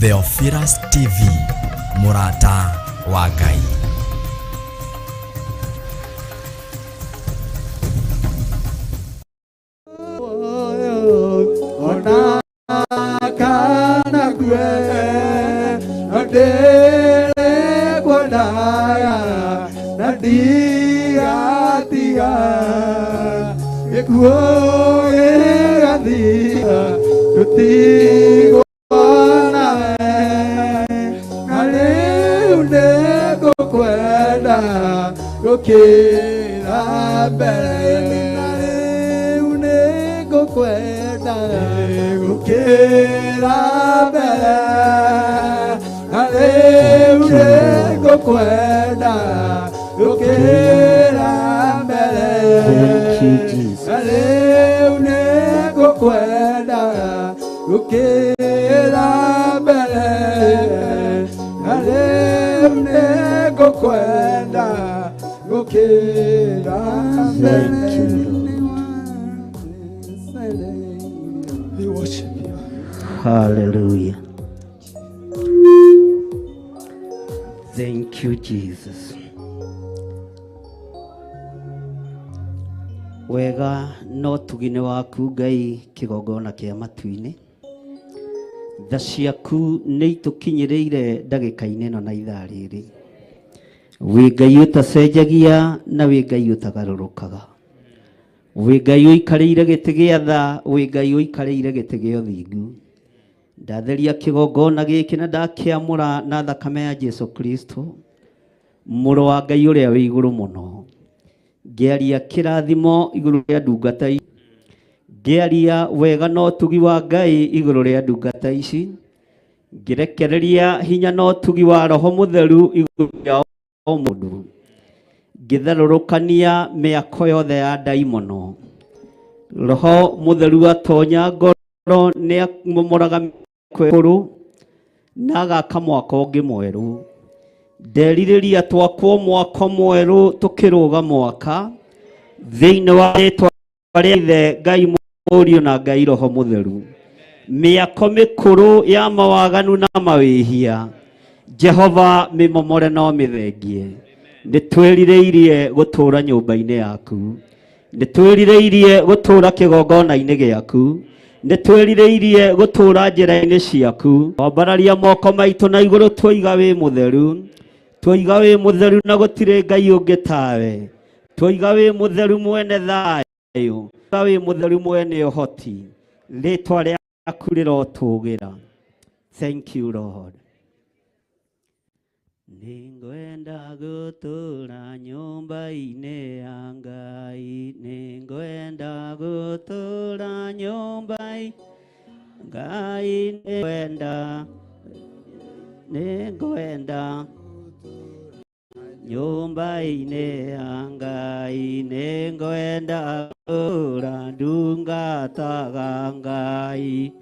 Theophilus TV, mũrata wa Ngai. Ona kana kue na ndĩrĩkwendaga na ndigatiga gĩkuũ gĩgathira tũtigwo nawe na rĩu nĩngũkwenda gũkĩra mbere na rĩu nĩngũkwenda gũkĩra mbere na rĩu nĩngũkwenda gũkĩra mbere. Thank you, Jesus. Na rĩu nĩngũkwenda gũkĩra mbere na rĩu nĩngũkwenda gũkĩra mbere. Thank you, Lord. We worship you. Hallelujah. Thank you, Jesus. Wega no tugi-inĩ waku Ngai kĩgongona kĩa matu-inĩ. Tha ciaku nĩ itũkinyĩrĩire ndagĩka-inĩ ĩno na ithaa rĩrĩ. Wĩ Ngai ũtacenjagia na wĩ Ngai ũtagarũrũkaga. Wĩ Ngai ũikarĩire gĩtĩ gĩa tha, wĩ Ngai ũikarĩire gĩtĩ gĩa ũthingu. Ndatheria kĩgongona gĩkĩ na ndakĩamũra na thakame ya Jesu Kristo, mũrũ wa Ngai ũrĩa wĩ igũrũ mũno. Ngĩaria kĩrathimo igũrũ rĩa ndungata ici, ngĩaria wega na ũtugi wa Ngai igũrũ rĩa ndungata ici, ngĩrekereria hinya na ũtugi wa Roho Mũtheru igũrũ rĩa o mũndũ, ngĩtharũrũkania mĩako yothe ya ndaimono. Roho Mũtheru atonya ngoro nĩ amomoraga mĩako ĩkũrũ na agaka mwako ũngĩ mwerũ. Nderirĩria twakwo mwako mwerũ tũkĩrũga mwaka thĩinĩ wa rĩtwa rĩa Ithe Ngai Mũriũ na Ngai Roho Mũtheru. Mĩako mĩkũrũ ya mawaganu na mawĩhia Jehova mĩmomore no mĩthengie. Nĩ twĩrirĩirie gũtũũra nyũmba-inĩ yaku, nĩ twĩrirĩirie gũtũũra kĩgongona-inĩ gĩaku, nĩ twĩrirĩirie gũtũũra njĩra-inĩ ciaku. Twambararia moko maitũ na igũrũ twoiga wĩ mũtheru, twoiga wĩ mũtheru na gũtirĩ Ngai ũngĩ tawe, twoiga wĩ mũtheru mwene thayũ, twoiga wĩ mũtheru mwene ũhoti, rĩtwa rĩaku rĩrotũgĩra. Thank you, Lord. Nĩngwenda gũtũũra nyũmba-inĩ ya Ngai, nĩngwenda gũtũũra nyũmba-inĩ Ngai, nĩngwenda, nĩngwenda nyũmba-inĩ ya Ngai, nĩngwenda gũtũũra ndungataga Ngai,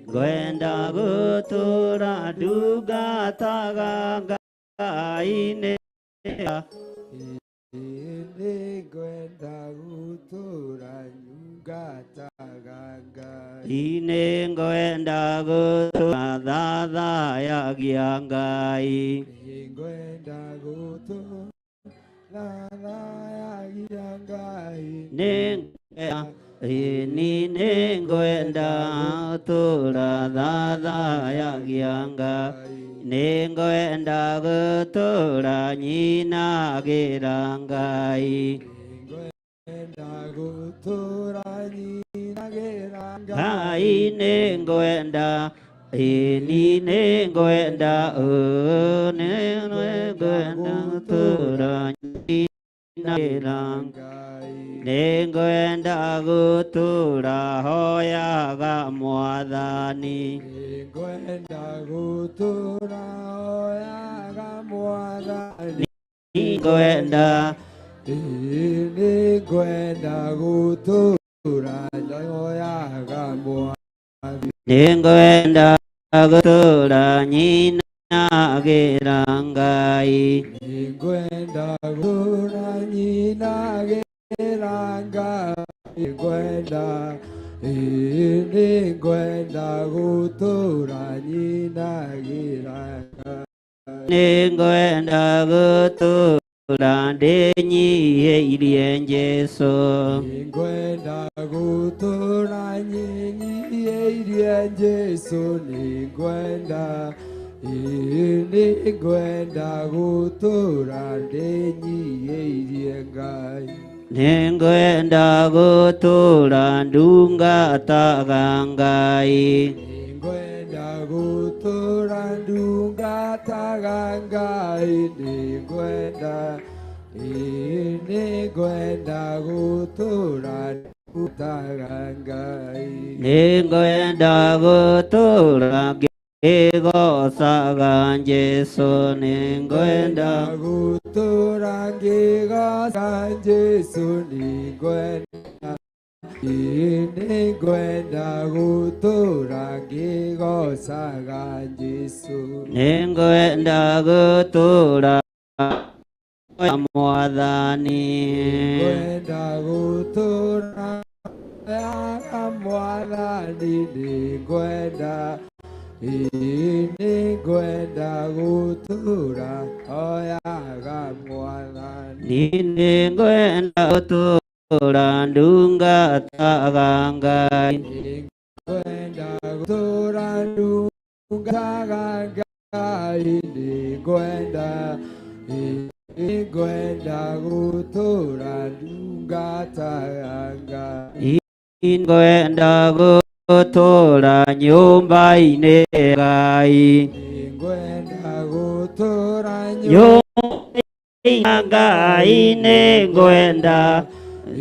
ngwenda gũtũũra ndungataga Ngai, nĩ Nĩngwenda gũtũũra nyungataga Ngai. Nĩngwenda gũtũũra thathayagia Ngai. Nĩngwenda gũtũũra thathayagia Ngai. Nĩngwenda, ĩni nĩngwenda gũtũũra thathayagia Ngai. Nĩngwenda gũtũũra nyinagĩra Ngai. Nĩngwenda gũtũũra nyinagĩra Ngai. Ngai nĩngwenda, ĩni nĩngwenda, nĩngwenda gũtũũra nyinagĩra Ngai. Nĩngwenda gũtũũra hoyaga Mwathani. Nĩngwenda gũtũũra hoyaga Mwathani. Nĩngwenda, Nĩngwenda gũtũũra hoyaga Mwathani. Nĩngwenda gũtũũra nyinagĩra Ngai. Nĩngwenda gũtũũra nyinagĩra Ngai. Nĩngwenda, Ĩĩ nĩngwenda gũtũra nyinagĩra Ngai. Nĩngwenda gũtũra ndĩnyihĩirie Jesũ. Nĩngwenda gũtũra nyinyiĩirie Jesũ, nĩngwenda, ĩĩ nĩngwenda gũtũra ndĩnyiĩirie Ngai. Nĩngwenda gũtũra ndungataga Ngai. Nĩngwenda gũtũra ndungataga Ngai, nĩngwenda, ĩĩ nĩngwenda gũtũra ndungataga Ngai. Nĩngwenda gũtũra ngĩgoocaga Jesũ, nĩngwenda gũtũra ngĩgooca Jesũ, nĩngwenda, ĩĩ nĩngwenda gũtũra ngĩgoocaga Jesũ. Nĩngwenda gũtũra Mwathani. Nĩngwenda gũtũra ya Mwathani, nĩngwenda, ĩĩ nĩngwenda gũtũra hoyaga Mwathani. Niĩ nĩngwenda gũtũra ndungataga Ngai. Nĩngwenda gũtũra ndungataga Ngai, nĩngwenda, ĩĩ nĩngwenda gũtũra ndungataga Ngai. Nĩngwenda gũtũra nyũmba-inĩ ya Ngai. Nĩngwenda gũtũra Nyũmba-inĩ ya Ngai nĩngwenda, ĩĩ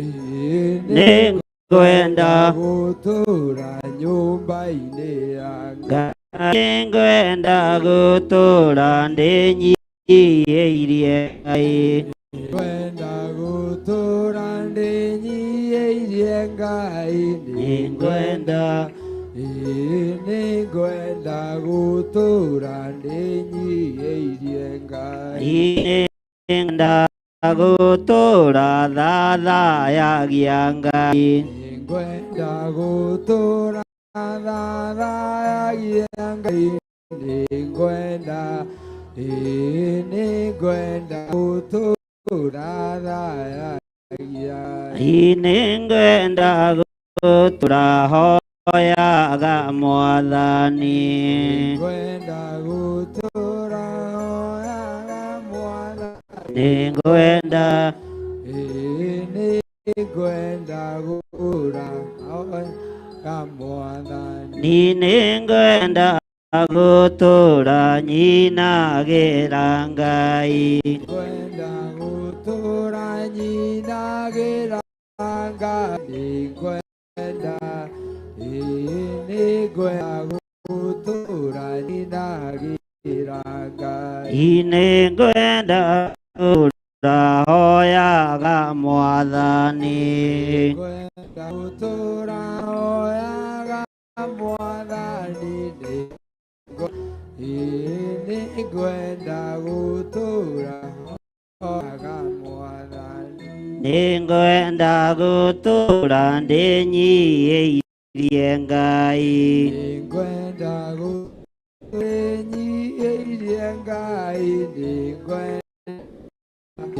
nĩngwenda gũtũra nyũmba-inĩ ya Ngai. Ngai, nĩngwenda gũtũra ndĩnyiihĩirie Ngai. Nĩngwenda gũtũra ndĩnyiihĩirie Ngai, nĩngwenda, ĩĩ nĩngwenda gũtũra ndĩnyiihĩirie Ngai. Nĩngwenda gũtũra thathayagia Ngai. Nĩngwenda gũtũra thathayagia Ngai, nĩngwenda, ĩĩ nĩngwenda gũtũra thathayagia. Nĩngwenda gũtũra hoyaga Mwathani. Nĩngwenda gũtũra hoyaga Mwathani. Nĩngwenda, Ĩĩ nĩngwenda gũtũra hoyaga Mwathani. Niĩ nĩngwenda gũtũra nyinagĩra Ngai. Nĩngwenda gũtũra nyinagĩra Ngai, nĩngwenda, ĩĩ nĩngwenda gũtũra nyinagĩra Ngai. Nĩngwenda gũtũra hoyaga Mwathani. Nĩngwenda gũtũra hoyaga Mwathani, ĩĩ nĩngwenda gũtũra hoyaga Mwathani. Nĩngwenda gũtũra ndĩnyiihĩirie Ngai. Nĩngwenda gũtũra ndĩnyiihĩirie Ngai, nĩngwenda,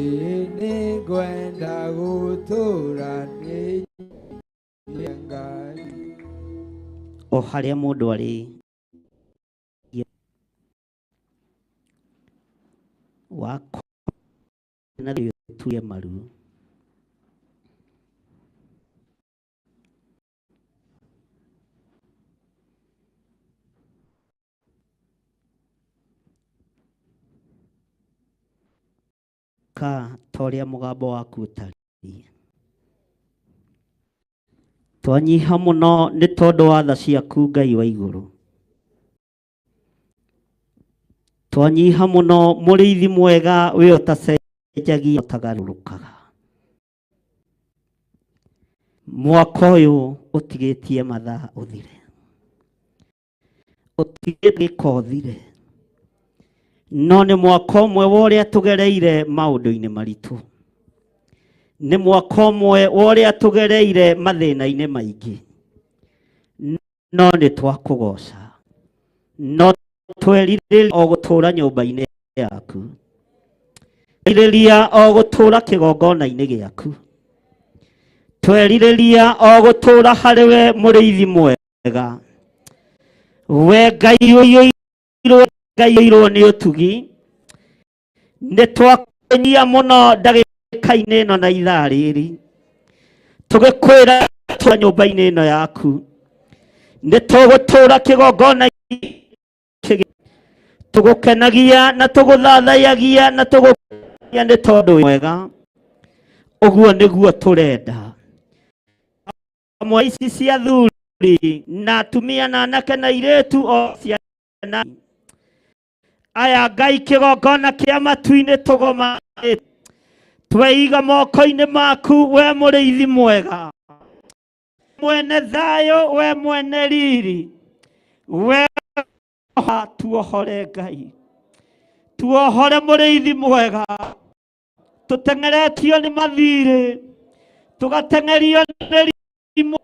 ĩĩ nĩngwenda gũtũra ndĩnyiihĩirie Ngai. O harĩa mũndũ arĩ wakwa na turie maru ka ta ũrĩa mũgambo waku ũtariĩ. Twanyiha mũno nĩ tondũ wa tha ciaku Ngai wa igũrũ. Twanyiha mũno mũrĩithi mwega we ũtacenjagia ũtagarũrũkaga. Mwaka ũyũ ũtigĩtie mathaa ũthire, ũtigĩtie gĩko ũthire, no nĩ mwaka ũmwe wa ũrĩa tũgereire maũndũ-inĩ maritũ, nĩ mwaka ũmwe wa ũrĩa tũgereire mathĩna-inĩ maingĩ. No nĩ twakũgoca, no twerirĩria o gũtũũra nyũmba-inĩ yaku, twerirĩria o gũtũũra kĩgongona-inĩ gĩaku, twerirĩria o gũtũũra harĩ we mũrĩithi mwega, we Ngai ũiyũirwo, Ngai ũiyũirwo nĩ ũtugi. Nĩ twakenia mũno ndagĩka-inĩ ĩno na ithaa rĩrĩ tũgĩkwĩra tũra nyũmba-inĩ ĩno yaku, nĩ tũgũtũũra kĩgongona tũgũkenagia na tũgũthathayagia na tũgũkenia nĩ tondũ wĩ mwega. Ũguo nĩguo tũrenda. Amwe ici cia athuri na atumia na anake na airĩtu o ciana aya, Ngai kĩgongona kĩa matu-inĩ tũgoma tweiga moko-inĩ maku, we mũrĩithi mwega, mwene thayũ, we mwene riri, we tuohore Ngai, tuohore mũrĩithi mwega. Tũteng'eretio nĩ mathirĩ, tũgateng'erio nĩ rimũ,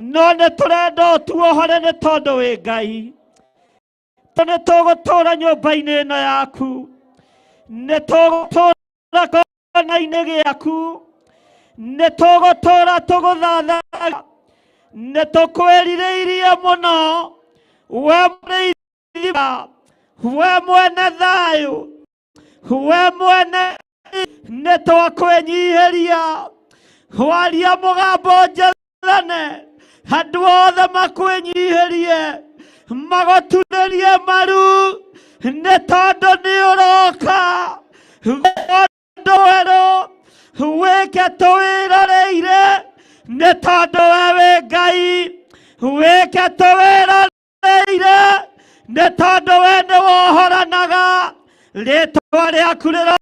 no nĩ tũrenda ũtuohore nĩ tondũ wĩ Ngai. Nĩ tũgũtũũra nyũmba-inĩ ĩno yaku, nĩ tũgũtũũra kona-inĩ gĩaku, nĩ tũgũtũũra tũgũthatha, nĩ tũkwĩrirĩirie mũno, we mũrĩithi, we mwene thayũ, we mwene. Nĩ twakwĩnyihĩria, waria mũgambo njathane, andũ othe makwĩnyihĩrie, magũturĩrie maru, nĩ tondũ nĩ ũroka ũndũ werũ wĩke tũwĩroreire, nĩ tondũ we wĩ Ngai, wĩke tũwĩroreire, nĩ tondũ we nĩ wohoranaga. Rĩtwa rĩaku rĩro,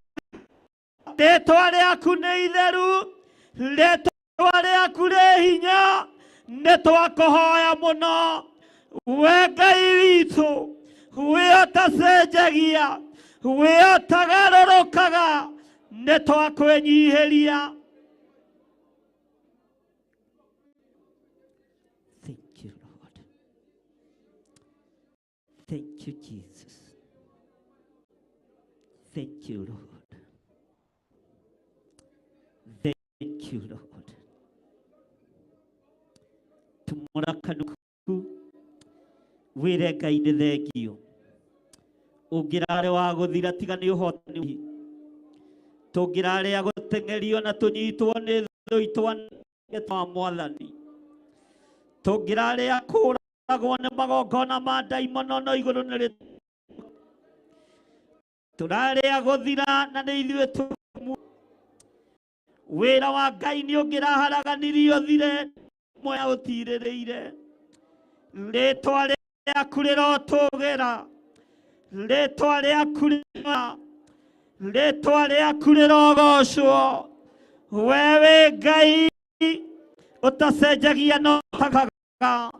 rĩtwa rĩaku nĩ itheru, rĩtwa rĩaku rĩ hinya. Nĩ twakũhoya mũno, we Ngai witũ, we ũtacenjagia, we ũtagarũrũkaga, nĩ twakwĩnyihĩria. Thank you, Lord. Thank you, Jesus. Thank you, Lord. Thank you, Lord. Tumũra kanua kaku wĩre Ngai nĩ thengio. Ũngĩrarĩ wa gũthira tiga nĩ ũhotani, tũngĩrarĩ a gũteng'erio na tũnyitwo nĩ thũ itwa mwathani, tũngĩrarĩ a kũragwo nĩ magongona ma ndaimono, no igũrũ nĩ rĩ tũrarĩ a gũthira na nĩ ithuĩ tũ wĩra wa Ngai nĩ ũngĩraharaganirio thire moya ũtirĩrĩire. Rĩtwa rĩaku rĩrotũgĩra, rĩtwa rĩaku rĩro, rĩtwa rĩaku rĩrogocwo, we wĩ Ngai ũtacenjagia no ũtagaga,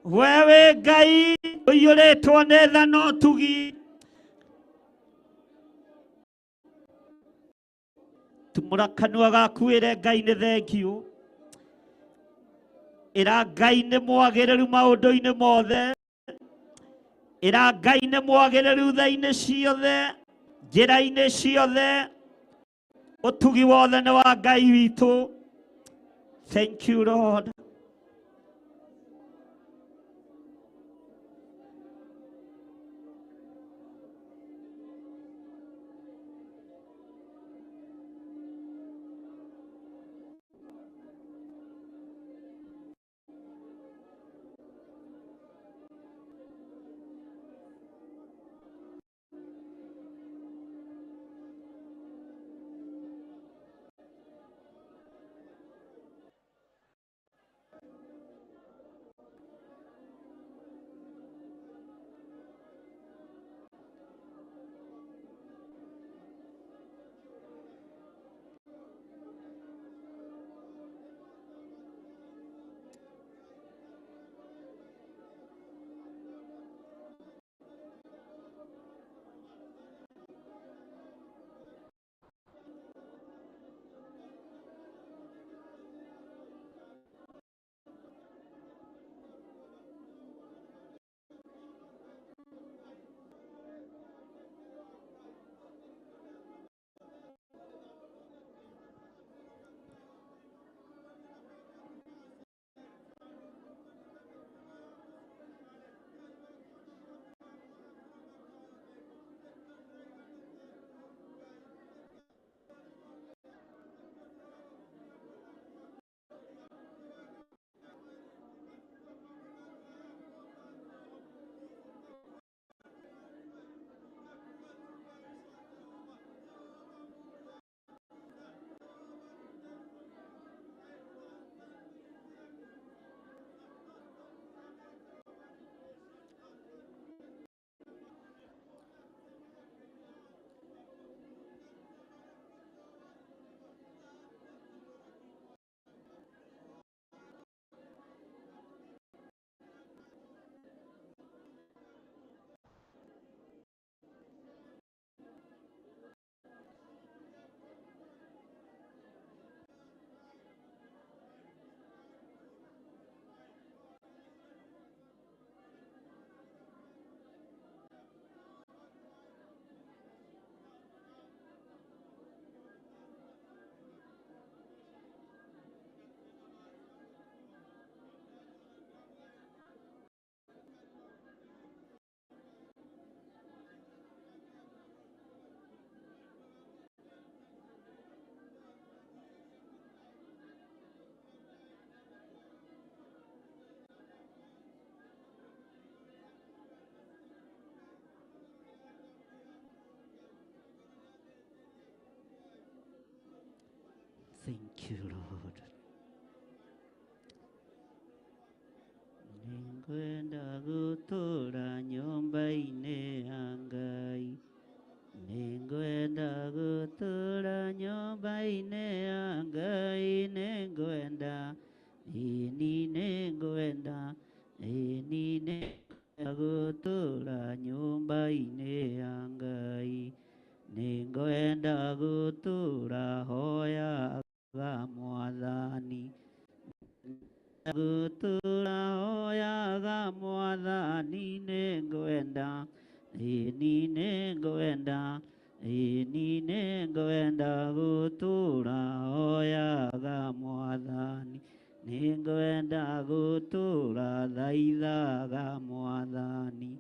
we wĩ Ngai ũiyũrĩtwo nĩ tha na ũtugi. Tumũra kanua gaku wĩre Ngai nĩ thengio, ĩra Ngai nĩ mwagĩrĩru maũndũ-inĩ mothe, ĩra Ngai nĩ mwagĩrĩru tha-inĩ ciothe, njĩra-inĩ ciothe, ũtugi wothe nĩ wa Ngai witũ. Thank you, Lord. gũtũũra nyũmba-inĩ ya Ngai. Nĩngwenda gũtũũra nyũmba-inĩ ya Ngai, nĩngwenda, ĩni nĩngwenda, ĩni nĩngwenda gũtũũra nyũmba-inĩ ya Ngai. Nĩngwenda gũtũũra hoyaga Mwathani. Gũtũũra hoyaga Mwathani, nĩngwenda, ĩni nĩngwenda, ĩni nĩngwenda gũtũũra hoyaga Mwathani. Nĩngwenda gũtũũra thaithaga Mwathani.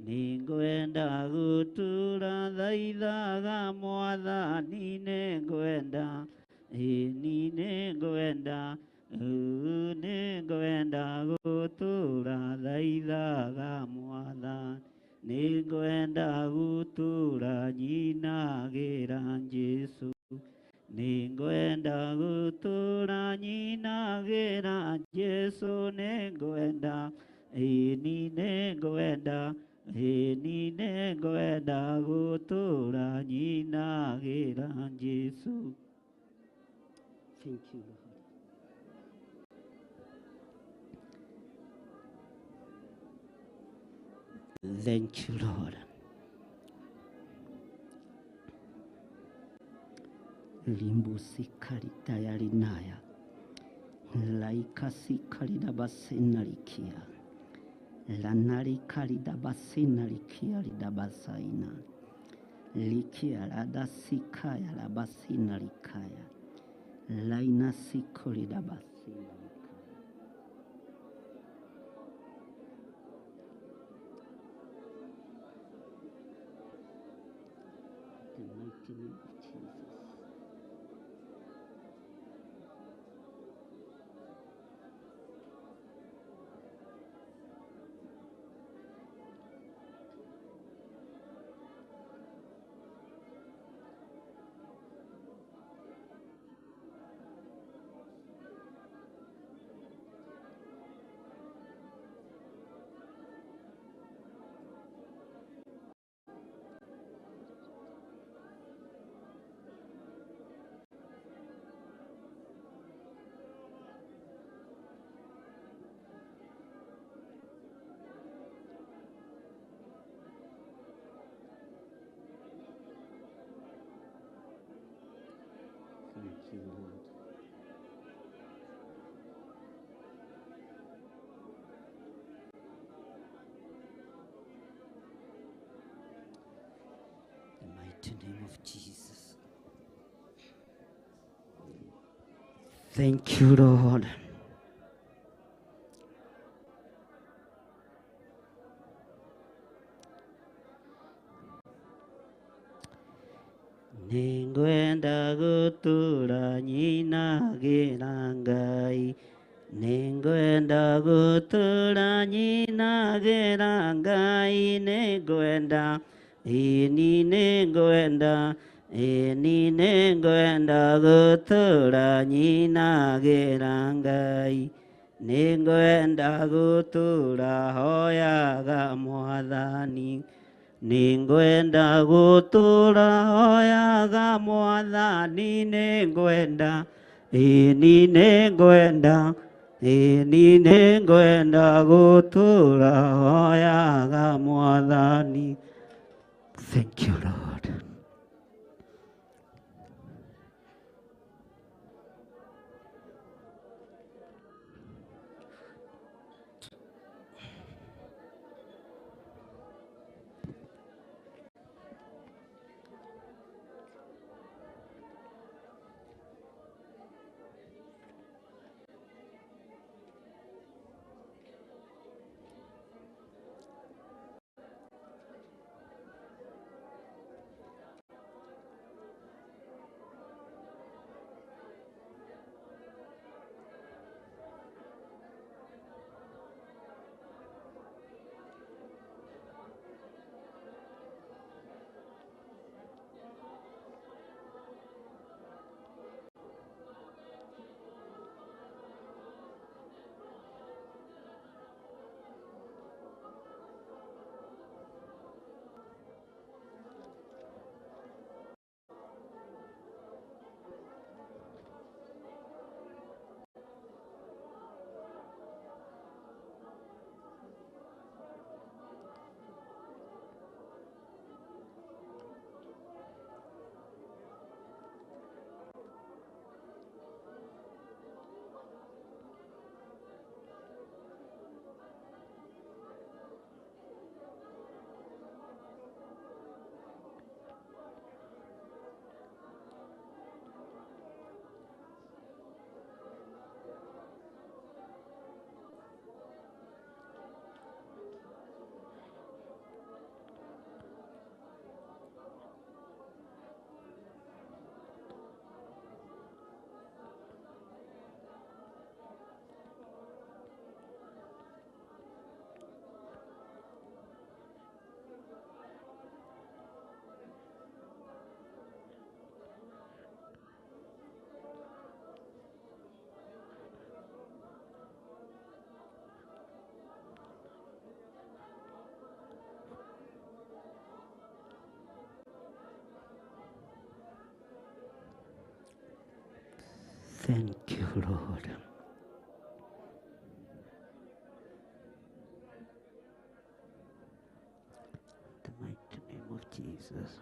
Nĩngwenda gũtũũra thaithaga Mwathani, nĩngwenda, ĩni nĩngwenda, nĩngwenda gũtũũra thaithaga Mwathani. Nĩngwenda gũtũũra nyinagĩra Jesũ. Nĩngwenda gũtũũra nyinagĩra Jesũ, nĩngwenda, ĩni nĩngwenda, ĩni nĩngwenda gũtũũra nyinagĩra Jesũ. Thank you, Lord. Thank you, Lord. Limbusikari tayari naya laikasikari dabasenarikia lanarikari dabasenarikia ridabasaina likia radasikaya rabasinarikaya lainasikori dabasinarikaya. The mighty name of Jesus. Thank you, Lord. The mighty name of Jesus. Thank you, Lord. Nĩngwenda gũtũũra nyinagĩra Ngai. Nĩngwenda gũtũũra nyinagĩra Ngai, nĩngwenda, ĩni nĩngwenda, ĩni nĩngwenda gũtũũra nyinagĩra Ngai. Nĩngwenda gũtũũra hoyaga Mwathani. Nĩngwenda gũtũũra hoyaga Mwathani, nĩngwenda, ĩni nĩngwenda, ĩni nĩngwenda gũtũũra hoyaga Mwathani. Thank you, Lord. Thank you, Lord. The mighty name of Jesus.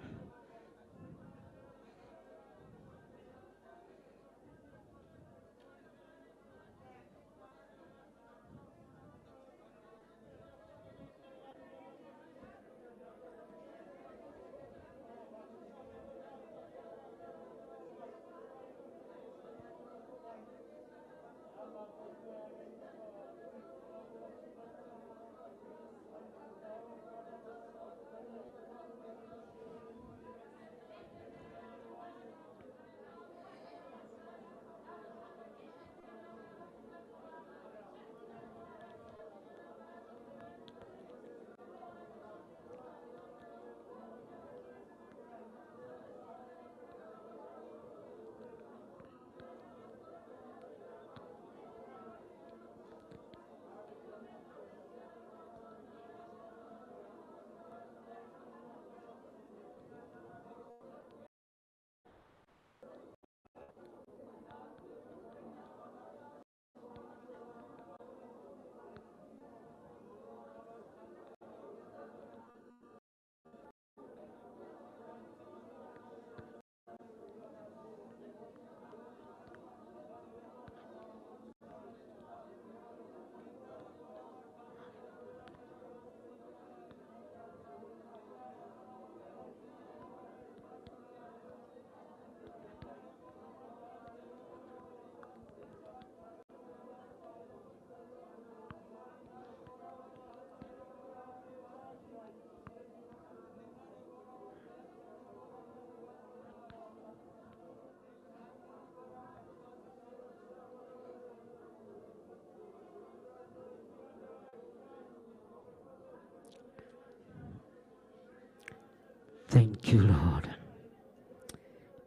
Thank you, Lord.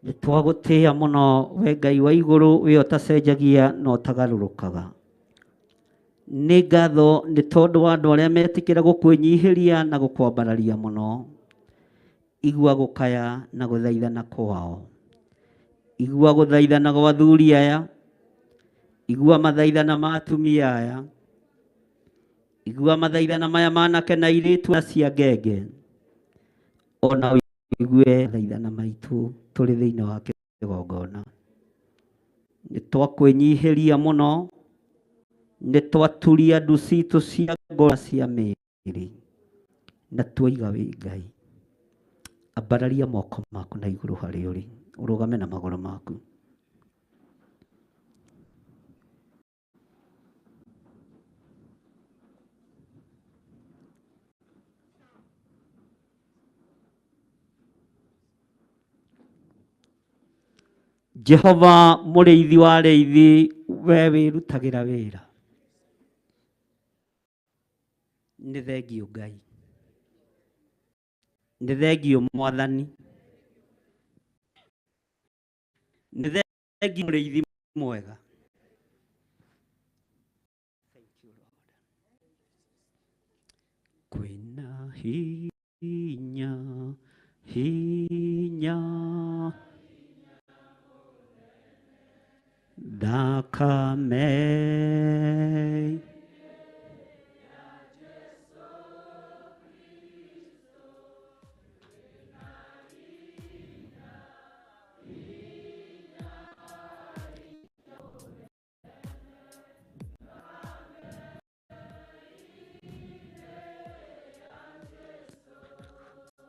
Nĩ twagũtĩĩa mũno we Ngai wa igũrũ, we ũtacenjagia na ũtagarũrũkaga. Nĩ ngatho nĩ tondũ wa andũ arĩa metĩkĩra gũkwĩnyihĩria na gũkwambararia mũno. Igua gũkaya na gũthaithana kwao. Igua gũthaithana gwa athuri aya. Igua mathaithana ma atumia aya. Igua mathaithana maya ma anake na airĩtu na cia ngenge. Ona ũigue mathaithana maitũ tũrĩ thĩinĩ wa kĩgongona. Nĩ twakwĩnyihĩria mũno, nĩ twaturia ndu citũ cia ngoro na cia mĩĩrĩ, na twaiga wĩ Ngai. Ambararia moko maku na igũrũ harĩa ũrĩ, ũrũgame na magũrũ maku. Jehova mũrĩithi wa arĩithi, we wĩrutagĩra wĩra. Nĩ thengiũ Ngai, nĩ thengiũ Mwathani, nĩ thengiũ mũrĩithi mwega. Thank you, Lord. Kwĩna hinya, hinya thakame.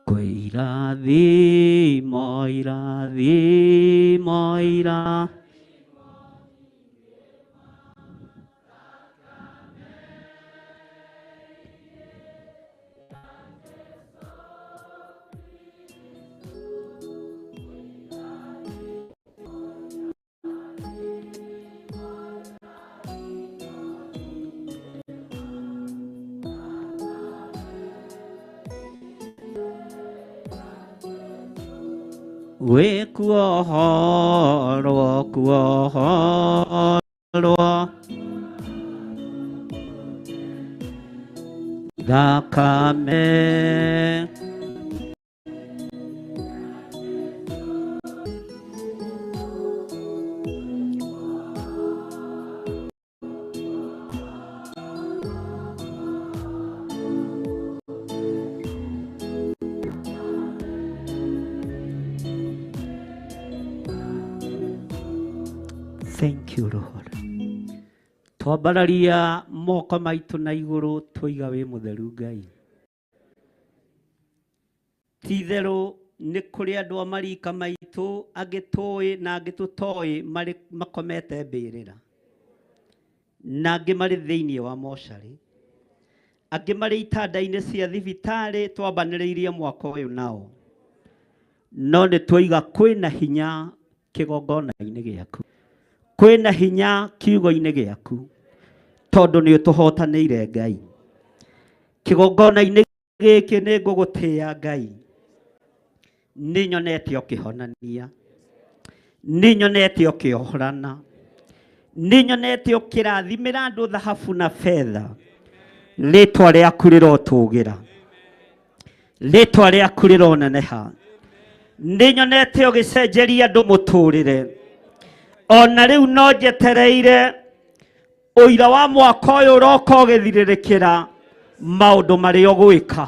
Kwĩ irathimo, irathimo, ira Wĩkuohorwo kuohorwo thakame. Thank you Lord. Twambararia moko maitũ na igũrũ twoiga wĩ mũtheru Ngai. Ti-itherũ nĩ kũrĩ andũ a marika maitũ angĩ tũĩ na angĩ tũtoĩ marĩ makomete mbĩrĩra, na angĩ marĩ thĩinĩ wa mocarĩ, angĩ marĩ itanda-inĩ cia thibitarĩ twambanĩrĩirie mwaka ũyũ nao, no nĩ twoiga kwĩna hinya kĩgongona-inĩ gĩaku, kwĩna hinya kiugo-inĩ gĩaku, tondũ nĩ ũtũhotanĩire Ngai. Kĩgongona-inĩ gĩkĩ nĩ ngũgũtĩĩa Ngai, nĩ nyonete ũkĩhonania, nĩ nyonete ũkĩohorana, nĩ nyonete ũkĩrathimĩra andũ thahabu na betha. Rĩtwa rĩaku rĩrotũgĩra, rĩtwa rĩaku rĩroneneha. Nĩ nyonete ũgĩcenjeria andũ mũtũrĩre, ona rĩu no njetereire ũira wa mwaka ũyũ ũroka ũgĩthirĩrĩkĩra maũndũ marĩa ũgwĩka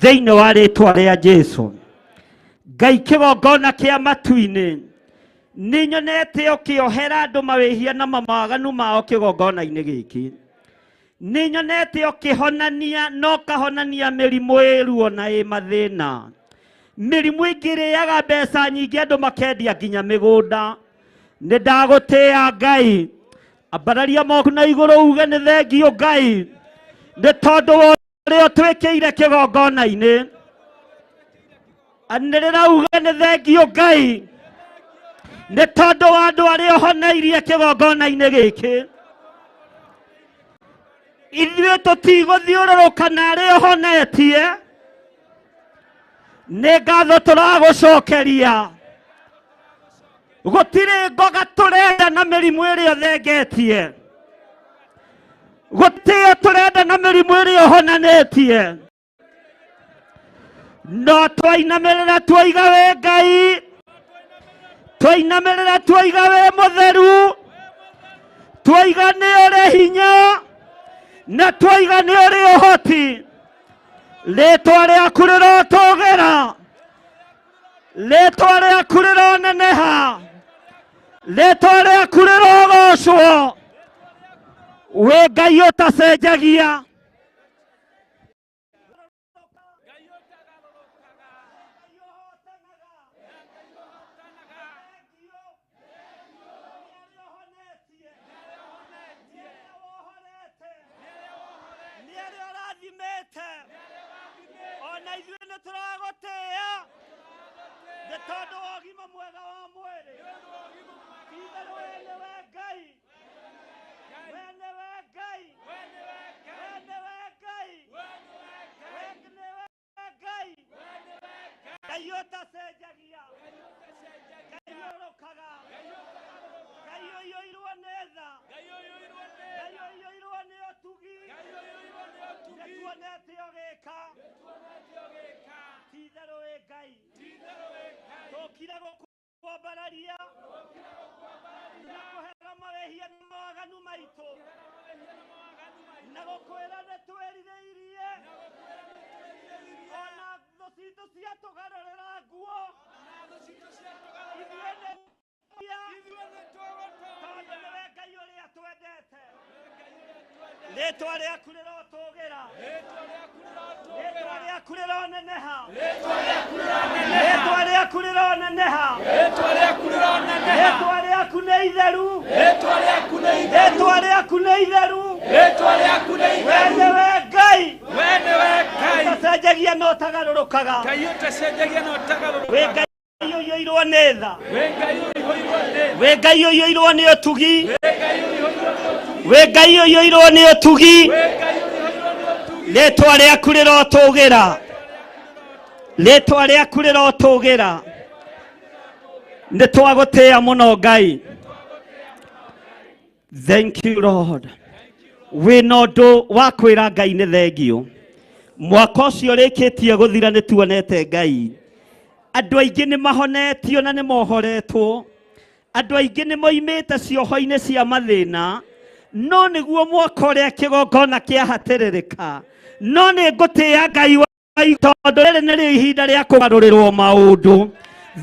thĩinĩ wa rĩtwa rĩa Jesu. Ngai kĩgongona kĩa matu-inĩ, nĩ nyonete ũkĩohera andũ mawĩhia na mawaganu mao kĩgongona-inĩ gĩkĩ. Nĩ nyonete ũkĩhonania na ũkahonania mĩrimũ ĩ ruo na ĩ mathĩna, mĩrimũ ĩngĩ ĩrĩaga mbeca nyingĩ andũ makendia nginya mĩgũnda. Nĩ ndagũtĩĩa Ngai, ambararia moku na igũrũ uge nĩ thengio Ngai, nĩ tondũ wa ũrĩa ũtwĩkĩire kĩgongona-inĩ. Anĩrĩra uge nĩ thengio Ngai, nĩ tondũ wa andũ arĩa ũhoneirie kĩgongona-inĩ gĩkĩ. Ithuĩ tũtigũthiũrũrũka na arĩa ũhonetie, nĩ ngatho tũragũcokeria. Gũtirĩ ngoga tũrenda na mĩrimũ ĩrĩa ũthengetie, gũtĩo tũrenda na mĩrimũ ĩrĩa ũhonanĩtie, no twainamĩrĩra twoiga wĩ Ngai, twainamĩrĩra twoiga wĩ mũtheru, twoiga nĩ ũrĩ hinya na twoiga nĩ ũrĩ ũhoti. Rĩtwa rĩaku rĩrotũgĩra, rĩtwa rĩaku rĩroneneha, rĩtwa rĩaku rĩrogocwo. Wĩ Ngai ũtacenjagia. Nĩ arĩa ũrathimĩte, ona ithuĩ nĩ tũragũtĩĩa nĩ tondũ wa ũgima mwega wa mwĩrĩ. Ti-itherũ we nĩwe Ngai, we nĩwe Ngai, we nĩwe Ngai, we nĩwe Ngai, Ngai ũtacenjagia, Ngai ũrũkaga, Ngai ũiyũirwo nĩ tha, Ngai ũiyũirwo nĩ ũtugi, nĩtuonete ũgĩka. Ti-itherũ wĩ Ngai, tũkire gũkwambararia na kũhera mawĩhia na mawaganu maitũ, na gũkwĩra nĩ twĩrirĩirie, ona thũ citũ ciatũgarũrĩra nguo, ithuĩ nĩ tondũ nĩwe Ngai ũrĩa twendete. Rĩtwa rĩaku rĩrotũgĩra, rĩtwa rĩaku rĩroneneha, rĩtwa rĩaku rĩroneneha, rĩtwa rĩaku nĩ itheru, rĩtwa rĩaku nĩ itheru. We nĩwe Ngai ũtacenjagia na ũtagarũrũkaga, wĩ Ngai ũiyũirwo nĩ tha, wĩ Ngai ũiyũirwo nĩ ũtugi, wĩ Ngai ũiyũirwo nĩ ũtugi. Rĩtwa rĩaku rĩrotũgĩra, rĩtwa rĩaku rĩrotũgĩra. Nĩ twagũtĩĩa mũno Ngai. Thank you Lord. Wĩna ũndũ wa kwĩra Ngai nĩ thengio. Mwaka ũcio ũrĩkĩtie gũthira nĩ tuonete Ngai. Andũ aingĩ nĩ mahonetio na nĩ mohoretwo. Andũ aingĩ nĩ moimĩte cioho-inĩ cia mathĩna. No nĩguo mwaka ũrĩa kĩgongona kĩahatĩrĩrĩka. No nĩ ngũtĩĩa Ngai wa tondũ rĩrĩ nĩrĩo ihinda rĩa kũgarũrĩrwo maũndũ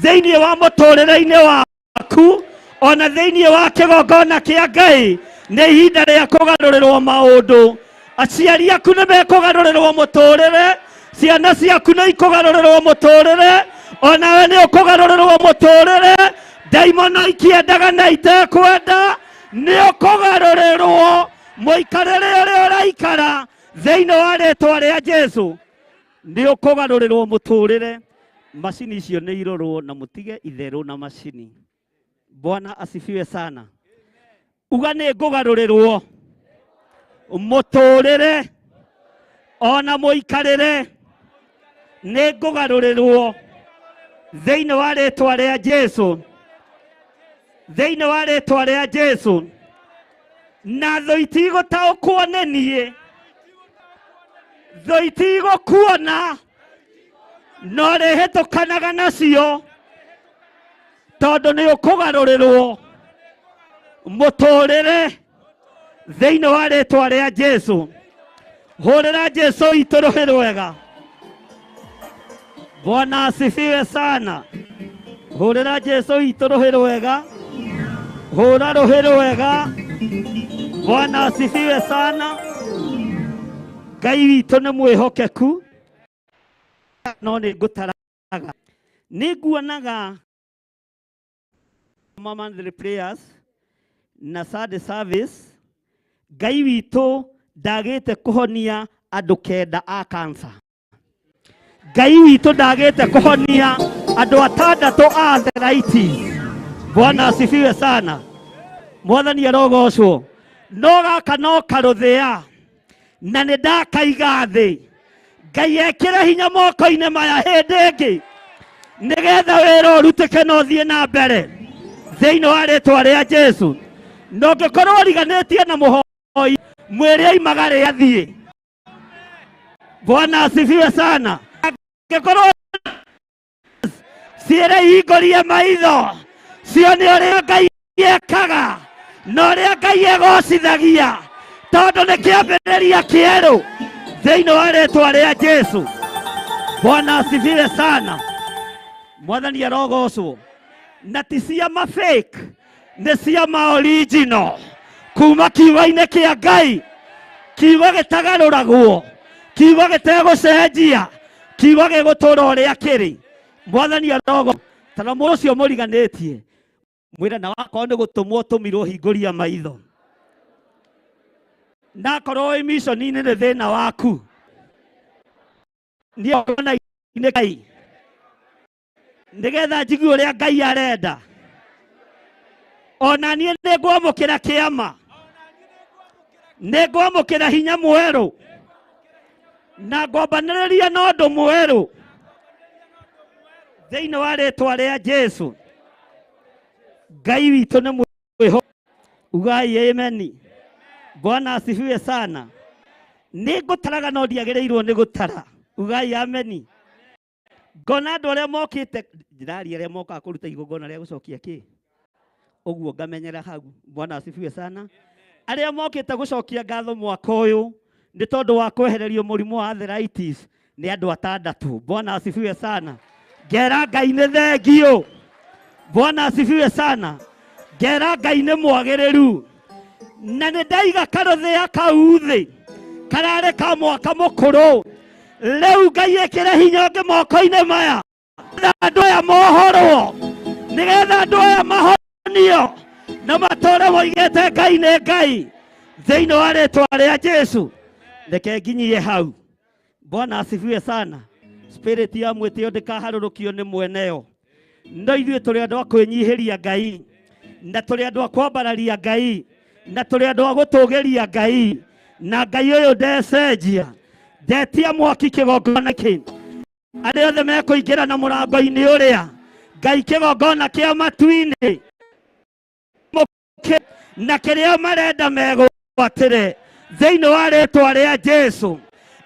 thĩinĩ wa mũtũrĩre-inĩ waku. Ona thĩinĩ wa kĩgongona kĩa Ngai nĩ ihinda rĩa kũgarũrĩrwo maũndũ. Aciari aku nĩ mekũgarũrĩrwo mũtũrĩre, ciana ciaku nĩ ikũgarũrĩrwo mũtũrĩre, onawe nĩ ũkũgarũrĩrwo mũtũrĩre. Ndaimono ikĩendaga na itekwenda nĩ ũkũgarũrĩrwo mũikarĩre ũrĩa ũraikara thĩinĩ wa rĩtwa rĩa Jesu. Nĩ ũkũgarũrĩrwo mũtũrĩre. Macini icio nĩ irorwo na mũtige itherũ na macini. Bwana asifiwe sana. Uga nĩ ngũgarũrĩrwo mũtũrĩre ona mũikarĩre, nĩ ngũgarũrĩrwo thĩinĩ wa rĩtwa rĩa Jesu, thĩinĩ wa rĩtwa rĩa Jesu. Na thũ itigũtaũkwo nĩ niĩ, thũ itigũkuona, no rĩhĩtũkanaga nacio, tondũ nĩ ũkũgarũrĩrwo mũtũrĩre thĩinĩ wa rĩtwa rĩa Jesu. Hũrĩra Jesu witũ rũhĩ rwega. Bwana asifiwe sana. Hũrĩra Jesu witũ rũhĩ rwega, hũra rũhĩ rwega. Bwana asifiwe sana. Ngai witũ nĩ mwĩhokeku, no nĩ ngũtaraga, nĩ nguonaga monthly prayers na Sunday service. Ngai witũ ndagĩte kũhonia andũ 9 a cancer. Ngai witũ ndagĩte kũhonia andũ 6 a arthritis. Bwana asifiwe sana. Mwathani arogocwo. No gaka no karũthĩa na nĩ ndakaiga thĩ. Ngai ekĩre hinya moko-inĩ maya hĩndĩ ĩngĩ, nĩgetha wĩra ũrutĩke na ũthiĩ na mbere thĩinĩ wa rĩtwa rĩa Jesu. Na ũngĩkorwo ũriganĩtie na mũhoi, mwĩre oimagare athiĩ. Bwana asifiwe sana. Angĩkorwo ciĩre ihingũrie maitho cione ũrĩa Ngai ekaga na ũrĩa Ngai egocithagia, tondũ nĩ kĩambĩrĩria kĩerũ thĩinĩ wa rĩtwa rĩa Jesu. Bwana asifiwe sana. Mwathani arogocwo. Na ti ciama fake, nĩ ciama original kuma kiugo-inĩ kĩa Ngai, kiugo gĩtagarũragwo, kiugo gĩtegũcenjia, kiugo gĩgũtũra ũrĩa kĩrĩ. Mwathani arogo. Tana mũndũ ũcio mũriganĩtie, mwĩre na wakorwo nĩ gũtũmwo ũtũmirwo hingũria maitho, na akorwo wĩ mission-inĩ nĩ thĩna waku, niĩ ona-inĩ Ngai, nĩgetha njigue ũrĩa Ngai arenda. Ona niĩ nĩ ngwamũkĩra kĩama, nĩ ngwamũkĩra hinya mwerũ, na ngwambanĩrĩria na ũndũ mwerũ thĩinĩ wa rĩtwa rĩa Jesu. Ngai witũ nĩ mwĩho. Ugai amen. Bwana asifiwe sana. Nĩ ngũtaraga no ndiagĩrĩirwo nĩ gũtara. Ugai amen. Ngona andũ arĩa mokĩte, ndĩraria arĩa mokaga kũruta igongona rĩa gũcokia kĩ, ũguo ngamenyera hau. Bwana asifiwe sana. Arĩa mokĩte gũcokia ngatho mwaka ũyũ nĩ tondũ wa kwehererio mũrimũ wa arthritis nĩ andũ 6. Bwana asifiwe sana. Ngera Ngai nĩ thengio. Bwana asifiwe sana. Ngera Ngai nĩ mwagĩrĩru. Na nĩ ndaiga karũthĩa kau thĩ kararĩ ka mwaka mũkũrũ. Rĩu Ngai ĩkĩre hinya ũngĩ moko-inĩ maya, andũ aya mohorwo, nĩgetha andũ aya mahonio na matũre moigĩte Ngai nĩ Ngai thĩinĩ wa rĩtwa rĩa Jesu. Reke nginyie hau. Bwana asifiwe sana. Spirit ya mwĩtĩo ndĩkaharũrũkio nĩ mweneyo. No ithuĩ tũrĩ andũ a kwĩnyihĩria Ngai, na tũrĩ andũ a kwambararia Ngai, na tũrĩ andũ a gũtũgĩria Ngai, na Ngai ũyũ ndecenjia. Ndetia mwaki kĩgongona kĩ, arĩa othe mekũingĩra na mũrango-inĩ ũrĩa Ngai kĩgongona kĩa matu-inĩ na kĩrĩa marenda megwatĩre thĩinĩ wa rĩtwa rĩa Jesu.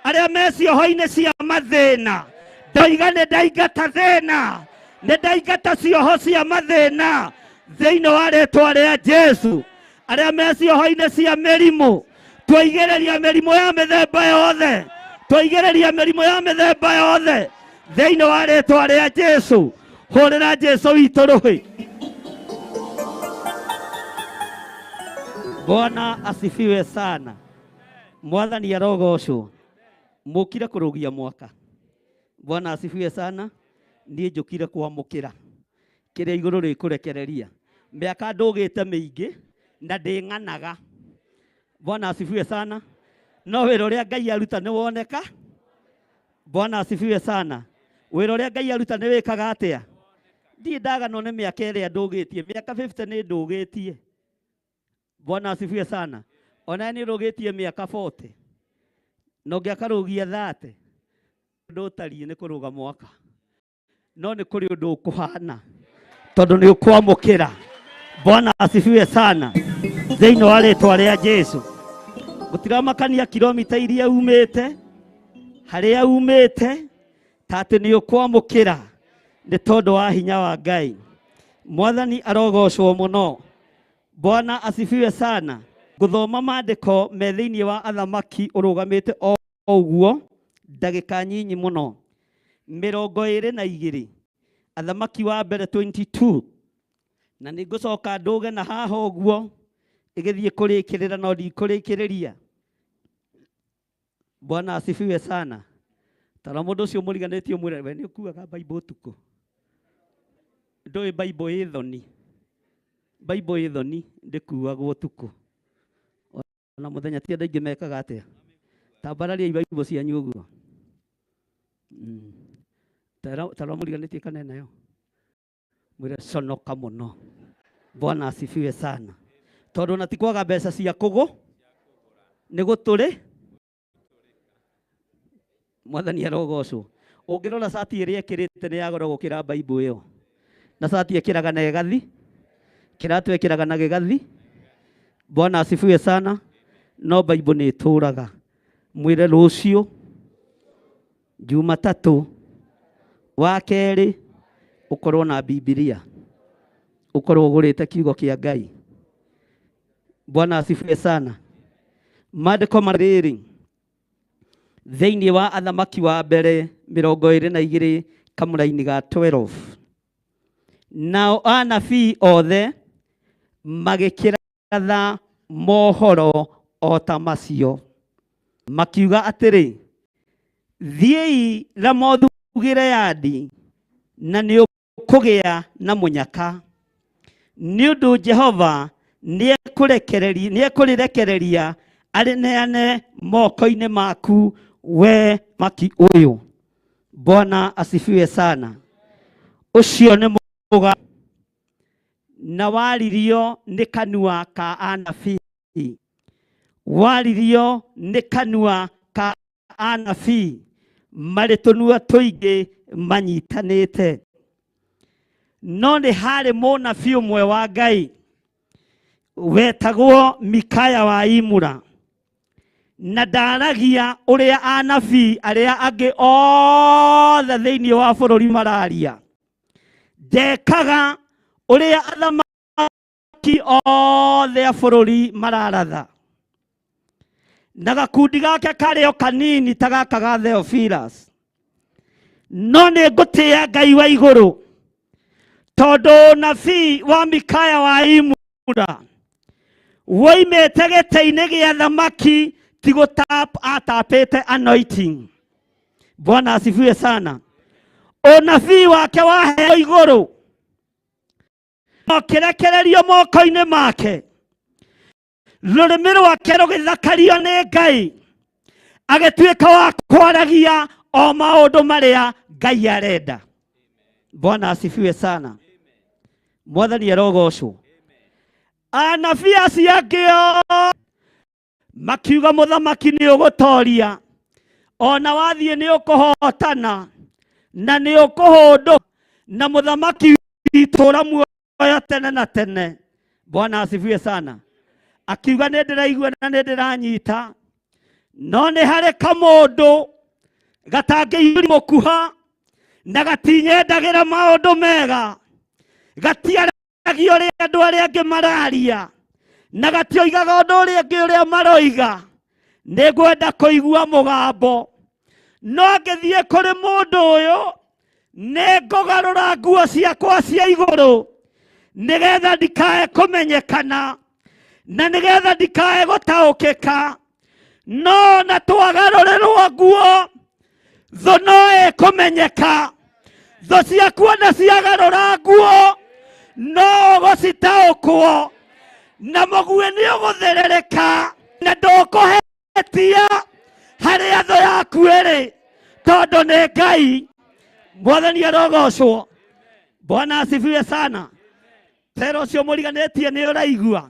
Arĩa me cioho-inĩ cia mathĩna, ndoiga nĩ ndaingata thĩna, nĩ ndaingata cioho cia mathĩna thĩinĩ wa rĩtwa rĩa Jesu. Arĩa me cioho-inĩ cia mĩrimũ, twaigĩrĩria mĩrimũ ya mĩthemba yothe, twaigĩrĩria mĩrimũ ya mĩthemba yothe thĩinĩ wa rĩtwa rĩa Jesu. Hũrĩra Jesu witũ rũhĩ. Bwana asifiwe sana. Mwathani arogocwo. Mukire kurugia mwaka. Bwana asifiwe sana. Niĩ njũkire kwamũkĩra kĩrĩa igũrũ rĩkũrekereria. Mĩaka ndũgĩte mĩingĩ na ndĩng'anaga. Bwana asifiwe sana. No wĩra ũrĩa Ngai aruta nĩ woneka. Bwana asifiwe sana. Wĩra ũrĩa Ngai aruta nĩ wĩkaga atĩa? Ndirĩ ndaganwo nĩ mĩaka ĩrĩa ndũgĩtie. Mĩaka 50 nĩ ndũgĩtie. Bwana asifiwe sana. Ona nĩ ũrũgĩtie mĩaka 40. Na ũngĩakarũgia 30. Ũndũ ũtariĩ nĩ kũrũga mwaka. No nĩ kũrĩ ũndũ ũkũhana. Tondũ nĩ ũkwamũkĩra. Bwana asifiwe sana. Thĩinĩ wa rĩtwa rĩa Jesu. Gũtiramakania kilomita iria umĩte, harĩa umĩte, ta atĩ nĩ ũkwamũkĩra nĩ tondũ wa hinya wa Ngai. Mwathani arogocwo mũno. Bwana asifiwe sana. Ngũthoma maandĩko me thĩinĩ wa Athamaki ũrũgamĩte o ũguo ndagĩka nyinyi mũno. 22. Athamaki wa mbere 22. Na nĩ ngũcoka ndũge na haha ũguo ĩgĩthiĩ kũrĩkĩrĩra no ndikũrĩkĩrĩria. Bwana asifiwe sana. Tara mũndũ ũcio mũriganĩtie ũmwĩre we nĩ ũkuaga Bible ũtukũ. Ndũĩ Bible ĩ thoni. Bible ĩ thoni ndĩkuagwo ũtukũ. Ona mũthenya ti andũ aingĩ mekaga atĩa. Tambarariai Bible cianyu ũguo. Tara mũriganĩtie kana nayo. Mwĩre conoka mũno. Bwana asifiwe sana. Tondũ ona ti kwaga mbeca cia kũgũ nĩ gũtũrĩ. Mwathani arogocwo. Ũngĩrora cati ĩrĩa ĩkĩrĩte nĩ ya goro gũkĩra Bible ĩyo. Na cati ĩkĩraga na ĩgathi. Kĩratũ ĩkĩraga na gĩgathi. Bwana asifiwe sana. No Bible nĩ ĩtũraga. Mwĩre rũciũ Jumatatũ wa kerĩ ũkorwo na Bibilia. Ũkorwo ũgũrĩte kiugo kĩa Ngai. Bwana asifiwe sana. Maandĩko marĩrĩ thĩinĩ wa Athamaki wa mbere 22 kamũraini ga 12. Nao anabii othe magĩkĩratha mohoro o ta macio. Makiuga atĩrĩ, thiĩi Ramothu Gileadi na nĩ ũkũgĩa na mũnyaka. Nĩ ũndũ Jehova nĩekũrĩrekereria arĩneane moko-inĩ maku we maki ũyũ. Bwana asifiwe sana. Ũcio nĩ mũga na waririo nĩ kanua ka anabii. Waririo nĩ kanua ka anabii marĩ tũnua tũingĩ manyitanĩte. No nĩ harĩ mũnabii ũmwe wa Ngai wetagwo Mikaya wa Imura, na ndaragia ũrĩa anabii arĩa angĩ othe thĩinĩ wa bũrũri mararia. Ndekaga ũrĩa athamaki othe a bũrũri mararatha. Na gakundi gake karĩ o kanini ta gaka ga Theophilus. No nĩ ngũtĩĩa Ngai wa igũrũ tondũ ũnabii wa Mikaya wa Imura woimĩte gĩtĩ-inĩ gĩa thamaki ti gũtap atapĩte anointing. Bwana asifiwe sana. Ũnabii wake waheo igũrũ ũkĩrekererio moko-inĩ make, rũrĩmĩ rwake rũgĩthakario nĩ Ngai, agĩtuĩka wa kwaragia o maũndũ marĩa Ngai arenda. Bwana asifiwe sana. Mwathani arogocwo. Anabii acio angĩ othe makiuga mũthamaki nĩ ũgũtoria, ona wathiĩ nĩ ũkũhotana na nĩ ũkũhũndũka, na mũthamaki witũ muoyo tene na tene. Bwana asifiwe sana. Akiuga nĩ ndĩraigua na nĩ ndĩranyita, no nĩ harĩ kamũndũ gatangĩiyũria mũkuha na gatinyendagĩra maũndũ mega, gatiaragia ũrĩa andũ arĩa angĩ mararia na gatioigaga ũndũ ũrĩa ũngĩ ũrĩa maroiga. Nĩ ngwenda kũigua mũgambo, no ngĩthiĩ kũrĩ mũndũ ũyũ nĩ ngũgarũra nguo ciakwa cia igũrũ nĩgetha ndikae kũmenyekana, Na nĩgetha ndikae gũtaũkĩka, no na twagarũrĩrwo nguo, thũ no ĩkũmenyeka. Thũ ciaku ona ciagarũra nguo, no ũgũcitaũkwo, na mũguĩ nĩ ũgũtherereka, na ndũkũhetia harĩa thũ yaku ĩrĩ, tondũ nĩ Ngai. Mwathani arogocwo. Bwana asifiwe sana. Tera ũcio mũriganĩtie nĩ ũraigua.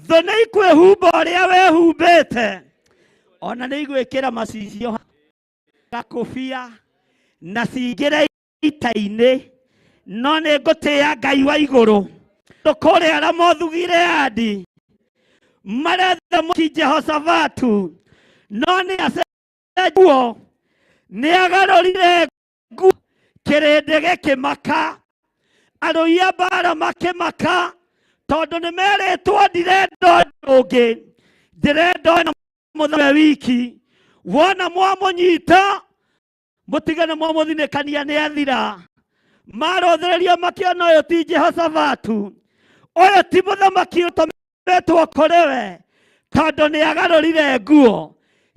Thũ nĩ ikwĩhumba ũrĩa wehumbĩte, ona nĩ igwĩkĩra macicio, gakũbia, na cingĩre ita-inĩ, no nĩ ngũtĩĩa Ngai wa igũrũ. Kũrĩa Ramothu Gileadi maretha mũki Jehoshafatu, no nĩ acenjio, nĩ agarũrire nguo, kĩrĩndĩ gĩkĩmaka, arũi a mbara makĩmaka, tondũ nĩ merĩtwo ndirenda ũndũ ũngĩ, ndĩrenda ona mũthenya wiki. Wona mwamũnyita mũtigane mwamũthinĩkania nĩ athira. Marũthĩrĩria makĩona ũyũ ti Jehoshafatu, ũyũ ti mũthamaki ũtũmĩtwo kũrĩ we, tondũ nĩ agarũrire nguo.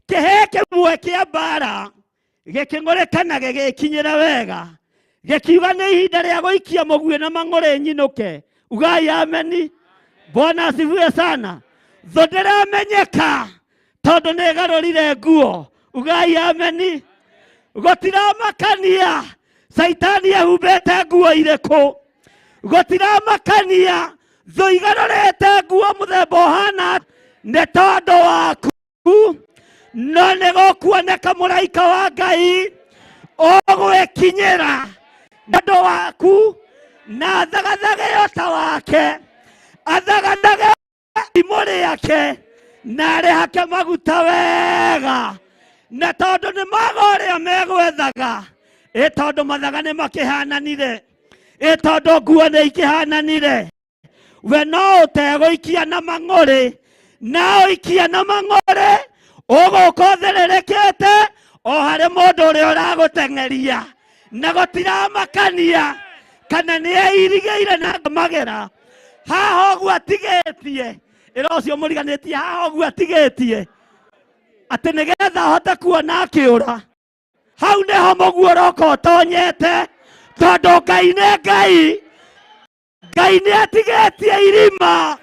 Kĩhĩ kĩmwe kĩa mbara gĩkĩng'ũrĩka na gĩgĩkinyĩra wega, gĩkiuga nĩ ihinda rĩa gũikia mũguĩ na mang'ũrĩ nyinũke. Ugai ameni. Bwana asifiwe sana. Thũ ndĩramenyeka tondũ nĩ ĩgarũrire nguo. Ugai ameni. Gũtiramakania Caitani ehumbĩte nguo irĩkũ, gũtiramakania thũ igarũrĩte nguo mũthemba ũhana, nĩ tondũ waku, no nĩ gũkuoneka mũraika wa Ngai ũgwĩkinyĩra nĩ ũndũ waku, na athagathage ũta wake, athagathage irimũ rĩake, na arĩhake maguta wega, na tondũ nĩ maga ũrĩa megwethaga, ĩ tondũ mathaga nĩ makĩhananire, ĩ tondũ nguo nĩ ikĩhananire, we no ũtegũikia na mang'ũrĩ, na ũikia na mang'ũrĩ ũgũka ũthĩrĩrĩkĩte o harĩ mũndũ ũrĩa ũragũteng'eria, na gũtiramakania kana nĩ eirigĩire na magera haha ũguo atigĩtie, ĩra ũcio mũriganĩtie haha ũguo atigĩtie, atĩ nĩgetha ahote kuona akĩũra. Hau nĩho mũguo ũroka ũtonyete, tondũ Ngai nĩ Ngai. Ngai nĩ atigĩtie irima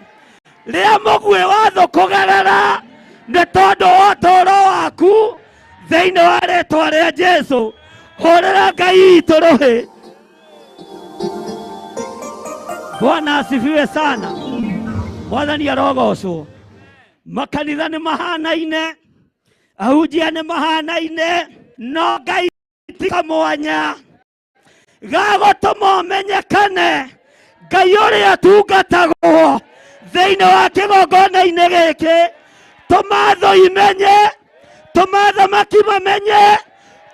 rĩa mũguĩ wa thũ kũgerera, nĩ tondũ wa ũtũũro waku thĩinĩ wa rĩtwa rĩa Jesu. Hũrĩra Ngai witũ rũhĩ. Bwana asifiwe sana. Mwathani arogocwo. Makanitha nĩ mahanaine, ahunjia nĩ mahanaine, no Ngai ti kamwanya gagũtũma ũmenyekane. Ngai ũrĩa tungatagwo thĩinĩ wa kĩgongona-inĩ gĩkĩ, tũma thũ imenye, tũma thamaki mamenye,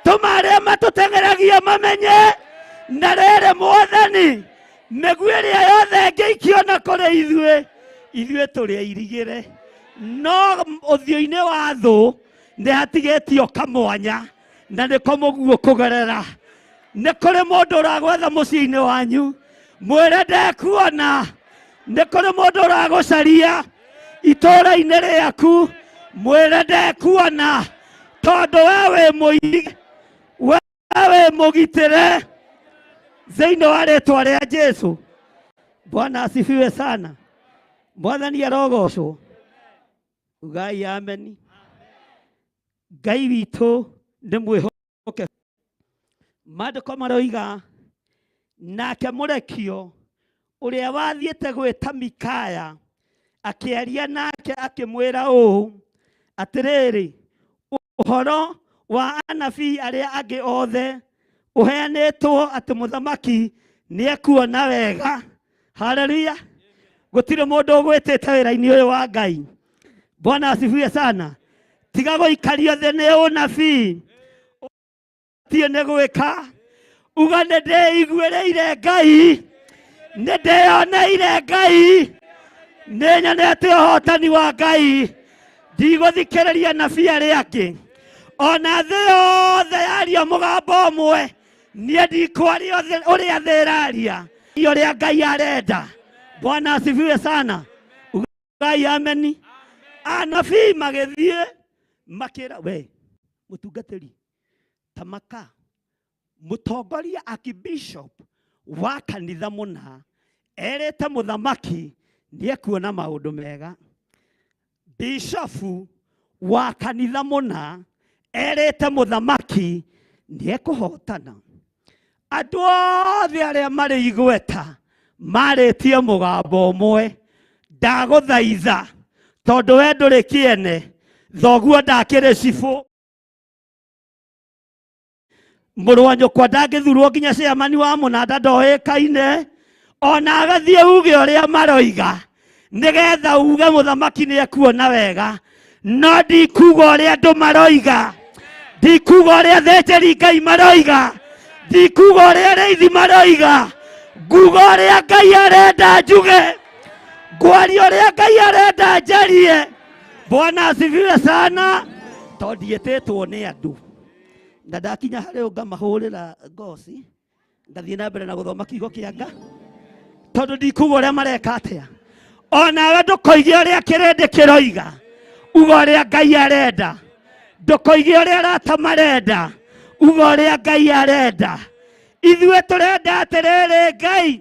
tũma arĩa matũteng'eragia mamenye. Na rĩrĩ Mwathani, mĩguĩ ĩrĩa yothe ĩngĩikio na kũrĩ ithuĩ, ithuĩ tũrĩ airigĩre, no ũthiũ-inĩ wa thũ nĩ hatigĩtio kamwanya, na nĩko mũguo kũgerera. Nĩ kũrĩ mũndũ ũragwetha mũciĩ-inĩ wanyu, mwĩre ndekuona. Nĩ kũrĩ mũndũ ũragũcaria itũũra-inĩ rĩaku, mwĩre ndekuona, tondũ we wĩ mũirige, we wĩ mũgitĩre thĩinĩ wa rĩtwa rĩa Jesu. Bwana asifiwe sana. Mwathani arogocwo. Ugai ameni. Ngai witũ nĩ mwĩhokeku. Maandĩko maroiga nake mũrekio ũrĩa wathiĩte gwĩta Mikaya akĩaria nake akĩmwĩra ũũ, atĩrĩrĩ, ũhoro wa anabii arĩa angĩ othe ũheanĩtwo atĩ mũthamaki nĩekuona wega. Haleluya. Gũtirĩ mũndũ ũgwĩtĩte wĩra-inĩ ũyũ wa Ngai. Bwana asifiwe sana. Tiga gũikario thĩ nĩ ũnabii, ũbatiĩ nĩ gwĩka. Uga nĩ ndĩiguĩrĩire Ngai, nĩ ndĩyoneire Ngai, nĩ nyonete ũhotani wa Ngai, ndigũthikĩrĩria anabii arĩa angĩ. Ona thĩ yothe yaria mũgambo ũmwe, niĩ ndikwaria ũrĩa thĩ ĩraria, ũrĩa Ngai arenda. Bwana asifiwe sana. Ugai ameni. Anabii magĩthiĩ makĩra we mũtungatĩri tamaka mũtongoria archbishop wa kanitha mũna erĩte mũthamaki nĩekuona maũndũ mega. Bishofu wa kanitha mũna erĩte mũthamaki nĩekũhotana. Andũ othe arĩa marĩ igweta marĩtie mũgambo ũmwe, ndagũthaitha tondũ we ndũrĩ kĩene, thoguo ndakĩrĩ cibũ, mũrũ wa nyũkwa ndangĩthurwo nginya chairman wa mũnanda ndoĩkaine, ona agathiĩ uge ũrĩa maroiga nĩgetha uge mũthamaki nĩekuona wega, no ndikuga ũrĩa andũ maroiga, ndikuga ũrĩa athĩnjĩri Ngai maroiga, ndikuga ũrĩa arĩithi maroiga, nguga ũrĩa Ngai arenda njuge, ngwaria ũrĩa Ngai arenda njarie. Bwana asifiwe sana, tondũ ndiĩtĩtwo nĩ andũ na ndakinya harĩ ũ ngamahũrĩra ngoci ngathiĩ na mbere na gũthoma kiugo kĩa Nga tondũ ndikuga ũrĩa mareka atĩa. Onawe ndũkoige ũrĩa kĩrĩndĩ kĩroiga, uga ũrĩa Ngai arenda. Ndũkoige ũrĩa arata marenda, uga ũrĩa Ngai arenda. Ithuĩ tũrenda atĩrĩrĩ Ngai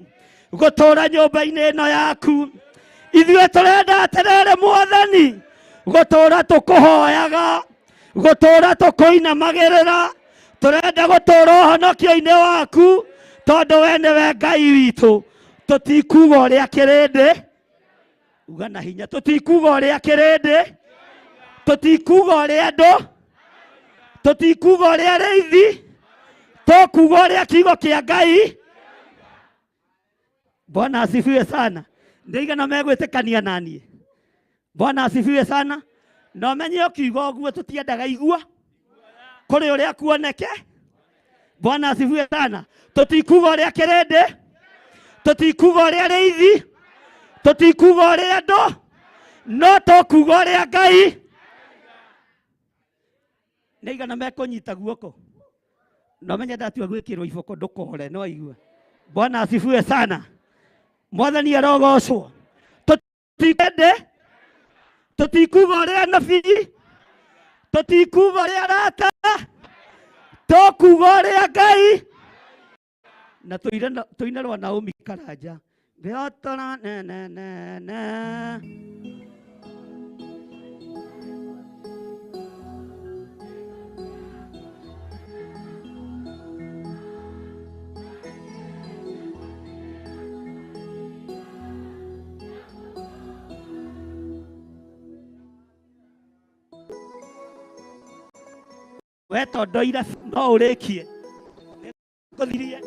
gũtũra nyũmba-inĩ ĩno yaku. Ithuĩ tũrenda atĩrĩrĩ Mwathani gũtũra tũkũhoyaga, gũtũra tũkũinamagĩrĩra. Tũrenda gũtũra ũhonokio-inĩ waku tondũ we nĩwe Ngai witũ. Tũtikuga ũrĩa kĩrĩndĩ, uga na hinya, tũtikuga ũrĩa kĩrĩndĩ, tũtikuga ũrĩa andũ, tũtikuga ũrĩa arĩithi, tũkuga ũrĩa kiugo kĩa Ngai. Bwana asifiwe sana. Ndigana megwĩtĩkania na niĩ. Bwana asifiwe sana. Na ũmenye ũkiuga ũguo tũtiendaga igua kũrĩ ũrĩa kuoneke. Bwana asifiwe sana. Tũtikuga ũrĩa kĩrĩndĩ, tũtikuga ũrĩa arĩithi, tũtikuga ũrĩa andũ, no tũkuga ũrĩa Ngai. Nĩ aigana mekũnyita guoko? Na ũmenye ndatua gwĩkĩrwo iboko ndũkore, no aigua. Bwana asifiwe sana. Mwathani arogocwo. Tũtikende, tũtikuga ũrĩa anabii, tũtikuga ũrĩa arata, tũkuga ũrĩa Ngai. Na tũine rwa Naomi Karanja. Ngĩhotora ne ne ne ne. We tondoira no ũrĩkie. Ngũthirie.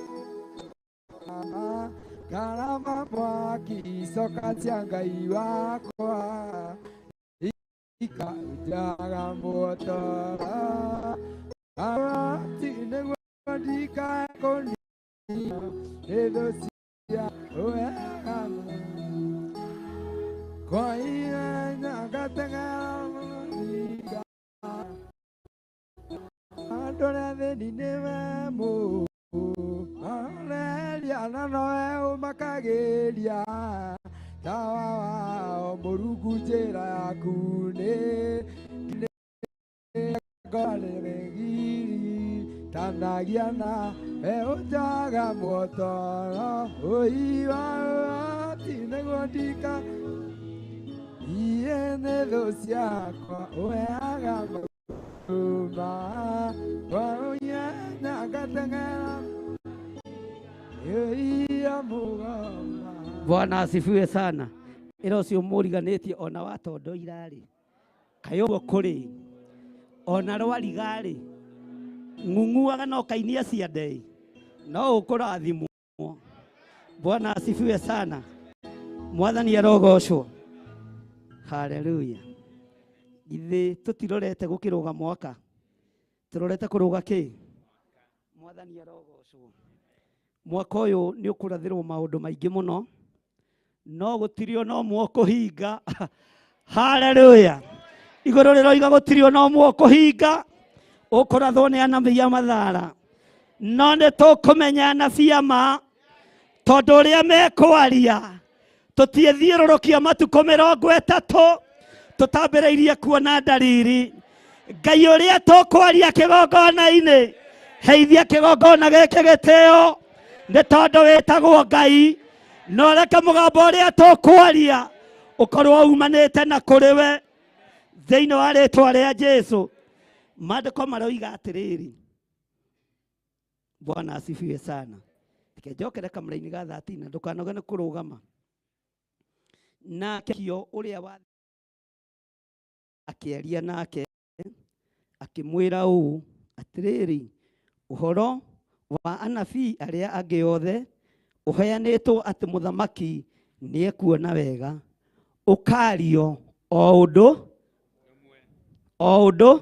Karama mwaki coka cia Ngai wakwa ikajaga muotora ati nĩguo ndikae kũnina nĩ thũ cia wega kwa ihenya ngateng'era mũringa andũ arĩa athĩni nĩwe mũũreria na nowe ũmakagĩria tawa wao Mũrungu njĩra yaku nĩ ngorĩrĩgiri tanagia na ũnjaga muotoro ũiwa ati nĩguo ndika iĩ nĩ thũ ciakwa ũheaga mauma waũnyanya ngateng'era ĩia mũgoma. Bwana asifiwe sana. Ĩra ũcio mũriganĩtie ona watondoira-rĩ, kaĩ ũguo kũrĩ ona rwariga-rĩ, ng'ung'uaga no kainia ciande-ĩ, no ũkũrathimwo. Bwana asifiwe sana. Mwathani arogocwo. Haleluya. Ithe tũtirorete gũkĩrũga mwaka, tũrorete kũrũga kĩ? Mwathani arogocwo. Mwaka ũyũ nĩ ũkũrathĩrwo maũndũ maingĩ mũno, no gũtirĩ ona ũmwe ũkũhinga. Haleluya. Igũrũ rĩroiga gũtirĩ ona ũmwe ũkũhinga, ũkũrathwo nĩ anabii a mathara. No nĩ tũkũmenya anabii a ma, tondũ ũrĩa mekwaria Tũtiĩthiũrũrũkia matukũ 30 tũtambĩrĩirie kuona ndariri. Ngai ũrĩa tũkwaria kĩgongona-inĩ, heithia kĩgongona gĩkĩ gĩtĩo, nĩ tondũ wĩtagwo Ngai. Na ũreke mũgambo ũrĩa tũkwaria ũkorwo umanĩte na kũrĩ we, thĩinĩ wa rĩtwa rĩa Jesu. Maandĩko maroiga atĩrĩrĩ, Bwana asifiwe sana. Reke njokere kamũraini ga 13 na ndũkanoge nĩ kũrũgama. Nake kio ũrĩa wa akĩaria nake akĩmwĩra ũũ, atĩrĩrĩ, ũhoro wa anabii arĩa angĩ othe ũheanĩtwo atĩ mũthamaki nĩekuona wega, ũkaario o ũndũ o ũndũ.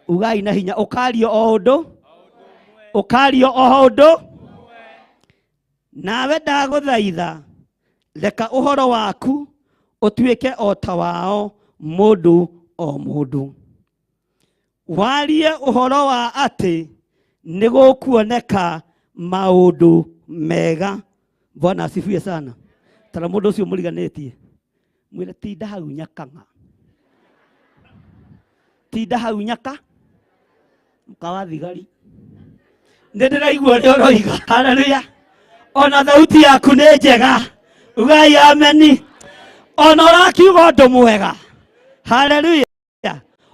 Ugai na hinya, ũkaario o ũndũ, ũkaario o ũndũ. Nawe ndagũthaitha, reka ũhoro waku ũtuĩke o ta wao mũndũ o mũndũ, warie ũhoro wa atĩ nĩ gũkuoneka maũndũ mega. Bwana asifiwe sana. Tara mũndũ ũcio mũriganĩtie, mwĩre tinda hau nyakang'a, tinda hau nyaka mũka wa thigari. Nĩ ndĩraigua ũrĩa ũroiga. Haleluya! Ona thauti yaku nĩ njega. Ugai ameni. Ona ũrakiuga ũndũ mwega. Haleluya!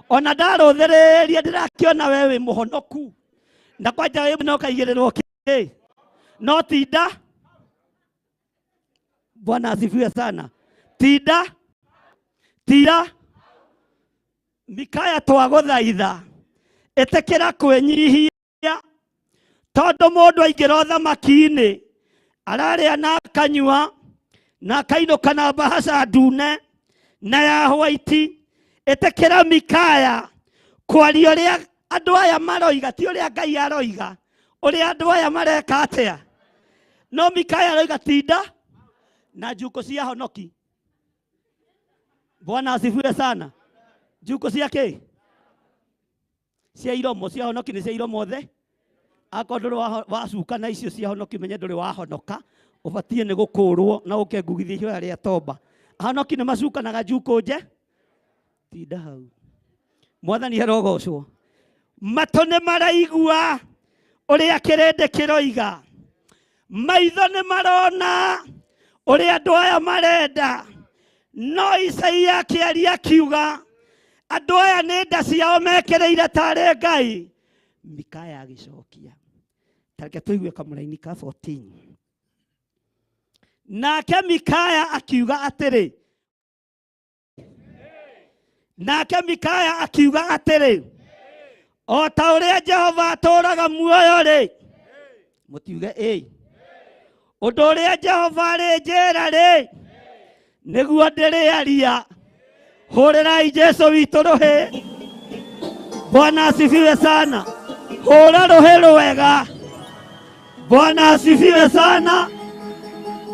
Ona ndarũthĩrĩria ndĩrakĩona we wĩ mũhonoku, na kwanja wĩ no kaigĩrĩrwo kĩ no tinda. Bwana asifiwe sana. Tinda, tinda. Mikaya, twagũthaitha ĩtĩkĩra kwĩnyihia, tondũ mũndũ aingĩra ũthamaki-inĩ ararĩa na akanyua na akainũka na mbahaca ndune na ya white. Ĩtĩkĩra Mikaya kwaria ũrĩa andũ aya maroiga, ti ũrĩa Ngai aroiga, ũrĩa andũ aya mareka atĩa. No Mikaya aroiga tinda na njukũ cia honoki. Bwana asifiwe sana. Njukũ cia kĩ? Cia iromo. Cia honoki nĩ cia iromo othe. Akorwo ndũrĩ wacuka na icio cia honoki, menye ndũrĩ wahonoka, ũbatiĩ nĩ gũkũrwo na ũke ngugithie ihoya rĩa tomba. Ahonoki nĩ macukanaga njukũ nje. Tinda hau. Mwathani arogocwo. Matũ nĩ maraigua ũrĩa kĩrĩndĩ kĩroiga, maitho nĩ marona ũrĩa andũ aya marenda. No Isaia akĩaria akiuga andũ aya nĩ nda ciao mekĩrĩire tarĩ Ngai. Mikaya agĩcokia. Tareke tũigue kamũraini ka 14. Nake Mikaya akiuga atĩrĩ, nake Mikaya akiuga atĩrĩ, o ta ũrĩa Jehova atũũraga muoyo-rĩ, mũtiuge ĩ, ũndũ ũrĩa Jehova arĩnjĩra rĩ, nĩguo ndĩrĩaria. Hũrĩrai Jesu witũ rũhĩ. Bwana asifiwe sana. Hũra rũhĩ rwega. Bwana asifiwe sana.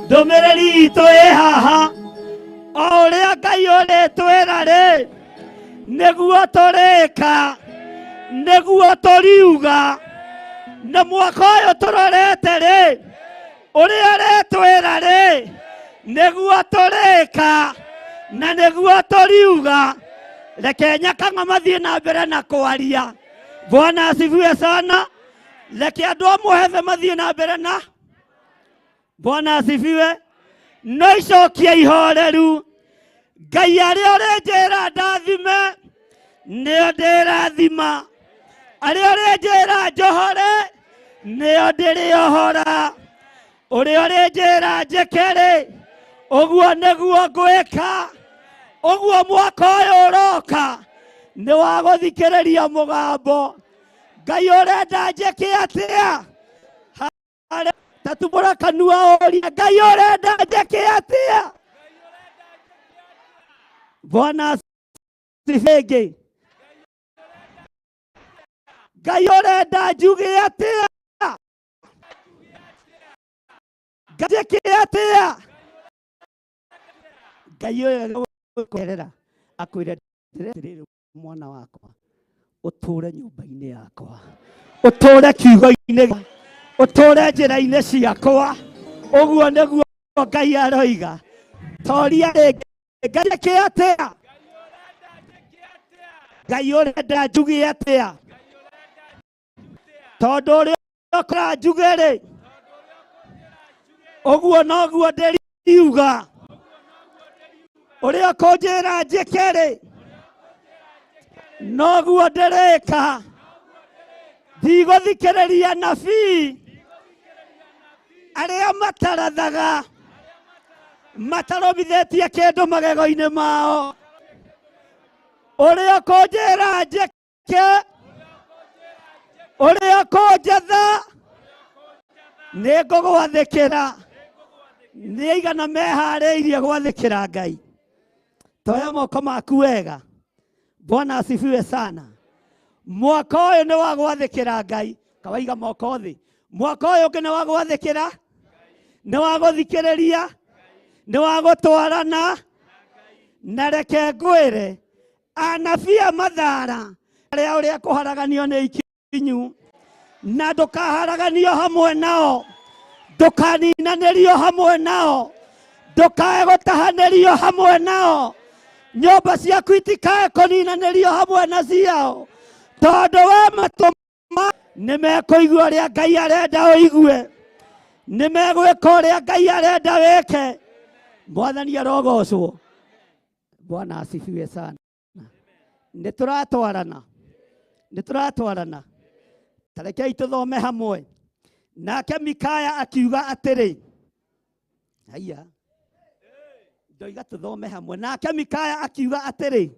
Ndũmĩrĩri itũ ĩ haha, o ũrĩa Ngai ũrĩtwĩra rĩ, nĩguo tũrĩka, nĩguo tũriuga. Na mwaka ũyũ tũrorete rĩ, ũrĩa ũrĩtwĩra rĩ, nĩguo tũrĩka na nĩguo tũriuga. Reke nyakang'a mathiĩ na mbere na kwaria. Bwana asifiwe sana. Reke andũ a Mũhebe mathiĩ na mbere na. Bwana asifiwe. No icokia ihoreru, Ngai arĩa ũrĩnjĩra ndathime nĩo ndĩrathima, arĩa ũrĩnjĩra njohore nĩo ndĩrĩohora, ũrĩa ũrĩnjĩra njĩke-rĩ, ũguo nĩguo ngwĩka. Ũguo mwaka ũyũ ũroka nĩ wa gũthikĩrĩria mũgambo. Ngai ũrenda njĩke atĩa? Tatubũra kanua ũrie, Ngai ũrenda njĩke atĩa? Bwana asifiwe. Ngai ũrenda njuge atĩa? Ngai njĩke atĩa? Ngai ũyũ agũkwerera akwĩre atĩrĩrĩ, mwana wakwa, ũtũre nyũmba-inĩ yakwa, ũtũre kiugo-inĩ, ũtũre njĩra-inĩ ciakwa. Ũguo nĩguo Ngai aroiga. Toria rĩngĩ. Ngai njĩke atĩa? Ngai ũrenda njuge atĩa? Tondũ ũrĩa ũkora njuge rĩ, ũguo noguo ndĩriuga. Ũrĩa ũkũnjĩra njĩke rĩ, noguo ndĩrĩka. Ndigũthikĩrĩria nabii arĩa matarathaga mataromithĩtie kĩndũ magego-inĩ mao. Ũrĩa ũkũnjĩra njĩke, ũrĩa ũkũnjatha, nĩ ngũgwathĩkĩra. Nĩ aigana meharĩirie gwathĩkĩra Ngai? Toya moko maku wega. Bwana asifiwe sana. Mwaka ũyũ nĩ wa gwathĩkĩra Ngai. Kawaiga moko thĩ. Mwaka ũyũ ũngĩ nĩ wa gwathĩkĩra, nĩ wa gũthikĩrĩria, nĩ wa gũtwarana. Na reke ngwĩre, anabii a mathara arĩa ũrĩa kũharaganio nĩ ikinyu, na ndũkaharaganio hamwe nao, ndũkaninanĩrio hamwe nao, ndũkae gũtahanĩrio hamwe nao, nyũmba ciaku itikae kũninanĩrio hamwe na ciao, tondũ we matũ nĩ mekũigua ũrĩa Ngai arenda ũigue, nĩ megwĩka ũrĩa Ngai arenda wĩke. Mwathani arogocwo. Bwana asifiwe sana. Nĩ tũratwarana, nĩ tũratwarana. Tarekei tũthome hamwe. Nake Mikaya akiuga atĩrĩ, haiya, ndoiga tũthome hamwe. Nake Mikaya akiuga atĩrĩ,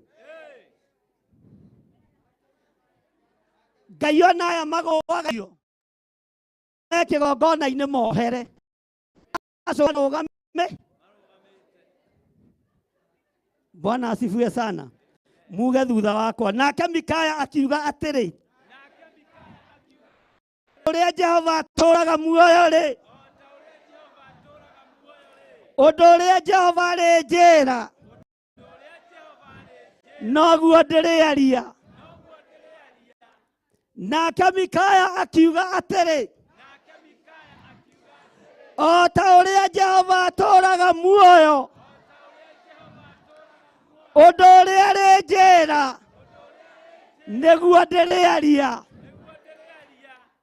Ngai ona aya magũagio me kĩgongona-inĩ mohere, acio marũgame. Bwana asifiwe sana. Muge thutha wakwa. Nake Mikaya akiuga atĩrĩ, ũrĩa Jehova atũũraga muoyo rĩ, ũndũ ũrĩa Jehova arĩnjĩra noguo ndĩrĩaria. Nake Mikaya akiuga atĩrĩ, o ta ũrĩa Jehova atũũraga muoyo, ũndũ ũrĩa arĩnjĩra nĩguo ndĩrĩaria.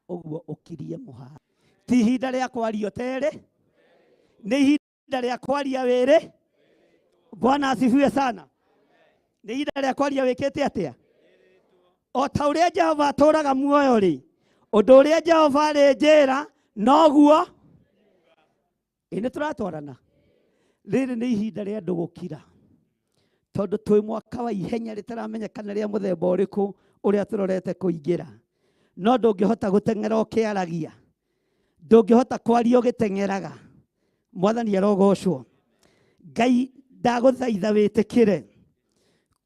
Ũguo ũkirie mũhaka. Ti ihinda rĩa kwaria ũterĩ, nĩ ihinda rĩa kwaria wĩrĩ. Bwana asifiwe sana. Nĩ ihinda rĩa kwaria wĩkĩte atĩa? O ta ũrĩa Jehova atũũraga muoyo rĩ, ũndũ ũrĩa Jehova arĩnjĩra noguo. Ĩ nĩ tũratwarana. Rĩrĩ nĩ ihinda rĩa andũ gũkira, tondũ twĩ mwaka wa ihenya rĩtaramenyekana rĩa mũthemba ũrĩkũ ũrĩa tũrorete kũingĩra. No ndũngĩhota gũteng'era ũkĩaragia, ndũngĩhota kwaria ũgĩteng'eraga. Mwathani arogocwo. Ngai ndagũthaitha wĩtĩkĩre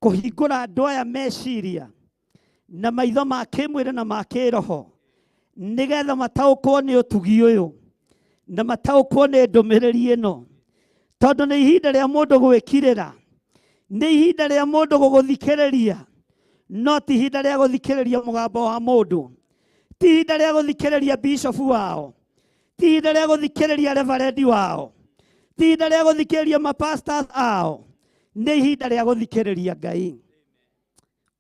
kũhingũra andũ aya meciria na maitho ma kĩmwĩrĩ na ma kĩroho, nĩgetha mataũkwo nĩ ũtugi ũyũ na mataũkwo nĩ ndũmĩrĩri ĩno, tondũ nĩ ihinda rĩa mũndũ gwĩkirĩra, nĩ ihinda rĩa mũndũ gũgũthikĩrĩria, no ti ihinda rĩa gũthikĩrĩria mũgambo wa mũndũ, ti ihinda rĩa gũthikĩrĩria bishofu wao, ti ihinda rĩa gũthikĩrĩria reverendi wao, ti ihinda rĩa gũthikĩrĩria mapastors ao, nĩ ihinda rĩa gũthikĩrĩria Ngai.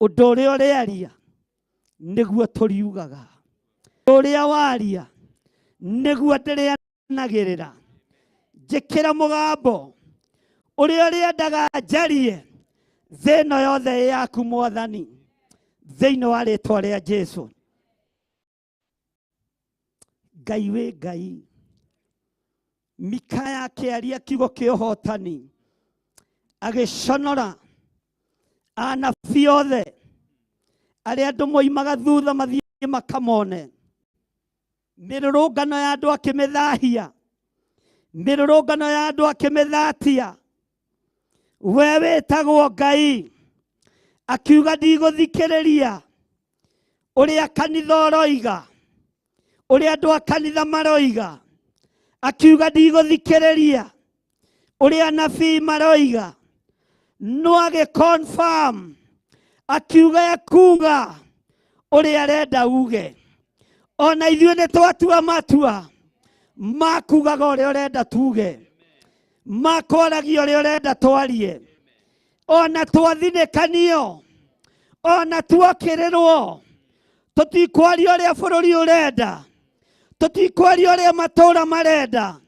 Ũndũ ũrĩa ũrĩaria nĩguo tũriugaga, ũrĩa waria nĩguo ndĩrĩanagĩrĩra. Njĩkĩra mũgambo ũrĩa ũrĩendaga njarie, thĩ ĩno yothe ĩ yaku Mwathani, thĩinĩ wa rĩtwa rĩa Jesũ. Ngai wĩ Ngai. Mikaya akĩaria kiugo kĩa ũhotani, agĩconora anabii othe arĩa andũ moimaga thutha mathiĩ makamone. Mĩrũrũngano ya andũ akĩmĩthahia, mĩrũrũngano ya andũ akĩmĩthatia. We wĩtagwo Ngai akiuga ndigũthikĩrĩria ũrĩa kanitha ũroiga, ũrĩa andũ a kanitha maroiga. Akiuga ndigũthikĩrĩria ũrĩa anabii maroiga. No agĩ-confirm akiuga ekuga ũrĩa arenda uge. Ona ithuĩ nĩ twatua matua ma kugaga ũrĩa ũrenda tuge. Makwaragia ũrĩa ũrenda twarie. Ona twathinĩkanio, ona tuokĩrĩrwo, tũtikwaria ũrĩa bũrũri ũrenda, tũtikwaria ũrĩa matũũra marenda,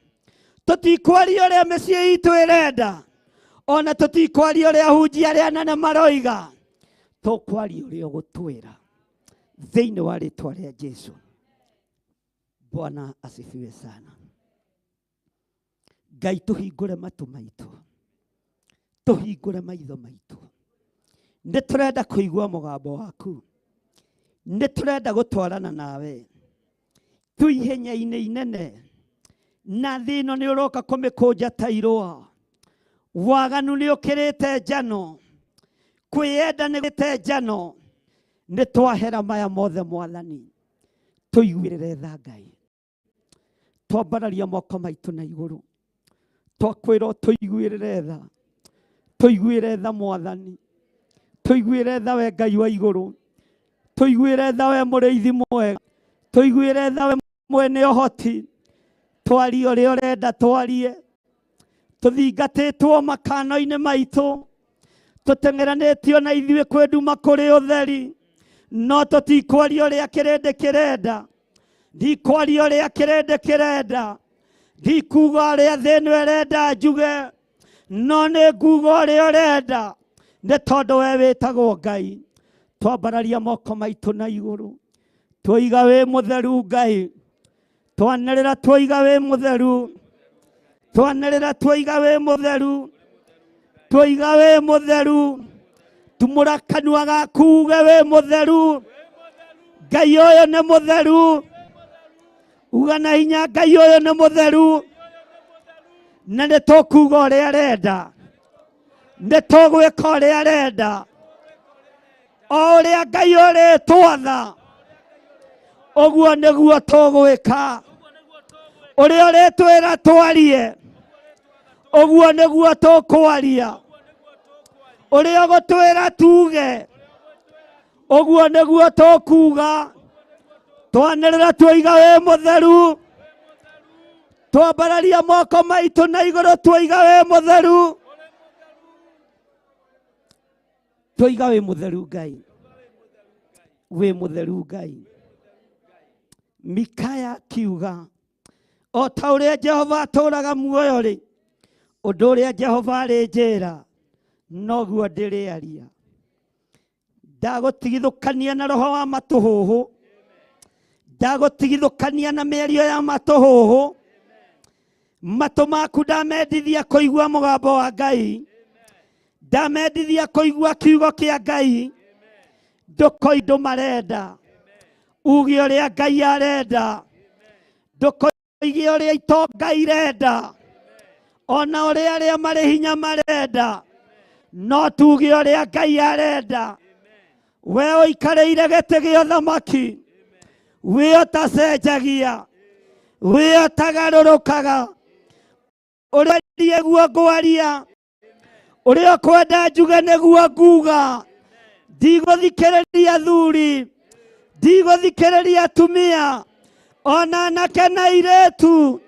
tũtikwaria ũrĩa mĩciĩ itũ ĩrenda, ona tũtikwaria ũrĩa ahunjia arĩa anene maroiga, tũkwaria ũrĩa ũgũtwĩra thĩinĩ wa rĩtwa rĩa Jesu. Bwana asifiwe sana. Ngai tũhingũre matũ maitũ, tũhingũre maitho maitũ. Nĩ tũrenda kũigua mũgambo waku, nĩ tũrenda gũtwarana nawe. Tu ihenya-inĩ inene na thĩ ĩno nĩ ũroka kũmĩkũnja ta irũa. Waganu nĩ ũkĩrĩte njano, kwĩyenda nĩ gĩte njano. Nĩ twahera maya mothe Mwathani, tũiguĩrĩre tha Ngai. Twambararia moko maitũ na igũrũ, twakwĩra tũiguĩrĩre tha, tũiguĩre tha Mwathani, tũiguĩre tha we Ngai wa igũrũ, tũiguĩre tha we mũrĩithi mwega, tũiguĩre tha we mwene ũhoti. Twarie ũrĩa ũrenda twarie, tũthingatĩtwo makano-inĩ maitũ, tũteng'eranĩtio na ithuĩ kwĩ nduma kũrĩ ũtheri, no tũtikwaria ũrĩa kĩrĩndĩ kĩrenda. Ndikwaria ũrĩa kĩrĩndĩ kĩrenda, ndikuga ũrĩa thĩ ĩno ĩrenda njuge, no nĩ nguga ũrĩa ũrenda, nĩ tondũ we wĩtagwo Ngai. Twambararia moko maitũ na igũrũ, twoiga wĩ mũtheru Ngai, twanĩrĩra twoiga wĩ mũtheru, twanĩrĩra twoiga wĩ mũtheru, twoiga wĩ mũtheru. Tumũra kanua gaku uge wĩ mũtheru. Ngai ũyũ nĩ mũtheru. Uga na hinya Ngai ũyũ nĩ mũtheru. Na nĩ tũkuga ũrĩa arenda, nĩ tũgwĩka ũrĩa arenda, o ũrĩa Ngai ũrĩtwatha ũguo nĩguo tũgwĩka. Ũrĩa ũrĩtwĩra twarie ũguo nĩguo tũkwaria. Ũrĩa ũgũtwĩra tuge ũguo nĩguo tũkuga. Twanĩrĩra twoiga wĩ mũtheru, twambararia moko maitũ na igũrũ twoiga wĩ mũtheru, twoiga wĩ mũtheru Ngai, wĩ mũtheru Ngai. Mikaya akiuga o ta ũrĩa Jehova atũũraga muoyo rĩ, ũndũ ũrĩa Jehova arĩnjĩra noguo ndĩrĩaria. Ndagũtigithũkania na roho wa matũhũhũ, ndagũtigithũkania na mĩario ya matũhũhũ. Matũ maku ndamendithia kũigua mũgambo wa Ngai, ndamendithia kũigua kiugo kĩa Ngai. Ndũkoi ndũ marenda, uge ũrĩa Ngai arenda. Ndũkoige ũrĩa itonga irenda, ona ũrĩa arĩa marĩ hinya marenda, no tuge ũrĩa Ngai arenda. We ũikarĩire gĩtĩ gĩa ũthamaki, we ũtacenjagia, we ũtagarũrũkaga. Ũrĩa nĩguo ngwaria, ũrĩa ũkwenda njuge nĩguo nguga. Ndigũthikĩrĩria athuri, ndigũthikĩrĩria atumia, ona anake na airĩtu,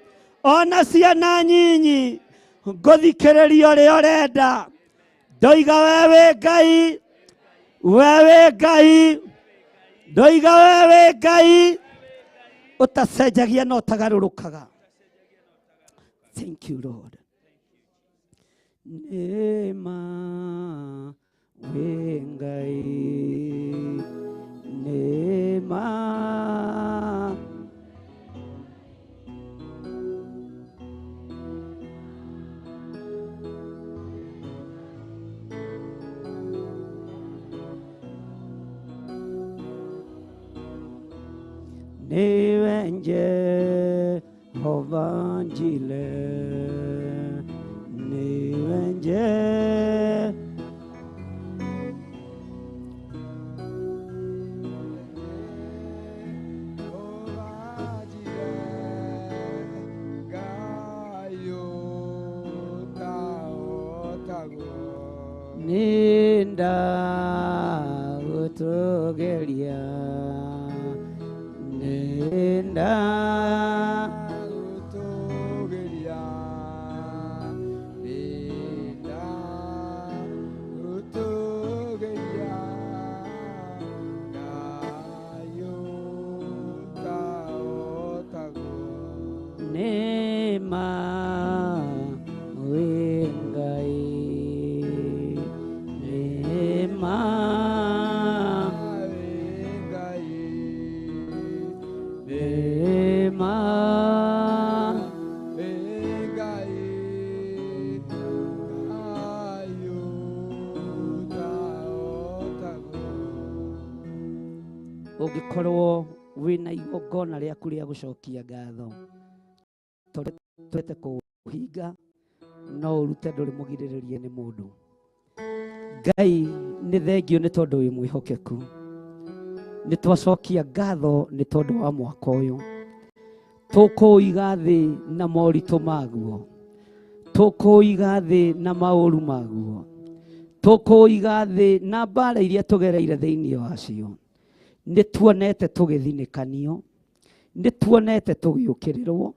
ona ciana nyinyi. Ngũthikĩrĩria ũrĩa ũrenda. Ndoiga we wĩ Ngai, we wĩ Ngai, ndoiga we wĩ Ngai ũtacenjagia na ũtagarũrũkaga. Thank you Lord. Nĩma wĩ Ngai, nĩma niwe Jehova Jireh, niwe Nindagũtũgĩria, ninda Gũtũgĩria Nĩ ma wĩ Ngai, nĩ ma nĩ ma ũngĩkorwo wĩna igongona rĩaku rĩa gũcokia ngatho tondũ twete kũhinga no ũrute ndũrĩ mũgirĩrĩrie nĩ mũndũ. Ngai nĩ thengio nĩ tondũ wĩ mwĩhokeku, nĩ twacokia ngatho nĩ tondũ wa mwaka ũyũ, tũkũiga thĩ na moritũ maguo, tũkũiga thĩ na maũru maguo, tũkũiga thĩ na mbara iria tũgereire thĩinĩ wacio. Nĩ tuonete tũgĩthinĩkanio, nĩ tuonete tũgĩũkĩrĩrwo,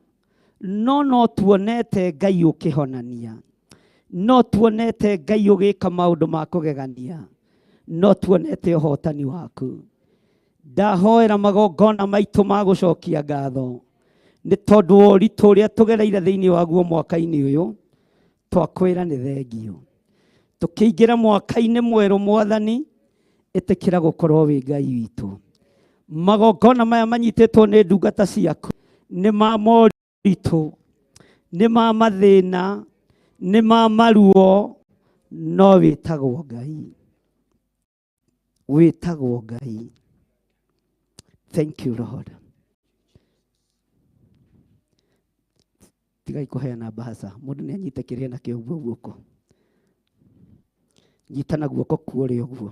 no no tuonete Ngai ũkĩhonania, no tuonete Ngai ũgĩka maũndũ ma kũgegania, no tuonete ũhotani waku. Ndahoera magongona maitũ ma gũcokia ngatho nĩ tondũ wa ũritũ ũrĩa tũgereire thĩinĩ waguo mwaka-inĩ ũyũ, twakwĩra nĩ thengio. Tũkĩingĩra mwaka-inĩ mwerũ, Mwathani, ĩtĩkĩra gũkorwo wĩ Ngai witũ. Magongona maya manyitĩtwo nĩ ndungata ciaku nĩ ma moritũ, nĩ ma mathĩna, nĩ ma maruo, no wĩtagwo Ngai, wĩtagwo Ngai. Thank you Lord. Tigai kũheana mbahaca, mũndũ nĩ anyite kĩrĩa nakĩo ũguo guoko, nyitana guoko kuo ũrĩa ũguo.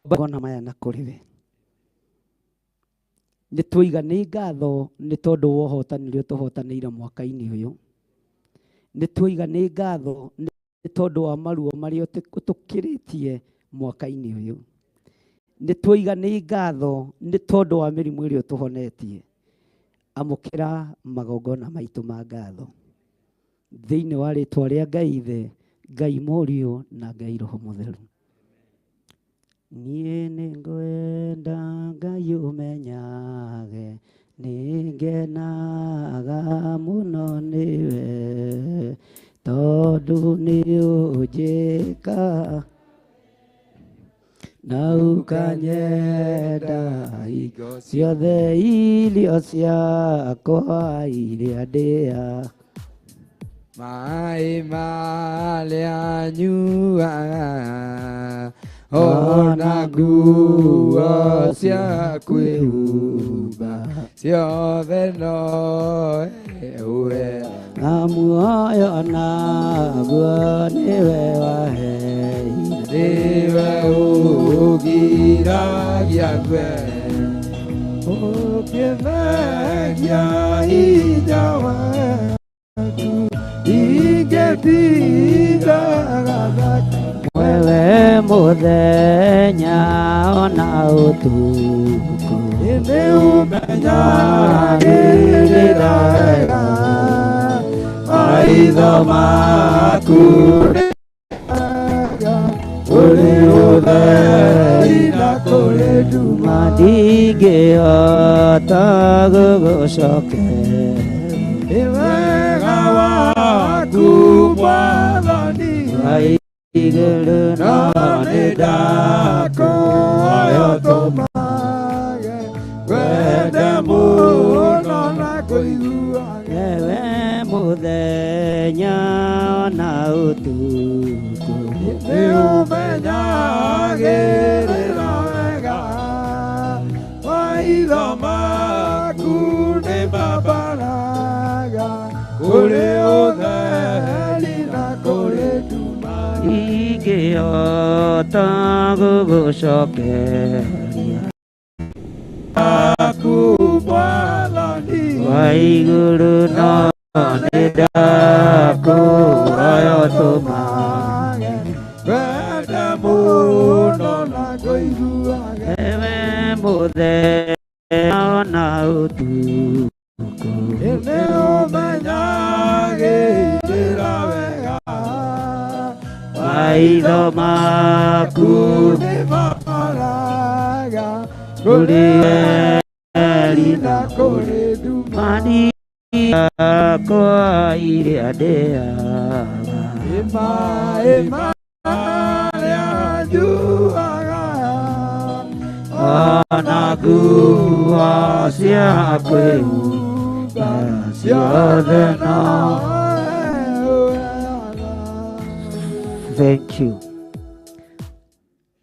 Magongona maya na kũrĩ we nĩ twoiga nĩ ngatho nĩ tondũ wa ũhotani ũrĩa ũtũhotanĩire mwaka-inĩ ũyũ, nĩ twoiga nĩ ngatho nĩ tondũ wa maruo marĩa ũtũkĩrĩtie mwaka-inĩ ũyũ, nĩ twoiga nĩ ngatho nĩ tondũ wa mĩrimũ ĩrĩa ũtũhonetie. Amũkĩra magongona maitũ ma ngatho thĩinĩ wa rĩtwa rĩa Ngai Ithe, Ngai Mũriũ na Ngai Roho Mũtheru. Niĩ nĩngwenda Ngai ũmenyage, nĩngenaga mũno nĩwe, tondũ nĩũnjĩka na ũkanyenda hingo ciothe, irio ciakwa iria ndĩa Maĩ marĩa nyuaga, ona nguo cia kwĩhumba, ciothe nowe ũhe. Na muoyo naguo nĩwe waheire, Nĩwe ũgiragia ngwe, ũkĩmegia hinya waku, ingĩtindaga wewe mũthenya ona ũtukũ, nĩ ũmenyagĩrĩra wega, maitho maku nĩ mega, kũrĩ ũtheri na kũrĩ nduma. Ndingĩhota gũgũcokeria Nĩ wega waku Mwathani, igũrũ, no no nĩ nĩ ndakũhoya ũtũmage wende mũno na kũiguage wewe mũthenya na ũtukũ, nĩ ũmenyagĩrĩra wega, maitho maku nĩ mabaraga kũrĩ ũtheri na kũrĩ nduma. Ingĩhota gũgũcokeria Waku Mwathani, wa igũrũ, no nĩ ndakũhoya ũtũmage wende mũno na kũiguage wewe mũthenya na ũtukũ, nĩ ũmenyagĩrĩra wega, maitho maku nĩ mabaraga kũrĩ ũtheri Na kũrĩ nduma. Mani yakwa iria ndĩaga. Maĩ marĩa njuaga. Ona nguo cia kwĩhumba ciothe no. Thank you.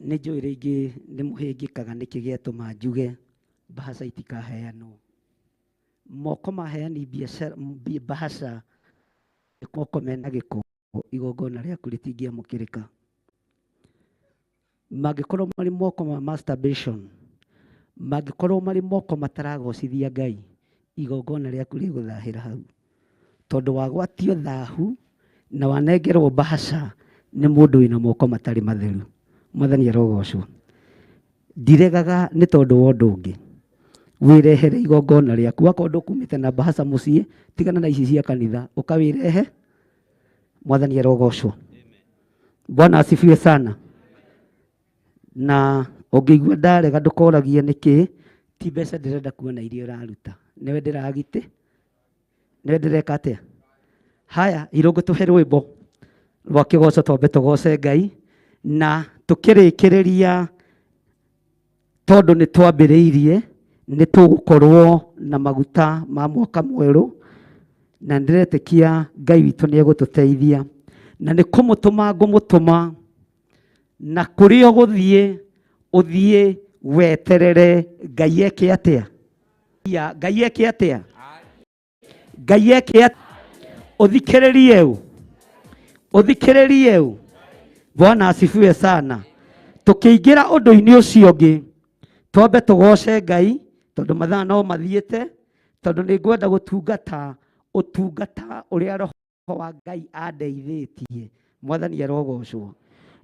Nĩ njũĩ rĩngĩ nĩ mũhĩngĩkaga nĩkĩ gĩatũma njuge mbahaca itikaheanwo. Moko maheani biacara mbahaca nĩ moko mena gĩko, igongona rĩaku rĩtingĩamũkĩrĩka. Mangĩkorwo marĩ moko ma masturbation, mangĩkorwo marĩ moko mataragocithia Ngai, igongona rĩaku rĩgũthahĩra hau. Tondũ wagwatio thahu na wanengerwo mbahaca nĩ mũndũ wĩna moko matarĩ matheru. Mwathani arogocwo. Ndiregaga nĩ tondũ wa ũndũ ũngĩ. Wĩrehere igongona rĩaku. Wakorwo ndũkumĩte na mbahaca mũciĩ, tigana na ici cia kanitha, ũkawĩrehe. Mwathani arogocwo. Bwana asifiwe sana. Na ũngĩigua ndarega ndũkoragie nĩkĩ, ti mbeca ndĩrenda kuona iria ũraruta. Nĩwe ndĩragitĩ, nĩwe ndĩreka atĩa? Haya, irũngũ tũhe rwĩmbo rwa kĩgoco twambe tũgoce Ngai na tũkĩrĩkĩrĩria tondũ nĩ twambĩrĩirie nĩ tũgũkorwo na maguta ma mwaka mwerũ na ndĩretĩkia Ngai witũ nĩ egũtũteithia na nĩ kũmũtũma ngũmũtũma na kũrĩa ũgũthiĩ ũthiĩ weterere Ngai eke atĩa? Ya, Ngai eke atĩa? Ngai eke atĩa? Ũthikĩrĩrie ũ, ũthikĩrĩrie ũ. Bwana asifiwe sana. Tũkĩingĩra ũndũ-inĩ ũcio ũngĩ, twambe tũgoce Ngai tondũ mathaa no mathiĩte, tondũ nĩ ngwenda gũtungata ũtungata ũrĩa Roho wa Ngai andeithĩtie. Mwathani arogocwo.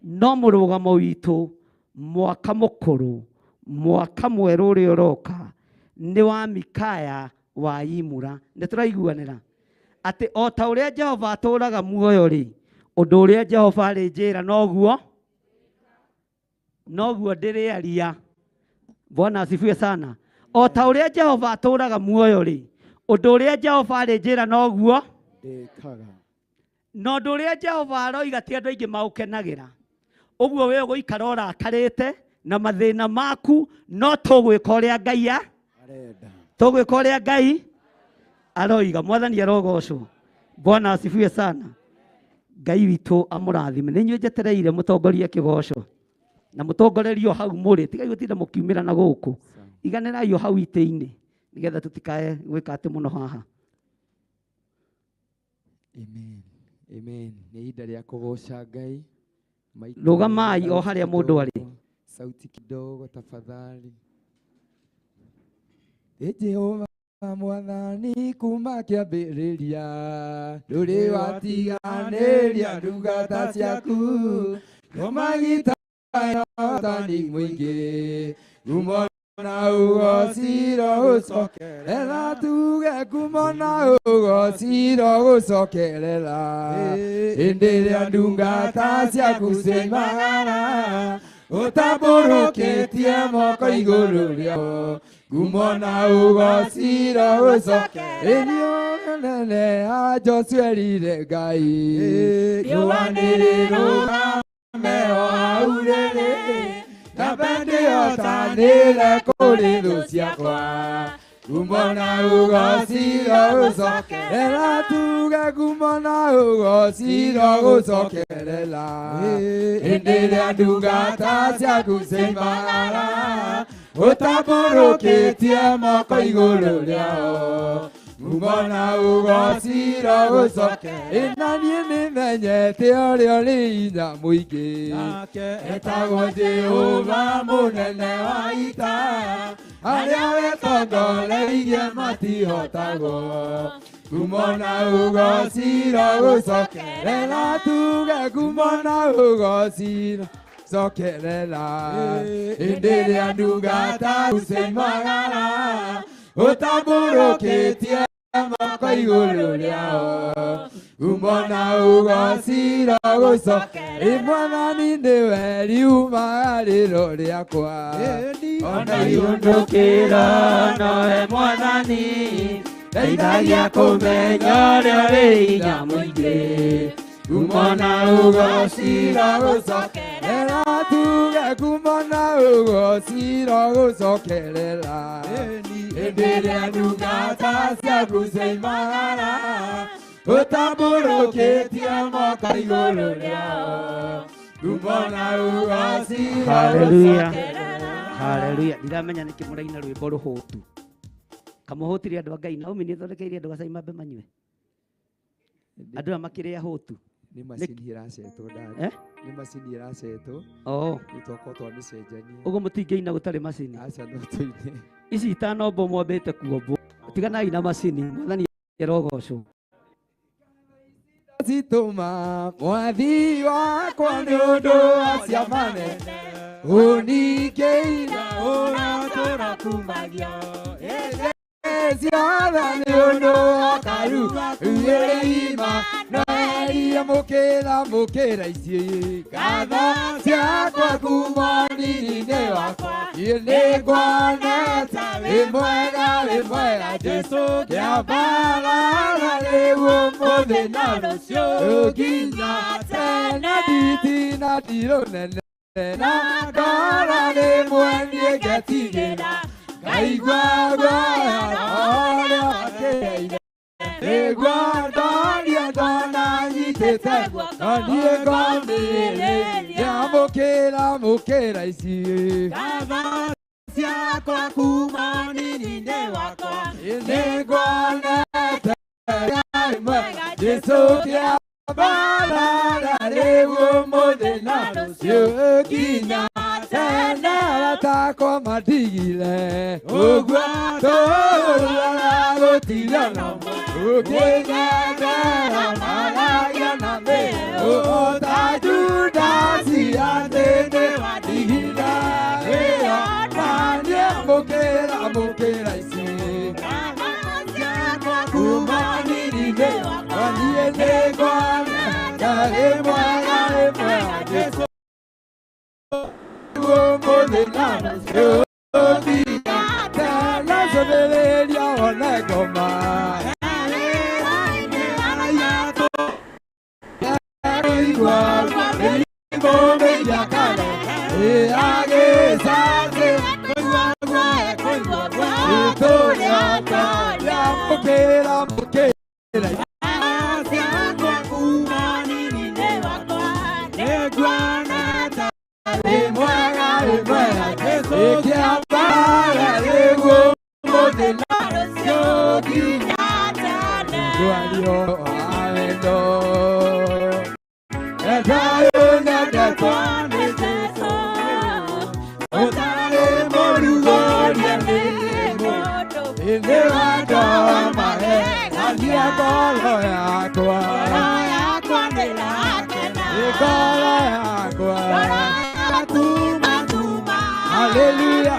No mũrũgamo witũ mwaka mũkũrũ, mwaka mwerũ ũrĩa ũroka nĩ wa Mikaya wa Imura. Nĩ tũraiguanĩra atĩ o ta ũrĩa Jehova atũũraga muoyo rĩ, ũndũ ũrĩa Jehova arĩnjĩra noguo noguo ndĩrĩaria. Bwana asifiwe sana. O ta ũrĩa Jehova atũũraga muoyo rĩ, ũndũ ũrĩa Jehova arĩnjĩra noguo Ndĩkaga. Na ũndũ ũrĩa Jehova aroiga ti andũ aingĩ maũkenagĩra. Ũguo we ũgũikara ũrakarĩte na mathĩna maku, no tũgwĩka ũrĩa Ngai arenda. Tũgwĩka ũrĩa Ngai aroiga. Mwathani arogocwo. Bwana asifiwe sana. Ngai witũ amũrathime. Nĩ inyuĩ njetereire mũtongorie kĩgoco na mũtongorerio hau mũrĩ, tigai gũtinda mũkiumĩra na gũkũ, iganĩrai o hau itĩ-inĩ nĩgetha tũtikae gwĩka atĩ mũno haha. Amen. Amen. Nĩ ihinda rĩa kũgoca Ngai. Maitũ Rũgamai o harĩa mũndũ arĩ. Sauti kidogo tafadhali. Ĩ Jehova Mwathani kuma kĩambĩrĩria, ndũrĩ watiganĩria ndungata ciaku, ndũmagita ũhotani mũingĩ, ngumo na ũgociro gũcokerera, tuge ngumo na ũgociro gũcokerera, hĩndĩ ĩrĩa ndungata ciaku ciaimagara, ũtambũrũkĩtie moko igũrũ rĩao, ngumo na ũgociro gũcokererio nene a Joshua erire Ngai, riũa nĩrĩrũgame o hau rĩrĩ, na ndĩhotanĩre kũrĩ thũ ciakwa, ngumo na ũgociro gũcokerera, tuge ngumo na ũgociro gũcokerera, hĩndĩ ĩrĩa ndungata ciaku ciaimagara, ũtambũrũkĩtie moko igũrũ rĩao, ngumo na ũgociro gũcokerera. Na niĩ nĩmenyete ũrĩa ũrĩ hinya mũingĩ, etagwo Jehova mũnene wa ita, arĩa wetongoreirie matihotagwo, ngumo na ũgociro gũcokerera, tuge ngumo na ũgociro cokerera, hĩndĩ ĩrĩa ndungata ciaimagara, ũtambũrũkĩtie moko igũrũ rĩao Umona ũgocira gũcokerera Mwathani nĩwe riumagarĩro rĩakwa Ona ihũndũkĩra nowe Mwathani ndeithagia kũmenya ũrĩa ũrĩ hinya mũingĩ Kumona ũgocira gũcokerera tuge kumona ũgocira gũcokerera Hĩndĩ ĩrĩa ndungata ciaku ciaimagara ũtambũrũkĩtie moko igũrũ rĩao Kumona ũgocira Hallelujah. Hallelujah. Ndiramenya nĩkĩ mũraina rwĩmbo rũhũtu. Kamũhũtirie andũ a Ngai. Naomi nĩthondekeire andũ gacai mambe manyue. Andũ aya makĩrĩa hũtu. Nĩ macini ĩracetwo ndari. Eh? Nĩ macini ĩracetwo. Oh. Rĩu twakorwo twamĩcenjania. Ũguo mũtingĩina gũtarĩ macini. Aca no tũine. Ici itanombo mwambĩte kuombwo. Tiganai na macini. Mwathani arogocwo. Citũma mwathi wakwa nĩ ũndũ wa ciama nene ũningĩire ũratũra kumagia hĩndĩ ciothe nĩ ũndũ wa karu irĩima noerie mũkĩra mũkĩra ici ngatho ciakwa kuma nini-inĩ wakwa nĩngwonete wĩ mwega Jesũ kĩambarara rĩu ũmũthĩ na rũciũ nginya tene nditina ndirũnene na ngoro rĩmwe niĩ ngetigĩra ngaigua guoya ũrĩa wakĩreire nĩguo ndoria ndona nyitĩte no niĩ ngomĩrĩria mũkĩra mũkĩra ici ngatho ciakwa kuma nini-inĩ wakwa nĩnguonete Jesũ kĩambarara rĩu ũmũthĩ na rũciũ nginya tene aratakwa matigire ũguo tũrũraga gũtigana ũkĩnyendera maragia na mĩrũ ta Judasi atĩ nĩwandigire ĩyo na niĩ mũkĩra mũkĩra ici kuma nini-inĩ wakwa niĩ nĩngwonete wĩ mwega Jesũ ũmũthĩ na rũciũ nginya tene cũthĩrĩria wone ngoma Hallelujah,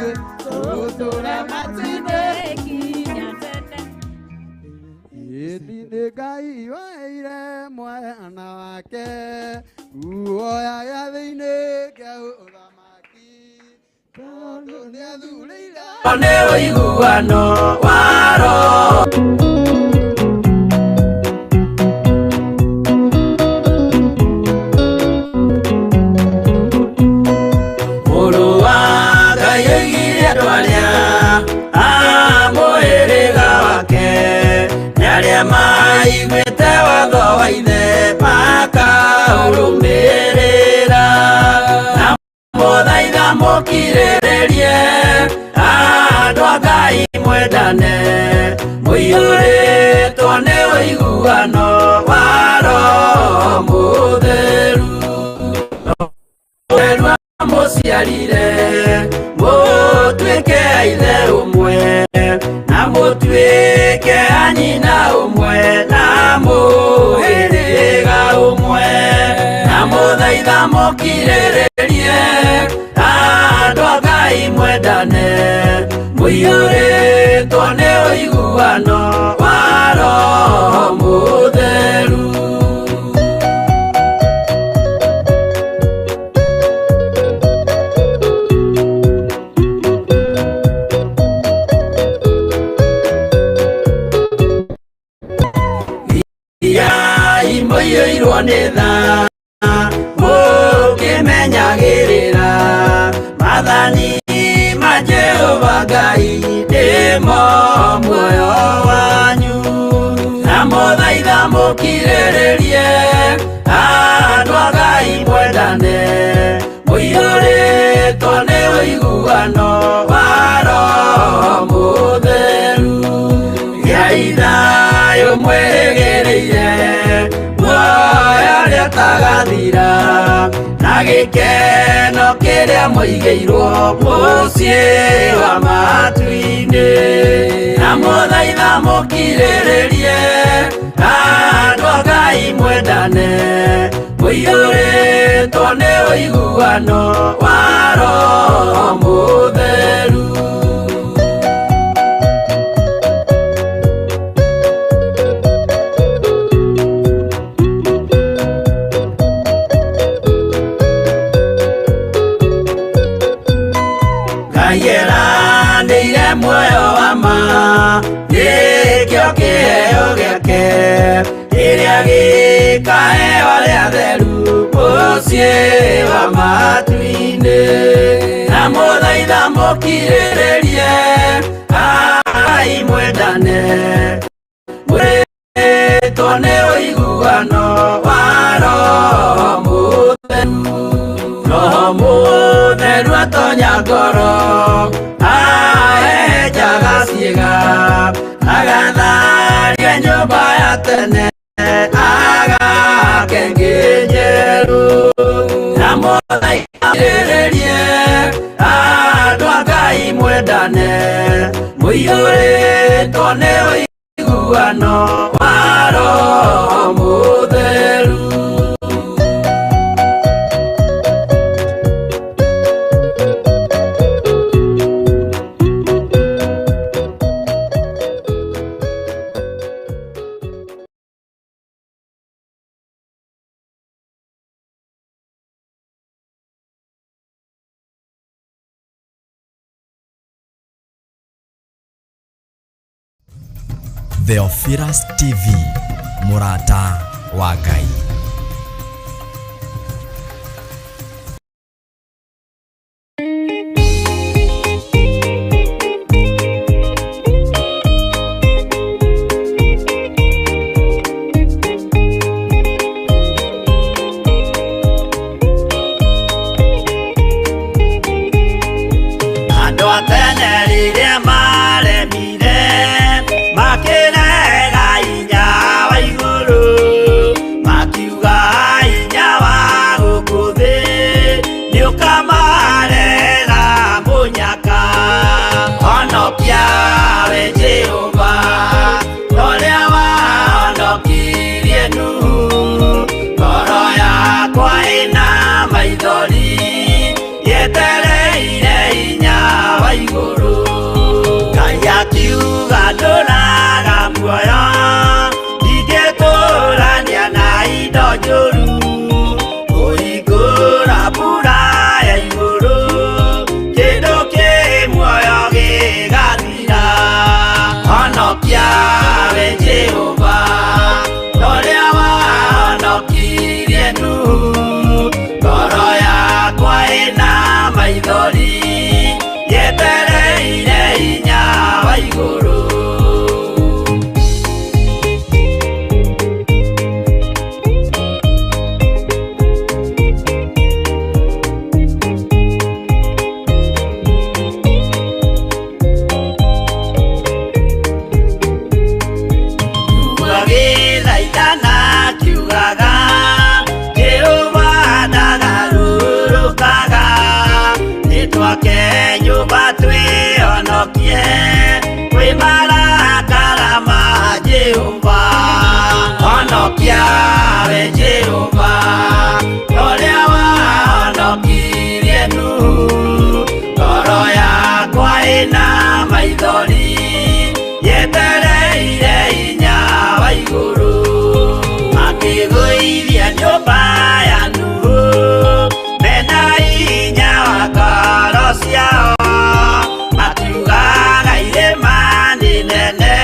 ithuĩ tũgũtũra matu-inĩ. Ĩni nĩ Ngai waheire mwana wake muoya gĩathĩ-inĩ kĩa ũthamaki tondũ nĩathurĩire nĩ ũiguano wa Roho. Mũrũ wa Ngai oigire andũ arĩa a mũhĩrĩga wake nĩ arĩa maiguĩte watho wa ithe makaũrũmĩrĩra. Na mũthaitha mũkirĩrĩrie andũ a Ngai mwendane mũiyũrĩtwo nĩ ũiguano wa Roho Mũtheru. Mũtheru amũciarire mũtuĩke a ithe ũmwe na mũtuĩke a nyina ũmwe na mũhĩrĩga ũmwe. Na mũthaitha mũkirĩrĩrie andũ a Ngai mwendane mũiyũrĩtwo nĩ ũiguano wa Roho Mũtheru. Iai mũiyũirwo nĩ tha mũkĩmenyagĩrĩra maathani ma Jehova Ngai nĩmo muoyo wanyu. Na mũthaitha mũkirĩrĩrie andũ a Ngai mwendane mũiyũrĩtwo nĩ ũiguano wa Roho Mũtheru. Gĩai thayũ mwĩrĩgĩrĩire muoyo ũrĩa ũtagathira na gĩkeno kĩrĩa mũigĩirwo mũciĩ wa matu-inĩ. Na mũthaitha mũkirĩrĩrie andũ a Ngai mwendane mũiyũrĩtwo nĩ ũiguano wa Roho Mũtheru. Ngai eranĩire muoyo wa ma nĩkĩo kĩheo gĩake kĩrĩa gĩkaheo arĩa atheru mũciĩ wa matu-inĩ. Na mũthaitha mũkirĩrĩrie Ngai mwendane mũrĩtwo nĩ ũiguano wa Roho Mũtheru. Roho Mũtheru atonya ngoro ahehenjaga ciĩga agatharia nyũmba ya tene agake ĩngĩ njerũ. Na mũthaitha mũkirĩrĩrie andũ a Ngai mwendane mũiyũrĩtwo nĩ ũiguano wa Roho Mũtheru. Theophilus TV, mũrata wa Ngai. Andũ a tene rĩrĩa maremire makĩrega hinya wa igũrũ makiuga mbura ya igũrũ kĩndũ kĩ muoyo gĩgathira honokia we Jehova torĩa wahonokirie Nuhu ngoro yakwa ĩna maithori yetereire hinya wa igũrũ. Agĩthaithana akiugaga Jehova ndagarũrũkaga nĩtwake nyũmba twĩhonokie kwĩ marakara ma Jehova honokia we Jehova torĩa wahonokirie Nuhu ngoro yakwa ĩna maithori yetereire hinya wa igũrũ makĩgũithia nyũmba ya Nuhu mena hinya wa ngoro ciao makiugaga irĩma nĩ nene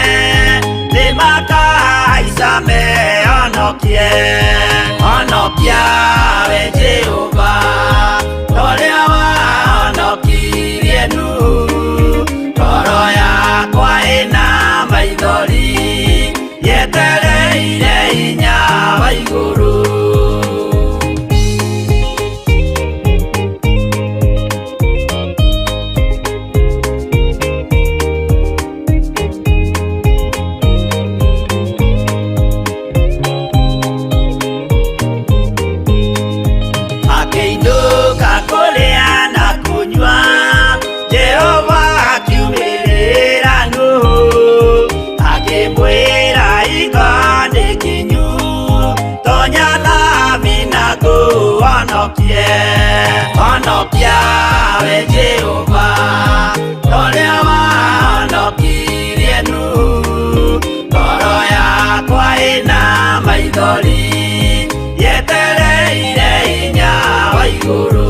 nĩmakahaica mehonokie honokia we Jehova torĩa wahonokirie Nuhu ngoro yakwa ĩna maithori yetereire hinya wa igũrũ. Akĩinũka kũrĩa na kũnyua Jehova akiumĩrĩra Nuhu akĩmwĩra iga nĩ kinyu tonya thabina ngũhonokie honokia we Jehova torĩa wahonokirie Nuhu ngoro yakwa ĩna maithori yetereire hinya wa igũrũ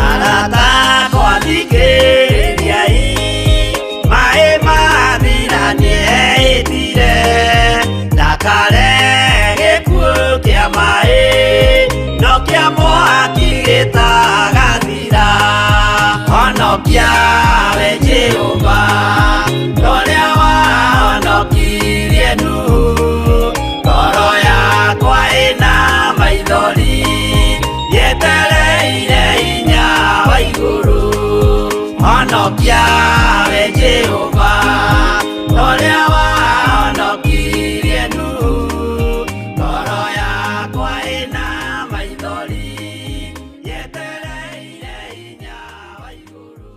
arata akwa thikĩrĩriai maĩ mathira nĩeĩtire ndakare gĩkuũ kĩa maĩ no kĩa mwaki gĩtagathira honokia we Jehova torĩa wahonokirie Nuhu ngoro yakwa ĩna maithori yetereire hinya wa igũrũ honokia we Jehova torĩa wahonokirie Nuhu ngoro yakwa ĩna maithori yetereire hinya wa igũrũ.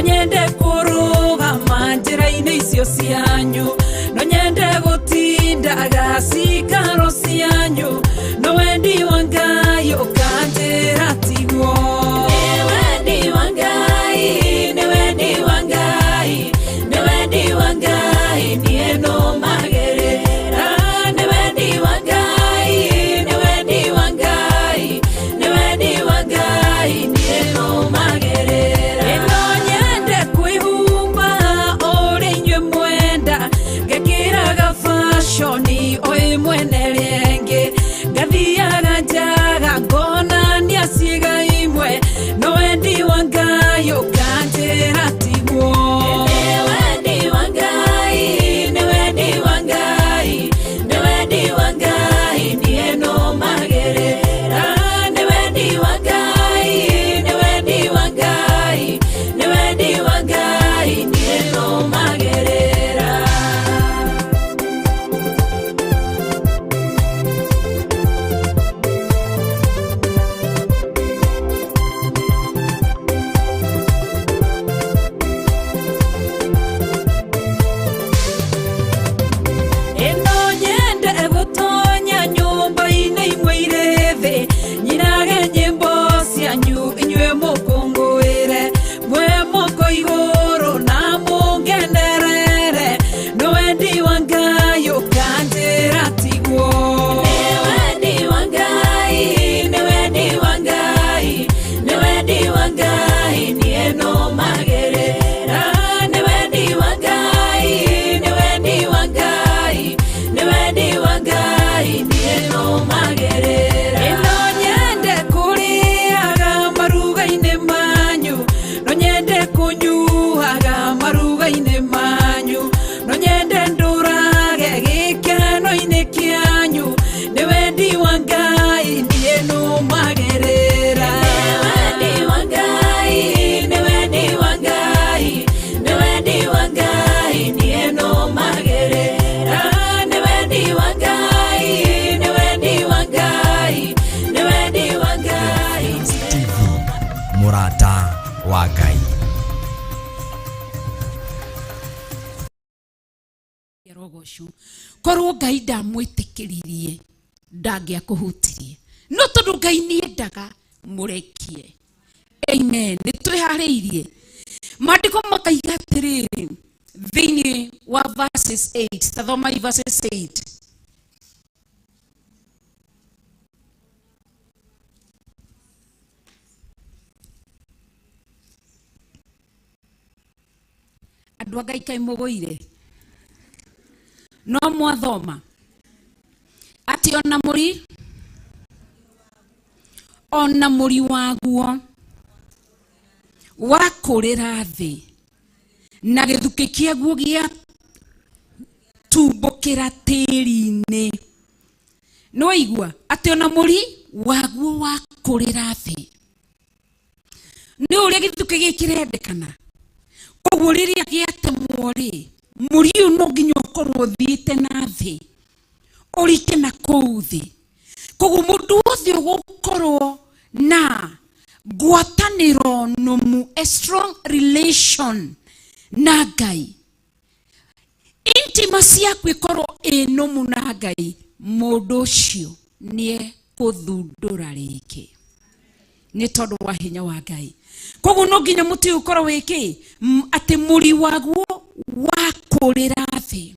Nyende kũrũgama njĩra-inĩ icio cianyu, no nyende gũtinda Nyendaga cikaro cianyu no wendi wa Ngai ũkanjĩra tiguo. Nĩ wendi wa Ngai, nĩ wendi wa Ngai, nĩ wendi wa Ngai niĩ nũmagĩrĩra. Nĩ wendi wa Ngai, nĩ wendi wa Ngai, nĩ wendi wa Ngai niĩ nũmagĩrĩra. Ĩno nyende kwĩhumba ũrĩa inyuĩ mwenda, ngekĩraga fashoni o ĩmwe na ĩrĩa ĩngĩ, ngathiaga njaga ngonania ciĩga imwe, no wendi wa Ngai ũkanjĩra tiguo. Nĩ wendi wa Ngai, nĩ wendi wa Ngai, nĩ wendi wa Ngai niĩ nũmagĩrĩra. Nĩ wendi wa Ngai, nĩ wendi wa Ngai, nĩ wendi wa Ngai niĩ nũmagĩrĩra. Ĩno nyende gũtonya nyũmba-inĩ imwe irĩ thĩ, nyinage nyĩmbo cianyu inyuĩ mũkũngũĩre, mwĩ moko igũrũ na mũngenerere, nĩ wendi wa Ngai ũkanjĩra tiguo. Nĩ wendi wa Ngai, nĩ wendi wa Ngai, nĩ wendi wa Ngai niĩ nũmagĩrĩra. Nĩ wendi wa Ngai, nĩ wendi wa Ngai, nĩ wendi wa Ngai niĩ nũmagĩrĩra. Ĩno nyende kũrĩaga maruga-inĩ manyu, no nyende kũnyuaga maruga-inĩ manyu, no nyende ndũrage gĩkeno-inĩ kĩanyu, nĩ wendi wa Ngai niĩ nũmagĩrĩra. Nĩ wendi wa Ngai, nĩ wendi wa Ngai, nĩ wendi wa Ngai niĩ nũmagĩrĩra. Nĩ wendi wa Ngai, nĩ wendi wa Ngai, nĩ wendi wa Ngai. TV mũrata wa Ngai. Rogocu korwo Ngai ndamwĩtĩkĩririe ndangĩakũhutirie, no tondũ Ngai nĩendaga mũrekie. Amen. Nĩ twĩharĩirie. Maandĩko makaiga atĩrĩrĩ thĩinĩ wa verses 8, tathomai verses 8. Andũ a Ngai kaĩ mũgũire no mwathoma atĩ ona mũri waguo wakũrĩra thĩ na gĩthukĩ kĩaguo gĩa tumbũkĩra tĩri-inĩ. Nĩ waigua atĩ ona mũri waguo wakũrĩra thĩ nĩ ũrĩa gĩthukĩ gĩkĩ kĩrendekana. Koguo rĩrĩa gĩatemwo rĩ, mũri ũyũ no nginya ũkorwo ũthiĩte na thĩ, ũrike na kũu thĩ. Koguo mũndũ wothe ũgũkorwo na ngwatanĩro nũmu, a strong relation na Ngai, intimacy yaku ĩkorwo ĩ nũmu na Ngai, mũndũ ũcio nĩekũthundũra rĩngĩ nĩ tondũ wa hinya wa Ngai. Koguo no nginya mũtĩ ũyũ ũkorwo wĩ kĩ, atĩ mũri waguo wakũrĩra thĩ.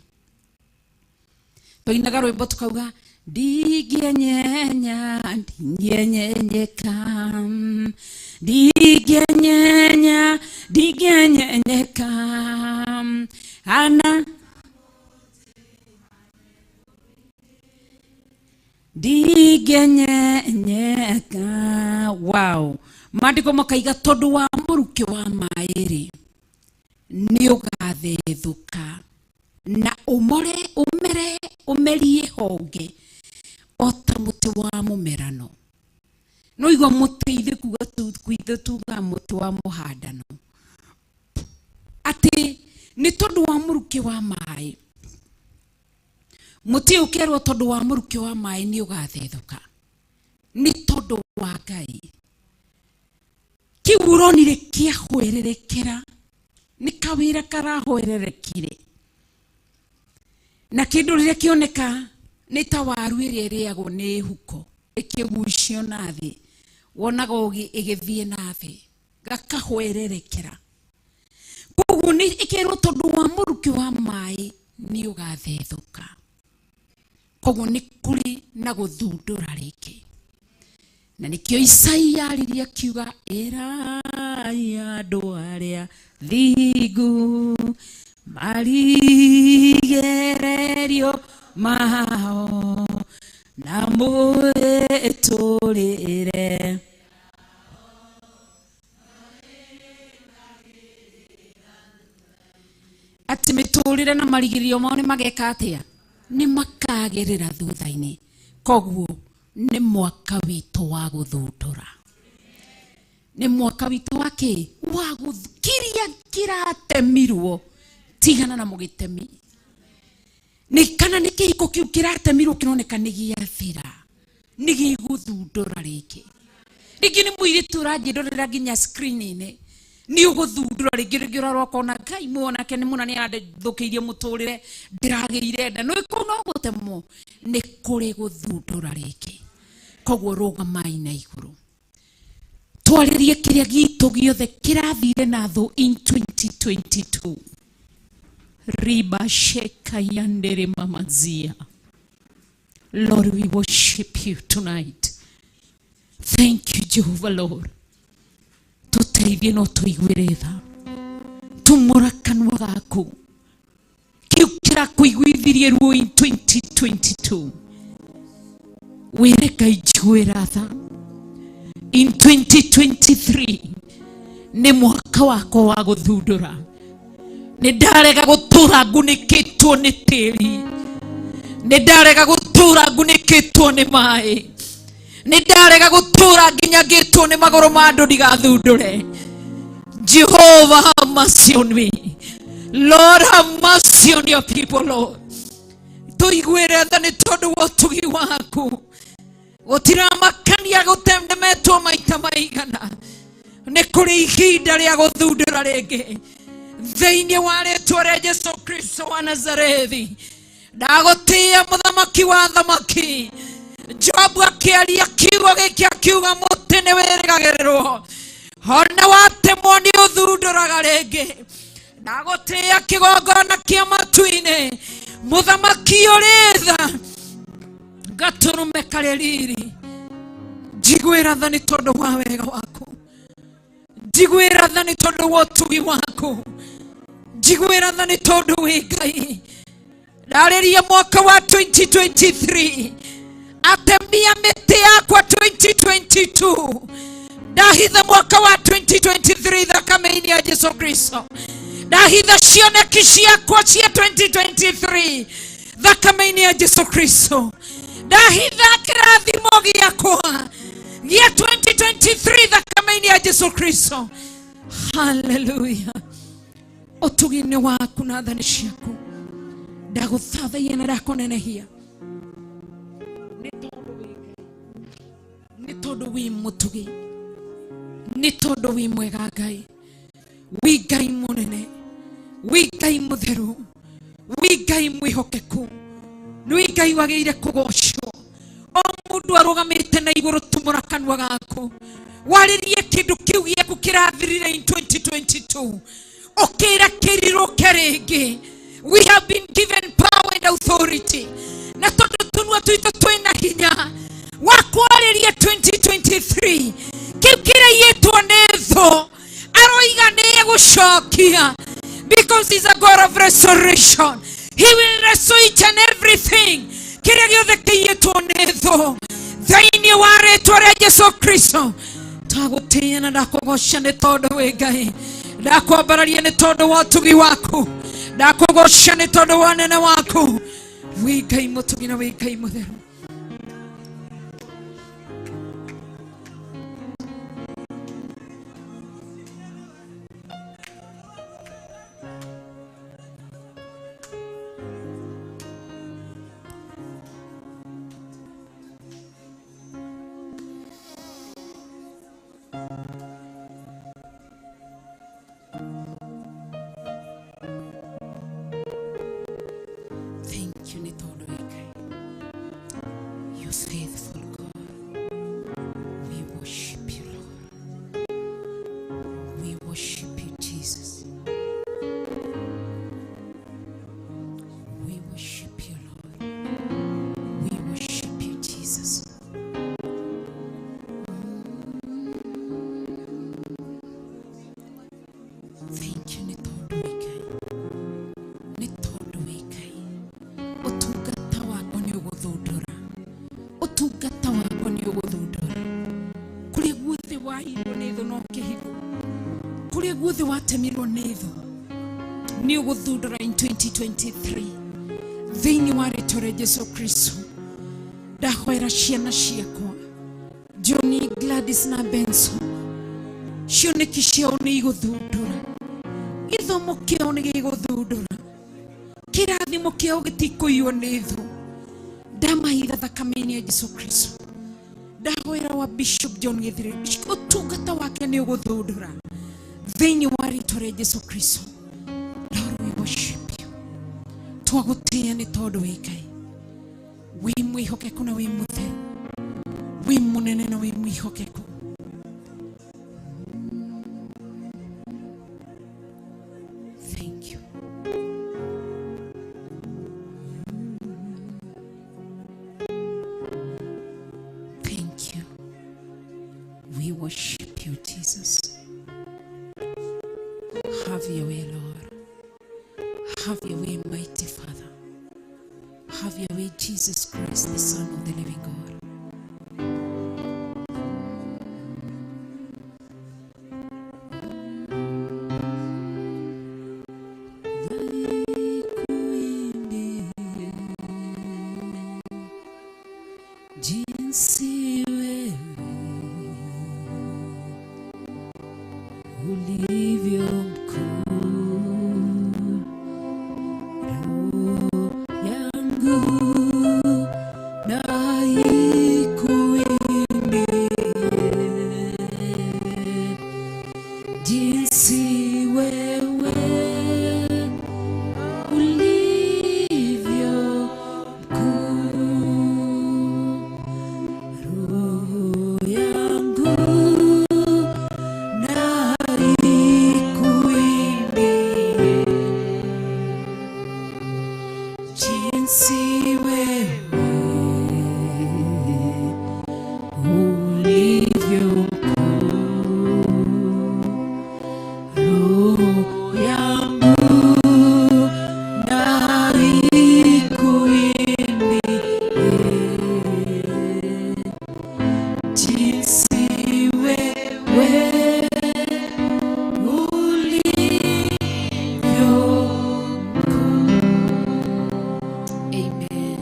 Twainaga rwĩmbo tukauga ndingĩenyenya, ndingĩenyenyeka, ndingĩenyenya, ndingĩenyenyeka, ana ndingĩenyenyeka. Wow. Maandĩko makaiga tondũ wa mũrukĩ wa maĩ rĩ, nĩ ũgathethũka na ũmore, ũmere, ũmerie honge o ta mũtĩ wa mũmerano. No igua mũtĩ ithuĩ kuga ithuĩ tugaga mũtĩ wa mũhandano, atĩ nĩ tondũ wa mũrukĩ wa maĩ, mũtĩ ũkerwo tondũ wa mũrukĩ wa maĩ nĩ ũgathethũka, nĩ tondũ wa Ngai. Kĩu ũronire kĩahwererekera, nĩ kawĩra karahwererekire, na kĩndũ rĩrĩa kĩoneka Nĩ ta waru ĩrĩa ĩrĩagwo nĩ huko ĩkĩgucio na thĩ, wonaga ĩgĩthiĩ na thĩ gakahwererekera. Koguo nĩ ĩkerwo tondũ wa mũrukĩ wa maĩ nĩ ũgathethũka. Koguo nĩ kũrĩ na gũthundũra rĩngĩ. Na nĩkĩo Isaia aririe akiuga, ĩrai andũ arĩa thingu marigererio mao na mwĩtũrĩre. Atĩ mĩtũrĩre na marigĩrĩrio mao nĩ mageka atĩa? Nĩ makagĩrĩra thutha-inĩ. Koguo nĩ mwaka witũ wa gũthundũra. Nĩ mwaka witũ wa kĩ? Wa kiria kĩratemirwo tigana na mũgĩtemi. Nĩ kana nĩ kĩhiko kĩu kĩratemirwo kĩroneka nĩ gĩathira, nĩ gĩgũthundũra rĩngĩ. Rĩngĩ nĩ mũirĩtu ũranjĩrorera nginya screen-inĩ, nĩ ũgũthundũra rĩngĩ, rĩngĩ ũrarora ũkona Ngai mwanake nĩ mũna nĩ aranthũkĩirie mũtũrĩre, ndĩragĩire nda, nĩ kũu no gũtemwo, nĩ kũrĩ gũthundũra rĩngĩ. Koguo rũgamai na igũrũ, twarĩrie kĩrĩa gitũ gĩothe kĩrathire na thũ in 2022. Riba sheka yandere mamazia. Lord, we worship you tonight. Thank you, Jehovah Lord. Tuteithie no tuiguĩre tha. Tumũra kanua gaku. Kĩu kĩrakũiguithirie ruo in 2022. Wĩre Ngai njiguĩra tha. In 2023 nĩ mwaka wakwa wa gũthundũra. Nĩ ndarega gũtũra ngunĩkĩtwo nĩ tĩri. Nĩ ndarega gũtũra ngunĩkĩtwo nĩ maĩ. Nĩ ndarega gũtũra nginya ngĩtwo nĩ magũrũ ma andũ ndigathundũre. Jehovah, have mercy on me. Lord, have mercy on your people, Lord. Tũiguĩre tha nĩ tondũ wa ũtugi waku. Gũtiramakania gũtendemetwo maita maigana. Nĩ kũrĩ ihinda rĩa gũthundũra rĩngĩ. Thĩinĩ wa rĩtwa rĩa Jesu Kristo wa Nazarethi, ndagũtĩĩa mũthamaki wa thamaki. Jobu akĩaria kiugo gĩkĩ akiuga mũtĩ nĩ wĩrĩgagĩrĩrwo, ona watemwo nĩ ũthundũraga rĩngĩ. Ndagũtĩĩa kĩgongona kĩa matu-inĩ, mũthamaki ũrĩ tha, gatũrũme karĩ riri. Njiguĩra tha nĩ tondũ wa wega waku. Njiguĩra tha nĩ tondũ wa ũtugi waku. Njiguĩra tha nĩ tondũ wĩ Ngai. Ndarĩria mwaka wa 2023, atemia mĩtĩ yakwa 2022, ndahitha mwaka wa 2023 thakame-inĩ ya Jesu Kristo. Ndahitha cioneki ciakwa cia 2023 thakame-inĩ ya Jesu Kristo. Ndahitha kĩrathimo gĩakwa gĩa 2023 thakame-inĩ ya Jesu Kristo. Hallelujah. Ũtugi-inĩ waku na thani ciaku ndagũthathaia na ndakũnenehia nĩ tondũ wĩ mũtugi, nĩ tondũ wĩ mwega Ngai, wĩ Ngai mũnene, wĩ Ngai mũtheru, wĩ Ngai mwĩhokeku, nĩ Ngai wagĩrĩire kũgocwo. O mũndũ arũgamĩte na igũrũ, tumũra kanua gaku warĩrie kĩndũ kĩu gĩaku kĩrathirire in 2022, ũkĩra kĩrirũke rĩngĩ. We have been given power and authority, na tondũ tũnua twitũ twĩna hinya wa kwarĩria 2023 kĩu kĩraiyĩtwo nĩ thũ, aroiga nĩ egũcokia, because he's a God of restoration. He will restore each and everything kĩrĩa gĩothe kĩiyĩtwo nĩ thũ thĩinĩ wa rĩtwa rĩa Jesu Kristo. Ndagũtĩĩa na ndakũgoca nĩ tondũ wĩ Ngai, ndakwambararia nĩ tondũ wa ũtugi waku, ndakũgoca nĩ tondũ wa nene waku. Wĩ Ngai mũtugi na wĩ Ngai mũtheru. Thank you nĩ tondũ wĩ Ngai. Faithful God. We worship you, Lord. We worship you, Jesus. We worship you, Lord. We worship you, Jesus. Thank you, nĩ tondũ wĩ Ngai. Nĩ tondũ wĩ Ngai. Ũtungata wakwa nĩ ũgũthundũra. Ũtungata wakwa nĩ ũgũthundũra. Kũrĩa guothe wahirwo nĩ thũ no kĩhithwo. Kũrĩa guothe watemirwo nĩ thũ nĩ ũgũthundũra in 2023 thĩinĩ wa rĩtwa rĩa Jesu Kristo. Ndahoera ciana ciakwa Johnny, Gladys na Benson, cioneki ciao nĩ igũthundũra, gĩthomo kĩao nĩ gĩgũthundũra, kĩrathimo kĩao gĩtikũiywo nĩ thũ. Ndamahitha thakame-inĩ ya Jesu Kristo. Ndahoera wa Bishop John Gĩthire, ũtungata wake nĩ ũgũthundũra thĩinĩ wa rĩtwa rĩa Jesu Kristo. Lord, we worship you. Twagũtĩĩa nĩ tondũ wĩ Ngai, wĩ mwĩhokeku na wĩ mũtheru, wĩ mũnene na wĩ mwĩhokeku. Thank you. Thank you. We worship you, Jesus. Have your way, Lord. Have your way, mighty Father. Have your way, Jesus Christ, the Son of the living God. Jinsi wewe ulivyo mkuu, roho yangu na ikuimbie. Jinsi wewe ulivyo mkuu, roho yangu na ikuimbie. Jinsi wewe ulivyo mkuu, roho yangu na ikuimbie. Jinsi wewe ulivyo mkuu. Amen.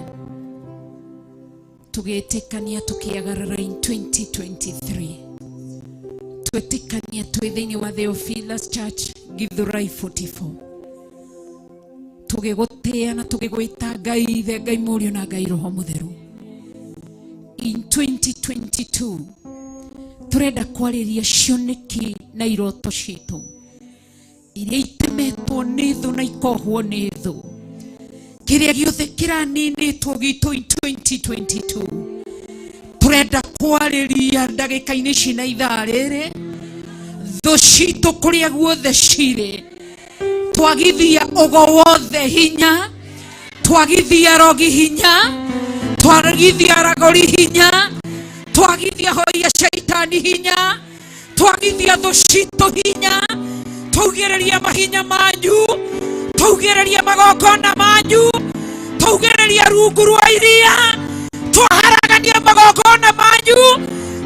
Tũgĩtĩkania tũkĩagarara in 2023, twetĩkania twĩ thĩinĩ wa Theophilus Church Githurai 44, tũgĩgũtĩĩa na tũgĩgwĩta Ngai Ithe, Ngai Mũriũ na Ngai Roho Mũtheru. In 2022 tũrenda kwarĩria cioneki na iroto citũ iria itemetwo nĩ thũ na ikohwo nĩ thũ, kĩrĩa gĩothe kĩraninĩtwo gitũ in 2022 tũrenda kwarĩria ndagĩka-inĩ ici na ithaa rĩrĩ thũ citũ kũrĩa guothe cirĩ, twagithia ũgo wothe hinya, twagithia rogi hinya, twagithia ragori hinya, twagithia hoi ya shaitani hinya, twagithia thũ citũ hinya, twaugĩrĩria mahinya manyu, twaugĩrĩria magongona manyu, twaugĩrĩria rungu rwa iria, twaharagania magongona manyu,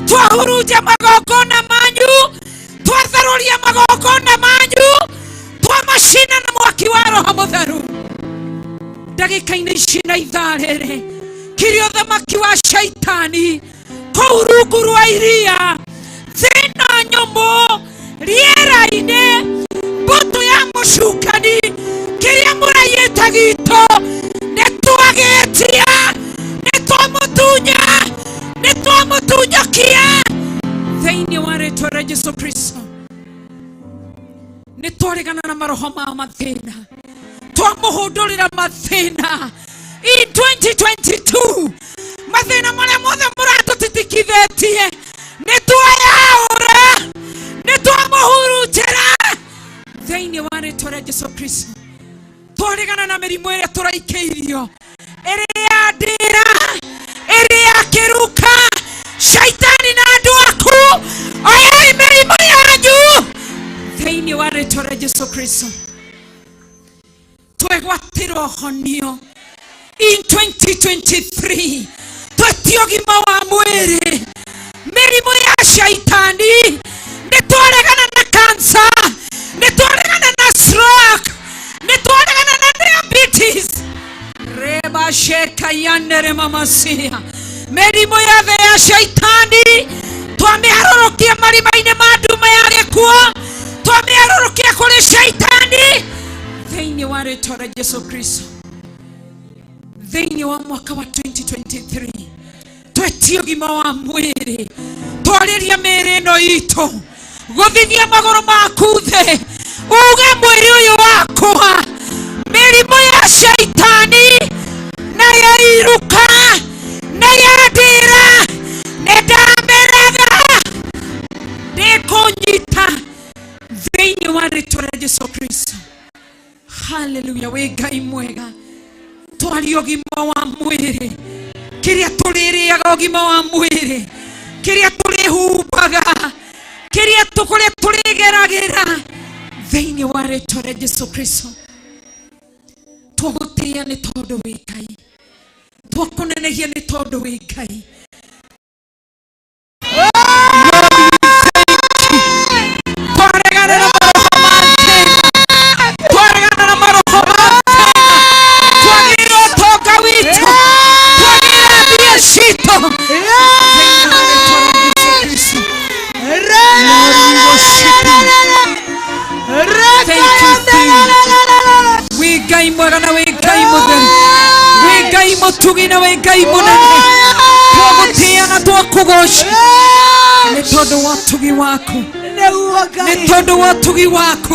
twahurunja magongona manyu, twatharũria magongona manyu, twamacina na mwaki wa Roho Mũtheru. Ndagĩka-inĩ ici na ithaa rĩrĩ, kĩrĩa ũthamaki wa shaitani kũu rungu rwa iria, thĩna nyũmũ, rĩera-inĩ, mbũtũ ya mũcukani, kĩrĩa mũraiyĩte gitũ nĩ twagĩtia, nĩ twamũtunya, nĩ twamũtunyũkia thĩinĩ wa rĩtwa rĩa Jesu Kristo. Nĩ twaregana na maroho ma mathĩna, twamũhũndũrĩra mathĩna in 2022, mathĩna marĩa Tũmĩhutie, nĩ twayaũra, nĩ twamũhurunjĩra thĩinĩ wa rĩtwa rĩa Jesu Kristo. Twaregana na mĩrimũ ĩrĩa tũraikĩirio, ĩrĩa ya ndĩra, ĩrĩa ya kĩruka, shaitani na andũ aku, oyai mĩrimũ yanyu thĩinĩ wa rĩtwa rĩa Jesu Kristo. Twegwatĩra ũhonio in 2023, twetie ũgima wa mwĩrĩ, mĩrimũ ya shaitani, nĩ twaregana na cancer, nĩ twaregana na stroke, nĩ twaregana na diabetes. Reba sheka yanere mamasia, mĩrimũ yothe ya shaitani twamĩharũrũkia marima-inĩ ma nduma ya gĩkuũ, twamĩharũrũkia kũrĩ shaitani thĩinĩ wa rĩtwa rĩa Jesu Kristo. Thĩinĩ wa mwaka wa 2023 twetie ũgima wa mwĩrĩ, twarĩria mĩĩrĩ ĩno itũ, gũthithia magũrũ maku thĩ, uge mwĩrĩ ũyũ wakwa, mĩrimũ ya shaitani na ya iruka na ya ndĩra nĩ ndamĩrega, ndĩkũnyita thĩinĩ wa rĩtwa rĩa Jesu Kristo. Haleluya, wĩ Ngai mwega. Twaria ũgima wa mwĩrĩ, kĩrĩa tũrĩrĩaga ũgima wa mwĩrĩ, kĩrĩa tũrĩhumbaga, kĩrĩa kũrĩa tũrĩgeragĩra thĩinĩ wa rĩtwa rĩa Jesu Kristo. Twagũtĩĩa nĩ tondũ wĩ Ngai, twakũnenehia nĩ tondũ wĩ Ngai. Twaregana na maroho ma thĩna, twaregana na maroho ma thĩna, twagĩrĩra ũtonga witũ, twagĩrĩra mbia citũ thĩinĩ wa rĩtwa rĩa Jesu Kristo. Lord, we worship you. Thank you, thank you. Wĩ Ngai mwega na wĩ Ngai mũtheru, wĩ Ngai mũtugi na wĩ Ngai mũnene. Twagũtĩĩa na twakũgoca nĩ tondũ wa ũtugi waku, nĩ tondũ wa ũtugi waku.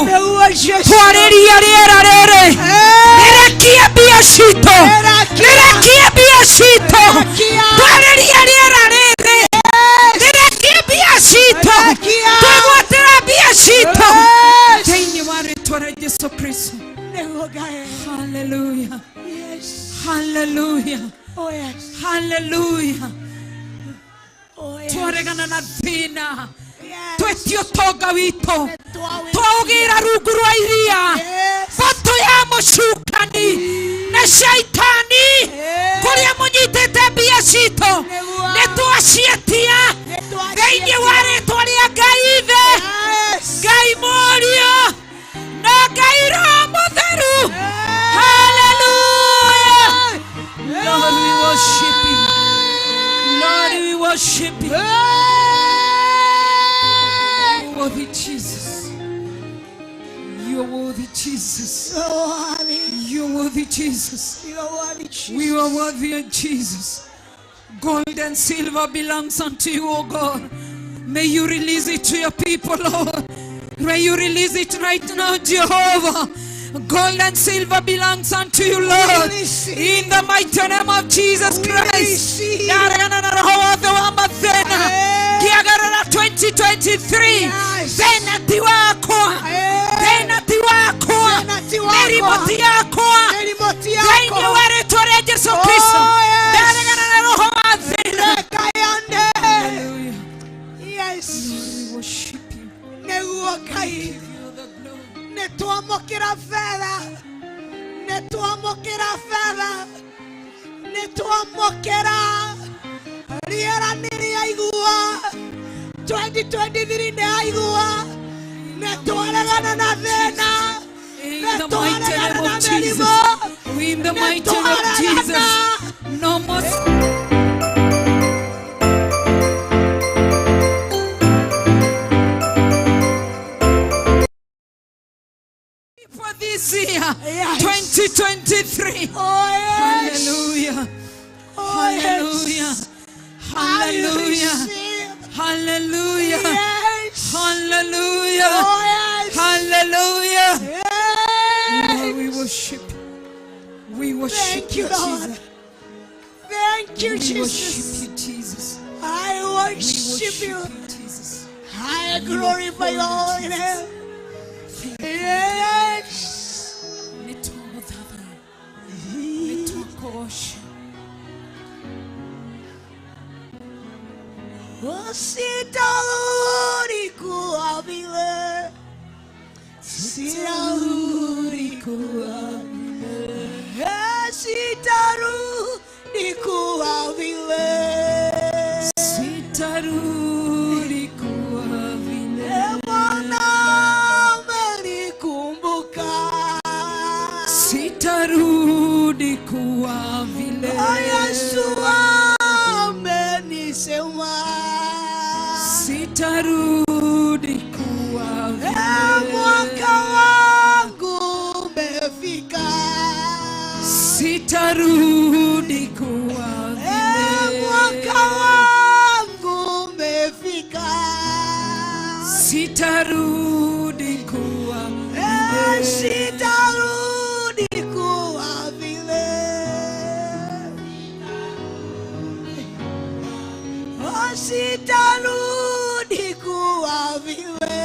Twarĩria rĩera rĩrĩ, rĩrekie mbia citũ, rĩrekie mbia citũ. Twarĩria rĩera rĩrĩ, rĩrekie mbia citũ, twĩgwatĩra mbia citũ thĩinĩ wa rĩtwa rĩa Jesu Kristo. Hallelujah. Hallelujah. Hallelujah. Twaregana na thĩna, twetie ũtonga witũ, twaũgĩra rungu rwa iria, mbũtũ ya mũcukani na shaitani kũrĩa mũnyitĩte mbia citũ, nĩ twaciĩtia thĩinĩ wa rĩtwa rĩa Ngai Ithe, Ngai Mũriũ na Ngai Roho Mũtheru. Hallelujah. Lord, we worship you. Lord, we worship you. You are worthy, Jesus. You are worthy, Jesus. You are worthy, Jesus. We are worthy, Jesus. Gold and silver belongs unto you, O God. May you release it to your people, Lord. May you release it right now, Jehovah. Gold and silver belongs unto you, Lord. In the mighty name of Jesus Christ. Ndaregana na roho wothe wa mathĩna kĩagarara 2023. Thĩna ti wakwa, thĩna ti wakwa, mĩrimũ ti yakwa, thĩinĩ wa rĩtwa rĩa Jesu Kristo. Ndaregana na roho wa thĩna. Hallelujah. Yes. We worship you. Nĩguo Ngai, Give you the glory. nĩ twamũkĩra betha, nĩ twamũkĩra betha, nĩ twamũkĩra rĩera nĩ rĩaigua, 2023 nĩ yaigua, nĩ twaregana na thĩna, In nĩ the mighty twaregana name na of Jesus. mĩrimũ, In the nĩ mighty name of Jesus. twaregana. No more. For this year, Yes. 2023. Oh, yes. Hallelujah. Oh, yes. Hallelujah. I Hallelujah. receive. Hallelujah. Yes. Hallelujah. Oh, yes. Hallelujah. Yes. Lord, we worship you. We worship Thank you, you, Lord. Jesus. Thank you, We Jesus. worship you, Jesus. I worship you. I glorify your holy name. Yes. Sitarudi kuwa vile, sitarudi kuwa vile, sitarudi kuwa vile, sitarudi kuwa vile. Bwana amenikumbuka, sitarudi kuwa vile. Yesu amenisema, sitarudi kuwa vile. Mwaka wangu umefika, sitarudi kuwa vile. Mwaka wangu umefika, sitarudi kuwa vile. Sitarudi kuwa vile. Oh, sitarudi kuwa vile,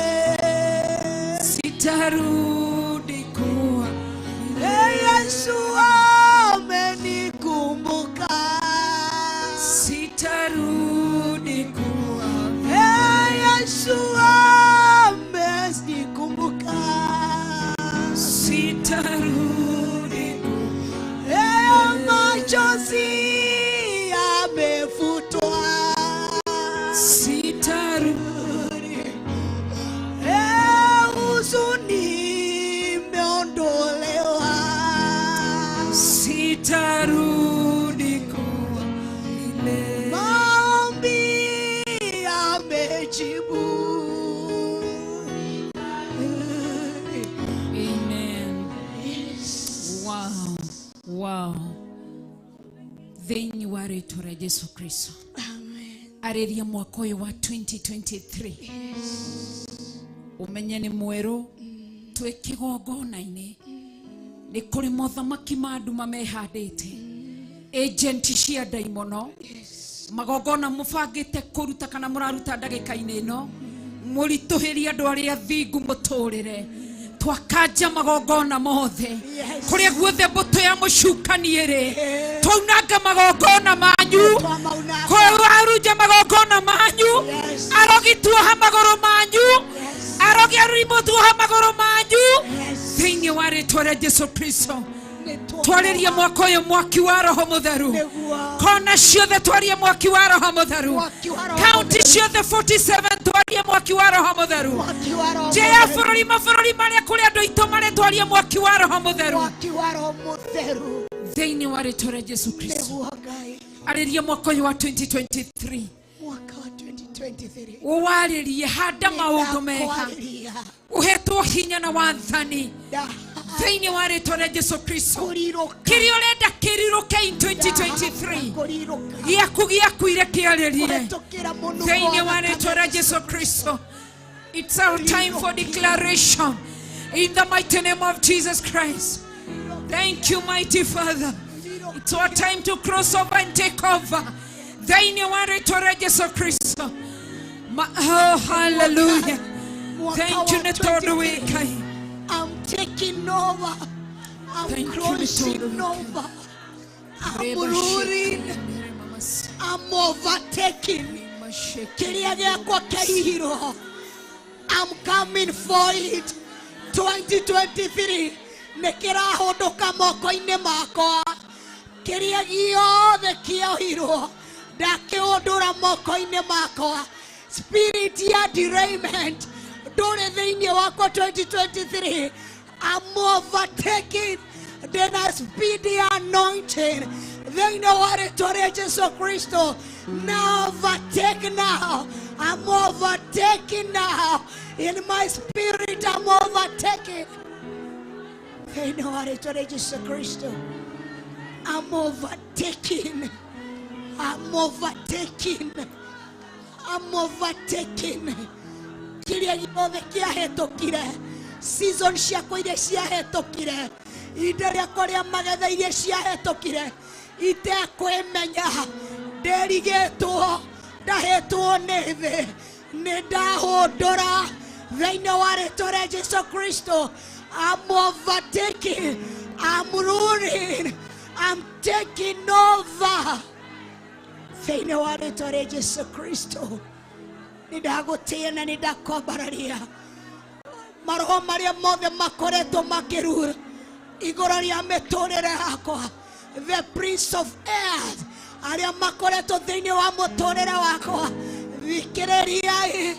sitarudi kuwa vile. Yesu amenikumbuka, sitarudi kuwa vile. Yesu amenikumbuka, sitarudi kuwa vile. Machozi yamefutwa, sitarudi. Huzuni imeondolewa, sitarudi kuwa vile. Maombi yamejibu. Amen. Wow. Wow. Thĩinĩ wa rĩtwa rĩa Jesu Kristo. Arĩria mwaka ũyũ wa 2023. Ũmenye nĩ mwerũ, twĩ kĩgongona-inĩ. Nĩ kũrĩ mothamaki ma nduma mehandĩte, agent cia ndaimono, magongona mũbangĩte kũruta kana mũraruta ndagĩka-inĩ ĩno, mũritũhĩrie andũ arĩa thingu mũtũrĩre. Twakanja magongona mothe kũrĩa guothe mbũtũ ya mũcukani ĩrĩ, twaunanga magongona manyu, kwarunja magongona manyu, arogi tuoha magũrũ manyu, arogi arimũ tuoha magũrũ manyu, thĩinĩ wa rĩtwa rĩa Jesu Kristo. Twarĩrie mwaka ũyũ mwaki wa Roho Mũtheru, kona ciothe twarie mwaki wa Roho Mũtheru, kaunti ciothe 47 twarie mwaki wa Roho Mũtheru, nja ya bũrũri, mabũrũri marĩa kũrĩ andũ aitũ marĩ, twarie mwaki wa Roho Mũtheru thĩinĩ wa rĩtwa rĩa Jesu Kristo. Arĩria mwaka ũyũ wa 2023, ũwarĩrie, handa maũndũ mega, ũhetwo hinya na wathani thĩinĩ wa rĩtwa rĩa Jesu Kristo. Kĩrĩa ũrenda kĩrirũke in 2023, gĩaku gĩakuire kĩarĩrie thĩinĩ wa rĩtwa rĩa Jesu Kristo. It's our time for declaration in the mighty name of Jesus Christ. Thank you, mighty Father. It's our time to cross over and take over thĩinĩ wa rĩtwa rĩa Jesu Kristo. Oh, hallelujah. Thank you, nĩ tondũ wĩ Ngai. I'm taking over. I'm Thank you, crossing Lord. over. I'm ruling. I'm overtaking. Kĩrĩa gĩakwa kĩaihirwo, I'm coming for it. 2023 nĩ kĩrahũndũka moko-inĩ makwa. Kĩrĩa gĩothe kĩohirwo ndakĩhũndũra moko-inĩ makwa. Spirit ya derailment ndũrĩ thĩinĩ wakwa 2023. I'm overtaking. Ndĩna speed ya anointing thĩinĩ wa rĩtwa rĩa Jesu Kristo. Now overtake now. I'm overtaking now. In my spirit I'm overtaking. Thĩinĩ wa rĩtwa rĩa Jesu Kristo. I'm overtaking. I'm overtaking. I'm overtaking. Kĩrĩa gĩothe kĩahĩtũkire, season ciakwa iria ciahĩtũkire, ihinda rĩakwa rĩa magetha iria ciahĩtũkire, itekwĩmenya, nderigĩtwo Ndahĩtwo nĩ thĩ, nĩ ndahũndũra thĩinĩ wa rĩtwa rĩa Jesu Kristo. I'm overtaking, I'm ruling, I'm taking over thĩinĩ wa rĩtwa rĩa Jesu Kristo. Nĩ ndagũtĩĩa na nĩ ndakwambararia maroho marĩa mothe makoretwo makĩrura igũrũ rĩa mĩtũrĩre yakwa, the prince of earth arĩa makoretwo thĩinĩ wa mũtũrĩre wakwa, thikĩrĩriai.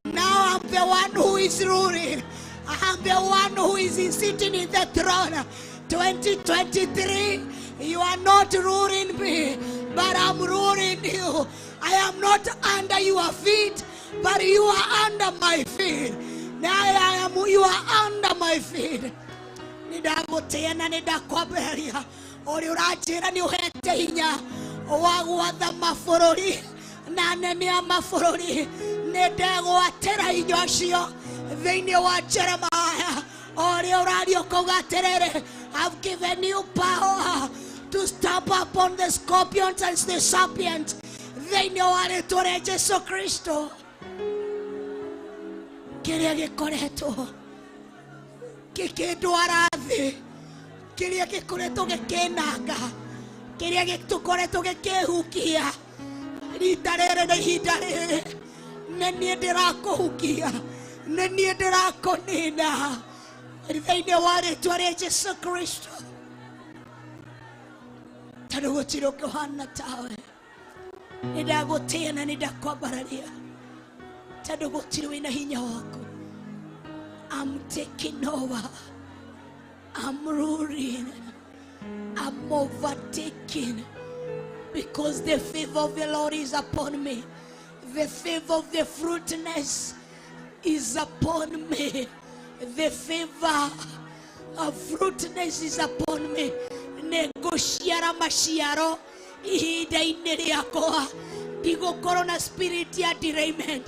Now I'm the one who is ruling. I'm the one who is sitting in the throne. 2023, you are not ruling me, but I'm ruling you. I am not under your feet, but you are under my feet. Now I am, you are under my feet. Nĩndagũtĩĩa na nĩndakwambĩrĩria ũrĩa ũranjĩra nĩ ũhete hinya wa gwatha mabũrũri na anene a mabũrũri. Nĩndegwatĩra hinya ũcio thĩinĩ wa Jeremiah ũrĩa ũraria ũkauga atĩrĩrĩ, I've given you power to stamp upon the scorpions and the serpents thĩinĩ wa rĩtwa rĩa Jesu Kristo. Kĩrĩa gĩkoretwo gĩkĩndwara thĩ, kĩrĩa gĩkoretwo gĩkĩnanga, kĩrĩa gĩtũkoretwo gĩkĩhukia rita rĩrĩ na ihinda rĩrĩ, nĩ niĩ ndĩrakũhukia, nĩ niĩ ndĩrakũnina thĩinĩ wa rĩtwa rĩa Jesu Kristo. Tondũ gũtirĩ ũngĩ ũhana tawe. Nĩ ndagũtĩĩa na nĩ ndakwambararia tondũ gũtirĩ wĩna hinya waku. I'm taking over. I'm ruling. I'm overtaking because the favor of the Lord is upon me. The favor of the fruitness is upon me. The favor of fruitness is upon me. Nĩngũciara maciaro ihinda-inĩ rĩakwa. Ndigũkorwo na spirit ya derailment.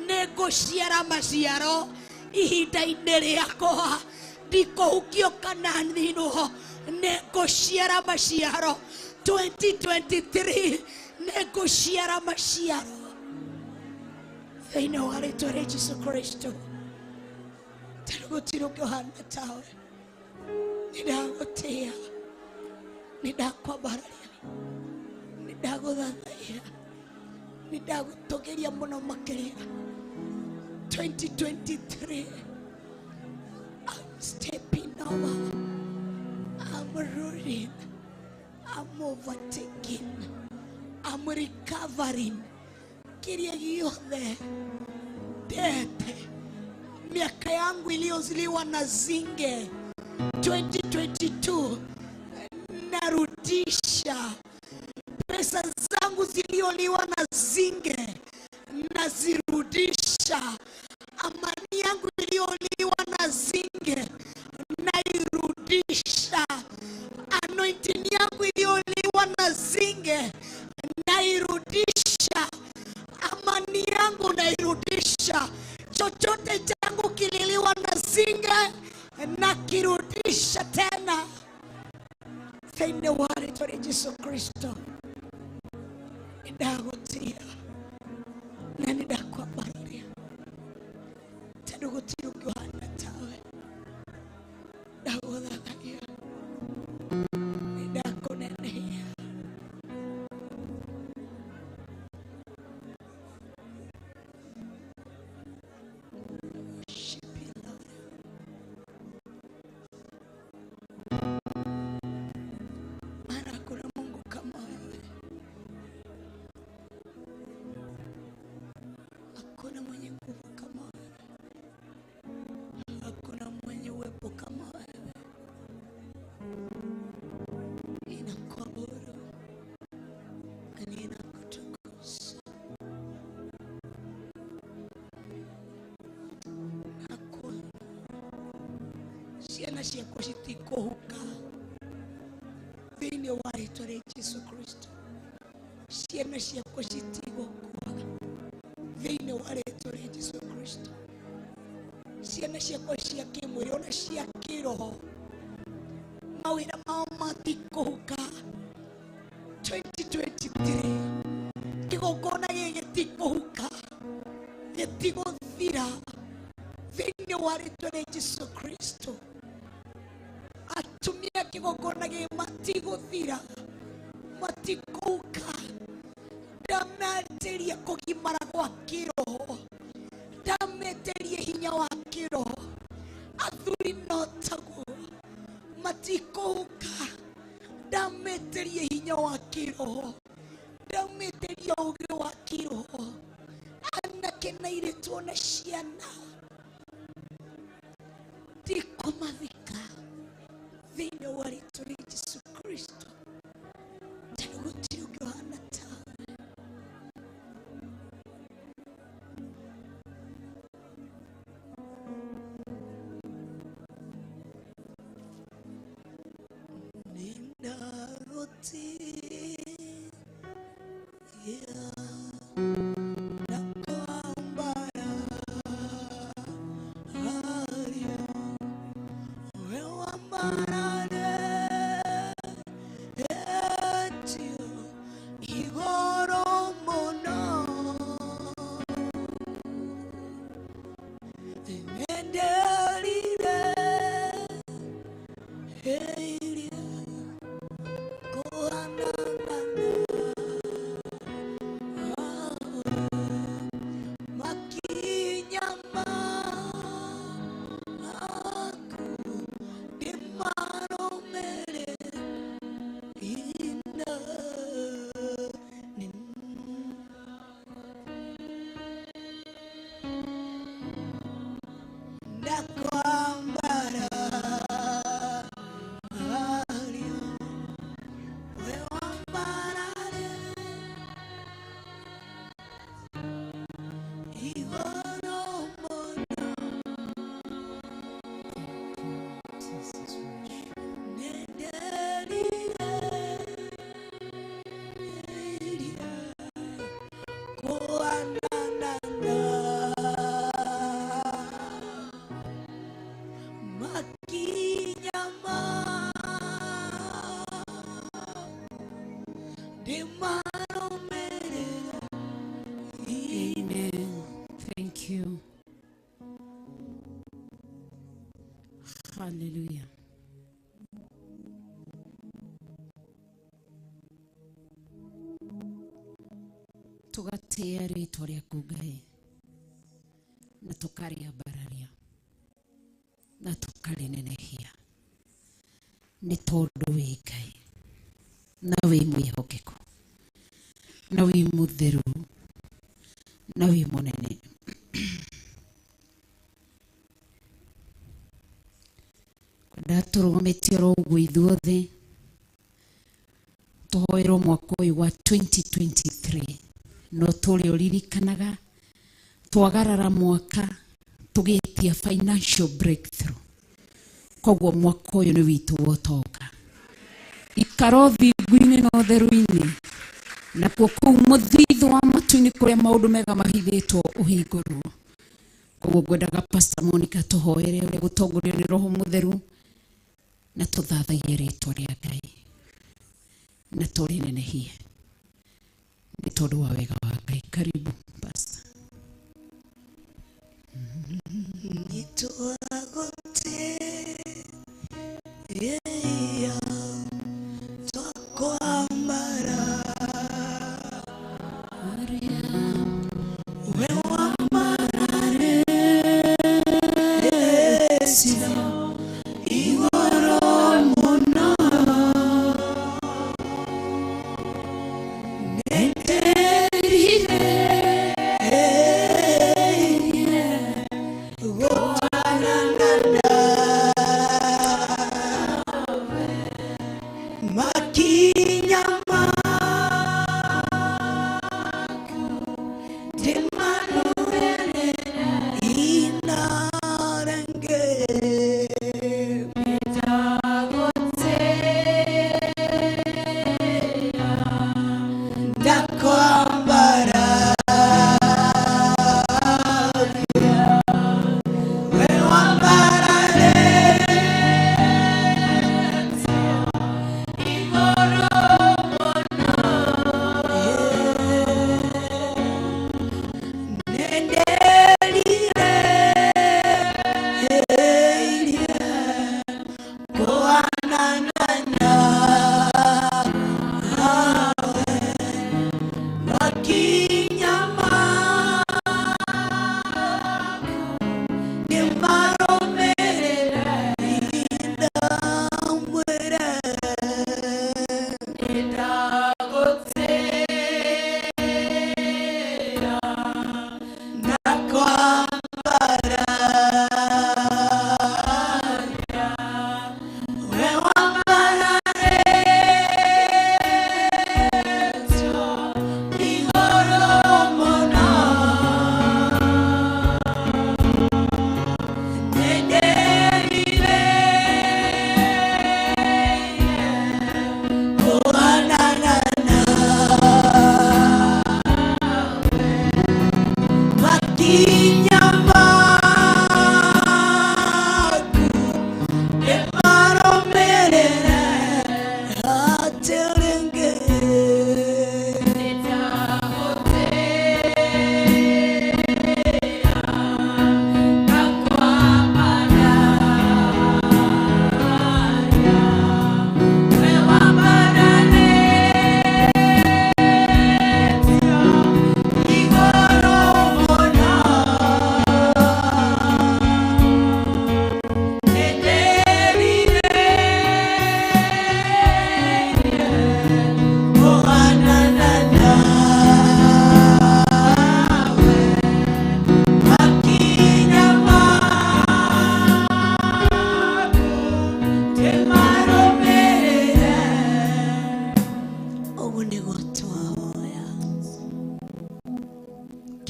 Nĩngũciara maciaro ihinda-inĩ rĩakwa. Ndikũhukio kana ninwo. Nĩngũciara maciaro 2023. Nĩngũciara maciaro thĩinĩ wa rĩtwa rĩa Jesu Kristo. Tondũ gũtirĩ ũngĩ ũhana tawe. Nĩ ndagũtĩĩa, nĩ ndakwambararia, nĩ ndagũthathaiya, nĩ ndagũtũgĩria mũno makĩria. 2023, I'm stepping over. I'm ruling. I'm overtaking. I'm recovering. Kĩrĩa gĩothe ndete miaka yangu iliyoziliwa na zinge 2022 narudisha. Pesa zangu ziliyoliwa na zinge nazirudisha. Amani yangu iliyoliwa na zinge nairudisha. Anointing yangu iliyoliwa na zinge nairudisha. Amani yangu nairudisha. Chochote changu kililiwa na zinge nakirudisha tena thĩinĩ wa rĩtwa rĩa Jesu Kristo. Nĩndagũtĩĩa na nĩndakwambararia tondũ gũtirĩ ũngĩ ũhana tawe. Ndagũthathaiya, nĩndakũnenehia. Worship you, Lord. Maana hakuna Mungu kama wewe, hakuna mwenye nguvu kama wewe, hakuna mwenye uwepo kama wewe. Ninakuabudu na ninakutukuza. Nakuinua. Ciana ciakwa citikũhuka thĩinĩ wa rĩtwa rĩa Jesu Kristo. Ciana ciakwa citigũkua thĩinĩ wa rĩtwa rĩa Jesu Kristo. Ciana ciakwa cia kĩmwĩrĩ ona cia kĩroho, mawĩra mao matikũhuka. 2023 kĩgongona gĩkĩ Gĩtikũhuka, gĩtigũthira thĩinĩ wa rĩtwa rĩa Jesu Kristo. Atumia kĩgongona gĩkĩ matigũthira, matikũhuka. Ndametĩria kũgimara gwa kĩroho, ndametĩria hinya wa kĩroho. Athuri no taguo, matikũhuka. Ndametĩria hinya wa kĩroho, ndametĩria ũũgĩ wa kĩroho. Anake na airĩtu ona ciana ndikũmathika thĩinĩ wa rĩtwa rĩa Jesu Kristo, tondũ gũtirĩ ũngĩ ũhana tawe. Nĩndagũtĩĩa na kwambara ario, we wambararĩtio igũrũ mũno. Nĩnderire iria kũhanana nawe, makinya maku ndĩmarũmĩrĩire. Ndakwambara ario, we wambarare igũrũ mũno. Nĩnderire iria kũhanana makinya ndĩmarũmĩrĩre. Amen. Thank you. Hallelujah. Tugatĩĩa rĩtwa rĩaku Ngai, na tũkarĩambararia na tũkarĩnenehia, nĩ tondũ wĩ Ngai na wĩ mwĩhokeku na wĩ mũtheru na wĩ mũnene. Ndatũrũgamĩtie oro ũguo ithuothe tũhoerwo mwaka ũyũ wa 2023, no tũrĩ ũririkanaga twagarara mwaka tũgĩtia financial breakthrough. Koguo mwaka ũyũ nĩ witũ wa ũtonga. Ikara ũthingu-inĩ na ũtheru-inĩ, nakuo kũu mũthithũ wa matu-inĩ kũrĩa maũndũ mega mahithĩtwo ũhingũrwo. Koguo ngwendaga Pastor Monica tũhoere ũrĩa gũtongorio nĩ Roho Mũtheru, na tũthathaie rĩtwa rĩa Ngai na tũrĩnenehie nĩ tondũ wa wega wa Ngai. Karibu Pastor. Nĩtwagũtĩĩa twakwambara, we wambararĩtio igũrũ mũno. Nĩnderire gũtwarana nawe, makinya maku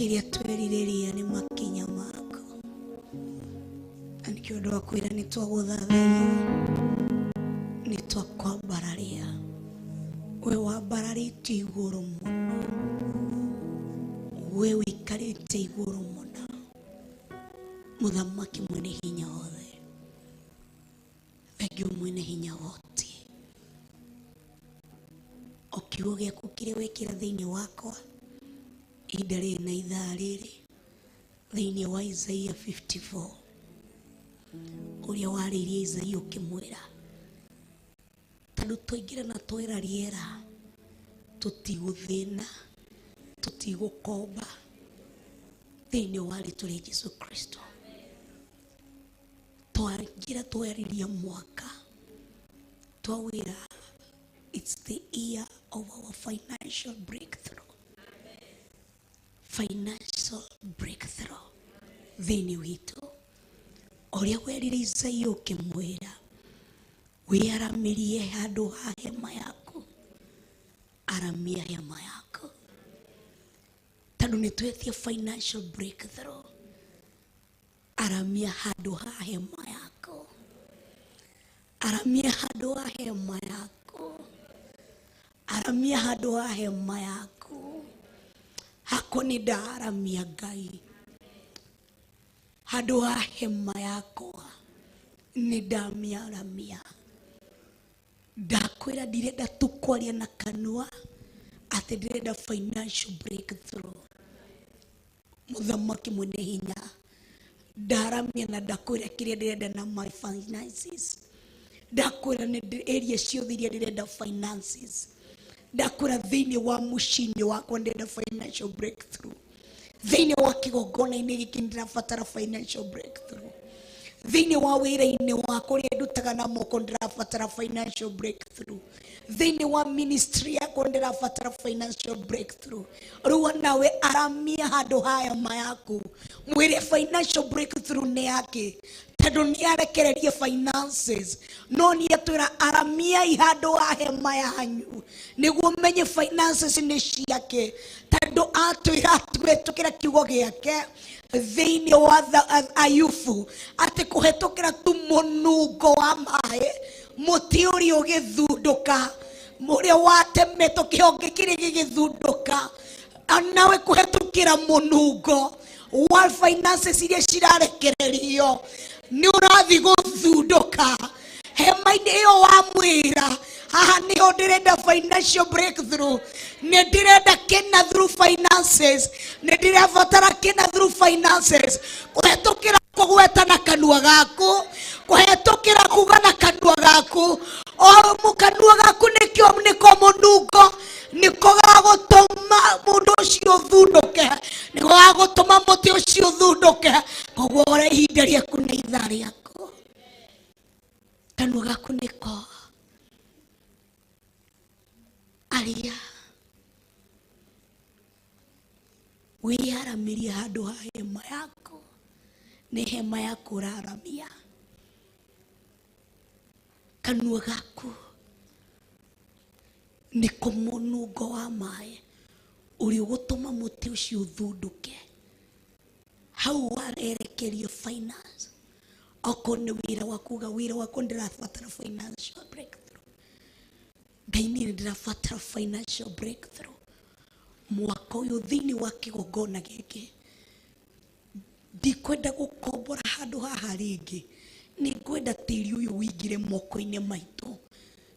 Kĩrĩa twerirĩria nĩ makinya maku. Na nĩkĩo ũndũ wa kwĩra nĩ twagũthathaiya, nĩ twakwambararia. We wambararĩtio igũrũ mũno, we wĩikarĩte igũrũ mũno, mũthamaki mwene hinya wothe. Thengiũ mwene hinya wote. O kiugo gĩaku kĩrĩa wekĩra thĩinĩ wakwa ihinda rĩrĩ na ithaa rĩrĩ, thĩinĩ wa Isaia 54 ũrĩa warĩirie Isaia ũkĩmwĩra, tondũ twaingĩra na twera rĩera, tũtigũthĩna, tũtigũkomba, thĩinĩ wa rĩtwa rĩa Jesu Kristo. Twaingĩra twariria mwaka, twawĩra it's the year of our financial breakthrough. Financial breakthrough thĩinĩ witũ. Ũrĩa werire Isaia ũkĩmwĩra, wĩaramĩrie handũ ha hema yaku, aramia hema yaku, tondũ nĩ twetia financial breakthrough. Aramia handũ ha hema yaku, aramia handũ ha hema yaku, aramia handũ ha hema yaku. Hakwa nĩ ndaaramia Ngai handũ ha hema yakwa, nĩ ndamiaramia. Ndakwĩra ndirenda tu kwaria na kanua atĩ ndĩrenda financial breakthrough. Mũthamaki mwene hinya, ndaramia na ndakwĩra kĩrĩa ndĩrenda na my finances. Ndakwĩra nĩ area ciothe iria ndĩrenda finances. Ndakwĩra thĩinĩ wa mũciĩ-inĩ wakwa ndĩrenda financial breakthrough. Thĩinĩ wa kĩgongona-inĩ gĩkĩ ndĩrabatara financial breakthrough. Thĩinĩ wa wĩra-inĩ wakwa ũrĩa ndutaga na moko ndĩrabatara financial breakthrough. Thĩinĩ wa ministry yakwa ndĩrabatara financial breakthrough. Rĩu nawe aramia handũ ha hema yaku, mwĩre financial breakthrough nĩ yake, tondũ nĩ arekererie finances. No nĩ atwĩra aramiai handũ ha hema yanyu nĩguo menye finances nĩ ciake, tondũ atwĩra kũhetũkĩra kiugo gĩake thĩinĩ wa Ayubu atĩ kũhetũkĩra tu mũnungo wa maĩ mũtĩ ũrĩa ũgĩthundũka, ũrĩa watemetwo kĩhonge kĩrĩa gĩgĩthundũka, nawe kũhetũkĩra mũnungo wa finances iria cirarekererio nĩ ũrathiĩ gũthundũka hema-inĩ ĩyo. Wamwĩra haha nĩho ndĩrenda financial breakthrough, nĩ ndĩrenda kĩna through finances, nĩ ndĩrabatara kĩna through finances, kũhetũkĩra kũgweta na kanua gaku, kũhetũkĩra kuga na kanua gaku. O kanua gaku nĩkĩo nĩko mũnungo, nĩko gagũtũma mũndũ ũcio ũthundũke, nĩko gagũtũma mũtĩ ũcio ũthundũke. Koguo ora ihinda rĩaku na ithaa rĩaku, kanua gaku nĩko aria, wĩyaramĩrie handũ ha hema yaku. Nĩ hema yaku ũraramia, kanua gaku nĩko mũnungo wa maĩ ũrĩa ũgũtũma mũtĩ ũcio ũthundũke hau warerekerio finance. Okorwo nĩ wĩra waku, uga wĩra wakwa ndĩrabatara financial breakthrough. Ngai, niĩ ndĩrabatara financial breakthrough mwaka ũyũ thĩinĩ wa kĩgongona gĩkĩ. Ndikwenda gũkombora handũ haha rĩngĩ, nĩ ngwenda tĩri ũyũ wĩingĩre moko-inĩ maitũ.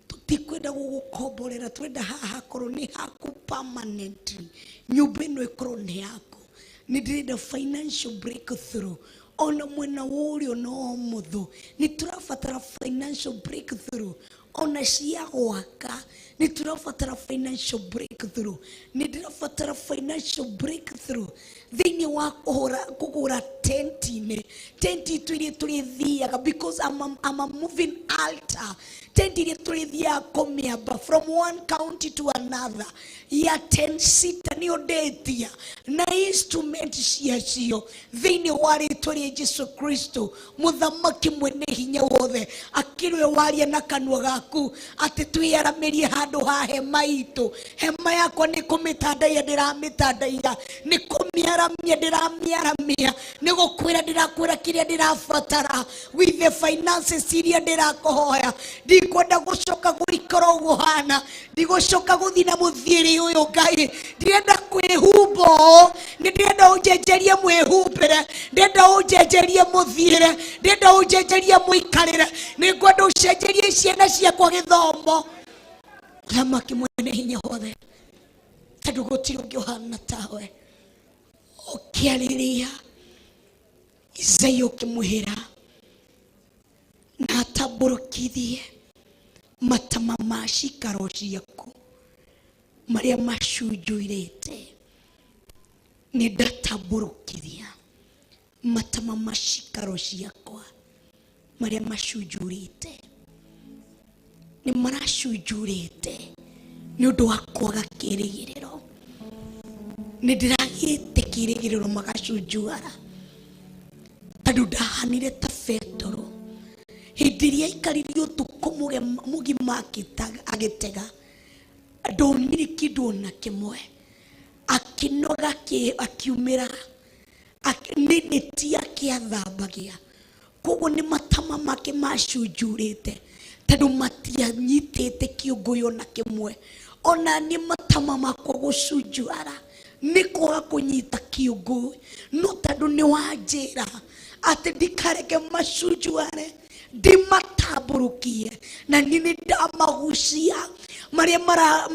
Tũtikwenda gũgũkomborera, twenda haha hakorwo nĩ haku permanently, nyũmba ĩno ĩkorwo nĩ yaku. Nĩ ndĩrenda financial breakthrough ona mwena wa ũrĩo na wa ũmotho. Nĩ tũrabatara financial breakthrough ona cia gwaka, nĩ tũrabatara financial breakthrough. Nĩ ndĩrabatara financial breakthrough thĩinĩ wa kũhũra kũgũra tenti-inĩ, tenti itũ iria tũrĩthiaga, because I'm a moving altar. Tenti iria tũrĩthiaga kũmĩamba from one county to another ya 10 sita nĩyo ndĩtia na instrument ciacio thĩinĩ wa rĩtwa rĩa Jesu Kristo. Mũthamaki mwene hinya wothe, akĩrwe waria na kanua gaku. waku atĩ twĩyaramĩrie handũ ha hema itũ. Hema yakwa nĩ kũmĩtandaiya ndĩramĩtandaiya, nĩ kũmĩaramia ndĩramĩaramia, nĩ gũkwĩra ndĩrakwĩra kĩrĩa ndĩrabatara with the finances iria ndĩrakũhoya. Ndikwenda gũcoka gũikara ũguo hana, ndigũcoka gũthiĩ na mũthiĩre ũyũ Ngai. Ndirenda kwĩhumba ũũ, nĩ ndĩrenda ũnjenjerie mwĩhumbĩre, ndĩrenda ũnjenjerie mũthiĩre, ndĩrenda ũnjenjerie mũikarĩre, nĩ ngwenda ũcenjerie ciana ciakwa gĩthomo. Mũthamaki mwene hinya wothe, tondũ gũtirĩ ũngĩ ũhana tawe. Ũkĩarĩria Isaia ũkĩmwĩra na atambũrũkithie matama ma cikaro ciaku marĩa macunjuirĩte. Nĩ ndatambũrũkithia matama ma cikaro ciakwa marĩa macunjurĩte. Nĩ maracunjurĩte nĩ ũndũ wa kwaga kĩĩrĩgĩrĩro. Nĩ ndĩragĩte kĩĩrĩgĩrĩro magacunjuara, tondũ ndahanire ta Petero hĩndĩ ĩrĩa aikarire ũtukũ mũgima agĩtega, ndonire kĩndũ ona kĩmwe, akĩnoga akiumĩra, nĩ neti yake athambagia. Koguo nĩ matama make macunjurĩte, tondũ matianyitĩte kĩũngũyũ ona kĩmwe. Ona nĩ matama makwa gũcunjuara nĩ kwaga kũnyita kĩũngũyũ, no tondũ nĩ wanjĩra atĩ ndikareke macunjuare, ndimatambũrũkie, na niĩ nĩ ndamagucia marĩa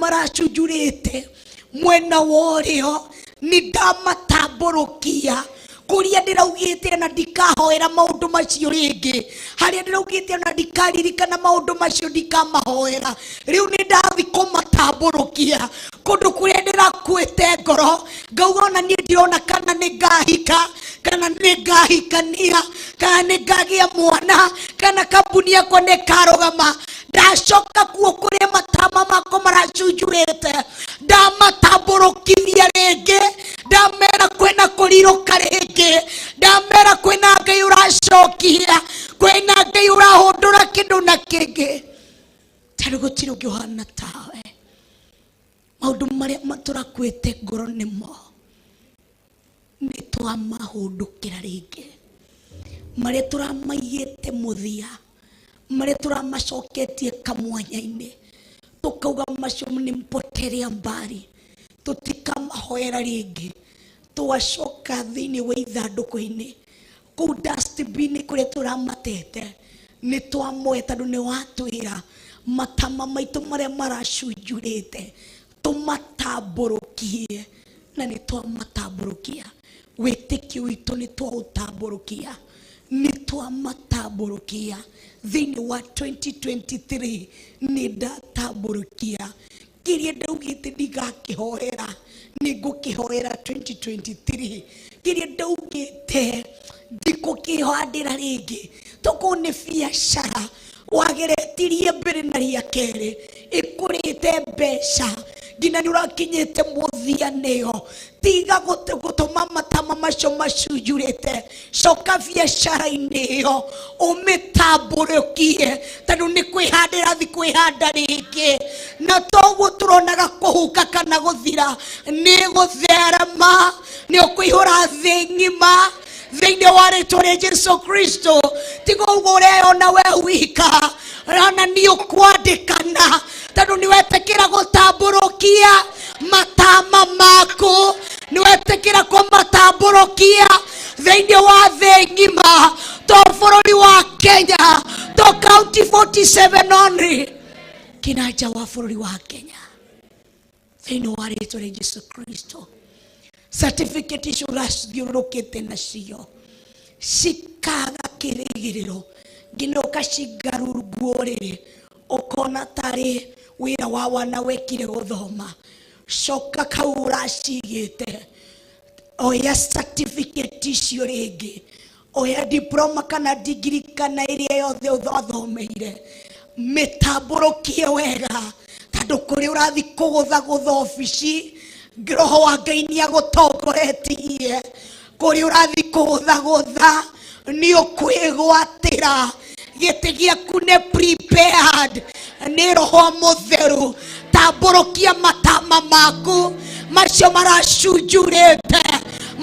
maracunjurĩte mwena wa ũrĩo, nĩ ndamatambũrũkia kũrĩa ndĩraugĩte na ndikahoera maũndũ macio rĩngĩ, harĩa ndĩraugĩte na ndikaririkana maũndũ macio ndikamahoera. Rĩu nĩ ndathi kũmatambũrũkia kũndũ kũrĩa ndĩrakuĩte ngoro, ngauga ona niĩ ndirona kana nĩ ngahika, kana nĩ ngahikania, kana nĩ ngagĩa mwana, kana kambuni yakwa nĩ ĩkarũgama. Ndacoka kuo kũrĩa matama makwa maracunjurĩte, ndamatambũrũkithia rĩngĩ, ndamera kwĩna kũrirũka rĩngĩ, ndamera kwĩna Ngai ũracokia, kwĩna Ngai ũrahũndũra kĩndũ na kĩngĩ, tondũ gũtirĩ ũngĩ ũhana tawe. Maũndũ marĩa tũrakuĩte ngoro nĩmo nĩ twamahũndũkĩra rĩngĩ, marĩa tũramaigĩte mũthia, marĩa tũramacoketie kamwanya-inĩ, tũkauga macio nĩ mpoterea mbari, tũtikamahoera rĩngĩ. Twacoka thĩinĩ wa ithandũkũ-inĩ kũu dustbin kũrĩa tũramatete, nĩ twamoya tondũ nĩ watwĩra matama maitũ marĩa maracunjurĩte tũmatambũrũkie, na nĩ twamatambũrũkia. Wĩtĩkio witũ nĩ twaũtambũrũkia, nĩ twamatambũrũkia thĩinĩ wa 2023. Nĩ ndatambũrũkia kĩrĩa ndaugĩte ndigakĩhoera, nĩ ngũkĩhoera 2023. Kĩrĩa ndaugĩte ndikũkĩhandĩra rĩngĩ, tokorwo nĩ biacara wageretirie mbere na rĩa kerĩ, ĩkũrĩte mbeca nginya nĩ ũrakinyĩte mũthia nĩyo. Tiga gũtũma matama macio macunjurĩte, coka biacara-inĩ ĩyo ũmĩtambũrũkie, tondũ nĩ kwĩhandĩra thi kwĩhanda rĩngĩ. Na toguo tũronaga kũhuka kana gũthira, nĩ gũtherema, nĩ ũkũihũra thĩ ng'ima thĩinĩ wa rĩtwa rĩa Jesu Kristo. Tiga ũguo ũreyona we wika, ona nĩ ũkwandĩkana, tondũ nĩ wetĩkĩra gũtambũrũkia matama maku, nĩ wetĩkĩra kũmatambũrũkia thĩinĩ wa thĩ ng'ima, to bũrũri wa Kenya, to county 47 only, kina nja wa bũrũri wa Kenya, thĩinĩ wa rĩtwa rĩa Jesu Kristo. Certificate icio ũrathiũrũrũkĩte nacio cikaga kĩrĩgĩrĩro, nginya ũkacigarũrũngwo rĩrĩ, ũkona tarĩ wĩra wa wana wekire gũthoma. Coka kau ũracigĩte, oya certificate icio rĩngĩ, oya diploma kana degree kana ĩrĩa yothe ũthomeire, mĩtambũrũkie wega, tondũ kũrĩa ũrathiĩ kũgũthagũtha obici, roho wa Ngai nĩ agũtongoretie. Kũrĩa ũrathiĩ kũgũthagũtha nĩ ũkwĩgwatĩra gĩtĩ gĩaku nĩ prepared, Nĩ Roho Mũtheru. Tambũrũkia matama maku macio maracunjurĩte,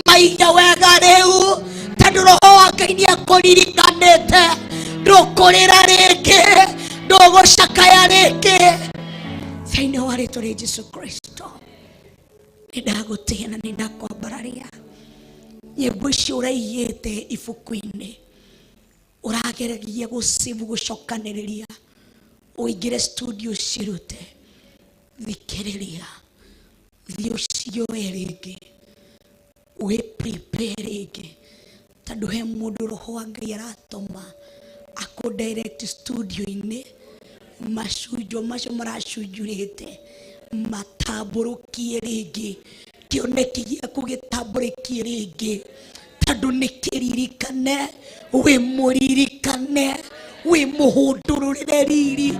maige wega rĩu, tondũ Roho wa Ngai nĩ akũririkanĩte. Ndũkũrĩra rĩngĩ, ndũgũcakaya rĩngĩ, thĩinĩ wa rĩtwa rĩa Jesu Kristo. Nĩ ndagũtĩĩa na nĩ ndakwambararia. Nyĩmbo icio ũraigĩte ibuku-inĩ, ũrageragia gũcibu gũcokanĩrĩria ũingĩre studio cirute, thikĩrĩria, thiĩ ũcioe rĩngĩ, wĩ prepare rĩngĩ, tondũ he mũndũ Roho wa Ngai aratũma akũ direct studio-inĩ. Macunjo macio maracunjurĩte matambũrũkie rĩngĩ, kĩoneki gĩaku gĩtambũrĩkie rĩngĩ, tondũ nĩ kĩririkane, wĩ mũririkane, wĩ mũhũndũrũrĩre riri.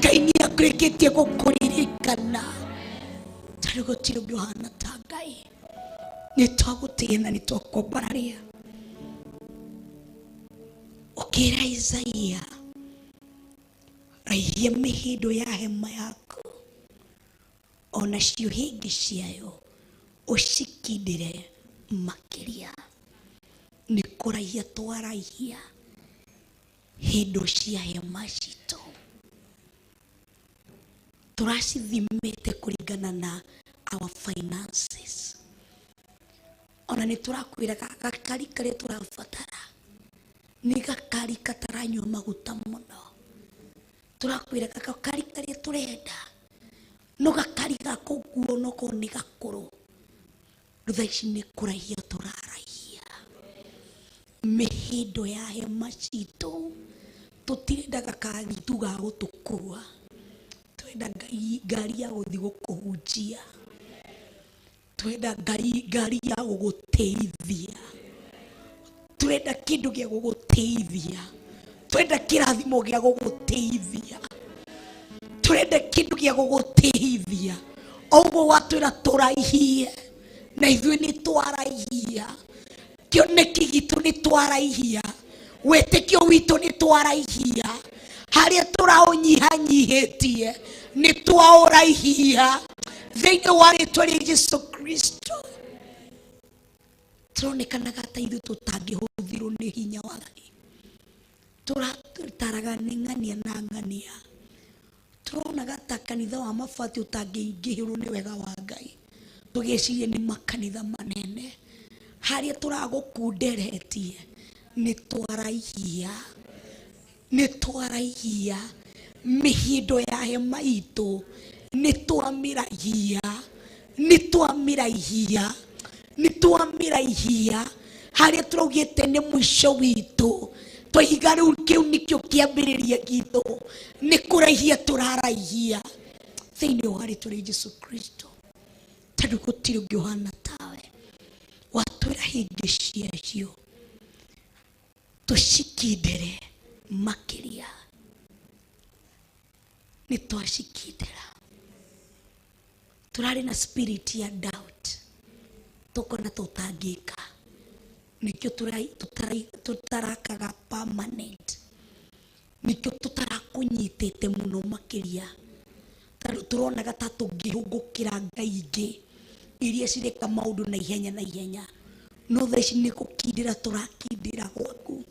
Ngai nĩ akũrĩkĩtie gũkũririkana, tondũ gũtirĩ ũngĩ ũhana ta Ngai. Nĩ twagũtĩĩa na nĩ twakwambararia. Ũkĩra Isaia, raihia mĩhĩndo ya hema yaku, onacio hĩngĩ ciayo ũcikindĩre makĩria. Nĩ kũraihia twaraihia hĩndũ cia hema citũ, tũracithimĩte kũringana na our finances. Ona nĩ tũrakwĩraga gakari karĩa tũrabatara nĩ gakari kataranyua maguta mũno, tũrakwĩraga gakari karĩa tũrenda no gakari gakũguo nokorwo nĩ gakũrũ. Rĩu thaa ici nĩ kũraihia tũraraihia mĩhĩndo ya hema citũ. Tũtirenda gakari tu ga gũtũkua, twenda ngari ya gũthiĩ gũkũhunjia, twenda ngari ya gũgũteithia, twenda kĩndũ gĩa gũgũteithia, twenda kĩrathimo gĩa gũgũteithia, twenda kĩndũ gĩa gũgũteithia. Oguo watwĩra tũraihie, na ithuĩ nĩ twaraihia kĩoneki gitũ, nĩ twaraihia wĩtĩkio witũ, nĩ twaraihia harĩa tũraũnyihanyihĩtie, nĩ twaũraihia thĩinĩ wa rĩtwa rĩa Jesu Kristo. Tũronekanaga ta ithuĩ tũtangĩhũthĩrwo nĩ hinya wa Ngai, tũrataraga nĩ ng'ania na ng'ania, tũronaga ta kanitha wa mabati ũtangĩingĩhĩrwo nĩ wega wa Ngai, tũgĩciria nĩ makanitha manene. Harĩa tũragũkunderetie nĩ twaraihia, nĩ twaraihia mĩhĩndo ya hema itũ, nĩ twamĩraihia, nĩ twamĩraihia, nĩ twamĩraihia. Harĩa tũraugĩte nĩ mũico witũ, twaiga rĩu kĩu nĩkĩo kĩambĩrĩria gitũ, nĩ kũraihia tũraraihia thĩinĩ wa rĩtwa rĩa Jesu Kristo, tondũ gũtirĩ ũngĩ ũhana tawe. Watwĩra hĩngĩ ciacio tũcikindĩre makĩria, nĩ twacikindĩra. Tũrarĩ na spirit ya doubt, tũkona tũtangĩka, nĩkĩo tũtarakaga permanent, nĩkĩo tũtarakũnyitĩte mũno makĩria, tondũ tũronaga ta tũngĩhũngũkĩra ngai ingĩ iria cireka maũndũ na ihenya na ihenya. No thaa ici nĩ gũkindĩra tũrakindĩra gwaku,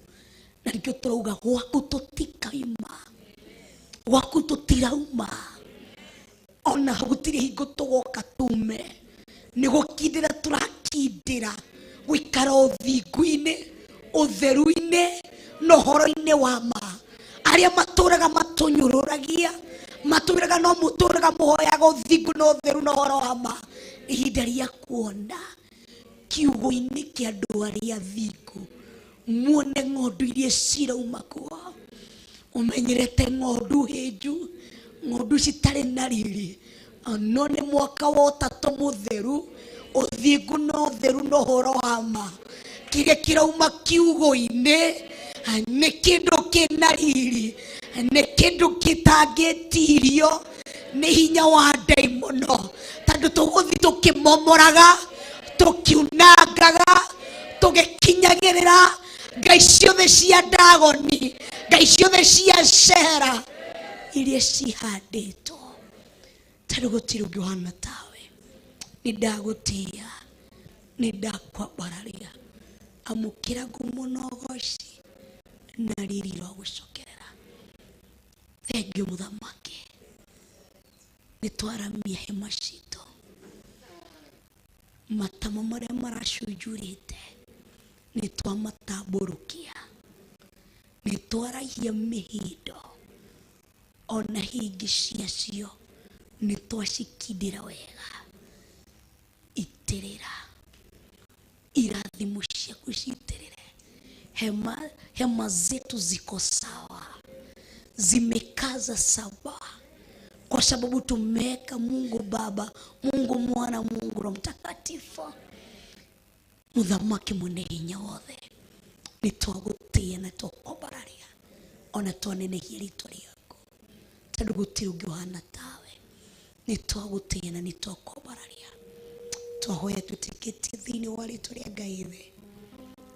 na nĩkĩo tũrauga gwaku tũtikaima, gwaku tũtirauma, ona gũtirĩ hingo tũgoka tume. Nĩ gũkindĩra tũrakindĩra gũikara ũthingu-inĩ, ũtheru-inĩ na ũhoro-inĩ wa ma. Arĩa matũraga matũnyũrũragia matwĩraga no mũtũraga mũhoyaga ũthingu na ũtheru na ũhoro wa ma. Ihinda rĩa kuona kiugo-inĩ kĩa andũ arĩa thingu, muone ng'ondu iria cirauma kuo. Ũmenyerete ng'ondu hĩnju, ng'ondu citarĩ na riri, no nĩ mwaka wa ũtatũ mũtheru, ũthingu na ũtheru na ũhoro wa ma. Kĩrĩa kĩrauma kiugo-inĩ nĩ kĩndũ kĩna riri, nĩ kĩndũ gĩtangĩtirio nĩ hinya wa ndaimono, tondũ tũgũthiĩ tũkĩmomoraga, tũkiunangaga, tũgĩkinyagĩrĩra ngai ciothe cia Ndagoni, ngai ciothe cia Cera. Iria cihandĩtwo tondũ gũtirĩ ũngĩ ũhana tawe. Nĩ ndagũtĩĩa, nĩ ndakwambararia. Amũkĩra ngumo na ũgoci na riri rwa gũcokerera. Thengiũ mũthamaki, nĩ twaramia hema citũ, matama marĩa maracunjurĩte nĩ twamatambũrũkia, nĩ twaraihia mĩhĩndo ona hingi ciacio nĩ twacikindĩra wega. Itĩrĩra irathimo ciaku, citĩrĩre. Hema zetu ziko sawa, zimekaza saba, kwa sababu tumeweka Mungu Baba, Mungu Mwana, Mungu Roho Mtakatifu. Muthamaki mwene hinya wothe, nĩ twagũtĩĩa na twakwambararia ona twanenehia rĩtwa rĩaku, tondũ gũtirĩ ũngĩ ũhana tawe. Nĩ twagũtĩĩa na nĩ twakwambararia. Twahoya twĩtĩkĩtie thĩinĩ wa rĩtwa rĩa Ngai Ithe,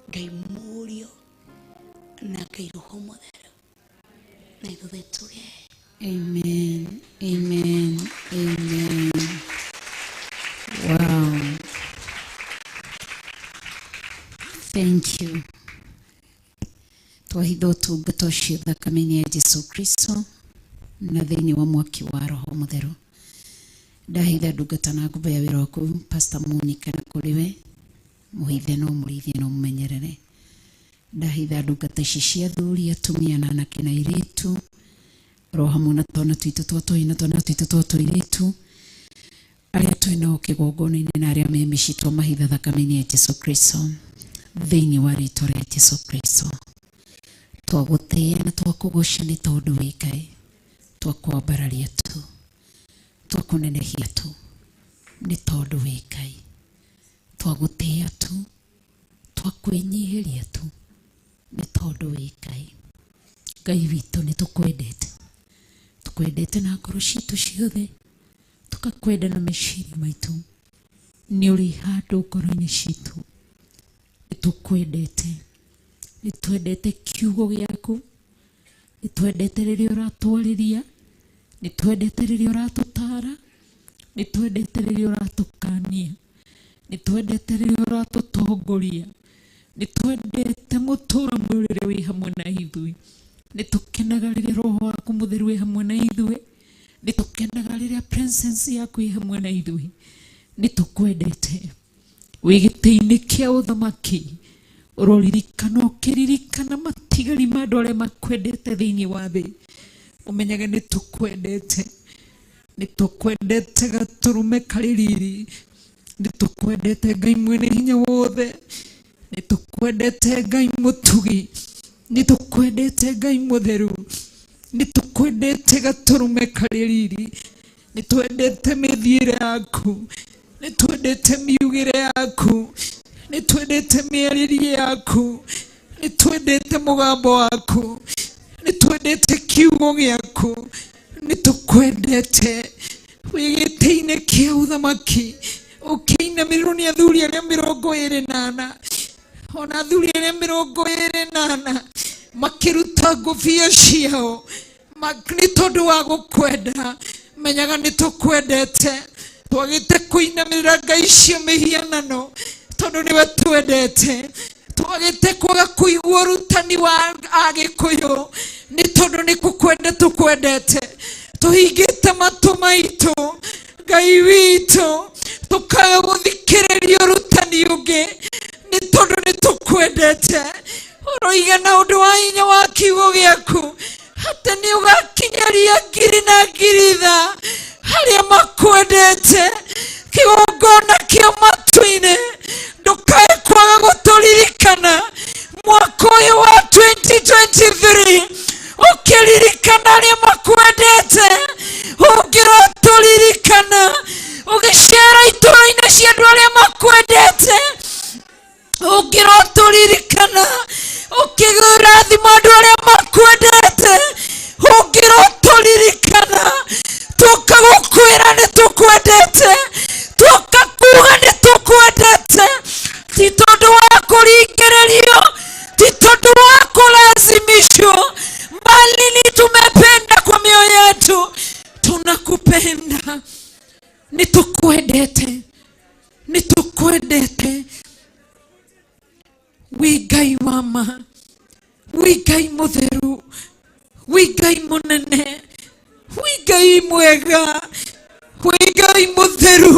Ngai Mũriũ na Ngai Roho Mũtheru, na ithuothe tuge Amen. Amen. Amen. Wow. Thank you. Twahitha ũtungata ũcio thakame-inĩ ya Jesu Kristo na thĩinĩ wa mwaki wa Roho Mũtheru. Ndahitha ndungata na ngombo ya wĩra waku Pastor Monica na kũrĩ we, mũhithe no mũrĩithie no mũmenyerere. Ndahitha ndungata ici cia athuri, atumia na anake na airĩtu, oro hamwe na twana twitũ twa tũhĩĩ na twana twitũ twa tũirĩtu, arĩa twĩ nao kĩgongona-inĩ na arĩa me mĩciĩ, twamahitha thakame-inĩ ya Jesu Kristo, thĩinĩ wa rĩtwa rĩa Jesu Kristo. Twagũtĩĩa na twakũgoca nĩ tondũ wĩ Ngai, twakwambararia tu, twakũnenehia tu, nĩ tondũ wĩ Ngai. Twagũtĩĩa tu, twakwĩnyihĩria tu, nĩ tondũ wĩ Ngai. Ngai witũ, nĩ tũkwendete, tũkwendete na ngoro citũ ciothe, tũkakwenda na meciria maitũ. Nĩ ũrĩ handũ ngoro-inĩ citũ. Nĩ tũkwendete, nĩ twendete kiugo gĩaku, nĩ twendete rĩrĩa ũratwarĩria, nĩ twendete rĩrĩa ũratũtara, nĩ twendete rĩrĩa ũratũkania, nĩ twendete rĩrĩa ũratũtongoria, nĩ twendete mũtũra muoyo rĩrĩa wĩ hamwe na ithuĩ. Nĩ tũkenaga rĩrĩa Roho waku Mũtheru wĩ hamwe na ithuĩ. Nĩ tũkenaga rĩrĩa presence yaku ĩ hamwe na ithuĩ. Nĩ tũkwendete. Wĩ gĩtĩ-inĩ kĩa ũthamaki, ũroririkana, ũkĩririkana matigari ma andũ arĩa makwendete thĩinĩ wa thĩ, ũmenyage nĩ tũkwendete. Nĩ tũkwendete gatũrũme karĩ riri. Nĩ tũkwendete Ngai mwene hinya wothe. Nĩ tũkwendete Ngai mũtugi. Nĩ tũkwendete Ngai mũtheru. Nĩ tũkwendete gatũrũme karĩ riri. Nĩ twendete mĩthiĩre yaku, nĩ twendete miugĩre yaku, nĩ twendete mĩarĩrie yaku, nĩ twendete mũgambo waku, nĩ twendete kiugo gĩaku. Nĩ tũkwendete. Wĩ gĩtĩ-inĩ kĩa ũthamaki, ũkĩinamĩrĩrwo nĩ athuri arĩa 24, ona athuri arĩa 24 makĩruta ngũbia ciao nĩ tondũ wa gũkwenda. Menyaga nĩ tũkwendete. Twagĩte kũinamĩrĩra ngai cia mĩhianano tondũ nĩwe twendete. Twagĩte kwaga kũigua ũrutani wa Agĩkũyũ nĩ tondũ nĩ gũkwenda tũkwendete. Tũhingĩte matũ maitũ, Ngai witũ, tũkaga gũthikĩrĩria ũrutani ũngĩ nĩ tondũ nĩ tũkwendete. Ũroiga na ũndũ wa hinya wa kiugo gĩaku atĩ nĩ ũgakinyaria ngiri na ngiri tha harĩa makwendete kĩgongona kĩa matu-inĩ. Ndũkae kwaga gũtũririkana mwaka ũyũ wa 2023, ũkĩririkana arĩa makwendete. Ũngĩrotũririkana ũgĩcera itũra-inĩ cia andũ arĩa makwendete, ũngĩrotũririkana ũkĩrathima andũ arĩa makwendete, ũngĩrotũririkana tũka gũkwĩra nĩ tũkwendete, tũka kuga nĩ tũkwendete, ti tondũ wa kũringĩrĩrio, ti tondũ wa kũlazimishwo, bali ni tumependa kwa mioyo yetu. mwega nĩ tũkwendete nĩ tũkwendete wĩ Ngai wa ma wĩ Ngai mũtheru wĩ Ngai mũnene wĩ Ngai mwega wĩ Ngai mũtheru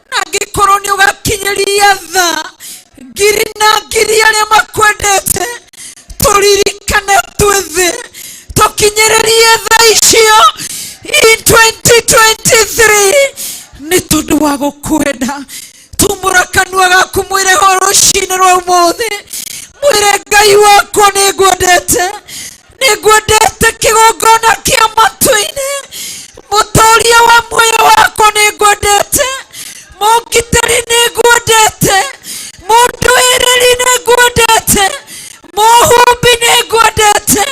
na angĩkorwo nĩ ũgakinyĩria tha ngiri na ngiri arĩa makwendete tũririkane twĩ thĩ tũkinyĩrĩrie tha icio in 2023 nĩ tondũ wa gũkwenda tumũra kanua gaku mwĩre ho rũcinĩ rwa ũmũthĩ mwĩre Ngai wakwa nĩ ngwendete nĩ ngwendete kĩgongona kĩa matu-inĩ mũtũria wa muoyo wakwa nĩ ngwendete mũngitĩri nĩ ngwendete mũndũĩrĩri nĩ ngwendete mũhumbi nĩ ngwendete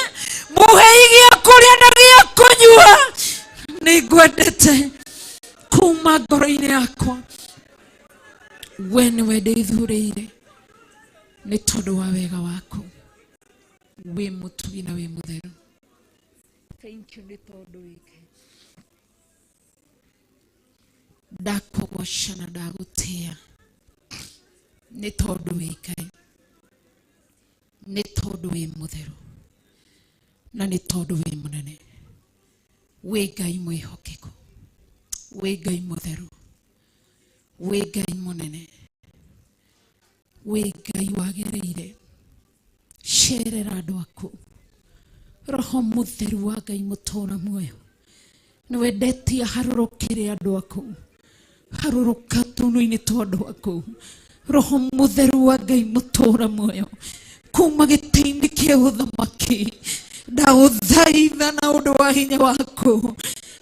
mũhei gĩa kũrĩa na gĩa kũnyua nĩ ngwendete kuma ngoro-inĩ yakwa we nĩwe ndĩthurĩire nĩ tondũ wa wega waku wĩ mũtugi na wĩ mũtheru. Thank you nĩ tondũ wĩ Ngai. Ndakũgoca na ndagũtĩa nĩ tondũ wĩ Ngai nĩ tondũ wĩ mũtheru na nĩ tondũ wĩ mũnene wĩ Ngai mwĩhokeku wĩ Ngai mũtheru wĩ Ngai mũnene wĩ Ngai wagĩrĩire cerera andũ aku roho mũtheru wa Ngai mũtũra muoyo nĩ wendetie harũrũkĩre andũ aku harũrũka tũnua-inĩ twa andũ aku roho mũtheru wa Ngai mũtũra muoyo kuma gĩtĩ-inĩ kĩa ũthamaki ndagũthaitha na ũndũ wa hinya waku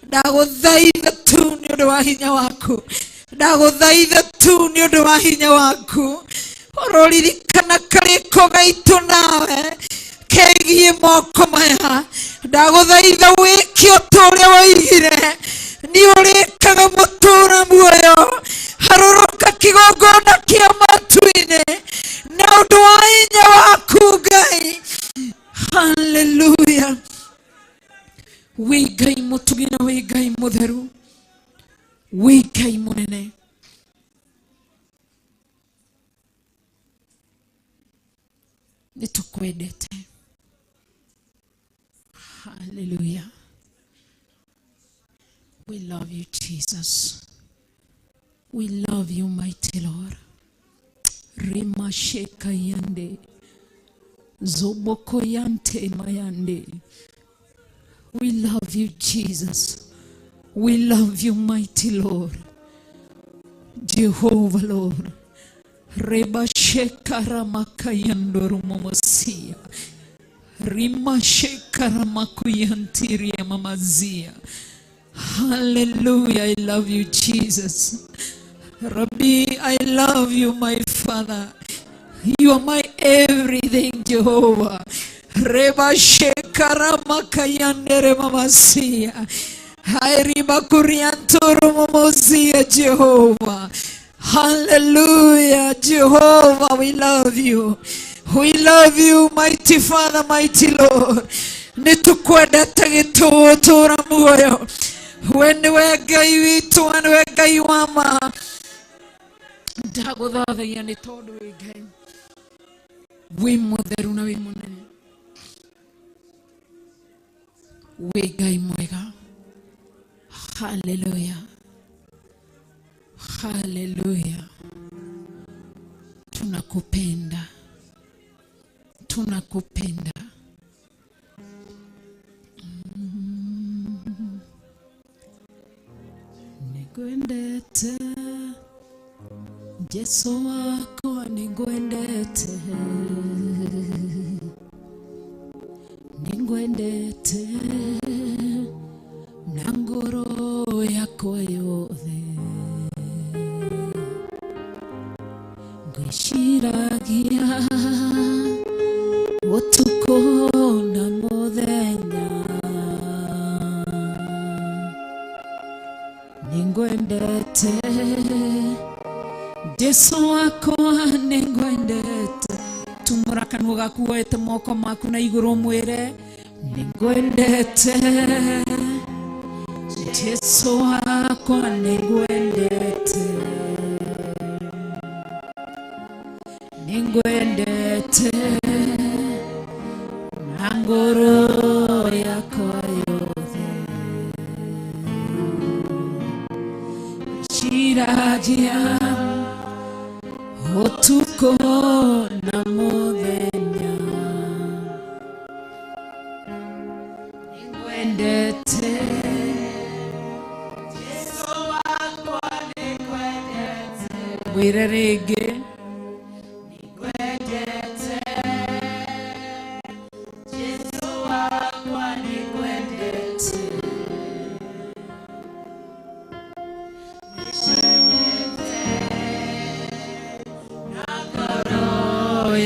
ndagũthaitha tu nĩ ũndũ wa hinya waku ndagũthaitha tu nĩ ũndũ wa hinya waku ũroririkana karĩko gaitũ nawe kegiĩ moko maya ndagũthaitha wĩke o ta ũrĩa woigire nĩ ũrĩkaga mũtũra muoyo harũrũka kĩgongona kĩa matu-inĩ na ũndũ wa hinya waku Ngai. Haleluya wĩ Ngai mũtugi na wĩ Ngai mũtheru wĩ Ngai mũnene nĩ tũkwendete. Hallelujah. We love you, Jesus. We love you, mighty Lord. Rimasheka yande. Zoboko yante mayande. We love you, Jesus. We love you, mighty Lord. Jehovah, Lord. Reba shekara makayandoro momosia. Rima shekara makuyantiria mamazia. Hallelujah. I love you, Jesus. Rabbi, I love you, my Father. You are my everything, Jehovah. Reba shekara makayandere mamasia. Hairiba kuriantoro momozia, Jehovah. Hallelujah, Jehovah, we love you. We love you, mighty Father, mighty Lord. Nĩtũkwendete gĩtũũtũra muoyo. We nĩwe Ngai witũ, we nĩwe Ngai wa ma. Ndagũthathaiya nĩ tondũ wĩ Ngai. Wĩ mũtheru na wĩ mũnene. Wĩ Ngai mwega. Hallelujah. Hallelujah. Tunakupenda. Tunakupenda. Nĩngwendete Jesu wakwa nĩngwendete nĩngwendete na ngoro yakwa yothe ngwĩciragia ũtukũ na mũthenya nĩngwendete Jesu wakwa nĩngwendete tumũra kanua gaku woete moko maku na igũrũ mwĩre nĩngwendete Jesu wakwa nĩngwendete, nĩngwendete na ngoro yakwa yothe. Ciragia ũtukũ na mũthenya, nĩngwendete. Mwĩre rĩngĩ, nĩngwendete Jesu wakwa, nĩngwendete, nĩngwendete na ngoro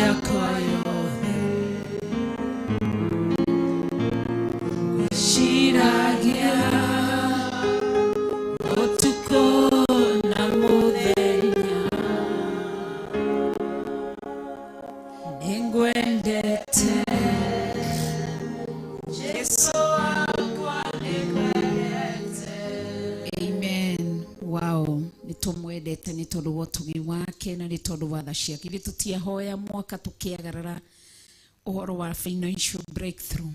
yakwa yothe. Ngwĩciragia ũtukũ na mũthenya, nĩngwendete Jesu wakwa, nĩngwendete. Amen. Wow, nĩtũmwendete nĩ tondũ wa ũtugi wake na nĩ tondũ wa tha ciake. Ithuĩ tũtiahoya mwaka tũkĩagarara ũhoro wa financial breakthrough,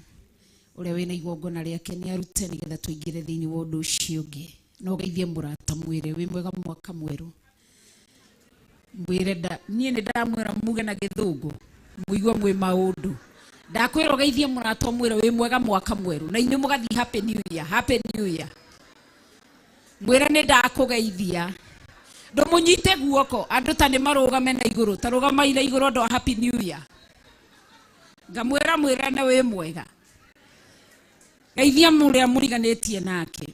ũrĩa wĩna igongona rĩake nĩ arute nĩgetha tũingĩre thĩinĩ wa ũndũ ũcio ũngĩ. No geithie mũrata, mwĩre wĩ mwega mwaka mwerũ. Mwĩre nda niĩ nĩ ndamwĩra muge na gĩthũngũ mũigue mwĩ maũndũ. Ndakwĩra ũgeithie mũrata ũmwĩre wĩ mwega mwaka mwerũ, na inyuĩ mũgathiĩ happy new year, happy new year. Mwĩre nĩ ndakũgeithia, ndũmũnyite guoko. Andũ ta nĩ marũgame na igũrũ, ta rũgamai na igũrũ andũ a happy new year. Ngamwĩra mwĩrane wĩ mwega. Geithia mũrĩa mũriganĩtie nake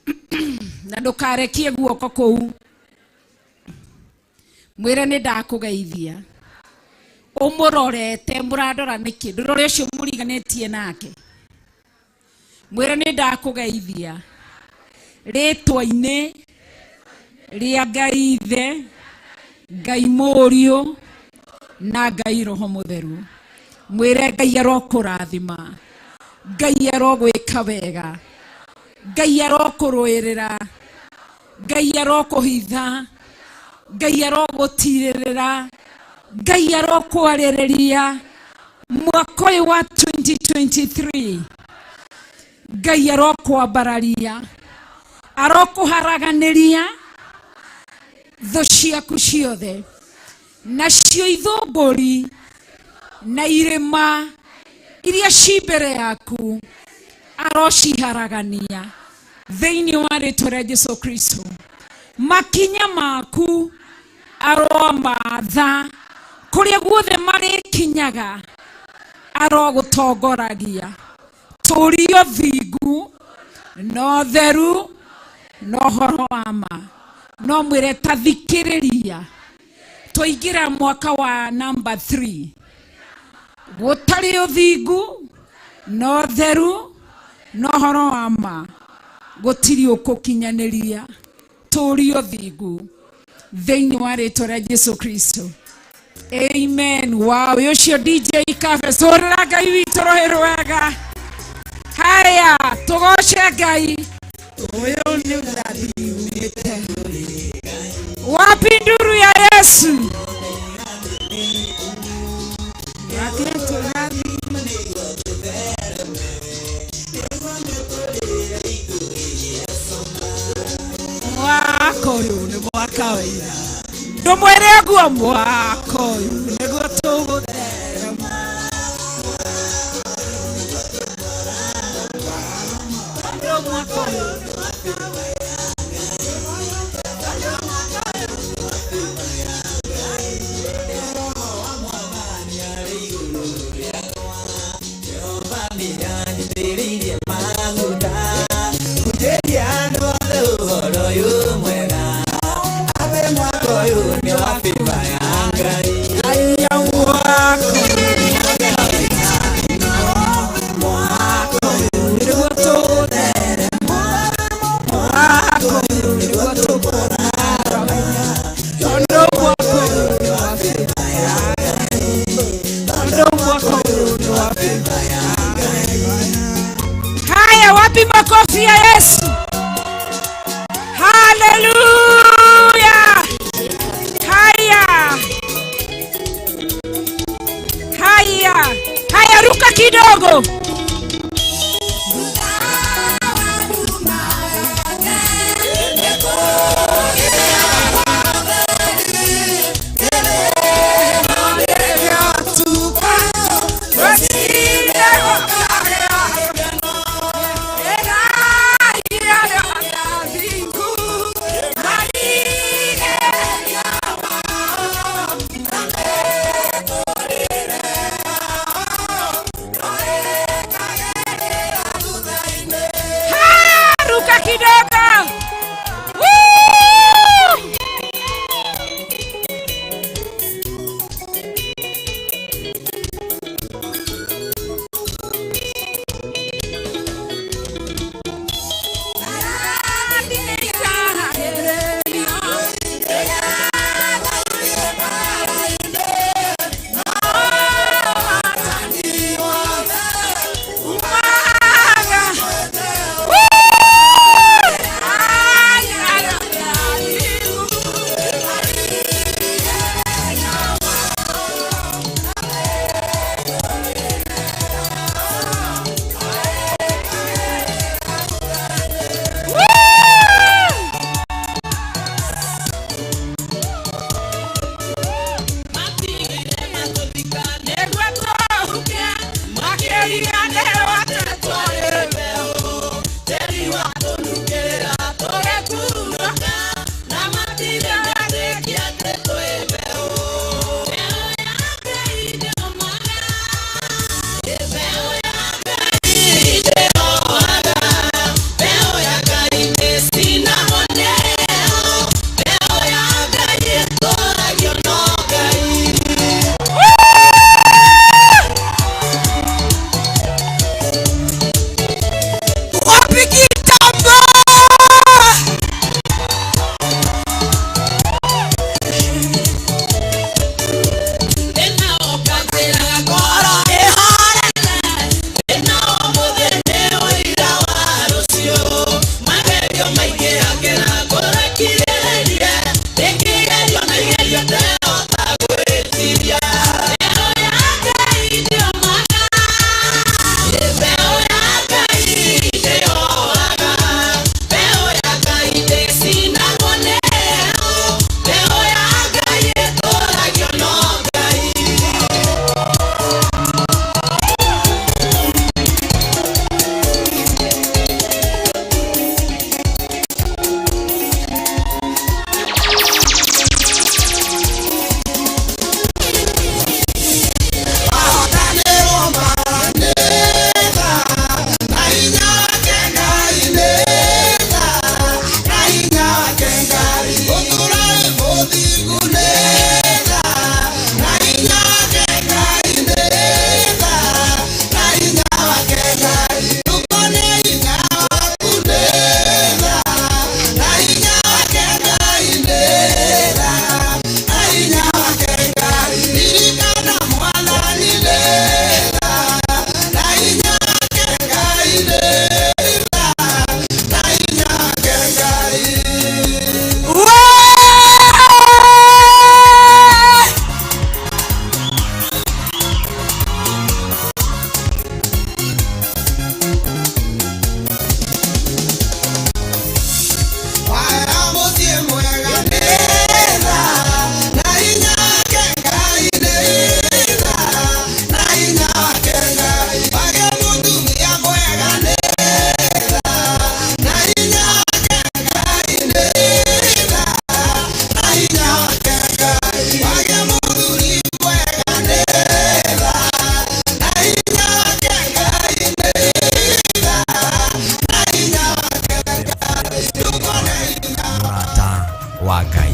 na ndũkarekie guoko kũu. Mwĩre nĩ ndakũgeithia, ũmũrorete. Mũrandora nĩkĩ? Ndũrore ũcio mũriganĩtie nake. Mwĩre nĩ ndakũgeithia rĩtwa-inĩ rĩa Ngai Ithe, Ngai Mũriũ na Ngai Roho Mũtheru. Mwĩre Ngai arokũrathima, Ngai arogwĩka wega, Ngai arokũrũĩrĩra, Ngai arokũhitha, Ngai arogũtirĩrĩra, Ngai arokwarĩrĩria mwaka ũyũ wa 2023. Ngai arokwambararia, arokũharaganĩria thũ ciaku ciothe, nacio ithũngũri na irĩma iria ci mbere yaku arociharagania thĩinĩ wa rĩtwa rĩa Jesu Kristo. Makinya maku aromatha kũrĩa guothe marĩkinyaga, arogũtongoragia. Tũrio thingu na ũtheru na ũhoro wa ma. No mwĩre ta thikĩrĩria, twaingĩra mwaka wa number 3 gũtarĩ ũthingu na ũtheru na ũhoro wa ma, gũtirĩ ũkũkinyanĩria. Tũrio thingu thĩinĩ wa rĩtwa rĩa Jesu Kristo. Amen. Wow, ũcio DJ Cafe, cũrĩra Ngai witũ rũhĩ rwega. Haya, tũgoce Ngai. Ũyũ nĩ ũrathimĩte. Wapi nduru ya Yesu? Wake tũrathime. Mwaka ũyũ nĩ mwaka wa ira. Ndũmwĩre ũguo, mwaka ũyũ nĩguo tũgũtherema. Tondũ mwaka ũyũ. Aya, mwaka nĩguo tũgũtherema. Mwaka ũyũ nĩguo tũkũrarama. Tondũ mwaka ũyũ nĩ wa favor ya Ngai. Tondũ mwaka ũyũ nĩ wa favor ya Ngai. Haya, wapi makofi ya Yesu? Kidogo. Ruka kidogo. Woo! Mũrata wa Ngai.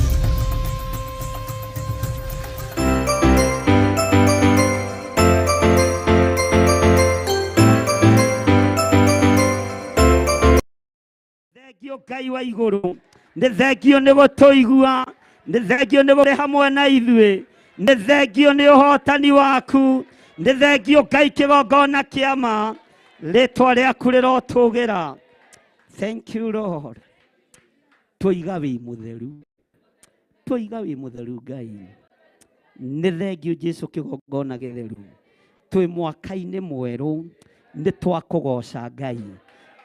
Thengio Ngai wa igũrũ, nĩ thengio nĩ gũtũigua, nĩ thengio nĩ gũrĩ hamwe na ithuĩ, nĩ thengio nĩ ũhotani waku, nĩ thengio Ngai kĩgongona kĩa ma, rĩtwa rĩaku rĩrotũgĩra. Thank you Lord. Tũiga wĩ mũtheru, tũiga wĩ mũtheru Ngai. Nĩ thengio Jesu kĩgongona gĩtheru. Twĩ mwaka-inĩ mwerũ nĩ twakũgoca Ngai.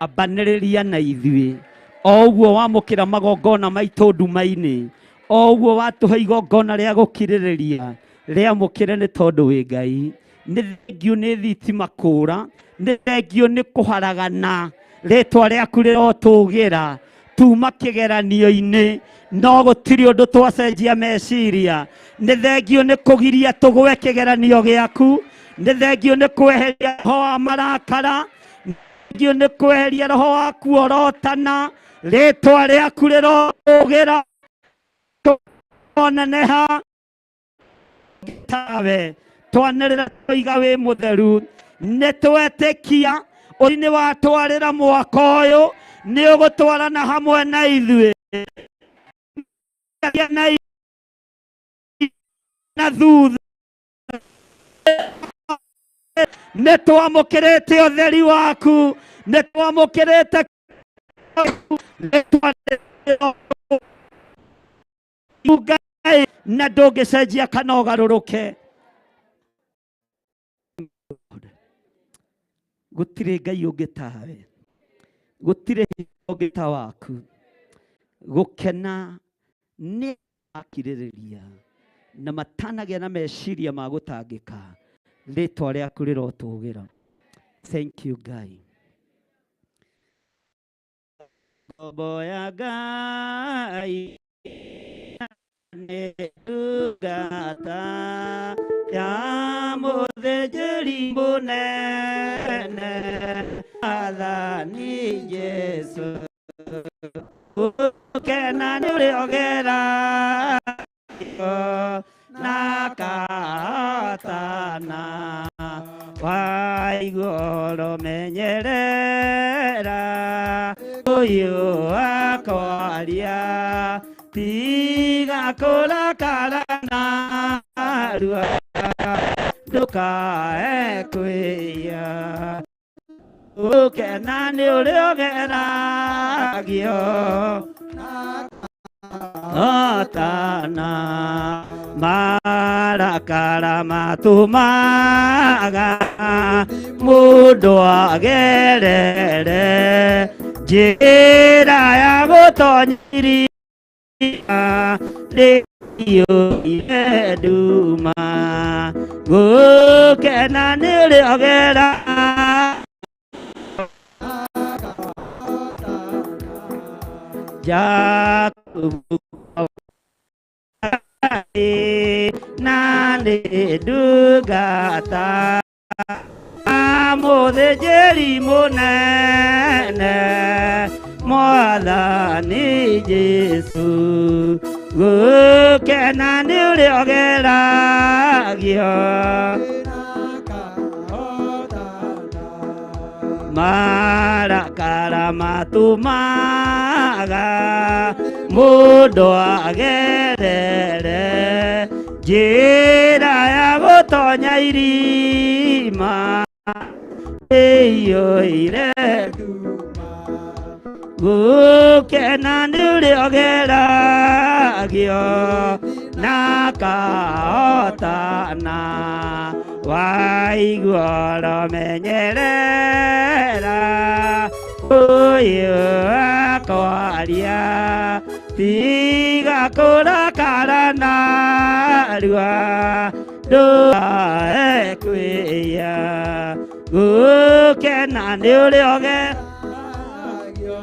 Ambanĩrĩria na ithuĩ o ũguo wamũkĩra magongona maitũ nduma-inĩ, o ũguo watũhe igongona rĩa gũkirĩrĩria, rĩamũkĩre nĩ tondũ wĩ Ngai. Nĩ thengio nĩ thitima kũra, nĩ thengio nĩ kũharagana, rĩtwa rĩaku rĩrotũgĩra. Tuma kĩgeranio-inĩ no gũtirĩ ũndũ twacenjia meciria. Nĩ thengio nĩ kũgiria tũgwe kĩgeranio gĩaku, nĩ thengio nĩ kweheria roho wa marakara, nĩ thengio nĩ kweheria roho wa kuorotana. Rĩtwa rĩaku rĩrotũgĩra, tũneneha tawe, twanĩrĩra tũiga wĩ mũtheru. Nĩ twetĩkia ũrĩ nĩ watwarĩra mwaka ũyũ, nĩ ũgũtwarana hamwe na ithuĩ na thutha. Nĩ twamũkĩrĩte ũtheri waku, nĩ twamũkĩrĩte Ngai, na ndũngĩcenjia kana ũgarũrũke. Gũtirĩ Ngai ũngĩ tawe, gũtirĩ ũngĩ ta waku. Gũkena nĩ akirĩrĩria na matanagĩa na meciria ma gũtangĩka, rĩtwa rĩaku rĩrotũgĩra. Thank you Ngai. Ngombo ya Ngai nĩ ndungata ya mũthĩnjĩri mũnene Mwathani Jesũ. Gũkena nĩ ũrĩa ũgeragio na katana, waigua ũromenyerera ũyũ akwaria, tiga kũrakara narua, ndũkae kwĩya. Gũkena nĩ ũrĩa ũgeragio otana, marakara matũmaga mũndũ agerere njĩra ya gũtonya iria rĩiyũire nduma. Gũkena nĩ ũrĩa ũgera Jakubu na nĩ ndungata mũthĩnjĩri mũnene Mwathani Jesũ. Gũkena nĩ ũrĩa ũgeragio marakara matũmaga mũndũ agerere njĩra ya gũtonya irima ĩiyũire gũkena nĩ ũrĩa ũgeragio na kahotana, waigua ũromenyerera ũyũ akwaria, tiga kũrakara narua, ndũkae kwĩya. Gũkena nĩ ũrĩa ũgeragio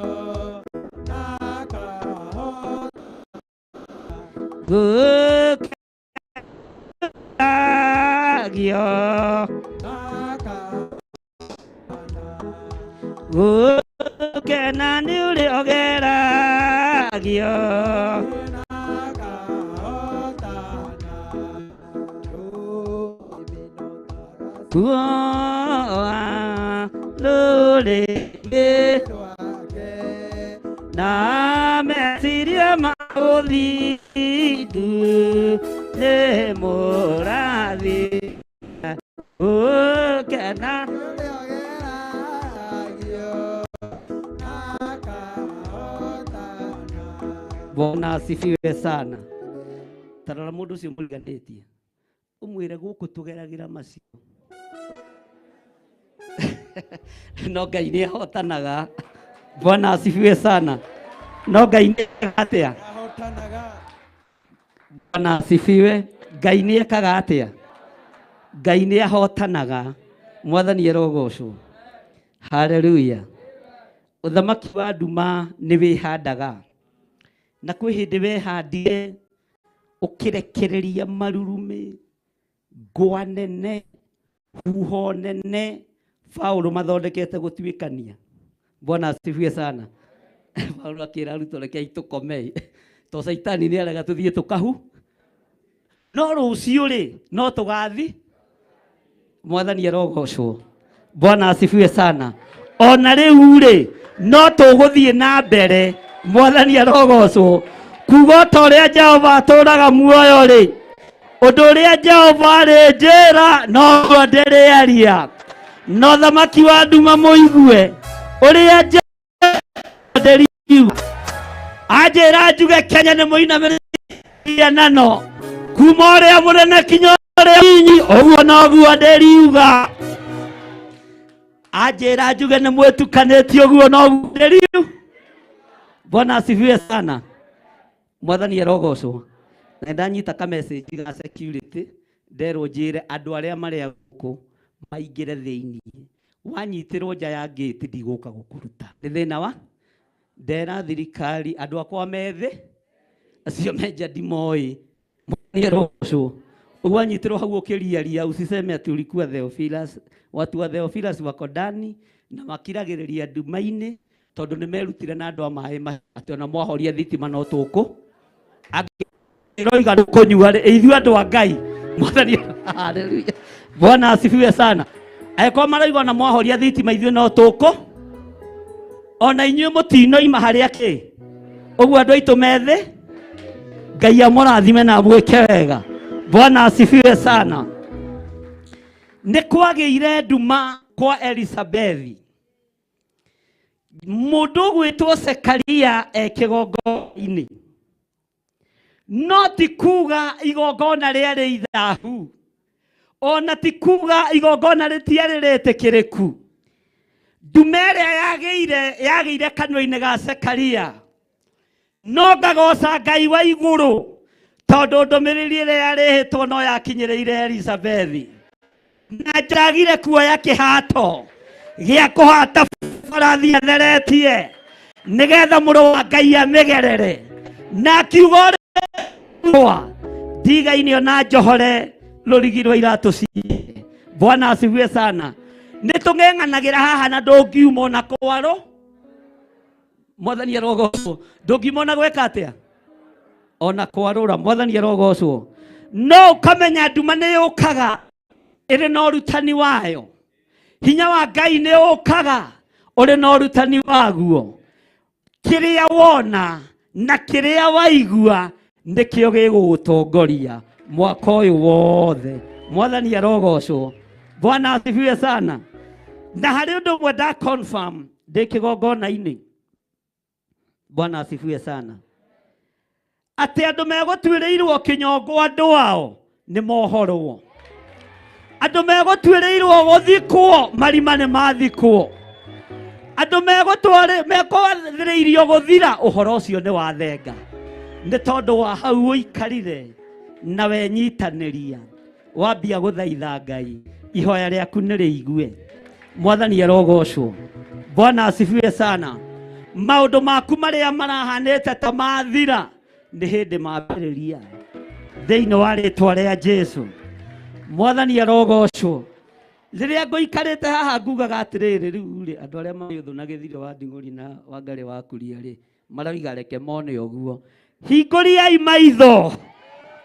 gũkena nĩ ũrĩa ũgeragio kuoa rũrĩrĩ na meciria ma ũthingu nĩ mũrathi. Gũkena Bwana asifiwe sana. Tarora mũndũ ũcio mũriganĩtie ũmwĩre gũkũ tũgeragĩra macio. No Ngai nĩ ahotanaga. Bwana asifiwe sana. No Ngai nĩ ekaga atĩa? Bwana asifiwe. Ngai nĩ ekaga atĩa? Ngai nĩ ahotanaga. Mwathani arogocwo. Haleluya. Ũthamaki wa nduma nĩ wĩhandaga. Na kwĩ hĩndĩ wehandire ũkĩrekereria marurumĩ, ngwa nene, huho nene, Paulo mathondekete gũtuĩkania. Bwana asifiwe sana. Paulo akĩra arutwo rekei tũkome, to Caitani nĩ arega tũthiĩ tũkahu, no rũciũ rĩ no tũgathi. Mwathani arogocwo. Bwana asifiwe sana. Ona rĩu rĩ no tũgũthiĩ na mbere. Mwathani arogocwo. Kuga ta ũrĩa Jehova atũraga muoyo rĩ, ũndũ ũrĩa Jehova arĩ njĩra noguo ndĩrĩaria. No thamaki wa nduma mũigue ũrĩa Jehova ndĩriuga. Anjĩra njuge Kenya nĩ mũinamĩrĩria nano kuma ũrĩa mũnene kinya ũrĩa mũnyinyi, ũguo noguo ndĩriuga. Anjĩra njuge nĩ mwĩtukanĩtie, ũguo noguo ndĩriuga. Bwana asifiwe sana. Mwathani arogocwo. Na ndanyita ka message ga security nderwo njĩre andũ arĩa marĩ gũkũ maingĩre thĩinĩ. Wanyitĩrwo nja ya gate ndigũka gũkũruta. Nĩ thĩna wa ndera thirikari andũ akwa methĩ acio menja ndimoĩ. Mwathani arogocwo. Ũguo wanyitĩrwo hau ũkĩriaria usiseme ati ulikuwa Theophilus. Watu wa Theophilus wako ndani na makiragĩrĩria nduma-inĩ tondũ nĩ merutire na andũ a maĩ atĩ ona mwahoria thitima no tũkũ angĩroiga kũnyua rĩ ithuĩ andũ a Ngai. Mwathani haleluya. Bwana asifiwe sana. Angĩkorwo maroiga ona mwahoria thitima ithuĩ no tũkũ, ona inyuĩ mũtinoima harĩa kĩ ũguo andũ aitũ methĩ. Ngai amũrathime na amwĩke wega. Bwana asifiwe sana. Nĩ kwagĩire nduma kwa Elizabethi. Mũndũ ũgwĩtwo Zekaria e kĩgongona-inĩ, no ti kuga igongona rĩarĩ ithahu, ona ti kuga igongona rĩtiarĩ rĩtĩkĩrĩku. Nduma ĩrĩa yagĩire kanua-inĩ ga Zekaria, no ngagoca Ngai wa igũrũ tondũ ndũmĩrĩri ĩrĩa yarehĩtwo no yakinyĩrĩire Elizabethi, na njagire kuoya kĩhato gĩa kũhata barathi atheretie nĩgetha mũrũ wa Ngai amĩgerere, na akiuga ũrĩa ndigainio na njohore rũrigi rwa iratũ ciake. Bwana asifiwe sana. Nĩ tũng'eng'anagĩra haha na ndũngiuma ona kwaro. Mwathani arogocwo. Ndũngiuma ona gwĩka atĩa? Ona kwarũra. Mwathani arogocwo. No ũkamenya nduma nĩ yũkaga ĩrĩ na ũrutani wayo. Hinya wa Ngai nĩ ũkaga ũrĩ na ũrutani waguo. Kĩrĩa wona na kĩrĩa waigua nĩkĩo gĩgũgũtongoria mwaka ũyũ wothe. Mwathani arogocwo. Bwana asifiwe sana. Na harĩ ũndũ ũmwe nda confirm ndĩ kĩgongona-inĩ. Bwana asifiwe sana. Atĩ andũ megũtuĩrĩirwo kĩnyongo andũ ao nĩ mohorwo. Andũ megũtuĩrĩirwo gũthikwo marima nĩ mathikwo. Andũ mekwathĩrĩirio gũthira ũhoro ũcio nĩ wathenga. Nĩ tondũ wa hau ũikarire na wenyitanĩria wambia gũthaitha Ngai, ihoya rĩaku nĩ rĩigue. Mwathani arogocwo. Bwana asifiwe sana. Maũndũ maku marĩa marahanĩte ta mathira nĩ hĩndĩ mambĩrĩria thĩinĩ wa rĩtwa rĩa Jesu. Mwathani arogocwo. Rĩrĩa ngũikarĩte haha ngugaga atĩrĩrĩ, rĩu rĩ andũ arĩa marĩ ũthũ na gĩthire wa Nding'ũri na Wangarĩ wa Kuria rĩ maroiga reke mone ũguo. Hingũriai maitho.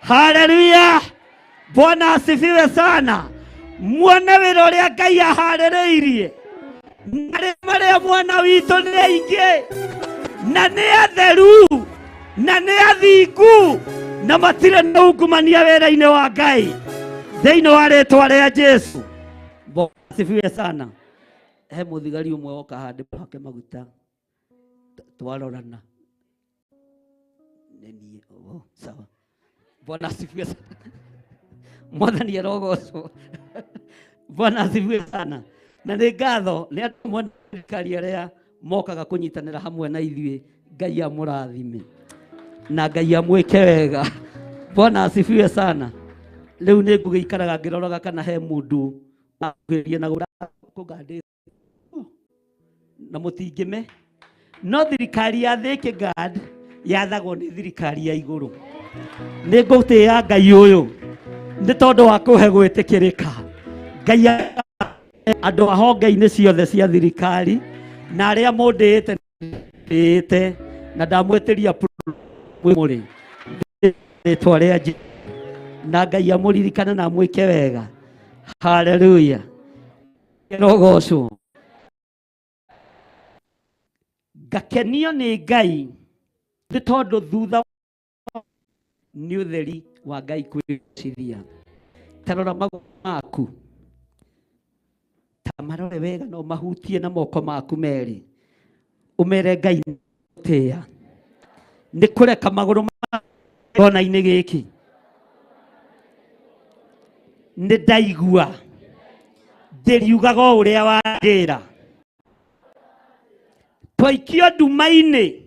Haleluya. Bwana asifiwe sana. Muone wĩra ũrĩa Ngai aharĩrĩirie. Na arĩa marĩa mwana witũ nĩ aingĩ na nĩ atheru na nĩ athingu na matirĩ na ungumania wĩra-inĩ wa Ngai thĩinĩ wa rĩtwa rĩa Jesu. Bwana asifiwe sana. He mũthigari ũmwe woka haha ndĩmũhake maguta twarorana nĩ niĩ. Oh, sawa. Bwana asifiwe sana. Mwathani arogocwo. Bwana asifiwe sana. Na nĩ ngatho nĩ andũ amwe na thirikari arĩa mokaga kũnyitanĩra hamwe na ithuĩ. Ngai amũrathime na Ngai amwĩke wega. Bwana asifiwe sana. Rĩu nĩ ngũgĩikaraga ngĩroraga kana he mũndũ akuhĩrĩria na kũngandĩ na mũtingĩme. No thirikari ya Thika Guard yathagwo nĩ thirikari ya igũrũ. Nĩ ngũtĩĩa Ngai ũyũ nĩ tondũ wa kũhe gwĩtĩkĩrĩka. Ngai andũ a honge-inĩ ciothe cia thirikari na arĩa mũndĩĩte ndĩĩte na ndamwĩtĩria mũrĩ rĩtwa rĩa Jesũ. Na Ngai amũririkane na amwĩke wega. Haleluya. Rogocwo. Ngakenio nĩ Ngai nĩ tondũ thutha nĩ ũtheri wa Ngai kwĩcithia. Ta rora magũrũ maku, ta marore wega na ũmahutie na moko maku merĩ, ũmere Ngai tĩĩa nĩ kũreka magũrũ kona-inĩ gĩkĩ. Nĩ ndaigua ndĩriugaga o ũrĩa wanjĩra. Twaikio nduma-inĩ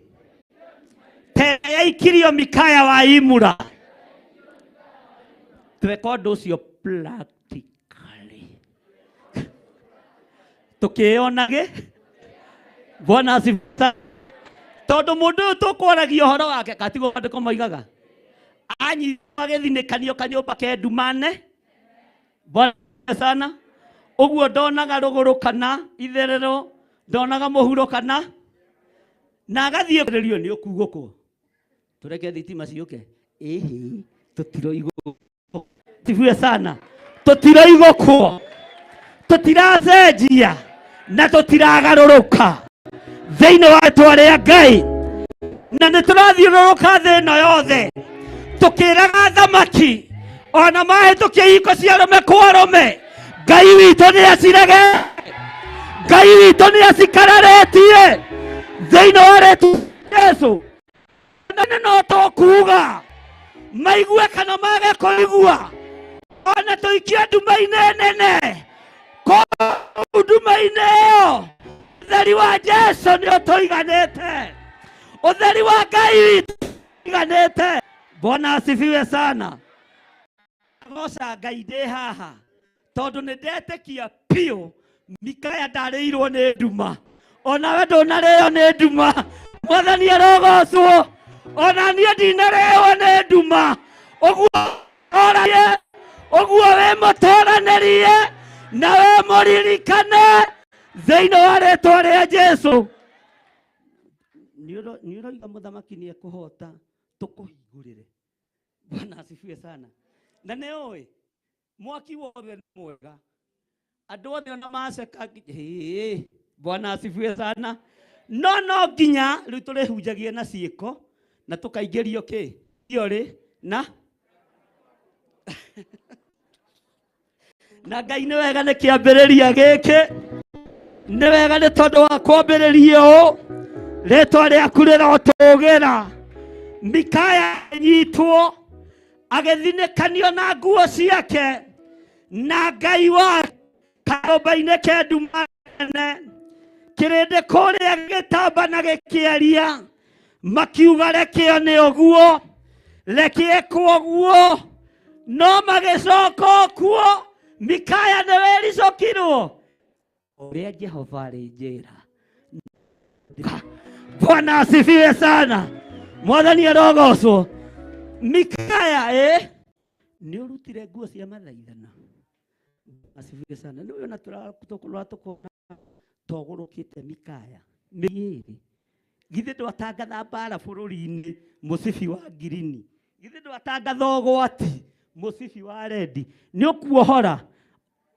ta yaikirio Mikaya wa Imura. Tweka ũndũ ũcio practically tukĩonage. Bwana asifiwe. Tondũ mũndũ ũyũ tũkwaragia ũhoro wake katigwo maandĩko moigaga anyitwo agĩthinĩkanio kanyũmba ke ndumane. Bwana sana. Ũguo ndonaga rũgũrũ kana itherero, ndonaga mũhuro kana na agathiĩ rĩrio nĩ ũkugũkwo. Tũreke thitima ciũke. Ĩhĩ, tũtiroigũkwo. Sifiwe sana. Tũtiroigũkwo, tũtiracenjia na tũtiragarũrũka thĩinĩ wa rĩtwa rĩa Ngai, na nĩ tũrathiũrũrũka thĩ ĩno yothe tũkĩraga thamaki ona mahĩtũkia ihiko cia arũme kwa arũme. Ngai witũ nĩ acirege, Ngai witũ nĩ acikararĩtie thĩinĩ wa rĩtwa Jesũ. Na no tũkuga maigue kana mage kũigua, ona tũikie nduma-inĩ nene, kũu nduma-inĩ ĩyo ũtheri wa Jesũ nĩ ũtũiganĩte, ũtheri wa Ngai witũ ũtũiganĩte. Bwana asifiwe sana. Goca Ngai ndĩ haha tondũ nĩ ndetĩkia biũ Mikaya ndarĩirwo nĩ nduma, onawe ndũnarĩo nĩ nduma. Mwathani arogocwo. Ona niĩ ndinarĩo nĩ nduma. Ũguo oragie, ũguo wĩ mũtũranĩrie na wĩ mũririkane thĩinĩ wa rĩtwa rĩa Jesũ. Nĩ ũroiga mũthamaki nĩ ekũhota, tũkũhingũrĩre. Bwana asifiwe sana. Na nĩ ũĩ mwaki wothe nĩ mwega, andũ othe ona maceka. Hĩ, Bwana asifiwe sana. No no nginya rĩu tũrĩhunjagia na ciĩko na tũkaingĩrio kĩ theory na na Ngai nĩ wega nĩ kĩambĩrĩria gĩkĩ, nĩ wega nĩ tondũ wa kwambĩrĩria ũũ rĩtwa rĩaku rĩrotũgĩra. Mikaya anyitwo agĩthinĩkanio na nguo ciake na Ngai wa kanyũmba-inĩ ke nduma nene, kĩrĩndĩ kũrĩa gĩgĩtamba na gĩkĩaria makiuga rekeo nĩ ũguo, reke ekwo ũguo, no magĩcoka kuo. Mikaya nĩ wericũkirwo ũrĩa Jehova arĩ njĩra. Bwana asifiwe sana. Mwathani arogocwo. Mikaya nĩ ũrutire nguo cia mathaithana. Asifiwe sana. Nĩ ũyũ na tũkona togũrũkĩte Mikaya mĩĩrĩ. Githĩ ndwatangatha mbara bũrũri-inĩ mũcibi wa ngirini, githĩ ndwatangatha ũgwati mũcibi wa rendi? Nĩ ũkuohora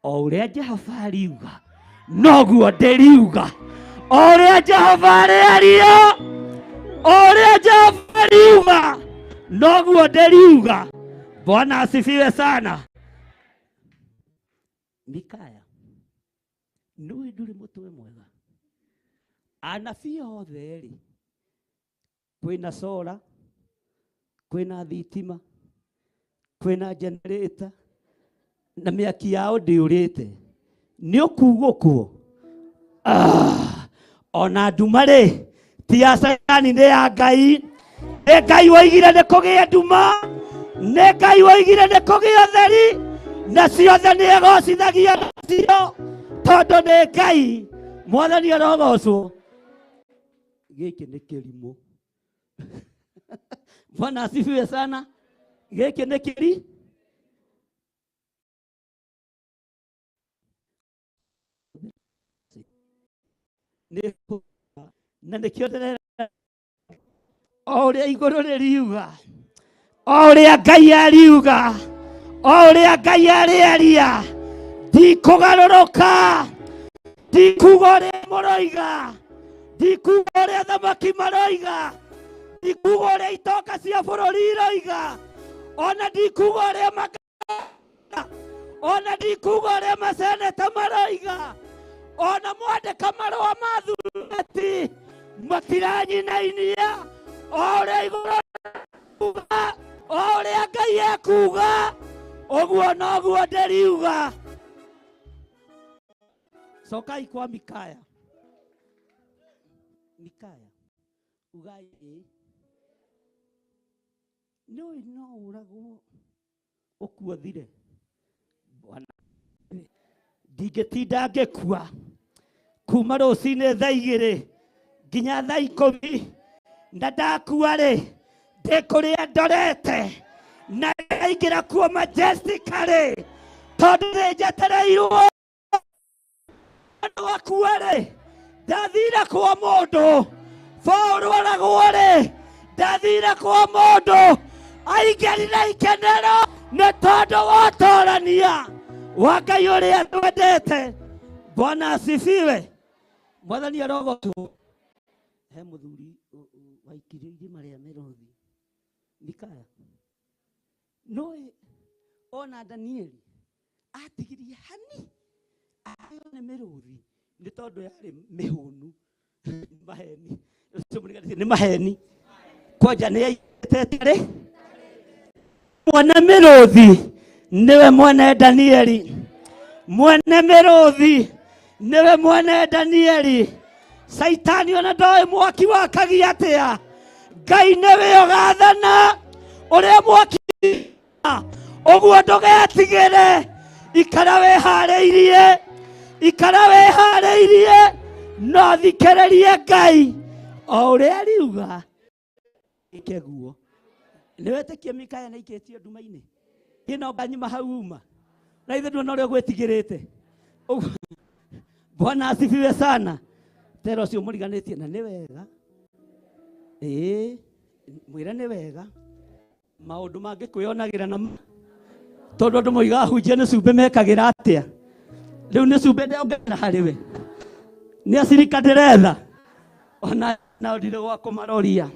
o ũrĩa Jehova ariuga noguo ndĩriuga, o ũrĩa Jehova arĩaria, o ũrĩa Jehova ariuga noguo ndĩriuga. Bwana asifiwe sana. Mikaya nĩũĩ ndũrĩ mũtwe mwega. Anabii othe rĩ, kwĩna solar, kwĩna thitima, kwĩna generator na mĩaki yao ndĩũrĩte, nĩ ũkugũkwo. Ona nduma rĩ ti ya Caitani, nĩ ya Ngai. Nĩ Ngai woigire nĩ kũgĩe nduma, nĩ Ngai woigire nĩ kũgĩe ũtheri, na ciothe nĩ egocithagia nacio tondũ nĩ Ngai. Mwathani arogocwo. Gĩkĩ nĩ kĩrimũ. Bwana asifiwe sana. Gĩkĩ nĩ kĩri na nĩkĩo ndĩrera o ũrĩa igũrũ rĩriuga, o ũrĩa Ngai ariuga, o ũrĩa Ngai arĩaria, ndikũgarũrũka, ndikuga ũrĩa mũroiga, ndikuga ũrĩa thamaki maroiga, ndikuga ũrĩa itonga cia bũrũri iroiga, ona ndikuga ũrĩa ona ndikuga ũrĩa maseneta maroiga, ona mwandĩka marũa ma thureti matiranyinainia, o ũrĩa igũrũ kuga, o ũrĩa Ngai ekuga, ũguo noguo ndĩriuga. Cokai kwa Mikaya. Mikaya ugai ĩ nĩũĩ no ũragwo ũkuothire. Bwana, ndingĩtinda ngĩkua kuma rũcinĩ thaa 2 nginya thaa 10, na ndakua rĩ ndĩ kũrĩa ndorete na ndaingĩra kuo majestically, tondũ nĩ njetereirwo. Andũ akua rĩ ndathire kwa mũndũ, Paũlũ oragwo rĩ ndathire kwa mũndũ, aingĩrire ikenero nĩ tondũ wa ũtorania wa Ngai ũrĩa twendete. Bwana asifiwe. Mwathani arogocwo. He mũthuri waikirio irima rĩa mĩrũthi Mikaya, nũĩ ona Danieli atigirie hani arĩo nĩ mĩrũthi nĩ tondũ yarĩ mĩhũnu. Maheni nĩ maheni, kwanja nĩ aitete rĩ mwene mĩrũthi nĩwe mwene Danieli, mwene mĩrũthi nĩwe mwene Danieli. Caitani ona ndoĩ mwaki wakagia atĩa, Ngai nĩwe ũgathana ũrĩa mwaki ũguo. Ndũgetigĩre, ikara wĩharĩirie, ikara wĩharĩirie, no thikĩrĩrie Ngai o ũrĩa ariuga ĩke guo. Nĩ wetĩkie Mikaya nĩ aikĩtio nduma-inĩ ĩno nganyuma hau uma na ithe nduona ũrĩa ũgwĩtigĩrĩte. Bwana asifiwe sana. Tera ũcio mũriganĩtie na nĩ wega, ĩĩ mwĩre nĩ wega maũndũ mangĩ kwĩyonagĩra na tondũ andũ moigaga hunjia nĩ cumbĩ mekagĩra atĩa, rĩu nĩ cumbĩ ndĩongerera harĩ we, nĩ acirika ndĩretha ona nao ndirĩ gwa kũmaroria,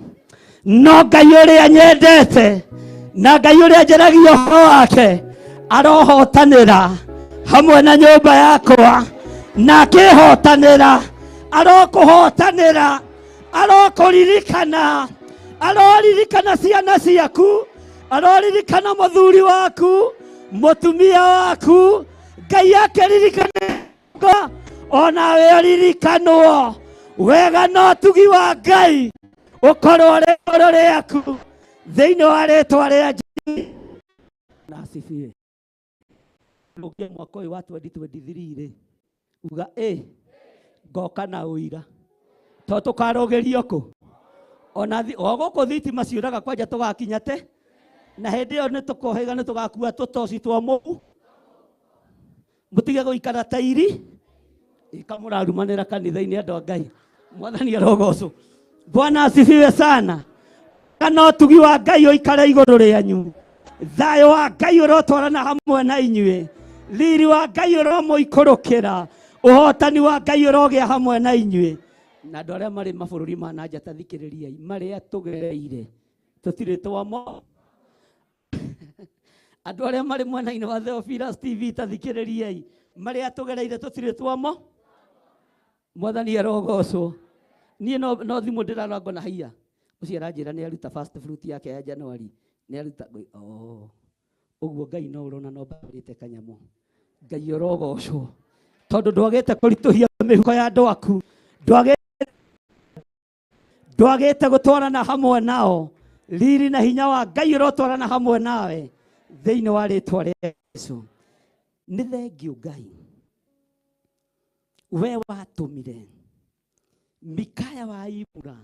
no Ngai ũrĩa nyendete na Ngai ũrĩa njaragia ũhoro wake arohotanĩra hamwe na nyũmba yakwa, na akĩhotanĩra arokũhotanĩra, arokũririkana, aroririkana ciana ciaku, aroririkana mũthuri waku, mũtumia waku. Ngai akĩririkana onawe ũririkanwo wega, na ũtugi wa Ngai ũkorwo ũrĩ igũrũ rĩaku thĩinĩ wa rĩtwa rĩa Jesũ. Na asifiwe. Ũngĩ mwaka ũyũ wa 2023 rĩ, uga ĩ ngoka na ũira to tũkarũgĩrio kũ ona o gũkũ thitima ciũraga kwanja tũgakinya te na hĩndĩ ĩyo nĩ tũkohĩga, nĩ tũgakua tũtoci twa mũhu, mũtige gũikara ta iri ikamũrarumanĩra kanitha-inĩ. Andũ a Ngai, Mwathani arogocwo. Bwana asifiwe sana. Kana ũtugi wa Ngai ũikare igũrũ rĩanyu, thayũ wa Ngai ũrotwarana hamwe na inyuĩ, riri wa Ngai ũromũikũrũkĩra, ũhotani wa Ngai ũrogĩa hamwe na inyuĩ. Na andũ arĩa marĩ mabũrũri ma na nja, ta thikĩrĩriai marĩa tũgereire, tũtirĩ twamo. Andũ arĩa marĩ mwena-inĩ wa Theophilus TV, ta thikĩrĩriai marĩa tũgereire, tũtirĩ twamo. Mwathani arogocwo. Niĩ no thimũ ndĩrarangwo na haiya, ũcio aranjĩra nĩ aruta first fruit yake ya January, nĩ aruta. Oh, ũguo Ngai no ũrona no mbarĩte kanyamũ. Ngai ũrogocwo. Tondũ ndwagĩte kũritũhia mĩhuko ya andũ aku, ndwagĩte gũtwarana hamwe nao. Riri na hinya wa Ngai ũrotwarana hamwe nawe thĩinĩ wa rĩtwa rĩa Yesu. Nĩ thengiũ Ngai, we watũmire Mikaya wa Imura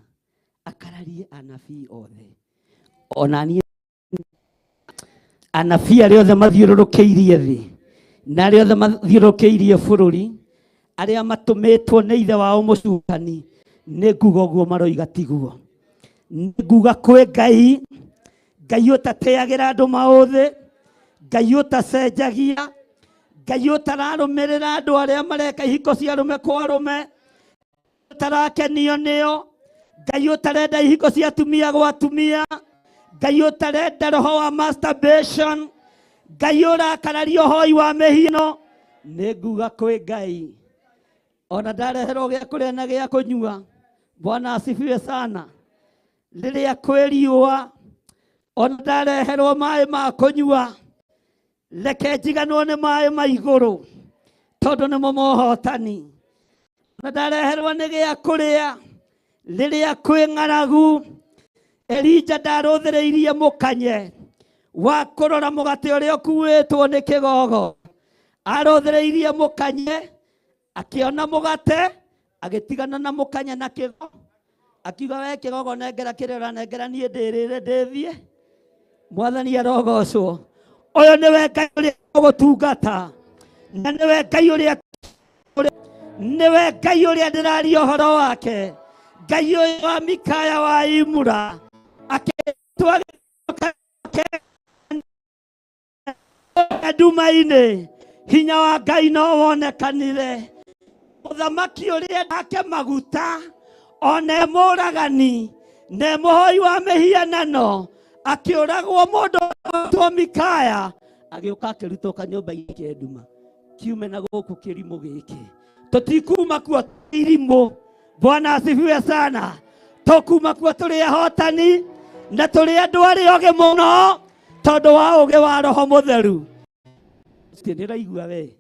akararie anabii othe, ona niĩ anabii arĩa othe mathiũrũrũkĩirie thĩ na arĩa othe mathiũrũrũkĩirie bũrũri, arĩa matũmĩtwo nĩ ithe wao mũcukani, nĩ nguga ũguo maroiga tiguo. Nĩ nguga kwĩ Ngai, Ngai ũtateagĩra andũ maũthĩ, Ngai ũtacenjagia, Ngai ũtararũmĩrĩra andũ arĩa mareka ihiko cia arũme kwa arũme, ũtarakenio nĩo, Ngai ũtarenda ihiko cia atumia gwa atumia, Ngai ũtarenda roho wa masturbation, Ngai ũrakararia ũhoi wa mĩhiano. Nĩ nguga kwĩ Ngai, ona ndareherwo gĩa kũrĩa na gĩa kũnyua, Bwana asifiwe sana. Rĩrĩa kwĩ riũa, ona ndareherwo maĩ ma kũnyua, reke njiganwo nĩ maĩ ma igũrũ, tondũ nĩmo mohotani. Na ndareherwo nĩ gĩa kũrĩa, rĩrĩa kwĩ ng'aragu, Elija ndarũthĩrĩirie mũkanye wa kũrora mũgate ũrĩa ũkuĩtwo nĩ kĩgogo. Arũthĩrĩirie mũkanye, akĩona mũgate, agĩtigana na mũkanye na kĩgo, akiuga we kĩgogo nengera kĩrĩa ũranengera niĩ ndĩrĩre ndĩthiĩ. Mwathani arogocwo. Ũyũ nĩwe Ngai ũrĩa ũgũtungata, na nĩwe Ngai ũrĩa nĩwe Ngai ũrĩa ndĩraria ũhoro wake, Ngai ũyũ wa Mikaya wa Imura, akĩtwa nduma-inĩ, hinya wa Ngai no wonekanire. Mũthamaki ũrĩa ake maguta, one mũragani, ne mũhoi wa mĩhianano, akĩũragwo mũndũ wetwo Mikaya, agĩũka akĩrutwo kanyũmba-inĩ ke nduma, kiume na gũkũ kĩrimũ gĩkĩ. Tũtikuma kuo irimũ. Bwana asifiwe sana. Tũkuma kuo tũrĩ ahotani na tũrĩ andũ arĩa ogĩ mũno, tondũ wa ũgĩ wa Roho Mũtheru. Ndĩraigua we,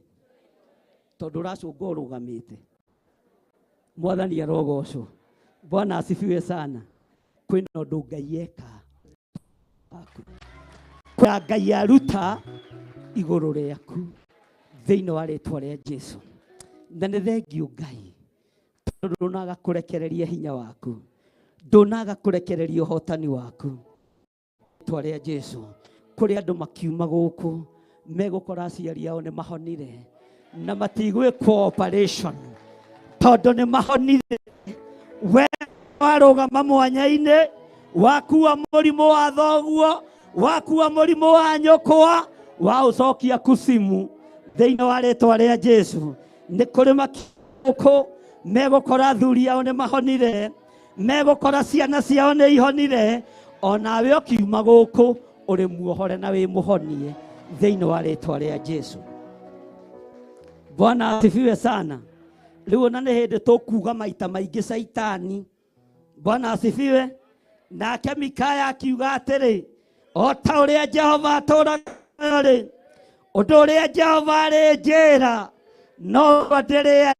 tondũ ũracũnga ũrũgamĩte. Mwathani arogocwo. Bwana asifiwe sana. Kwĩna ũndũ Ngai eka kwa Ngai aruta igũrũ rĩaku thĩinĩ wa rĩtwa rĩa Jesu. Na nĩ thengiũ Ngai, tondũ ndũnaga kũrekereria hinya waku, ndũnaga kũrekereria ũhotani waku. Rĩtwa rĩa Jesu, kũrĩ andũ makiuma gũkũ megũkora aciari ao nĩ mahonire na matigwĩkwo operation tondũ nĩ mahonire. We warũgama mwanya-inĩ, wakua mũrimũ wa thoguo, wakua mũrimũ wa nyũkwa, waũcokia kusimu thĩinĩ wa rĩtwa rĩa Jesu. Nĩ kũrĩ makĩũkũ megũkora athuri ao nĩ mahonire, megũkora ciana ciao nĩ ihonire, onawe ũkiuma gũkũ ũrĩ muohore na wĩ mũhonie thĩinĩ wa rĩtwa rĩa Jesu. Bwana asifiwe sana. Rĩu ona nĩ hĩndĩ tũkuga maita maingĩ Caitani. Bwana asifiwe. Nake Mikaya akiuga atĩrĩ, o ta ũrĩa Jehova atũũraga rĩ, ũndũ ũrĩa Jehova arĩnjĩra no ndĩrĩa.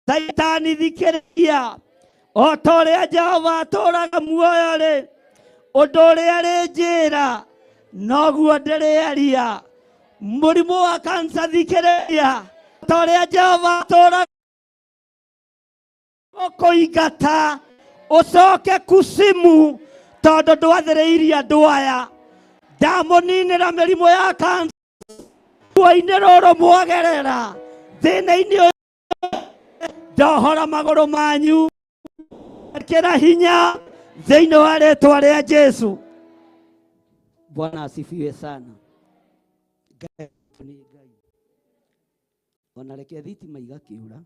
Caitani thikĩrĩria, o ta ũrĩa Jehova atũũraga muoyo rĩ, ũndũ ũrĩa arĩnjĩra noguo ndĩrĩaria. Mũrimũ wa kansa thikĩrĩria, ta ũrĩa Jehova atũũraga ũkũingata ũcoke kusimu, tondũ ndwathĩrĩirie andũ aya. Ndamũninĩra mĩrimũ ya kansa ruo-inĩ rũrũ mwagerera, thĩna-inĩ ũyũ ndohora magũrũ manyu, ĩkĩra hinya thĩinĩ wa rĩtwa rĩa Jesu. Bwana asifiwe sana. Ngai nĩ Ngai. Ona reke thitima igakĩũra,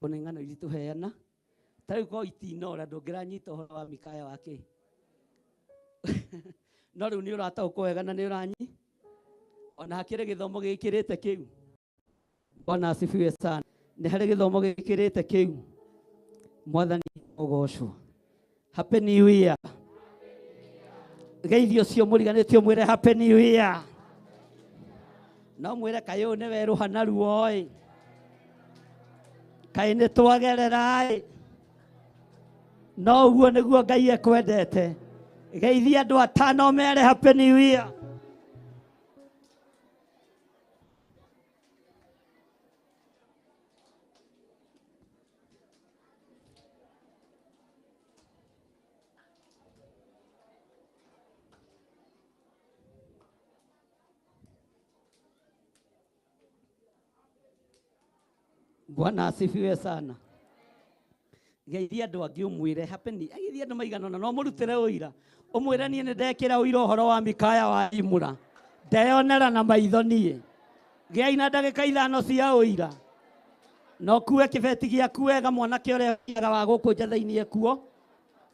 ona ng'ano iria tũheana ta rĩu korwo itinora ndũngĩranyita ũhoro wa Mikaya wa kĩ. No rĩu nĩ ũrataũkwo wega na nĩ ũranyi, ona hakĩrĩ gĩthomo gĩkĩrĩte kĩu. Bwana asifiwe sana. Nĩ harĩ gĩthomo gĩkĩrĩte kĩu. Mwathani ũgocwo. Happy New Year. Geithio ũcio mũriganĩtio mwĩre Happy New Year. No mwĩre kaĩ ũyũ nĩ werũha naruo ĩ, kaĩ nĩ twagerera ĩ. No ũguo nĩguo Ngai ekwendete. Geithia andũ atano mere happy new year. Bwana asifiwe sana. Geithia andũ angĩ ũmwĩre happy new year. Geithia andũ maigana ũna, no mũrutĩre ũira. Ũmwĩre niĩ nĩ ndekĩra ũira ũhoro wa Mikaya wa Imura. Ndeyonera na maitho niĩ. Gĩai na ndagĩka ithano cia ũira. Na ũkue kĩbeti gĩaku wega mwanake ũrĩa ũthiaga wa gũkũ njatha-inĩ ekuo.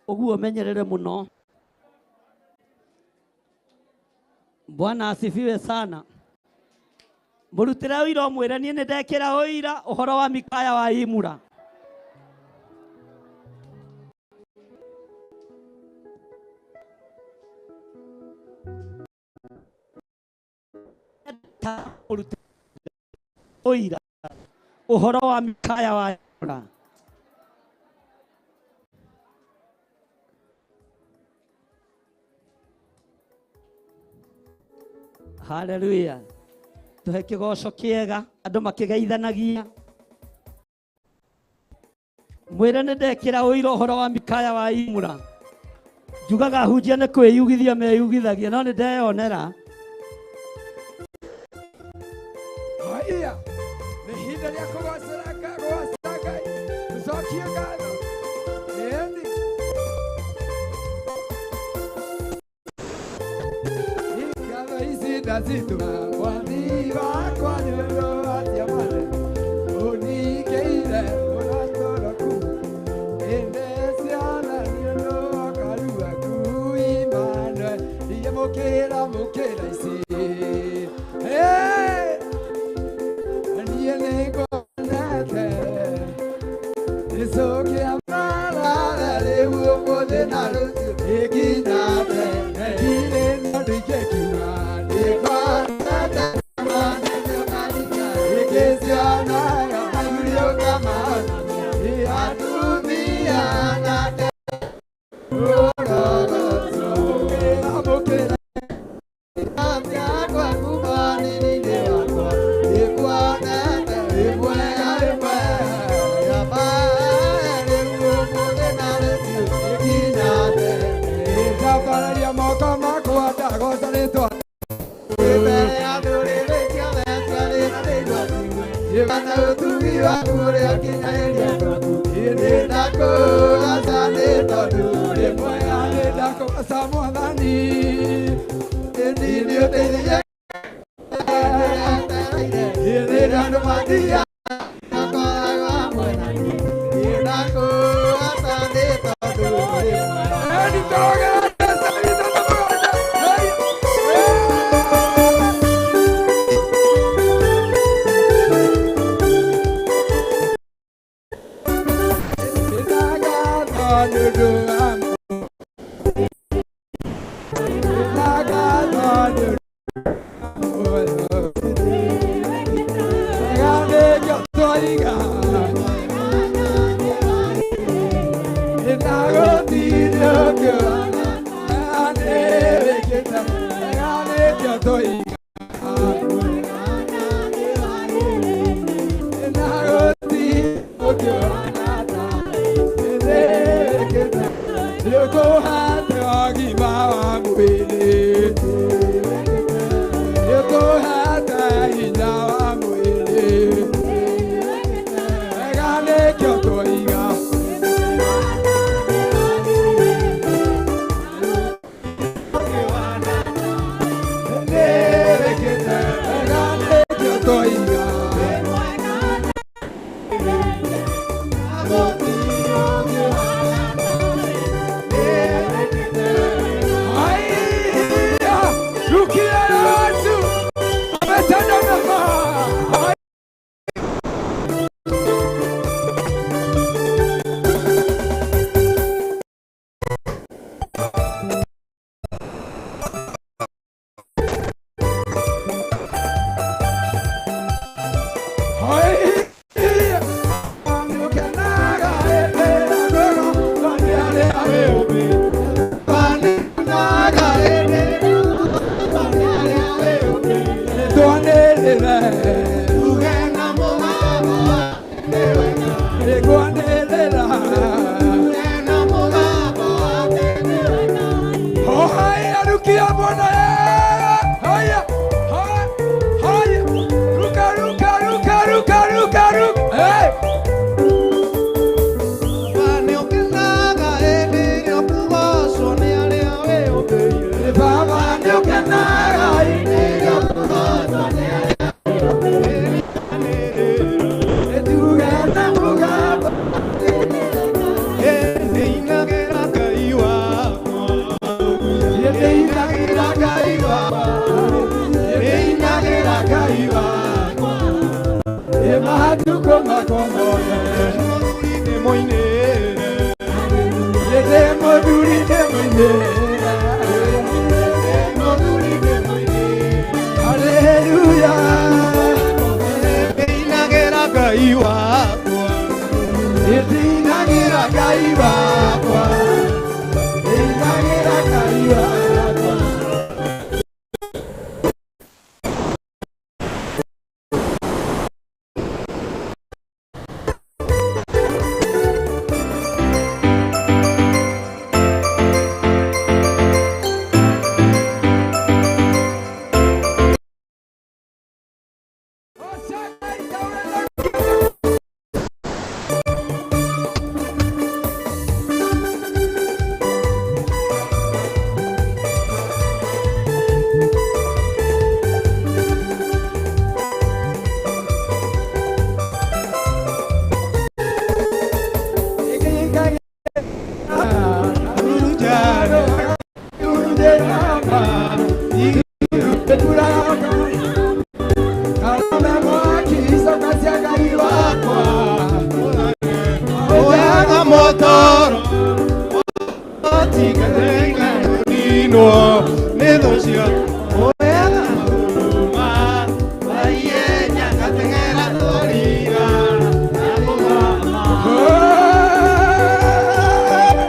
Ũguo ũmenyerere mũno. Bwana asifiwe sana. Mũrutĩre ũira ũmwĩre niĩ nĩ ndekĩra ũira ũhoro wa Mikaya wa Imura. Ũira ũhoro wa Mikaya wa Imura. Hallelujah. Tuhe kĩgoco kĩega andũ makĩgeithanagia. Mwĩre nĩ ndekĩra ũira ũhoro wa Mikaya wa Imura. Njugaga hunjia nĩ kwĩyugithia meyugithagia, no nĩ ndeyonera. Haya, nĩ ihinda rĩa kũgocera kũgoca Ngai, tũcokie ngatho. Ĩni. Ngatho ici ndacitũma mwathi wakwa nĩ ũndũ wa ciamane ũningĩire ũratũroku. Ĩndĩ ciana nĩ ũndũ wa karu aku Emmanuel, iye mũkĩra mũkĩra ici. Hey! Niĩ nĩnguonete Jesũ kĩamara rĩu ũmũthĩ na rũciũ nginya tene. Ndirĩ na ũndũ ingĩkiuga, nĩngwonete ingĩcionaga maigurio kama atumia nake ũrogocwo. Mũkĩra yakwa kuma nini-inĩ wakwa nĩnguonete wĩ mwega wĩ mwega rĩu ũmũthĩ na rũciũ nginya tene. Ndambararia moko makwa ndagoca rĩtwa mbere ya ndũrĩrĩ ciothe ciarĩ na nĩigua na ũtugi waku ũrĩa ũkinyanĩria twaku. Nĩndakũgoca nĩ tondũ ũrĩ mwega, nĩndakũgoca Mwathani. Ĩni nĩũteithagia rĩrĩa andũ mathiaga makoragwo hamwe na niĩ. Nĩndakũgoca nĩ tondũ ũrĩ mwega. Ĩni tũrogere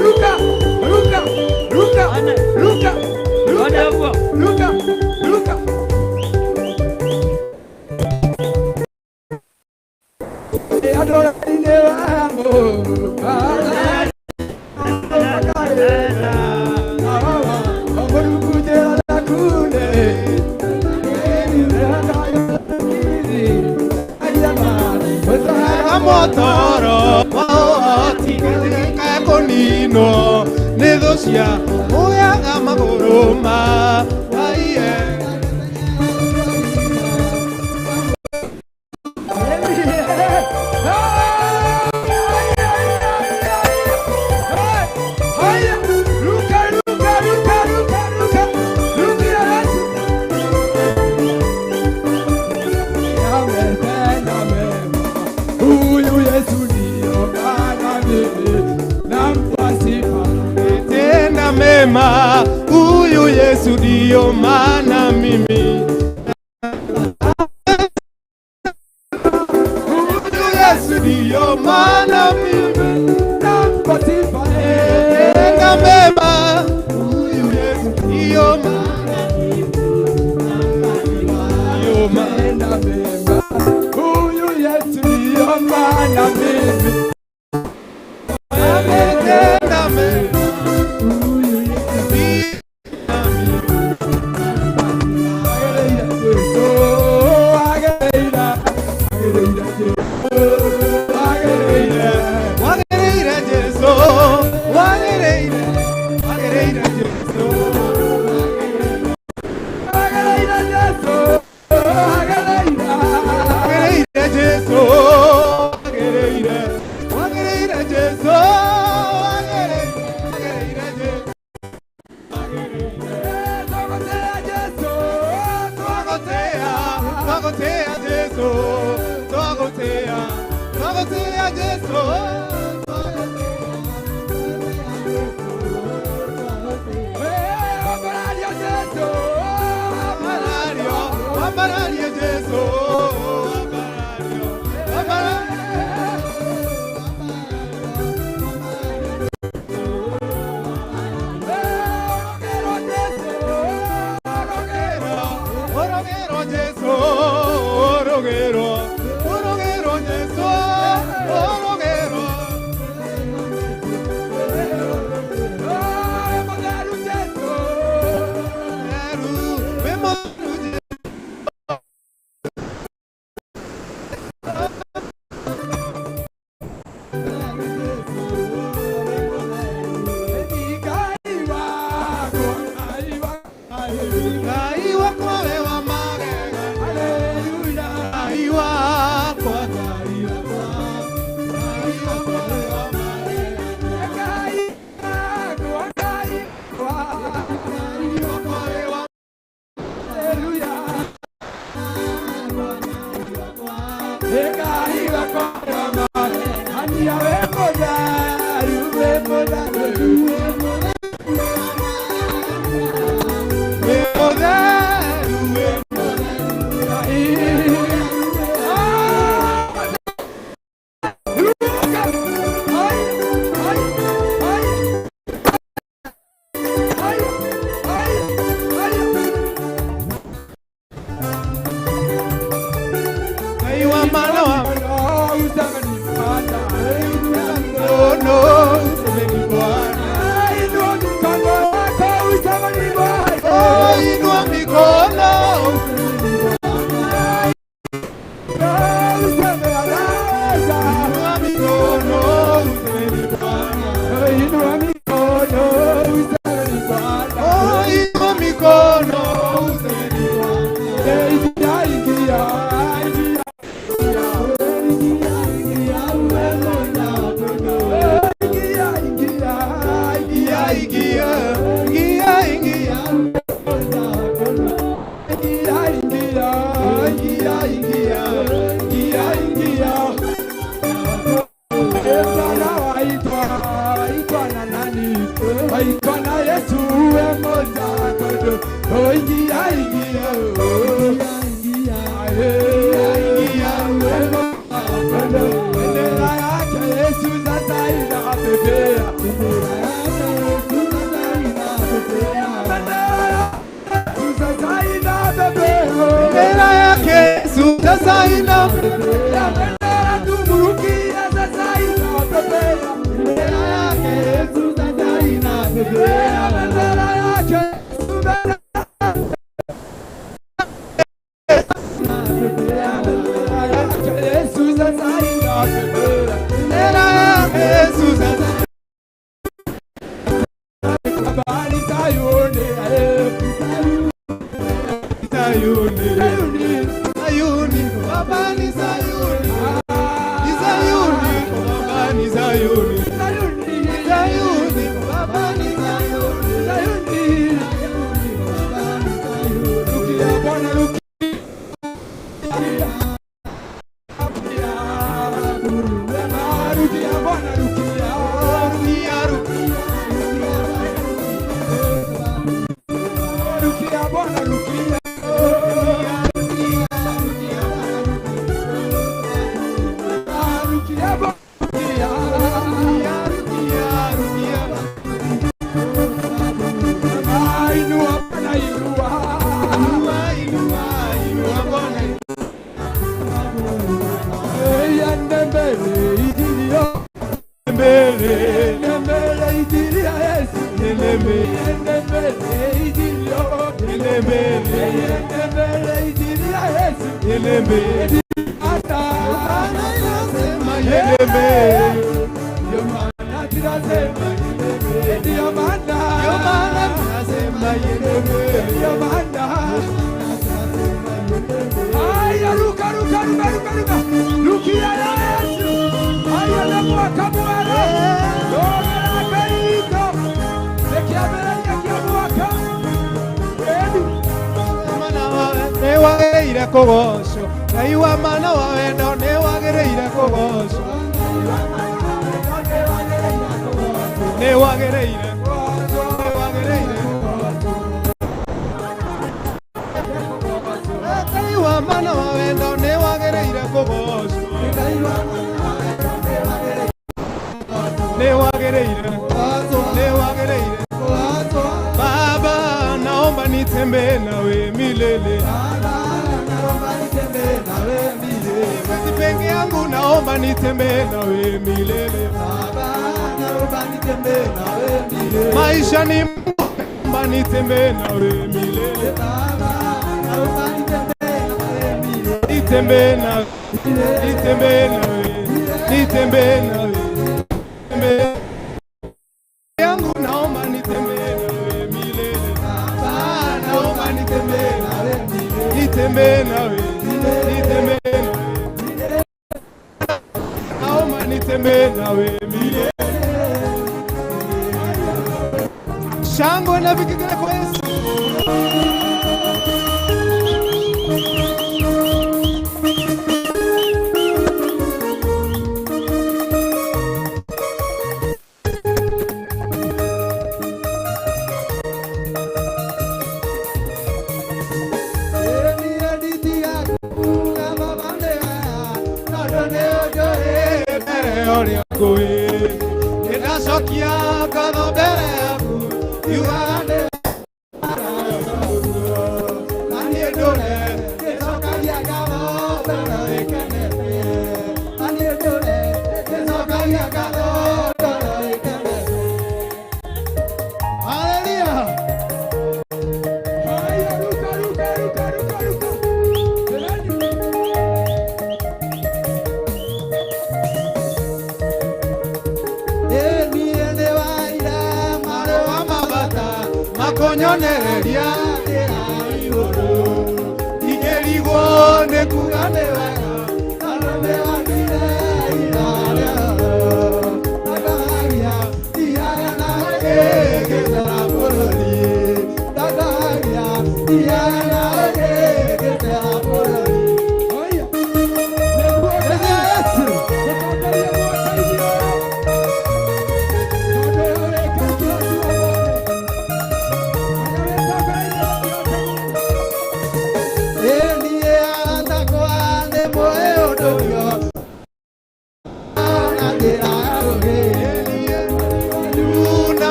Ruka, ruka, ruka, ruka, ruka, ruka, ruka. Motoro waotigĩrĩka kũninwo nĩ thũ cia ũyaga magũrũ ma waiye. Ruka, ruka, ruka, ruka, ruka, ruka, Yesu. Ametenda mema. Huyu Yesu ndiyo maana mimi nampa sifa. Tenda mema, huyu Yesu ndiyo maana mimi. Huyu Yesu ndiyo maana mimi nampa sifa. Tenda mema, huyu Yesu ndiyo maana ndiyo maana mema. Huyu Yesu ndiyo maana mimi ametenda mema. Huyu Yesu Wagĩrĩire Jesũ, wagĩrĩire, wagĩrĩire Jesũ. Wagĩrĩire Jesũ, wagĩrĩire, wagĩrĩire Jesũ, wagĩrĩire, wagĩrĩire Jesũ. Twagũtĩĩa, twagũtĩĩa Jesũ, twagũtĩĩa, twagũtĩĩa Jesũ. Wambarario, wambarario Jesũ, wambarario, wambarario. Orogero Jesũ, orogero, orogero Jesũ, orogero. Mũtheru, wĩ mũtheru Jesũ. Ngai wakwa we wa magegania. Ngai wakwa, Ngai wakwa, Ngai wakwa we wa magegania. Ngai wakwa we wa wĩ mũtheru, wĩ Ngai wa mana wa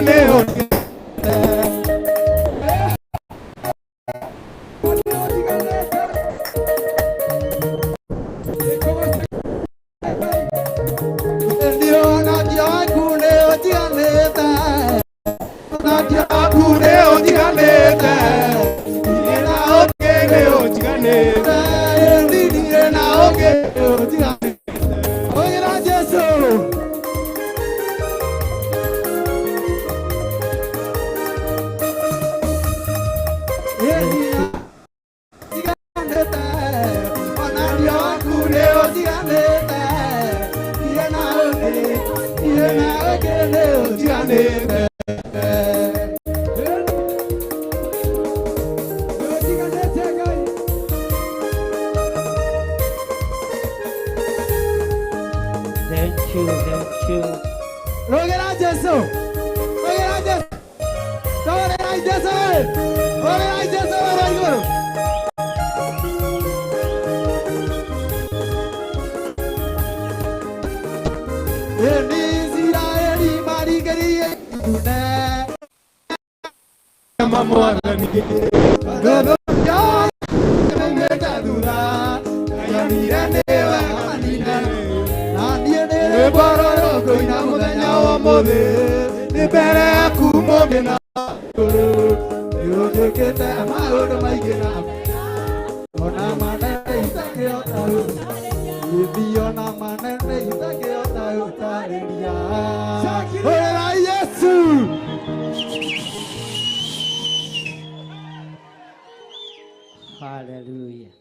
nĩ ũtiganĩte. Ũhonokio waku nĩ ũtiganĩte. Ũhonokio waku nĩ ũtiganĩte. Ndirĩ na ũngĩ nĩ ũtiganĩte. Ndirĩ na ũngĩ nĩ ũtiganĩte. Hũrĩra Jesũ. Ũtiganĩte. Ũhonokio waku nĩ ũtiganĩte. Ndirĩ na ũngĩ, ndirĩ na ũngĩ nĩ ũtiganĩte. Nĩũtiganĩte Ngai. Thank you, thank you. Rũgĩra Jesũ. Rũgĩra Jesũ. Rũgĩrai Jesũ. Rũgĩrai Jesũ wa igũrũ. Ĩni Isiraeli maringĩrĩirie itune. Mwathani. Ngoro maimĩte thutha. Ndayonire nĩwe manine. Na niĩ nĩ rwĩmbo rũrũ ngũina mũthenya wa ũmũthĩ. Nĩ mbere yaku mũngĩ na igũrũ. Nĩũnjĩkĩte maũndũ maingĩ na ona manene itangĩhota gũthiĩ ona manene itangĩhota gũtarĩria. Hũrĩrai Yesu. Hallelujah.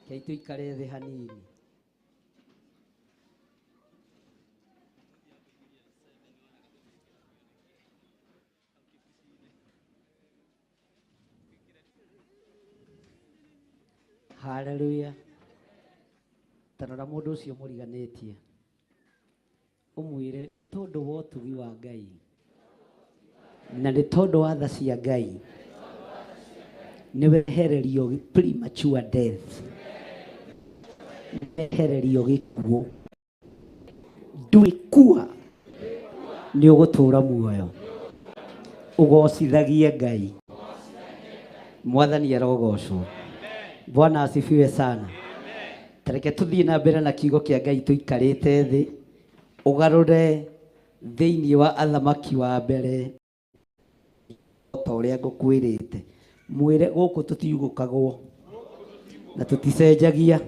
Kei tuikare thĩ hanini. Hallelujah. Tarora mũndũ ũcio mũriganĩtie. Ũmwĩre tondũ wa ũtugi wa Ngai na nĩ tondũ wa tha cia Ngai nĩ wehererio premature death, nĩ wehererio gĩkuũ, ndwĩkua, nĩ ũgũtũũra muoyo ũgocithagie Ngai. Mwathani arogocwo. Bwana asifiwe sana. Tareke tuthiĩ na mbere na kiugo kĩa Ngai tũikarĩte thĩ, ũgarũre thĩinĩ wa Athamaki wa mbere ta ũrĩa ngũkwĩrĩte. Mwĩre gũkũ tũtiugũkagwo na tũticenjagia,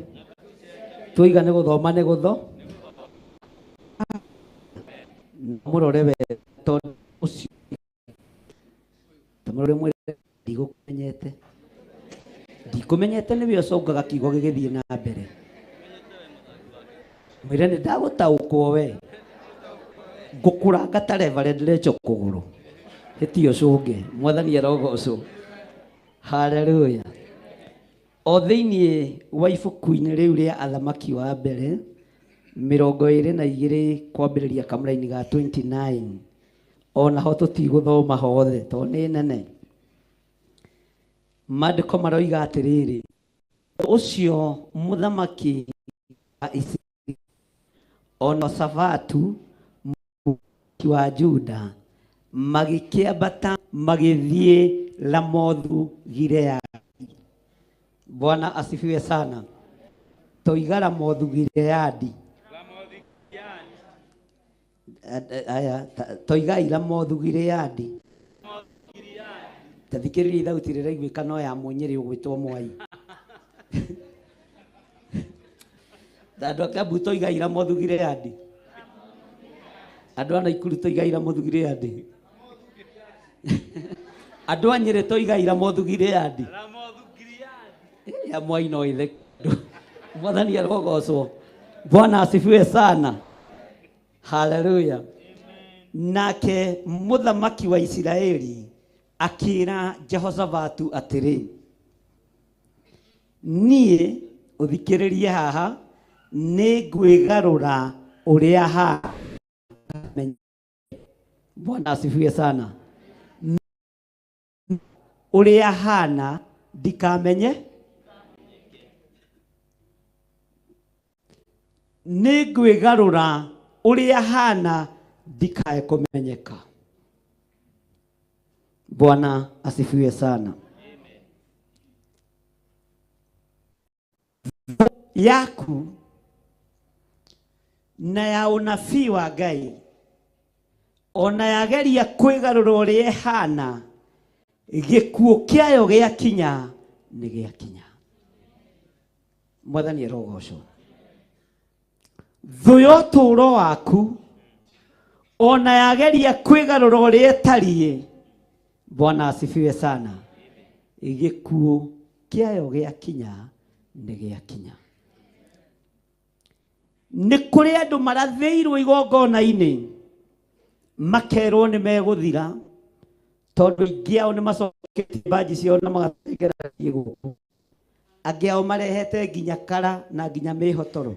twoiga nĩ gũthoma nĩ gũtho mũrore wega tondũ ũcio tamũrore mwĩre ndigũkũmenyete, ndikũmenyete nĩwe ũcongaga kiugo gĩgĩthiĩ na mbere. Mwĩre nĩ ndagũtaũkwo we, ngũkũranga ta Reverend Rachel kũgũrũ hĩtia ũcũnge. Mwathani arogocwo. Haleluya. O thĩinĩ wa ibuku-inĩ rĩu rĩa Athamaki wa mbere 22 kwambĩrĩria kamũraini ga 29, onaho tũtigũthoma hothe tondũ nĩ nene. Maandĩko maroiga atĩrĩrĩ, ũcio mũthamaki wa Isiraeli ona Safatu mũthamaki wa Juda magĩkĩambata magĩthiĩ Ramothu Gileadi. Bwana asifiwe sana. Toiga Ramothu Gileadi. Aya, toigai Ramothu Gileadi. Ta thikĩrĩria thauti rĩraiguĩka no ya Mũnyĩrĩ ũgwĩtwo Mwai. Andũ a Kiambu toigai Ramothu Gileadi. Andũ a Naikuru toigai Ramothu Gileadi. Andũ a Nyĩrĩ toigai Ramothu Gileadi. Ya Mwai no ithe. Mwathani arogocwo. Bwana asifiwe sana. Haleluya. Nake mũthamaki wa Isiraeli akĩra Jehoshafatu atĩrĩ, niĩ ũthikĩrĩrie haha, nĩ ngwĩgarũra ũrĩa haha. Bwana asifiwe sana. Ũrĩa hana ndikamenye, nĩ ngwĩgarũra ũrĩa hana ndikae kũmenyeka. Bwana asifiwe sana. Yaku na ya unabii wa Ngai ona yageria kwĩgarũra ũrĩa ĩhana, gĩkuũ kĩayo gĩakinya nĩ gĩakinya. Mwathani arogocwo. Thũ ya ũtũũro waku ona yageria kwĩgarũra ũrĩa ĩtariĩ, Bwana asifiwe sana, gĩkuũ kĩayo gĩakinya nĩ gĩakinya. Nĩ kũrĩ andũ marathĩirwo igongona-inĩ makerwo nĩ megũthira tondũ aingĩ ao nĩ macoketie mbanji ciao na magatengera gũkũ. Angĩ ao marehete nginya kara na nginya mĩhotoro.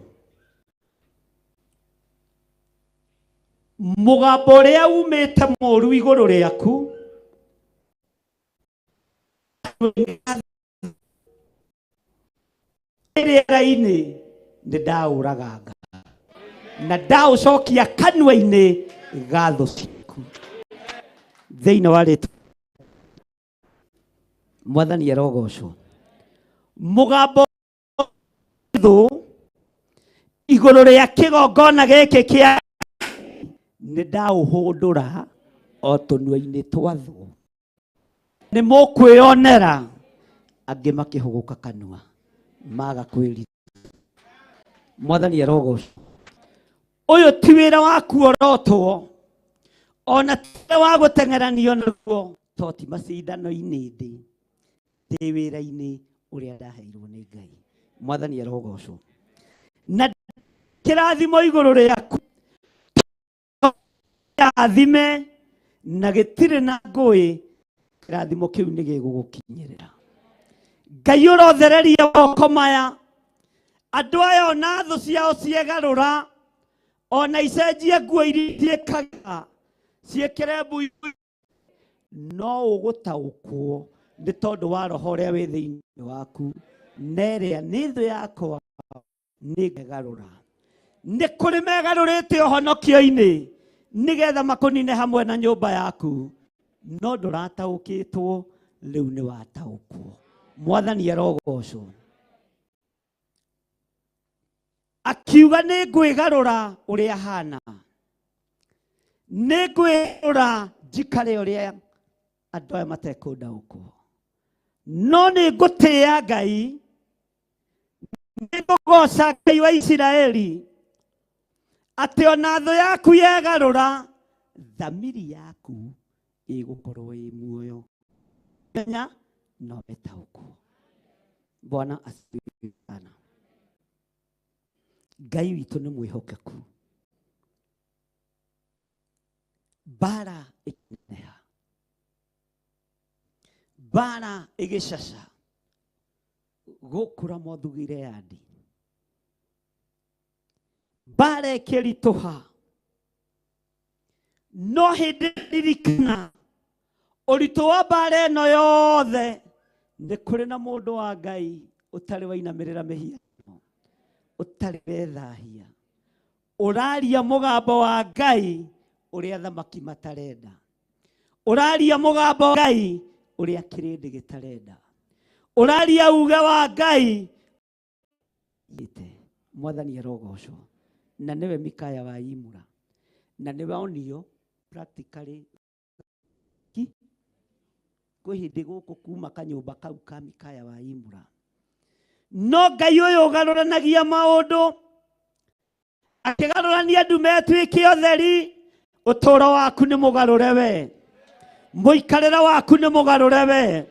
Mũgambo ũrĩa umĩte mũru igũrũ rĩaku rĩera-inĩ nĩ ndaũraganga na ndaũcokia kanua-inĩ ga thũ ciaku thĩinĩ wa rĩtwa Mwathani arogocwo. Mũgambo thũ igũrũ rĩa kĩgongona gĩkĩ kĩa nĩ ndaũhũndũra o tũnua-inĩ twa thũ. Nĩ mũkwĩonera angĩ makĩhũgũka kanua maga kwĩrira. Mwathani arogocwo. Ũyũ ti wĩra wa kuorotwo ona ti wĩra wa gũteng'eranio naguo, to ti macindano-inĩ ndĩ wĩra-inĩ ũrĩa ndaheirwo nĩ Ngai. Mwathani arogocwo. Na kĩrathimo igũrũ rĩaku rathime na gĩtirĩ na ngũĩ, kĩrathimo kĩu nĩ gĩgũgũkinyĩrĩra. Ngai ũrothereria moko maya andũ aya ona thũ ciao ciegarũra ona icenjie nguo iria ciĩkaga ciĩkĩre mbui, no ũgũtaũkwo nĩ tondũ wa roho ũrĩa wĩ thĩinĩ waku, na ĩrĩa nĩ thũ yakwa nĩ ngegarũra. Nĩ kũrĩ megarũrĩte ũhonokio-inĩ nĩgetha makũnine hamwe na nyũmba yaku, no ndũrataũkĩtwo, rĩu nĩ wataũkwo. Mwathani arogocwo. Akiuga nĩ ngwĩgarũra ũrĩa hana, nĩ ngwĩgarũra njikare ũrĩa andũ aya matekũndaũkwo, no nĩ ngũtĩĩa Ngai, nĩ ngũgoca Ngai wa Isiraeli atĩ ona thũ yaku yegarũra thamiri yaku ĩgũkorwo ĩ muoyo. Menya no ĩtaũkwo. Bwana asifiwe sana. Ngai witũ nĩ mwĩhokeku. Mbara ĩkĩneneha, mbara ĩgĩcaca gũkũ Ramothu Gileadi, mbara ĩkĩritũha, no hĩndĩ ririkana ũritũ wa mbara ĩno yothe nĩ kũrĩ na mũndũ wa Ngai ũtarĩ wainamĩrĩra mĩhianano, ũtarĩ wethahia, ũraria mũgambo wa Ngai ũrĩa thamaki matarenda, ũraria mũgambo wa Ngai ũrĩa kĩrĩndĩ gĩtarenda, ũraria uge wa Ngai ite. Mwathani arogocwo. Na nĩwe Mikaya wa Imura, na nĩwe onio practically ki kwĩ hĩndĩ gũkũ kuma kanyũmba kau ka Mikaya wa Imura. No Ngai ũyũ ũgarũranagia maũndũ, akĩgarũrania ndume ĩtuĩke ũtheri, ũtũũro waku nĩ mũgarũre we, mũikarĩre waku nĩ mũgarũre we.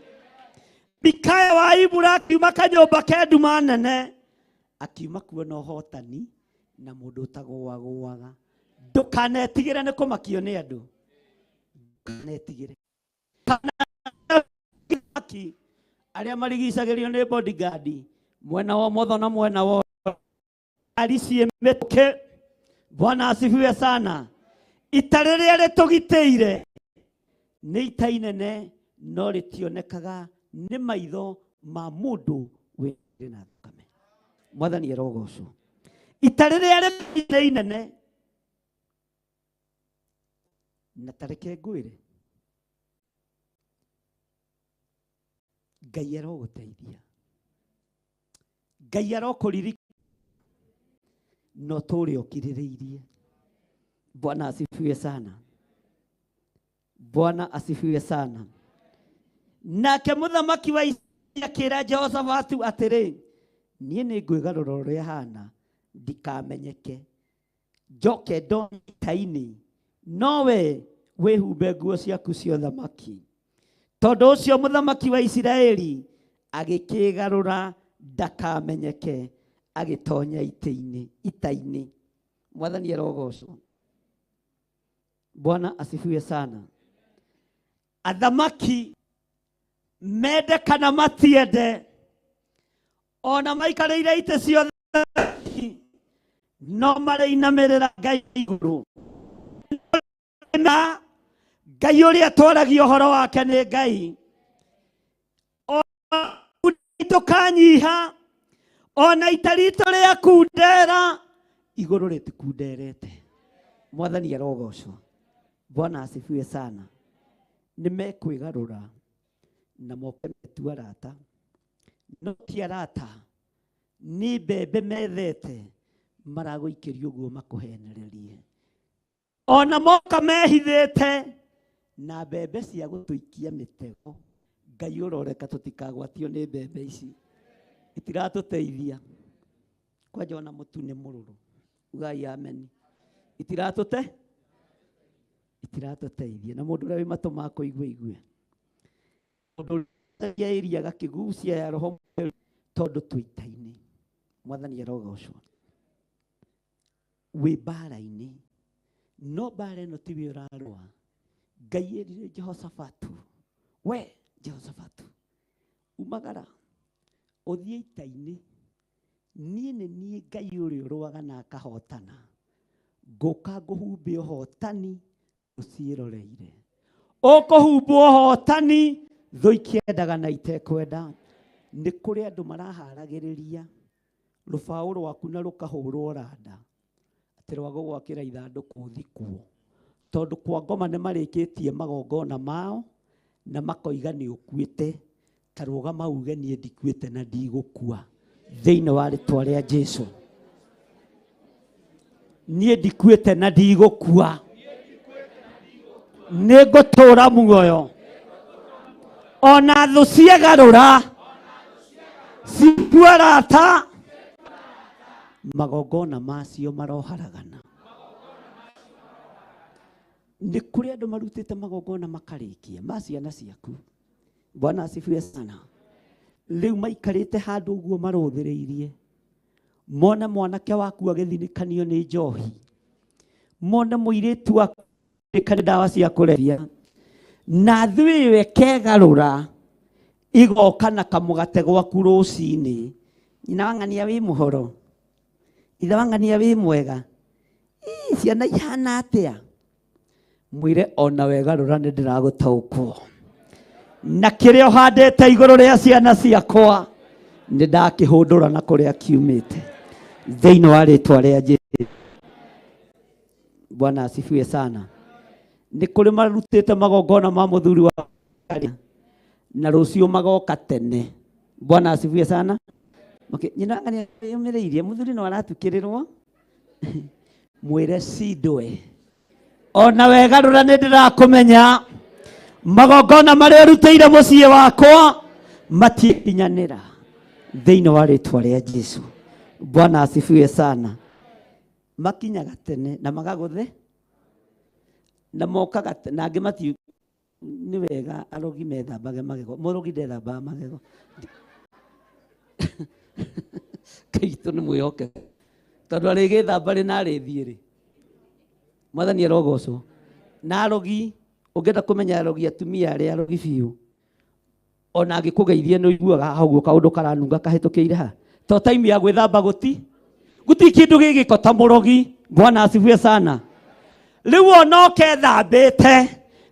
Mikaya wa Imura akiuma kanyũmba ke nduma nene, akiuma kuo na ũhotani na mũndũ ũtagũagũaga. Ndũkanetigĩre nĩ kũmakio nĩ andũ, ndũkanetigĩre. Arĩa marigicagĩrio nĩ bodyguard mwena wa ũmotho na mwena wa ngari ciĩ mĩtũkĩ. Bwana asifiwe sana. Ita rĩrĩa rĩtũgitĩire nĩ ita inene, no rĩtionekaga nĩ maitho ma mũndũ wĩ na thakame. Mwathani arogocwo. Ita rĩrĩa rĩtũgitĩire inene, na tareke ngwĩre, Ngai arogũteithia, Ngai arokũririkana no tũrĩ ũkirĩrĩirie. Bwana asifiwe sana. Bwana asifiwe sana. Nake mũthamaki wa Isiraeli akĩra Jehoshafatu atĩrĩ, niĩ nĩ ngwĩgarũra ũrĩa hana ndikamenyeke, njoke ndonye ita-inĩ, no we wĩhumbe nguo ciaku cia ũthamaki. Tondũ ũcio mũthamaki wa Isiraeli agĩkĩgarũra ndakamenyeke, agĩtonya ita-inĩ. Mwathani arogocwo. Bwana asifiwe sana. Athamaki mende kana matiende, ona maikarĩire itĩ ciothe no marĩinamĩrĩra Ngai igũrũ. Na Ngai ũrĩa twaragia ũhoro wake nĩ Ngai. Tũkanyiha ona ita ritũ rĩa kundera igũrũ rĩtikunderete. Mwathani arogocwo. Bwana asifiwe sana. Nĩ mekwĩgarũra na moke metu arata, no ti arata, nĩ mbembe methete maragũikĩria ũguo makũhenererie. Ona moka mehithĩte na mbembe cia gũtũikia mĩtego. Ngai ũroreka tũtikagwatio nĩ mbembe ici, itiratũteithia. Kwanja ona mũtu nĩ mũrũrũ, ugai ameni. Itiratũteithia. Na mũndũ ũrĩa wĩ matũ ma kũigua igue. Mũndũ ũrĩa ĩria gakĩgucia ya roho mũtheru tondũ twĩ ita-inĩ. Mwathani arogocwo. Wĩ mbara-inĩ, no mbara ĩno tiwe ũrarũa. Ngai erire Jehoshafatu, we Jehoshafatu, umagara ũthiĩ ita-inĩ, niĩ nĩ niĩ Ngai ũrĩa ũrũaga na akahotana, ngũka ngũhumbe ũhotani ũciĩroreire. Ũkũhumbwo ũhotani thũ ikĩendaga na itekwenda. Nĩ kũrĩ andũ maraharagĩrĩria rũbaũ rwaku na rũkahũrwo randa atĩ rwa gũgwakĩra ithandũkũ ũthikwo, tondũ kwa ngoma nĩ marĩkĩtie magongona mao na makoiga nĩ ũkuĩte. Ta rũgama uge niĩ ndikuĩte na ndigũkua thĩinĩ wa rĩtwa rĩa Jesu. Niĩ ndikuĩte na ndigũkua, nĩ ngũtũũra muoyo ona thũ ciegarũra citua rata, magongona macio maroharagana. Nĩ kũrĩ andũ marutĩte magongona makarĩkia ma ciana ciaku. Bwana asifiwe sana. Rĩu maikarĩte handũ ũguo marũthĩrĩirie, mone mwanake waku agĩthinĩkanio nĩ njohi, mone mũirĩtu waku agĩthinĩkanio nĩ ndawa cia kũrebia, na thũ ĩyo ĩkegarũra igoka na kamũgate gwaku rũcinĩ. Nyina wa ng'ania wĩ mũhoro, ithe wa ng'ania wĩ mwega, ii ciana ihana atĩa? Mwĩre ona wegarũra nĩ ndĩragũtaũkwo, na kĩrĩa ũhandĩte igũrũ rĩa ciana ciakwa nĩ ndakĩhũndũra na kũrĩa kiumĩte thĩinĩ wa rĩtwa rĩa Jesu. Bwana asifiwe sana. Nĩ kũrĩ marutĩte magongona ma mũthuri wa na rũciũ magoka tene. Bwana asifiwe sana. Okay, nyina ng'ania yũmĩrĩirie mũthuri no aratukĩrĩrwo, mwĩre cindwe ona wegarũra nĩ ndĩrakũmenya, magongona marĩa ũrutĩire mũciĩ wakwa matikinyanĩra thĩinĩ wa rĩtwa rĩa Jesu. Bwana asifiwe sana. Makinyaga tene na magagũthe na mokaga na angĩ mati nĩ wega arogi methambage magego, mũrogi ndethambaga magego. Kaitũ nĩ mwĩhoke tondũ arĩgĩthamba rĩ na arĩthiĩ rĩ. Mwathani arogocwo. Na arogi, ũngĩenda kũmenya arogi atumia arĩa arogi biũ, ona angĩkũgeithia nĩ ũiguaga haha ũguo kaũndũ karanunga kahĩtũkĩire ha. To time ya gwĩthamba gũti gũtirĩ kĩndũ gĩgĩko ta mũrogi. Bwana asifiwe sana. Rĩu ona ũkethambĩte,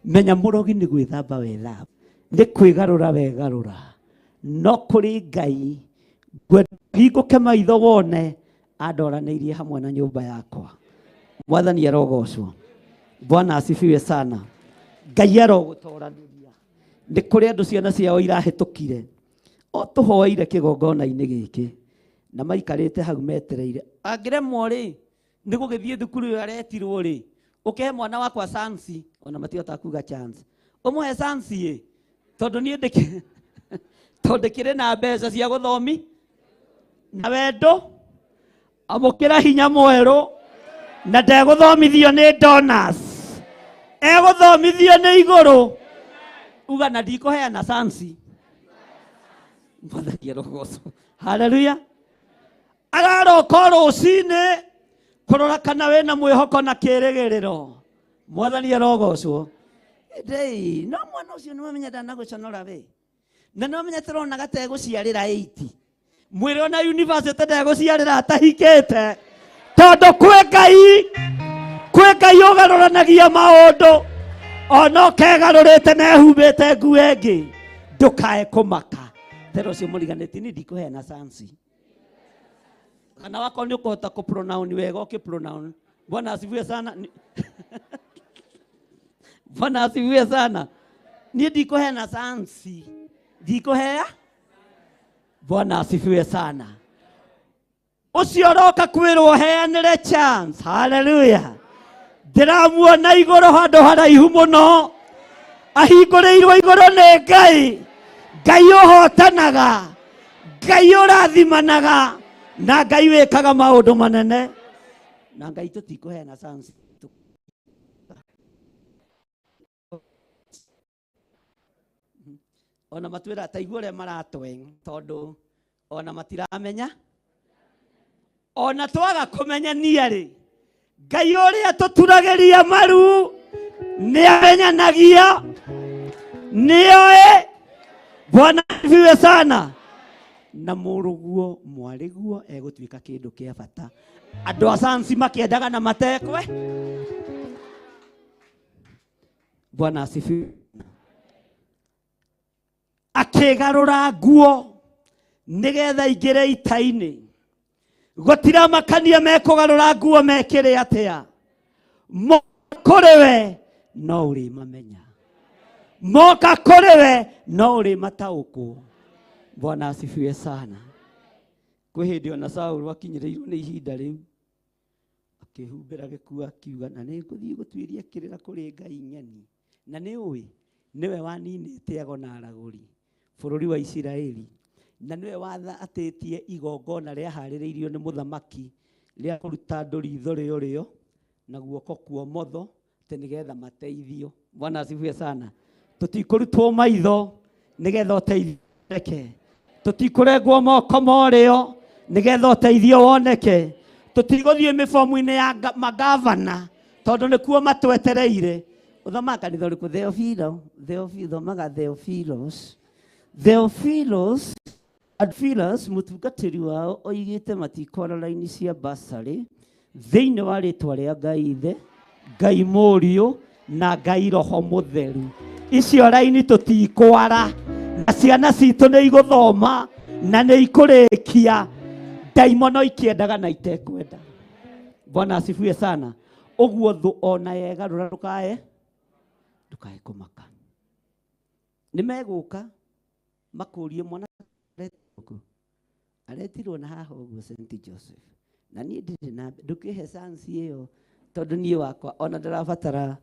menya mũrogi nĩ gwĩthamba wethamba, nĩ kwĩgarũra wegarũra. No kũrĩ Ngai ngwenda hingũke maitho wone andoranĩirie hamwe na nyũmba yakwa. Mwathani arogocwo. Bwana asifiwe sana. Ngai arogũtoranĩria. Nĩ kũrĩ andũ ciana ciao irahĩtũkire. O tũhoeire kĩgongona-inĩ gĩkĩ na maikarĩte hau metereire. Angĩremwo rĩ, nĩ gũgĩthiĩ thukuru ĩyo aretirwo rĩ, ũkĩhe mwana wakwa chance, ona matihotaga kuga chance. Ũmũhe chance ĩ, tondũ niĩ ndĩkĩ tondũ ndĩkĩrĩ na mbeca cia gũthomi na wendo, amũkĩra hinya mwerũ na ndegũthomithio nĩ donors, egũthomithio nĩ igũrũ. Uga na ndikũheana chance. Mwathani arogocwo. Haleluya. Araroka rũcinĩ kũrora kana wĩna mwĩhoko na kĩrĩgĩrĩro. Mwathani arogocwo. Ndĩi, no mwana ũcio nĩ wamenya ndanagũconora we. Na nĩ wamenya tũrona gategũciarĩra 80. Mwĩre ona university ndegũciarĩra atahikĩte. Tondũ kwĩ Ngai, kwĩ Ngai ũgarũranagia maũndũ. Ona ũkegarũrĩte na ehumbĩte nguo ĩngĩ, ndũkae kũmaka. Tera ũcio mũriganĩtie niĩ ndikũheana chance. Kana wakorwo nĩ ũkũhota kũ-pronoun wega ũkĩ-pronoun. Bwana asifiwe sana. Bwana asifiwe sana. Niĩ ndikũheana chance. Ndikũhea. Bwana asifiwe sana. Ũcio ũroka kwĩrwo heanĩre chance. Haleluya. Ndĩramuona igũrũ handũ haraihu mũno. Ahingũrĩirwo igũrũ nĩ Ngai. Ngai ũhotanaga. Ngai ũrathimanaga. Na Ngai wĩkaga maũndũ manene. Na Ngai tũtikũheana chance. Ona matwĩra ta igua ũrĩa maratweng, tondũ ona matiramenya. Ona twaga kũmenyania rĩ, Ngai ũrĩa tũturagĩria maru nĩ amenyanagia, nĩoĩ. Bwana asifiwe sana. Na mũrũguo mwarĩguo egũtuĩka kĩndũ kĩa bata. Andũ a sayansi makĩendaga na matekwe. Bwana asifiwe. Akĩgarũra nguo nĩgetha aingĩre ita-inĩ. Gũtiramakania mekũgarũra nguo mekĩre atĩa. Moka kũrĩ we no ũrĩmamenya. Moka kũrĩ we no ũrĩmataũkwo. Bwana asifiwe sana. Kwĩ hĩndĩ ona Saũlũ akinyĩrĩirwo nĩ ihinda rĩu, akĩhumbĩra gĩkuo akiuga, na nĩ ngũthiĩ gũtuĩria kĩrĩra kũrĩ Ngai ng'eni. Na nĩ ũĩ, nĩwe waninĩte ago na aragũri bũrũri wa Isiraeli, na nĩwe wathatĩtie igongona rĩaharĩrĩirio nĩ mũthamaki rĩa kũruta andũ ritho rĩa ũrĩo na guoko kwa ũmotho atĩ nĩgetha mateithio. Bwana asifiwe sana. Tũtikũrutwo maitho nĩgetha ũteithĩke, tũtikũrengwo moko ma ũrĩo nĩgetha ũteithio woneke, tũtigũthiĩ mĩbomu-inĩ ya magavana tondũ nĩkuo matwetereire. Ũthomaga kanitha ũrĩkũ? Theophilo, Theophilo, thomaga Theophilos. Theophilos, Theophilus, mũtungatĩri wao oigĩte matikwara raini cia basarĩ thĩinĩ wa rĩtwa rĩa Ngai Ithe, Ngai Mũriũ na Ngai Roho Mũtheru. Icio raini tũtikwara, na ciana citũ nĩ igũthoma na nĩ ikũrĩkia. Ndaimono ikĩendaga na itekwenda. Bwana asifiwe sana. Ũguo thũ ona yegarũra ndũkae kũmaka. Nĩ megũka makũrie mwana aretirwo aretirwo na haha ũguo Saint Joseph. Na niĩ ndirĩ na ndũkĩhe chance ĩyo tondũ niĩ wakwa ona ndĩrabatara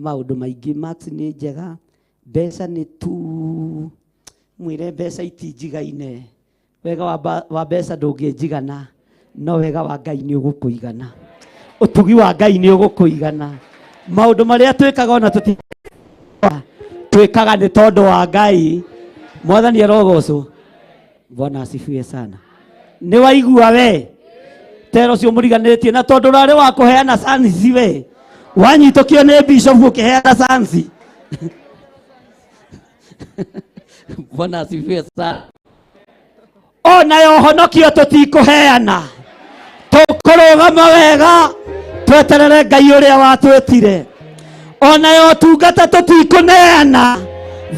maũndũ maingĩ. Max nĩ njega, mbeca nĩ tu, mwĩre mbeca itinjigaine. Wega wa mbeca ndũngĩnjigana, no wega wa Ngai nĩ ũgũkũigana. Ũtugi wa Ngai nĩ ũgũkũigana. Maũndũ marĩa twĩkaga ona tũti twĩkaga nĩ tondũ wa Ngai. Mwathani arogocwo. Bwana asifiwe sana. Nĩ waigua we tero ũcio mũriganĩtie, na tondũ ũrarĩ wa kũheana chance we wanyitũkio nĩ bishop ũkĩheana chance. Bwana asifiwe sana. Ona yo honokio tũtikũheana, tũkũrũgama wega tweterere Ngai ũrĩa watwĩtire. Ona yo tungata tũtikũneana,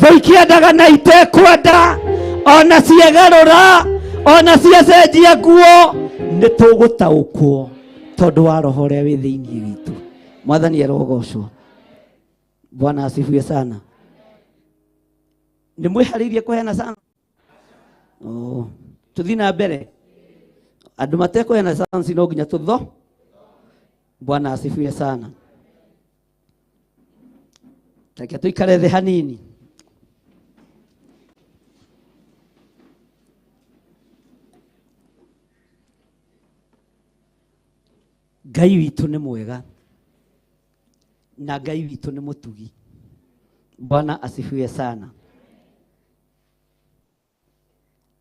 thũ ikĩendaga na itekwenda, ona ciegarũra, ona ciacenjia nguo, nĩ tũgũtaũkwo tondũ wa roho ũrĩa wĩ thĩinĩ witũ. Mwathani arogocwo. Bwana asifiwe sana. Nĩ mwĩharĩirie kũheana sana? Oh. Tuthiĩ na mbere. Andũ matekũheana chance no nginya tutho. Bwana asifiwe sana. Reke tuikare thĩ hanini. Ngai witũ nĩ mwega na Ngai witũ nĩ mũtugi. Bwana asifiwe sana.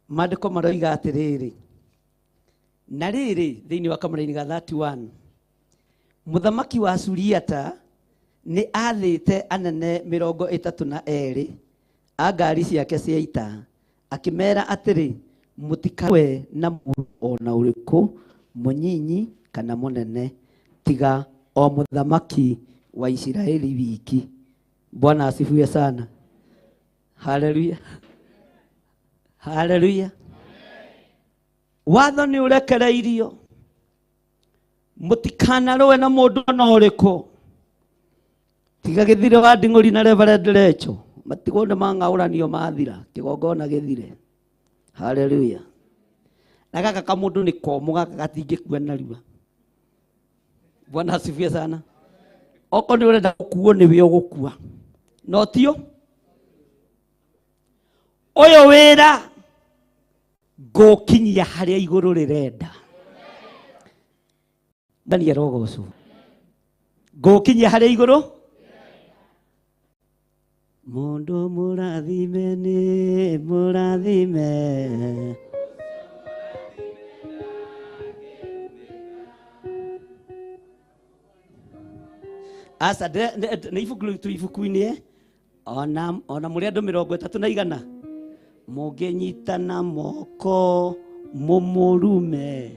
Maandĩko maroiga atĩrĩrĩ, na rĩrĩ thĩinĩ wa kamũraini ga 31, mũthamaki wa Suriata nĩ aathĩte anene 32 a ngari ciake cia ita, akĩmera atĩrĩ, mũtikarũe na mũndũ o na ũrĩkũ, mũnyinyi kana mũnene, tiga o mũthamaki wa Isiraeli wiki. Bwana asifiwe sana. Haleluya. Haleluya. Watho nĩ ũrekereirio, mũtikanarũe na mũndũ ona ũrĩkũ, tiga gĩthire wa nding'ũri na Reverend Recho, matigwo nĩ mang'aũranio mathira, kĩgongona gĩthire. Haleluya. Na gaka kamũndũ nĩ komũ, gaka gatingĩkua narua. Bwana asifiwe sana. Okorwo nĩ ũrenda gũkuo nĩwe ũgũkua, no tio ũyũ wĩra ngũkinyia harĩa igũrũ rĩrenda. Daniel rogocwo, ngũkinyia harĩa igũrũ. Mũndũ mũrathime nĩ mũrathime, aca nĩ ibuku rĩu tu ibuku-inĩ, eh? Ona mũrĩ andũ 300 mũngĩnyitana moko mũmũrume.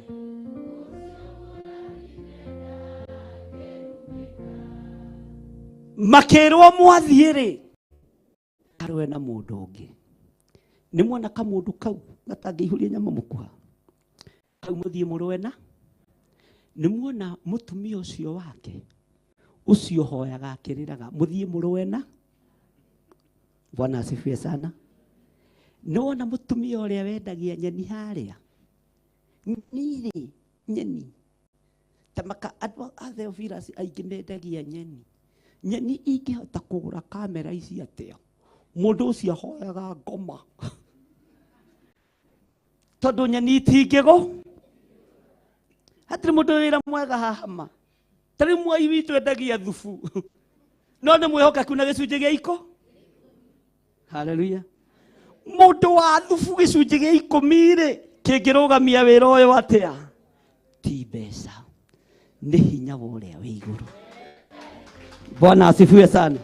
Makĩrwo mwathiĩ rĩ, karũe na mũndũ ũngĩ. Nĩ mwana kamũndũ kau gatangĩihũria nyama mũkuha, kau mũthiĩ mũrũe na. Nĩ muona mũtumia ũcio wake ũcio hoyaga akĩrĩraga, mũthiĩ mũrũe na. Bwana asifiwe sana. Nĩ wona mũtumia ũrĩa wendagia nyeni harĩa, nirĩ nyeni ta maka andũ a Theophilus aingĩ mendagia nyeni. Nyeni ingĩhota kũgũra kamera ici atĩa? Mũndũ ũcio ahoyaga ngoma, tondũ nyeni itingĩgũ. Hatirĩ mũndũ wĩra mwega haha ma. Ta rĩu mwai witũ endagia thubu, no nĩ mwĩhokeku na gĩcunjĩ gĩa iko. Haleluya. Mũndũ wa thubu gĩcunjĩ gĩa ikũmi rĩ, kĩngĩrũgamia wĩra ũyũ atĩa? Ti mbeca, nĩ hinya wa ũrĩa wĩ igũrũ. Bwana asifiwe sana.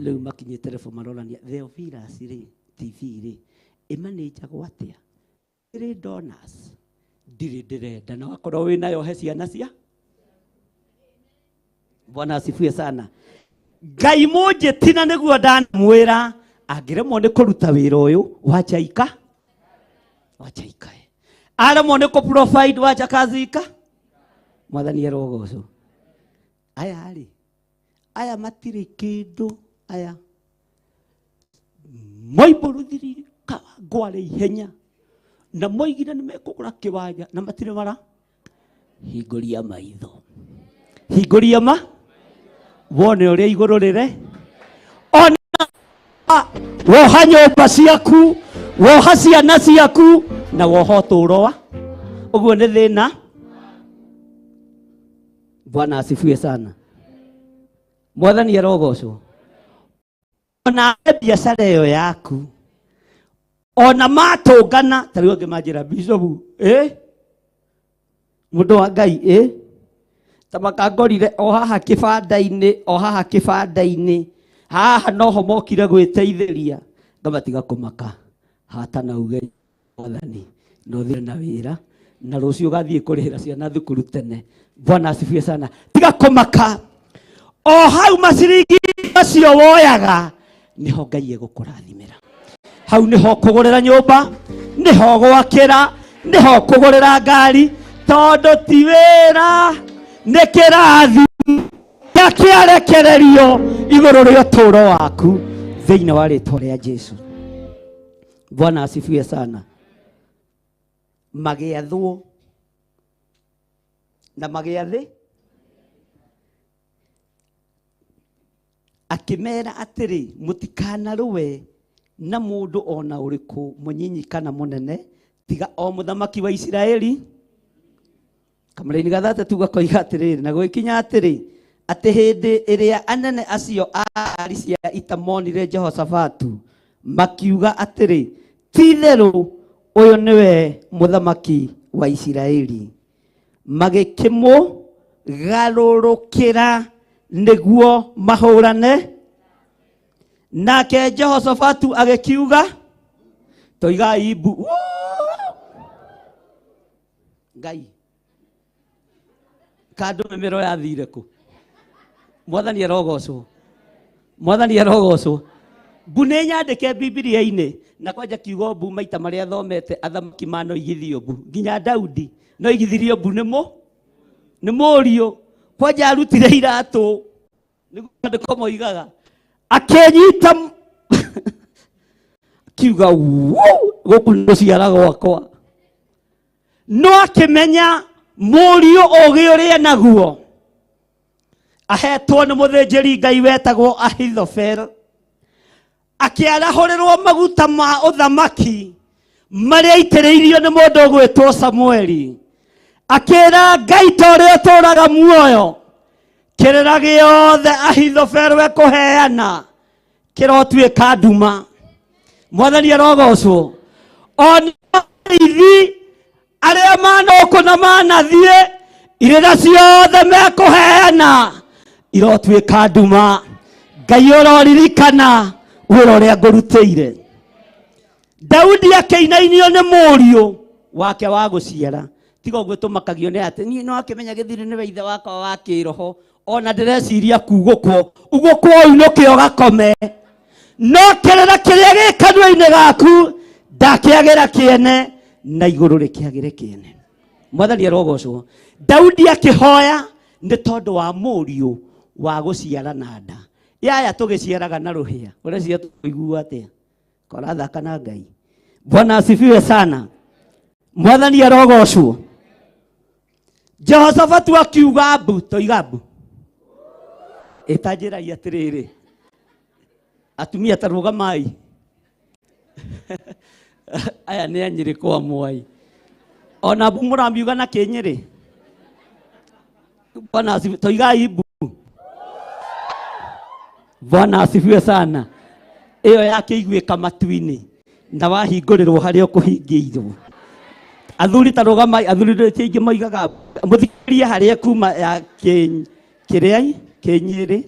Rĩu makinyĩte level marorania Theophilus rĩ, TV rĩ, ĩmanĩnjagwo atĩa? Ĩrĩ donors, ndirĩ ndĩrenda, na wakorwo wĩnayo he ciana cia. Bwana asifiwe sana. Ngai mũnjĩtina nĩguo ndanamwĩra, angĩremwo nĩ kũruta wĩra ũyũ, wacha ika, wacha ikae. Aremwo nĩ kũ provide, wacha kazi ika. Mwathani arogocwo. Aya rĩ, aya matirĩ kĩndũ, aya moimbũrũthirie ngware ihenya, na moigire nĩ mekũgũra kĩwanja, na matirĩ mara hingũria maitho, hingũria ma wone ũrĩa igũrũ rĩre. Ona woha nyũmba ciaku, woha ciana ciaku, na woha ũtũũro wa ũguo nĩ thĩna. Bwana asifiwe sana. Mwathani arogocwo. Ona biacara ĩyo yaku, ona matũngana, ta rĩu angĩ manjĩra bishop, mũndũ wa Ngai, ta makangorire o haha kĩbanda-inĩ, o haha kĩbanda-inĩ, haha noho mokire gwĩteithĩria, ngamatiga kũmaka, hata na uge Mwathani, na ũthire na wĩra, na rũciũ ũgathiĩ kũrĩhĩra ciana thukuru tene. Bwana asifiwe sana. Tiga kũmaka, o hau maciringi macio woyaga niho Ngai egũkũrathimĩra. Hau niho kũgũrĩra nyũmba, niho gwakĩra, niho kũgũrĩra ngari, tondũ ti wĩra, nĩ kĩrathi kĩarekererio igũrũ rĩa ũtũũro waku thĩinĩ wa rĩtwa rĩa Jesu. Bwana asifiwe sana. Magĩathwo na magĩathĩ akĩmera atĩrĩ, mũtikanarũe na mũndũ ona ũrĩkũ, mũnyinyi kana mũnene, tiga o mũthamaki wa Isiraeli. Kamũraini gathatatu gakoiga atĩrĩrĩ, na gwĩkinya atĩrĩ, atĩ hĩndĩ ĩrĩa anene acio a ngaari cia ita monire Jehoshafatu, makiuga atĩrĩ, ti-itherũ ũyũ nĩwe mũthamaki wa Isiraeli. Magĩkĩmũgarũrũkĩra nĩguo mahũrane nake. Jehoshafatu agĩkiuga, toigai mbu. Woo! Ngai kandũ mĩmero yathire kũ? Mwathani arogocwo, Mwathani arogocwo. Mbu nĩ nyandĩke Bibilia-inĩ, na kwanja kiugo mbu maita marĩa thomete, athamaki manoigithio mbu, nginya Daudi noigithirio mbu nĩ mũ nĩ mũriũ. Kwanja arutire iratũ nĩguo maandĩko moigaga, akĩnyita akiuga, "Wuu, gũkũ nĩ gũciara gwakwa." No akĩmenya mũriũ ũgĩ ũrĩa naguo ahetwo nĩ mũthĩnjĩri Ngai wetagwo Ahithofel, akĩarahũrĩrwo maguta ma ũthamaki marĩa aitĩrĩirio nĩ mũndũ ũgwĩtwo Samueli, akĩra Ngai, ta ũrĩa ũtũũraga muoyo, kĩrĩra gĩothe Ahithofel ekũheana kĩrotuĩka nduma. Mwathani arogocwo. Ona ithi arĩa manũkũ na manathiĩ, irĩra ciothe mekũheana irotuĩka nduma. Ngai ũroririkana wĩra ũrĩa ngũrutĩire. Daudi akĩinainio nĩ mũriũ wake wa gũciara. Tiga ũguo tũmakagio nĩ atĩ niĩ no akĩmenya gĩthiri nĩwe ithe wakwa wa kĩroho, ona ndĩreciria kugũkwo ugũkwo ũinũke ũgakome, no kĩrĩra kĩrĩa gĩ kanua-inĩ gaku ndakĩagĩra kĩene na igũrũ rĩkĩagĩre kĩene. Mwathani arogocwo. Daudi akĩhoya nĩ tondũ wa mũriũ wa gũciara na nda. Yaya tũgĩciaraga na rũhĩa, ũreciria tũigua atĩa? Korathaka na Ngai. Bwana asifiwe sana. Mwathani arogocwo. Jehoshafatu akiuga mbu. Toiga mbu. Ĩtanjĩrai atĩrĩrĩ, atumia ta rũgamai. Aya nĩ anyĩrĩ kwa mwai, ona mbu mũramiuga na kĩnyĩrĩ. Bwana asifiwe. Toigai mbu. Bwana asifiwe sana. Ĩyo yakĩiguĩka matu-inĩ na wahingũrĩrwo harĩa ũkũhingĩirwo. Athuri ta rũgamai. Athuri ti aingĩ moigaga. Mũthikĩrĩrie harĩa kuma ya kĩrĩa kĩnyĩrĩ,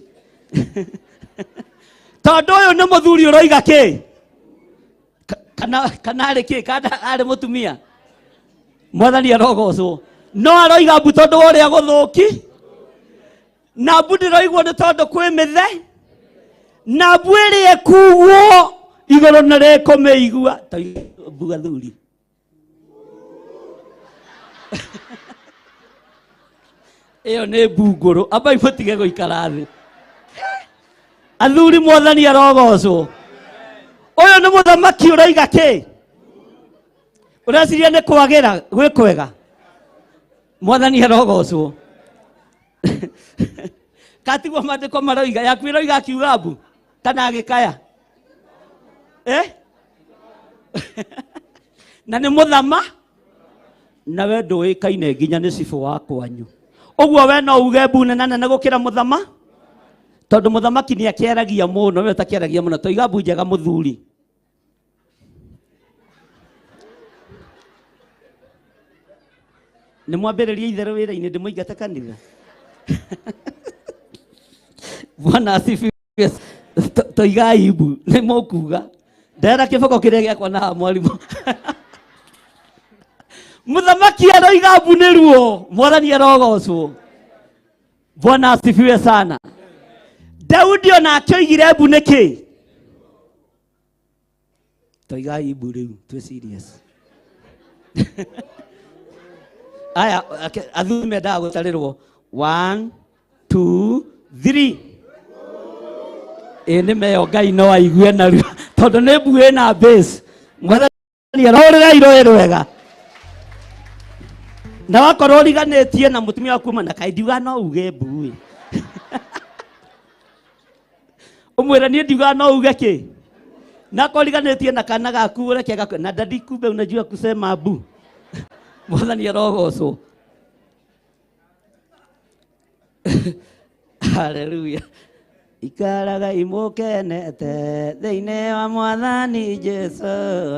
tondũ ũyũ nĩ mũthuri ũroiga kĩ kana arĩ kĩ, kana arĩ mũtumia. Mwathani arogocwo. No aroiga mbu tondũ wa ũrĩa gũthũki, na mbu ndĩroigwo nĩ tondũ kwĩ mĩthe, na mbu ĩrĩa ĩkugwo igũrũ nĩ rĩkũmĩigua. Mbu athuri, ĩyo nĩ mbu ngũrũ. Ambai mũtige gũikara thĩ, athuri. Mwathani arogocwo. Ũyũ nĩ mũthamaki ũroiga kĩ? Ũreciria nĩ kwagĩra gwĩ kwega? Mwathani arogocwo. Katiguo maandĩko maroiga? Yaku ĩroiga akiuga mbu kana agĩkaya, eh? Na nĩ mũthama na we ndũĩkaine nginya nĩ cibũ wa kwanyu. Ũguo we no uge mbu nene nene gũkĩra mũthama, tondũ mũthamaki nĩ akĩaragia mũno, we ũtakĩaragia mũno. Toiga mbu njega, mũthuri. Nĩ mwambĩrĩria itherũ wĩra-inĩ, ndĩmũingate kanitha. Bwana asifiwe. Toigai mbu. Nĩ mũkuga ndera kĩboko kĩrĩa gĩakwa na haha mwarimũ. Mũthamaki aroiga mbu nĩ ruo. Mwathani arogocwo. Bwana asifiwe sana. Daudi onake oigire mbu nĩkĩ? Toigai mbu rĩu, twĩ serious. Aya athuri mendaga gũtarĩrwo 1 2 3. Ĩ nĩ meyo Ngai no aigue narua, tondũ nĩ mbu ĩna base. Mwathani arorera iroe rwega. Na wakorwo ũriganĩtie na mũtumia waku na kaĩ ndiuga no uge mbu ĩ. Ũmwĩre niĩ ndiuga no uge kĩ. Na akorwo ũriganĩtie na kana gaku ũreke gakwe na dadi kumbe unajua kusema mbu. Mwathani arogocwo. Haleluya. Ikaraga imũkenete thĩinĩ wa mwathani Jesu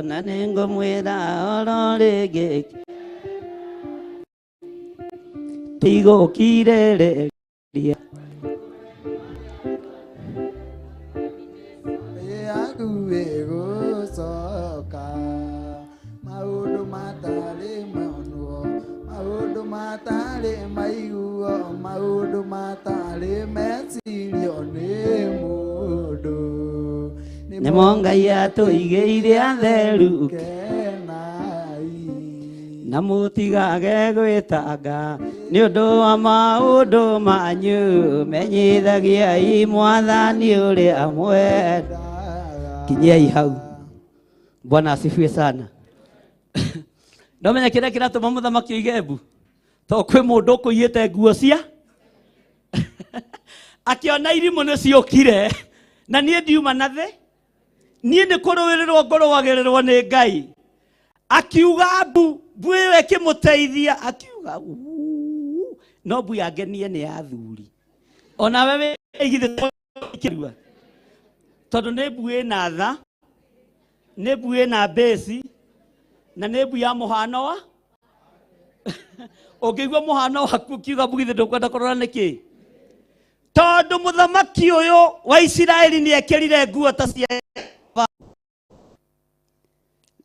na nĩngũmwĩra oro rĩngĩ tigũkirĩrĩria yaku ĩgũcoka maũndũ matarĩ monwo maũndũ matarĩ maiguo maũndũ matarĩ mecirio nĩ mũndũ nĩmo Ngai atũigĩire atheru kenai na mũtigage gwĩtanga nĩ ũndũ wa maũndũ manyu menyithagiai mwathani ũrĩa mwenda. Kinyiai hau. Bwana asifiwe sana. No menya kĩrĩa kĩratũma mũthamaki oige mbu to kwĩ mũndũ ũkũiyĩte nguo cia akĩona irimũ nĩ ciũkire na niĩ ndiuma na thĩ niĩ nĩ kũrũĩrĩrwo ngũrũagĩrĩrwo nĩ Ngai. Akiuga mbu, mbu ĩyo ĩkĩmũteithia akiuga "Uu." No mbu yangenie nĩ ya athuri onawe wĩigithĩrua tondũ nĩ mbu ĩna tha nĩ mbu ĩna mbĩci na nĩ mbu ya mũhano wa ũngĩigua mũhano waku ũkiuga mbu githĩ ndũkwenda kũrora nĩkĩ tondũ mũthamaki ũyũ wa Isiraeli nĩ ekĩrire nguo ta cia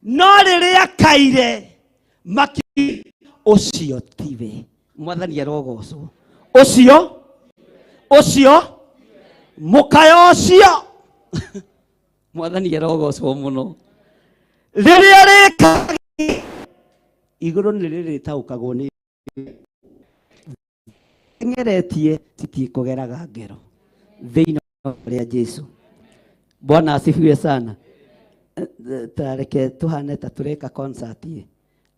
no rĩrĩa kaire maki ũcio tiwe. Mwathani arogocwo. Ũcio ũcio mũkayo ũcio mwathani arogocwo mũno. Rĩrĩa rĩka igũrũ nĩ rĩrĩtaũkagwo nĩ ng'eretie citikũgeraga ngero thĩinĩ rĩa Jesu. Bwana asifiwe sana. Ta reke tuhane ta tureka concert ĩ.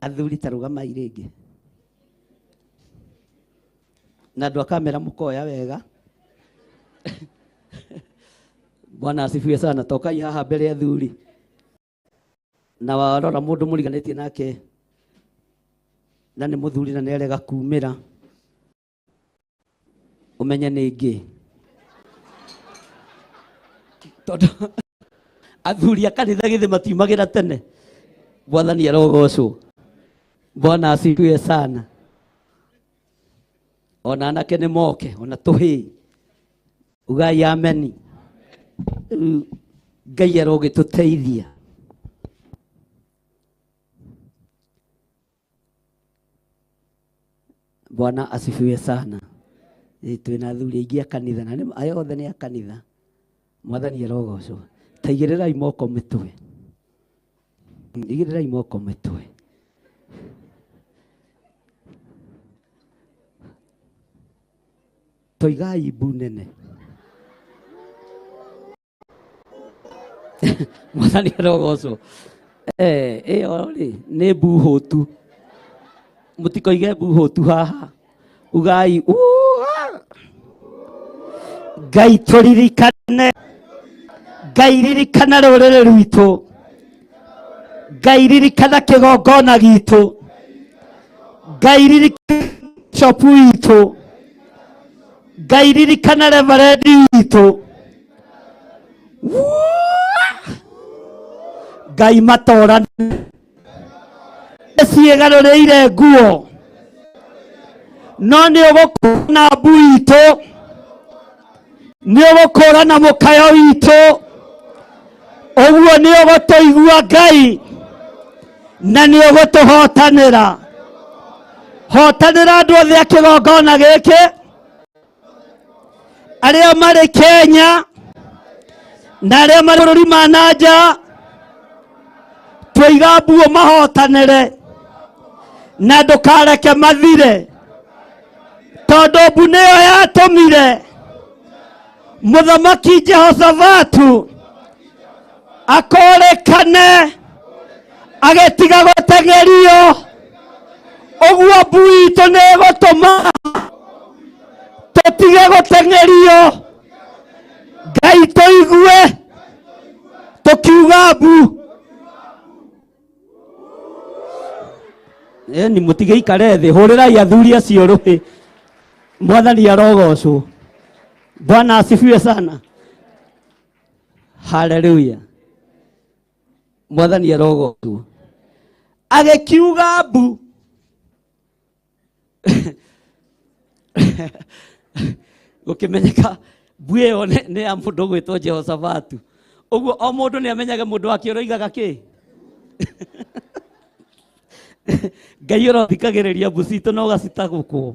Athuri ta rũgamai rĩngĩ na andũ a kamera mũkoya wega. Bwana asifiwe sana. Tokai haha mbere athuri na warora mũndũ mũriganĩtie nake na nĩ mũthuri na nĩarega kumĩra ũmenye nĩ ngĩ tondũ athuri a kanitha githĩ matiumagĩra tene. Mwathani arogocwo. Bwana asifiwe sana. Ona anake nĩ moke ona tũhĩĩ ugai ameni. Rĩu Ngai arogĩtũteithia. Bwana asifiwe sana. Twĩna athuri aingĩ a kanitha na aya othe nĩ a kanitha. Mwathani arogocwo. Ta igĩrĩrai moko mĩtwe. Igĩrĩrai moko mĩtwe. Toigai mbu nene. Mwathani arogocwo. Ĩyo rĩ nĩ mbu hũtu. Mũtikoige mbu hũtu haha. Ugai "Uu-ah." Ngai tũririkane. Ngai ririkana rũrĩrĩ rwitũ. Ngai ririkana kĩgongona gitũ. Ngai ririkana bishop witũ. Ngai ririkana reverend witũ. Ngai matora ciĩgarũrĩire nguo no nĩ ũgũkũrana mbu itũ nĩ ũgũkũrana mũkayo witũ ũguo nĩ ũgũtũigua Ngai na nĩ ũgũtũhotanĩra. Hotanĩra andũ othe a kĩgongona gĩkĩ arĩa marĩ Kenya na arĩa marĩ bũrũri ma na nja twaiga mbuo mahotanĩre na ndũkareke mathire tondũ mbu nĩyo yatũmire mũthamaki Jehoshafatu akorekane Agĩtiga gũteng'erio. Ũguo mbu itũ nĩ ĩgũtũma tũtige gũteng'erio. Ngai tũigue tũkiuga mbu. Ni mũtige ikare thĩ, hũrĩrai athuri acio rũhĩ. Mwathani arogocwo. Bwana asifiwe sana. Haleluya. Mwathani arogocwo. Agĩkiuga mbu. Gũkĩmenyeka mbu ĩyo nĩ ya mũndũ ũgwĩtwo Jehoshafatu. Ũguo o mũndũ nĩ amenyaga mũndũ wake ũroigaga kĩ. Ngai ũrothikagĩrĩria mbu citũ na ũgacitagũkwo.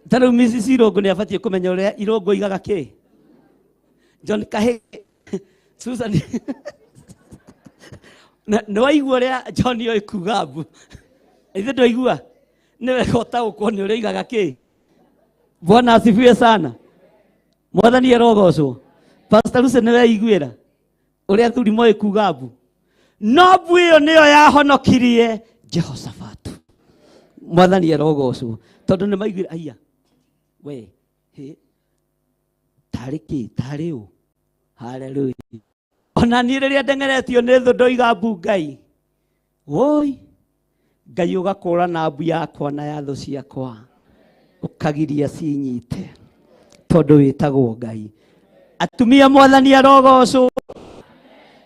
Ta rĩu Mrs. Irũngũ nĩ abatiĩ kũmenya ũrĩa Irũngũ oigaga kĩ. John Kahĩ, Susan. Nĩ waigua ũrĩa John oĩ kuga mbu. Ithe ndwaigua? Nĩ wega ũtaũkwo nĩ ũrĩa oigaga kĩ. Bwana asifiwe sana. Mwathani arogocwo. Pastor Lucy nĩ weiguĩra ũrĩa athuri moĩ kuga mbu. No mbu ĩyo nĩyo yahonokirie Jehoshafatu. Mwathani arogocwo. Tondũ nĩ maiguire aya. We, he, tarĩ kĩ, tarĩ ũ. Haleluya. Ona niĩ rĩrĩa ndeng'eretio nĩ thũ ndoiga mbu Ngai. Woi, Ngai ũgakũra na mbu yakwa na ya thũ ciakwa. Ũkagiria cinyite. Tondũ wĩtagwo Ngai. Atumia Mwathani arogocwo.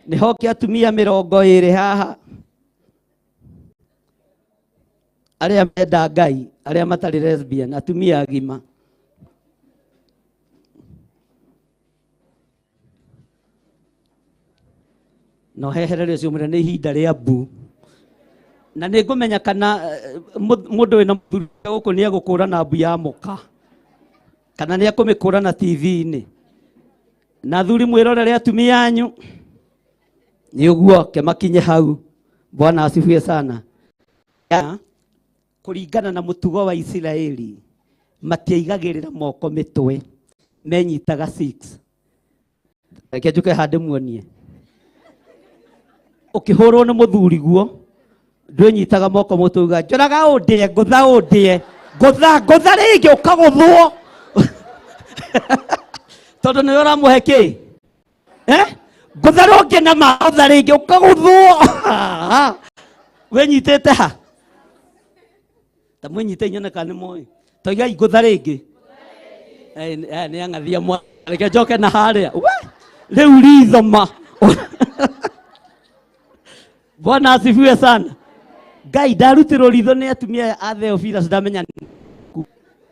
Nĩ hoke atumia 20 haha. Arĩa menda Ngai, arĩa matarĩ lesbian, atumia agima. No heherere ũcio mwĩre nĩ ihinda rĩa mbu. Na nĩ ngũmenya kana mũndũ wĩna mũthuri gũkũ nĩ egũkũra na mbu ya mũka. Kana nĩ ekũmĩkũra na T V-inĩ. Na athuri mwĩrorere atumia anyu. Nĩ ũguo ke makinye hau. Bwana asifiwe sana. Ya, kũringana na mũtugo wa Isiraeli, matiaigagĩrĩra moko mĩtwe, menyitaga 6. Reke njũke haha ndĩmuonie. Ũkĩhũrwo nĩ mũthuri guo, ndwĩnyitaga moko mũtwe uga, njũraga ũndĩe, ngũtha ũndĩe, ngũtha, ngũtha rĩngĩ ũkagũthwo. Tondũ nĩwe ũramũhe kĩ? Ngũtha rũngĩ na maũtha rĩngĩ ũkagũthwo. Wĩnyitĩte ha? Ta mwĩnyite inyone kana nĩ moĩ. Toigai ngũtha rĩngĩ. Nĩ ang'athia mwa. Reke njoke na harĩa. We, rĩu ritho ma. Bwana asifiwe sana. Ngai ndarutirwo ritho nĩ atumia aya a Theophilus, ndamenya nĩ ku.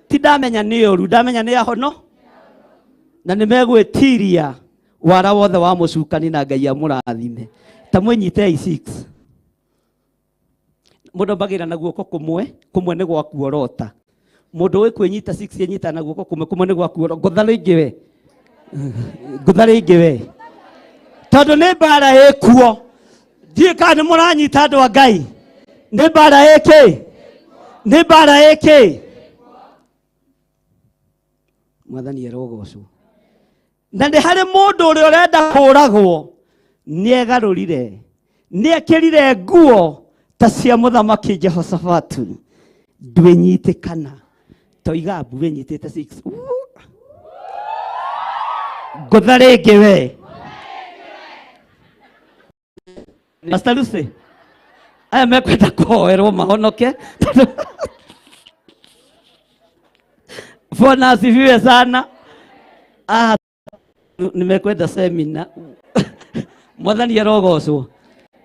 Ti ndamenya nĩ ũru, ndamenya nĩ ahono. Na nĩ megwĩtiria wara wothe wa mũcukani na Ngai amũrathime. Ta mwĩnyitei 6. Mũndũ ambagĩrĩra na guoko kũmwe, kũmwe nĩ gwa kuorota. Mũndũ ũĩ kwĩnyita 6 enyita na guoko kũmwe, kũmwe nĩ gwa kuorota. Ngũtha rĩngĩ we. Ngũtha rĩngĩ we. Tondũ nĩ mbara ĩkuo. Ndiũĩ kana nĩ mũranyita andũ a Ngai. Nĩ mbara ĩkĩ? Nĩ mbara ĩkĩ? Mwathani arogocwo. Na nĩ harĩ mũndũ ũrĩa ũrenda kũũragwo, nĩegarũrire, nĩekĩrire nguo ta cia mũthamaki Jehoshafatu. Ndwĩnyitĩkana. Toiga mbu wĩnyitĩte 6. Ngũtha rĩngĩ we. Pastor Lucy, aya mekwenda kũhoerwo mahonoke. Bwana asifiwe sana. Nimekwenda semina. Mwathani arogocwo.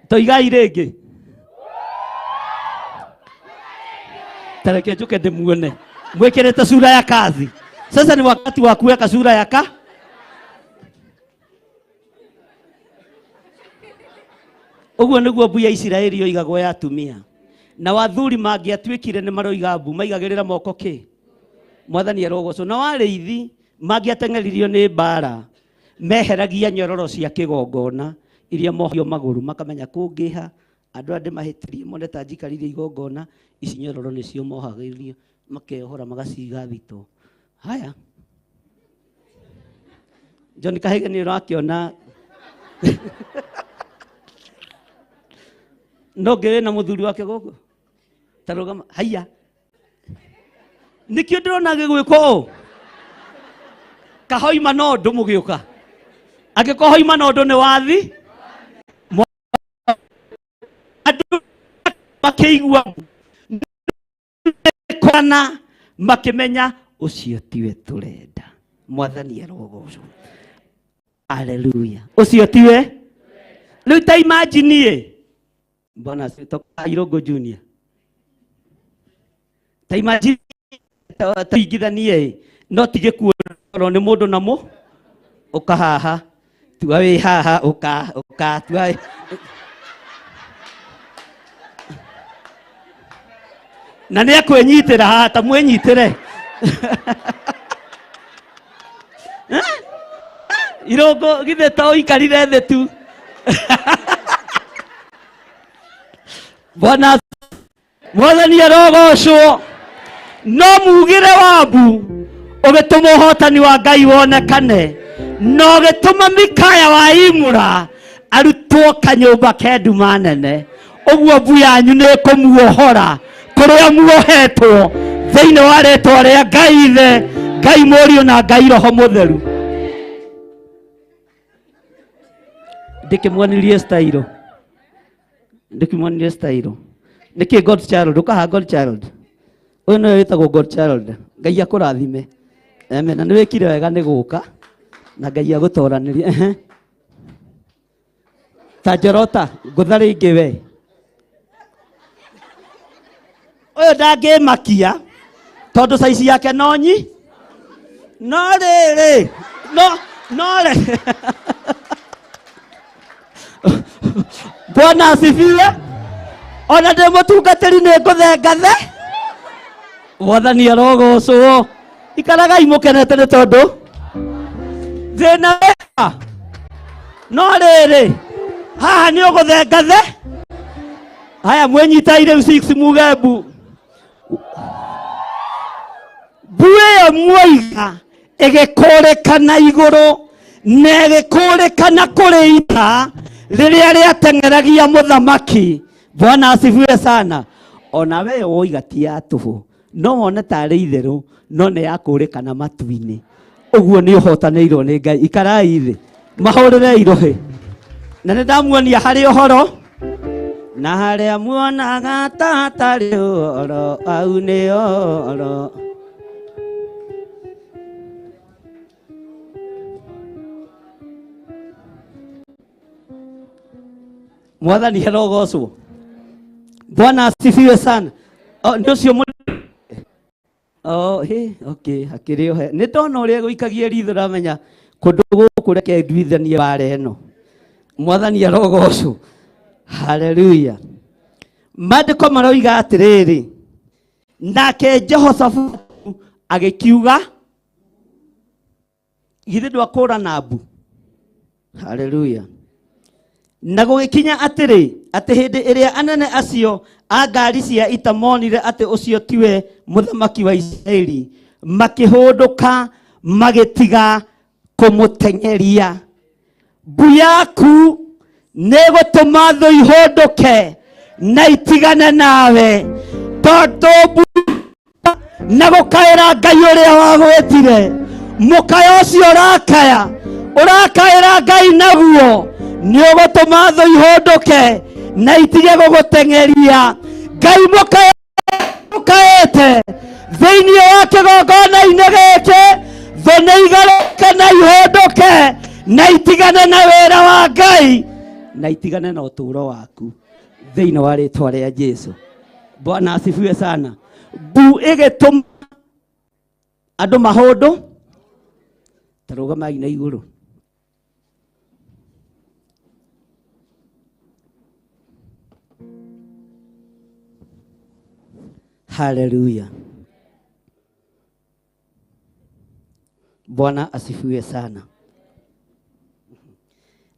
Toigai rĩngĩ. Ta reke njũke ndĩmuone. Mwĩkĩrĩte sura ya kazi. Sasa ni wakati wa kuweka sura ya ka. Ũguo nĩguo mbu ya Isiraeli yoigagwo ya atumia. Na wathuri mangĩatuĩkire nĩ maroiga mbu, maigagĩrĩra moko kĩ? Mwathani arogocwo. Na warĩithi mangĩateng'eririo nĩ mbara, meheragia nyororo cia kĩgongona iria mohio magũrũ, makamenya kũngĩha andũ aya ndĩmahĩtĩrie mone ta njikarire igongona, ici nyororo nĩcio mohagĩrio, makeohora magaciga thito. Haya. John Kahige nĩ ũrakĩona. No ngĩ wĩna mũthuri wake gũkũ ta rũgama haiya nĩkĩo ndĩrona gĩgwĩkwo ũũ kahoima no ũndũ mũgĩũka angĩkorwo hoima no ũndũ nĩ wathi andũ makĩigua kwana makĩmenya ũcio tiwe tũrenda mwathani arogocwo aleluya ũcio tiwe rĩu ta imagine ĩ bwana toka Irũngũ Junior ta imagine taingithanie ĩ no ti gĩkuũ nĩ mũndũ na mũ ũka haha tua wĩ haha ũka ũka tua wĩ na nĩ akwĩnyitĩra haha ta mwĩnyitĩre Irũngũ githĩ to ũikarire thĩ tu bwana mwathani arogocwo no mugire wabu ũgĩtũma ũhotani wa ngai wonekane na ũgĩtũma mikaya wa imura arutwo kanyũmba ke nduma nene ũguo mbu yanyu nĩ ĩkũmuohora kũrĩa muohetwo thĩinĩ wa rĩtwa rĩa ngai ithe ngai mũriũ na ngai roho mũtheru ndĩkĩmuonirie stairo ndĩkĩmuonirie stairo nĩkĩ god child ũkaha god child ũyũ nĩwe wĩtagwo god child ngai akũrathime amen na nĩ wĩkire wega nĩ gũka na ngai agũtoranĩrie ehe ta njorota ngũtha rĩngĩ we ũyũ ndangĩmakia tondũ caici yake no nyi no rĩrĩ no no rĩ bwana asifiwe ona ndĩ mũtungatĩri nĩ ngũthengathe mwathani arogocwo ikaragai mũkenete nĩ tondũ thĩna wĩha no rĩrĩ haha nĩ ũgũthengathe haya mwĩnyitai rĩu six muge mbu mbu ĩyo muoiga ĩgĩkũrĩkana igũrũ na ĩgĩkũrĩkana kũrĩ ita rĩrĩa rĩateng'eragia mũthamaki bwana asifiwe sana ona we woiga ti ya tũhũ no wone tarĩ itherũ no nĩ yakũrĩkana matu-inĩ ũguo nĩ ũhotanĩirwo nĩ ngai ikarai thĩ mahũrĩrei rũhĩ na nĩ ndamuonia harĩ ũhoro na harĩa muonaga ta hatarĩ ũhoro au nĩ ũhoro mwathani arogocwo bwana asifiwe sana oh, nĩ ũcio mũ oh, hey, okay hakĩrĩ ohe nĩ ndona ũrĩa gũikagia ritho ndamenya kũndũ gũkũ reke nduithanie mbara ĩno mwathani arogocwo haleluya maandĩko maroiga atĩrĩrĩ nake jehoshafatu agĩkiuga githĩ ndwakũra na mbu haleluya na gũgĩkinya atĩrĩ atĩ hĩndĩ ĩrĩa anene acio a ngari cia ita monire atĩ ũcio tiwe mũthamaki wa isiraeli makĩhũndũka magĩtiga kũmũteng'eria mbu yaku nĩ gũtũma thũ ihũndũke na itigane nawe tondũ mbu na gũkaĩra ngai ũrĩa wagwĩtire mũkayo ũcio ũrakaya ũrakaĩra ngai naguo nĩ ũgũtũma thũ ihũndũke na itige gũgũteng'eria ngai mũkayo ũkaĩte thĩinĩ wa kĩgongona-inĩ gĩkĩ thũ nĩ igarũke na ihũndũke na itigane na wĩra wa ngai na itigane na ũtũũro waku thĩinĩ wa rĩtwa rĩa jesu bwana asifiwe sana mbu ĩgĩtũma andũ mahũndũ ta rũgamai na igũrũ haleluya bwana asifiwe sana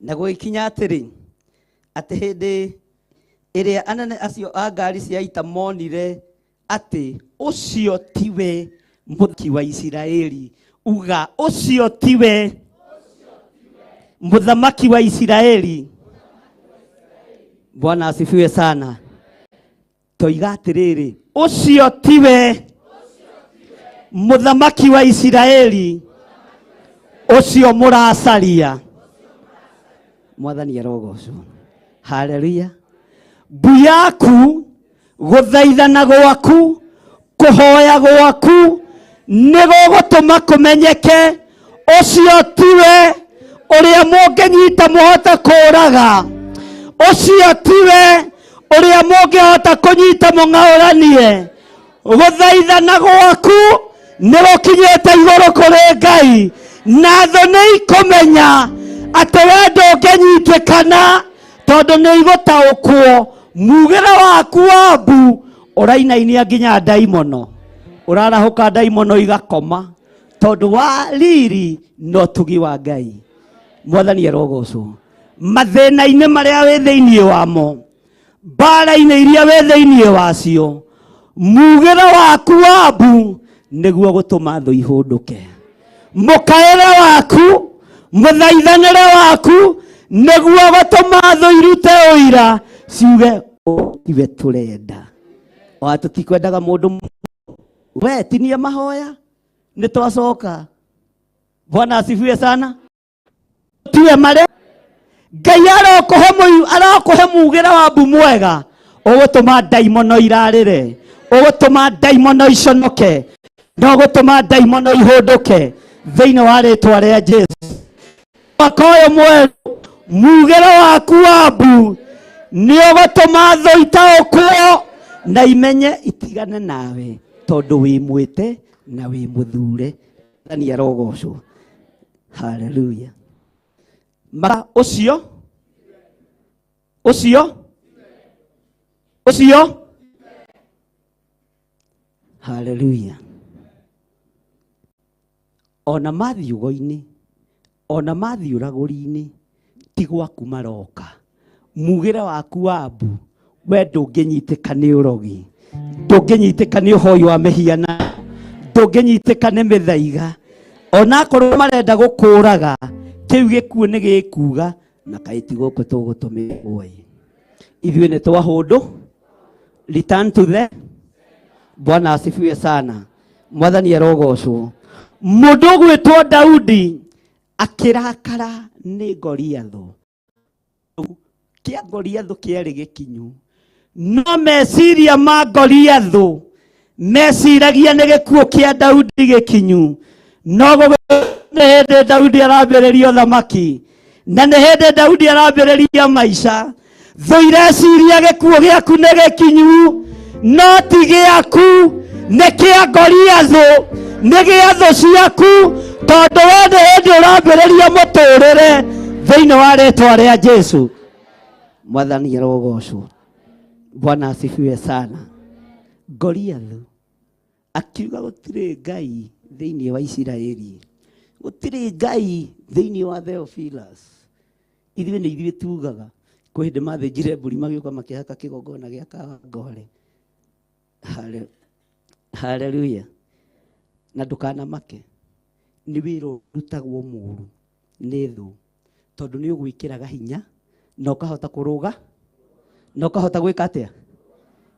na gũgĩkinya atĩrĩ atĩ hĩndĩ ĩrĩa anene acio a ngari cia ita monire atĩ ũcio tiwe mũthamaki wa Isiraeli uga ũcio tiwe mũthamaki wa Isiraeli Bwana asifiwe sana. Toiga atiriri, ucio tiwe muthamaki wa Isiraeli ucio muracaria. Mwathani arogocwo. Haleluya. Mbu yaku, guthaithana gwaku, kuhoya gwaku nĩ gũgũtũma kũmenyeke ũcio tiwe ũrĩa mũngĩnyita mũhote kũũraga, ũcio tiwe ũrĩa mũngĩhota kũnyita mũng'aũranie. Gũthaithana gwaku nĩ gũkinyĩte igũrũ kũrĩ Ngai, na thũ nĩ ikũmenya atĩ we ndũngĩnyitĩkana tondũ nĩ igũtaũkwo mugĩre waku wa mbu ũrainainia nginya ndaimono, ũrarahũka ndaimono igakoma tondũ wa riri na ũtugi wa Ngai. Mwathani arogocwo. Mathĩna-inĩ marĩa wĩ thĩinĩ wamo, mbara-inĩ iria wĩ thĩinĩ wacio, mugĩre waku wa mbu nĩguo gũtũma thũ ihũndũke. Mũkaĩre waku, mũthaithanĩre waku nĩguo gũtũma thũ irute ũira ciuge tiwe tũrenda. Ona tũtikwendaga mũndũ we tinie mahoya nĩ twacoka. Bwana asifiwe sana. Tiwe mare Ngai arokuhe mũiru, arokuhe mugĩre wa mbu mwega ũgũtũma ndaimono irarĩre, ũgũtũma ndaimono iconoke, na ũgũtũma ndaimono ihũndũke thĩinĩ wa rĩtwa rĩa Jesu. Mwaka ũyũ mwerũ mugĩre waku wa mbu nĩ ũgũtũma thũ itaũkwo na imenye itigane nawe tondũ wĩ mwĩte na wĩ mũthure. Mwathani arogocwo. Haleluya. Mara ũcio ũcio ũcio. Haleluya. Ona mathiũgo-inĩ, ona mathiũragũri-inĩ, ti gwaku maroka. Mugĩre waku wa mbu, we ndũngĩnyitĩka nĩ ũrogi, ndũngĩnyitĩka nĩ ũhoi wa mĩhianano, ndũngĩnyitĩka nĩ mĩthaiga. Onakorwo marenda gũkũraga, kĩu gĩkuũ nĩ gĩkuga na kaĩ ti gũkũ tũgũtũmĩrwo ĩ. Ithuĩ nĩ twahũndũ. Return to the Bwana asifiwe sana. Mwathani arogocwo. Mũndũ ũgwĩtwo Daudi akĩrakara nĩ Goliathũ. Kĩa Goliathũ kĩarĩ gĩkinyu, no meciria ma Goliathũ meciragia nĩ gĩkuũ kĩa Daudi gĩkinyu. No nĩ hĩndĩ Daudi arambĩrĩria ũthamaki, na nĩ hĩndĩ Daudi arambĩrĩria maica. Thũ ireciria gĩkuũ gĩaku nĩ gĩkinyu, no ti gĩaku, nĩ kĩa Goliathũ, nĩ gĩa thũ ciaku, tondũ we nĩ hĩndĩ ũrambĩrĩria mũtũrĩre thĩinĩ wa rĩtwa rĩa Jesu. Mwathani arogocwo. Bwana asifiwe sana. Goliathũ akiuga gũtirĩ Ngai thĩinĩ wa Isiraeli, gũtirĩ Ngai thĩinĩ wa Theophilus. Ithuĩ nĩ ithuĩ tugaga kwĩ hĩndĩ mathĩnjire mbũri magĩũka makĩhaka kĩgongona gĩa Kawangware. Haleluya. Na ndũkanamake, nĩ wĩra ũrutagwo mũru nĩ thũ, tondũ nĩ ũgwĩkĩraga hinya na ũkahota kũrũga na ũkahota gwĩka atĩa.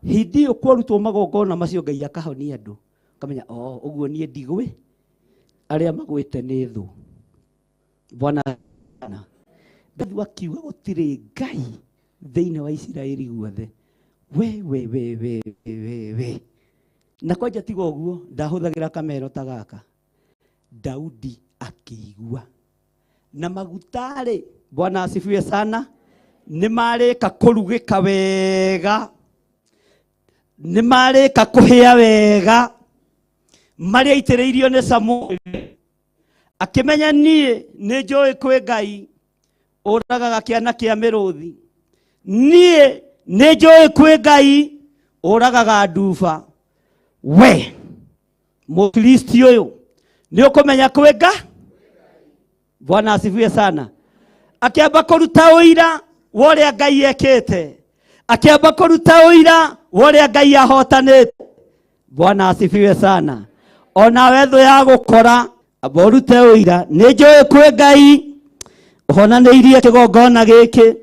Hĩndĩ ĩyo kwarutwo magongona macio Ngai akahonia andũ, ũkamenya o ũguo niĩ ndigwĩ, arĩa magwĩte nĩ thũ. Bwana Daudi akiuga gũtirĩ Ngai thĩinĩ wa Isiraeli guothe. We, we, we, we, we, we. Na kwanja tiga ũguo ndahũthagĩra kamero ta gaka. Daudi akĩigua na maguta-rĩ, Bwana asifiwe sana, nĩ marĩka kũrugĩka wega, nĩ marĩka kũhĩa wega, marĩa aitĩrĩirio nĩ Samueli. Akĩmenya niĩ nĩ njũĩ kwĩ Ngai ũragaga kĩana kĩa mĩrũthi, niĩ nĩ njũĩ kwĩ Ngai ũragaga nduba. We Mũkristi ũyũ nĩ ũkũmenya kwĩ Ngai. Bwana asifiwe sana. Akĩamba kũruta ũira wa ũrĩa Ngai ekĩte, akĩamba kũruta ũira wa ũrĩa Ngai ahotanĩte. Bwana asifiwe sana. Onawe thũ ya gũkora, amba ũrute ũira, nĩ njũĩ kwĩ Ngai ũhonanĩirie kĩgongona gĩkĩ,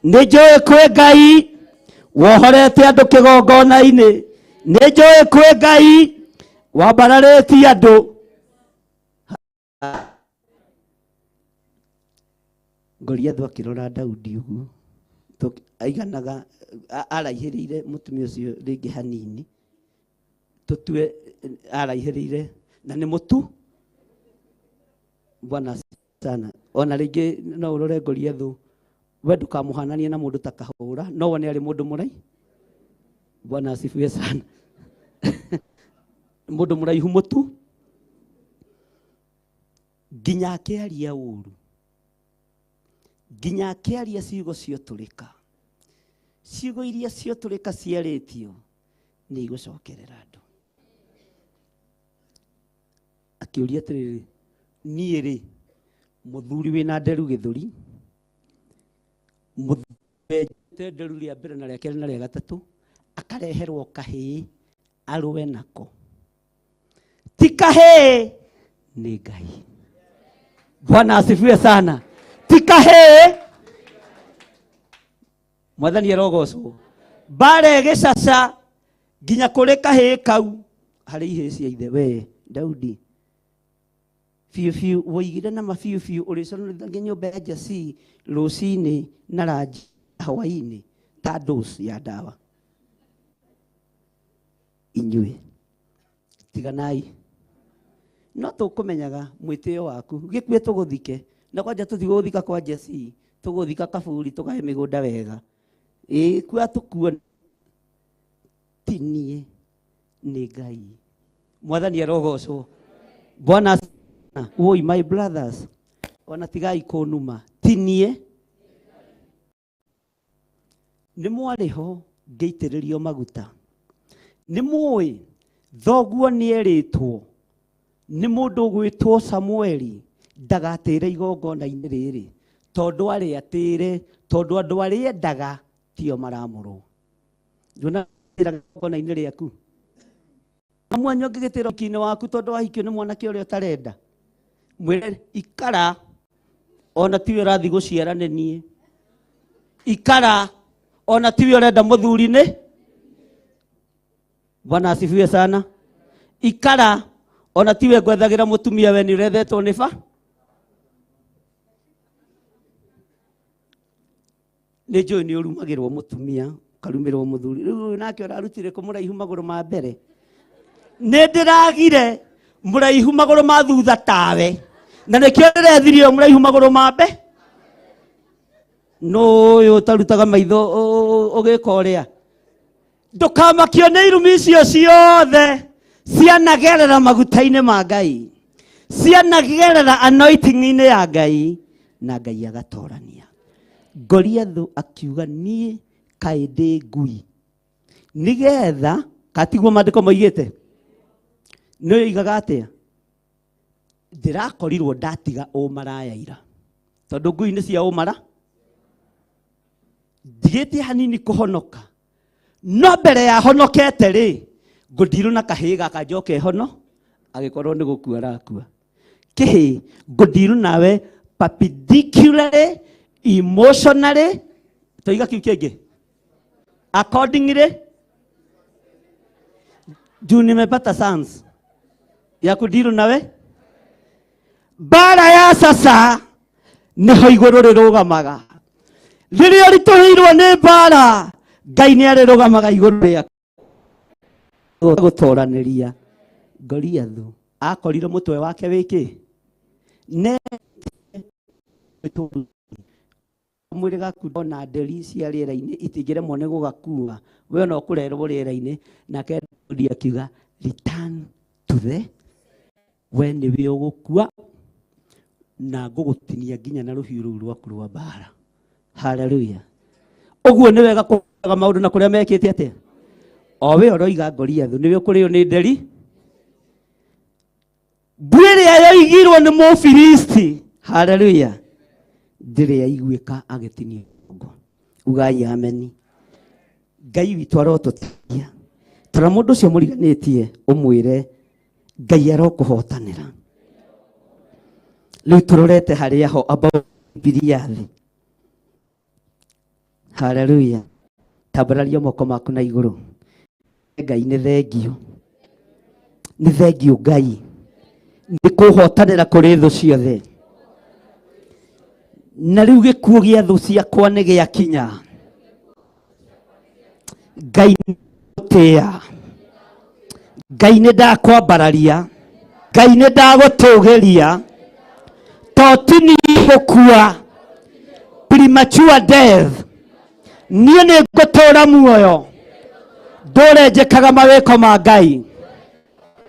Nĩ njũĩ kwĩ Ngai wohorete andũ kĩgongona-inĩ. Nĩ njũĩ kwĩ Ngai wambararĩtie andũ. Goliathũ akĩrora Daudi ũguo, aiganaga araihĩrĩire mũtumia ũcio rĩngĩ hanini, tũtue araihĩrĩire na nĩ mũtu. Bwana sana. Ona rĩngĩ no ũrore Goliathũ, we ndũkamũhananie na mũndũ ta Kahũra, no wone arĩ mũndũ mũrai. Bwana asifiwe sana. Mũndũ mũraihu mũtu, nginya akĩaria ũru, nginya akĩaria ciugo ciotũrĩka, ciugo iria ciotũrĩka ciarĩtio nĩ igũcokerera andũ. Akĩũria atĩrĩrĩ, niĩ rĩ, mũthuri wĩna nderu gĩthũri, mũthuri nderu rĩa mbere na rĩa kerĩ na rĩa gatatũ, akareherwo kahĩĩ arũe nako. Ti kahĩĩ, nĩ Ngai. Bwana asifiwe sana. Ti kahĩĩ, Mwathani arogocwo. Mbara ĩgĩcaca nginya kũrĩ kahĩĩ kau harĩ ihĩĩ cia ithe. We Daudi, biũ biũ woigire na ma biũ biũ ũrĩconorithagia nyũmba ya Jesii rũcinĩ na ranji hwaĩ-inĩ ta dose ya ndawa. Inyuĩ tiganai, no tũkũmenyaga mwĩtĩo waku, gĩkue tũgũthike na kwanja tũtigũgũthika kwa Jesii, tũgũthika kaburi tũgae mĩgũnda wega. Ĩĩ kua tũkuo, ti niĩ, nĩ Ngai. Mwathani arogocwo. Bwana woi, my brothers, ona tigai kũnuma, ti niĩ. Nĩ mwarĩ ho ngĩitĩrĩrio maguta. Nĩ mũĩ thoguo nĩerĩtwo nĩ mũndũ ũgwĩtwo Samueli ndagatĩre igongona-inĩ rĩrĩ, tondũ arĩ atĩre, tondũ andũ arĩa endaga tio maramũrwo. Ndũna igongona-inĩ rĩaku. Mwanya ũngĩgĩtĩra ũhiki-inĩ waku tondũ wahikio nĩ mwanake ũrĩa ũtarenda, mwĩre ikara, ona tiwe ũrathiĩ gũciara nĩ niĩ. Ikara, ona tiwe ũrenda mũthuri nĩ. Bwana asifiwe sana. Ikara, ona tiwe ngwethagĩra mũtumia, we nĩ ũrethetwo nĩ ba. Nĩ njũĩ nĩ ũrumagĩrwo mũtumia, ũkarumĩrwo mũthuri. Rĩu ũyũ nake ũrarutire kũ mũraihu magũrũ ma mbere? Nĩ ndĩragire mũraihu magũrũ ma thutha tawe, na nĩkĩo ndĩrethirie ũyũ mũraihu magũrũ ma mbere. Nũ ũyũ ũtarutaga maitho ũgĩka ũrĩa? Ndũkamakio nĩ irumi icio ciothe, cianagerera maguta-inĩ ma Ngai, cianagerera anointing-inĩ ya Ngai, na Ngai agatorania. Goliathũ akiuga, niĩ kaĩ ndĩ ngui, nĩgetha katiguo maandĩko moigĩte. Nĩ oigaga atĩa? Ndĩrakorirwo ndatiga ũmaraya ira, tondũ ngui nĩ cia ũmara. Ndigĩtie hanini kũhonoka, no mbere ya honokete rĩ, ngũndirũ na kahĩĩ gaka njoke hono, agĩkorwo nĩ gũkua arakua. Kĩhĩĩ ngũndirũ nawe perpendicularly, emotionally, toiga kiu kĩngĩ, accordingly, juu nimepata sans ya kudiru nawe. Mbara ya sasa niho igũrũ rĩrũgamaga. Rĩrĩa ũritũhĩirwo nĩ mbara, Ngai nĩ arĩrũgamaga igũrũ rĩaku gũtoranĩria. Goliathũ akorire mũtwe wake wĩkĩ ne mwĩrĩ gaku, ona nderi cia rĩera-inĩ itingĩremwo nĩ gũgakua, we ona ũkũrerwo rĩera-inĩ. Nake Daudi akiuga, return to the, we nĩwe ũgũkua na ngũgũtinia nginya na rũhiũ rũu rwaku rwa mbara. Haleluya. Ũguo nĩ wega kũrora maũndũ na kũrĩa mekĩte atĩa. O we ũroiga Goliathũ nĩwe ũkũrĩo nĩ nderi, mbu ĩrĩa yoigirwo nĩ Mũfilisti, haleluya, ndĩrĩ yaiguĩka agĩtinio ngo. Ugai ameni. Ngai witũ arotũteithia. Tora mũndũ ũcio mũriganĩtie ũmwĩre Ngai arokũhotanĩra. Rĩu tũrorete harĩa ho about Bibilia thĩ. Haleluya. Tambararia moko maku na igũrũ. Ngai nĩ thengio, nĩ thengio Ngai nĩ kũhotanĩra kũrĩ thũ ciothe. Na rĩu gĩkuũ gĩa thũ ciakwa nĩ gĩakinya. Ngai tĩa, Ngai nĩ ndakwambararia, Ngai nĩ ndagũtũgĩria, to ti niĩ gũkua premature death, niĩ nĩ ngũtũra muoyo, ndũre njĩkaga mawĩko ma Ngai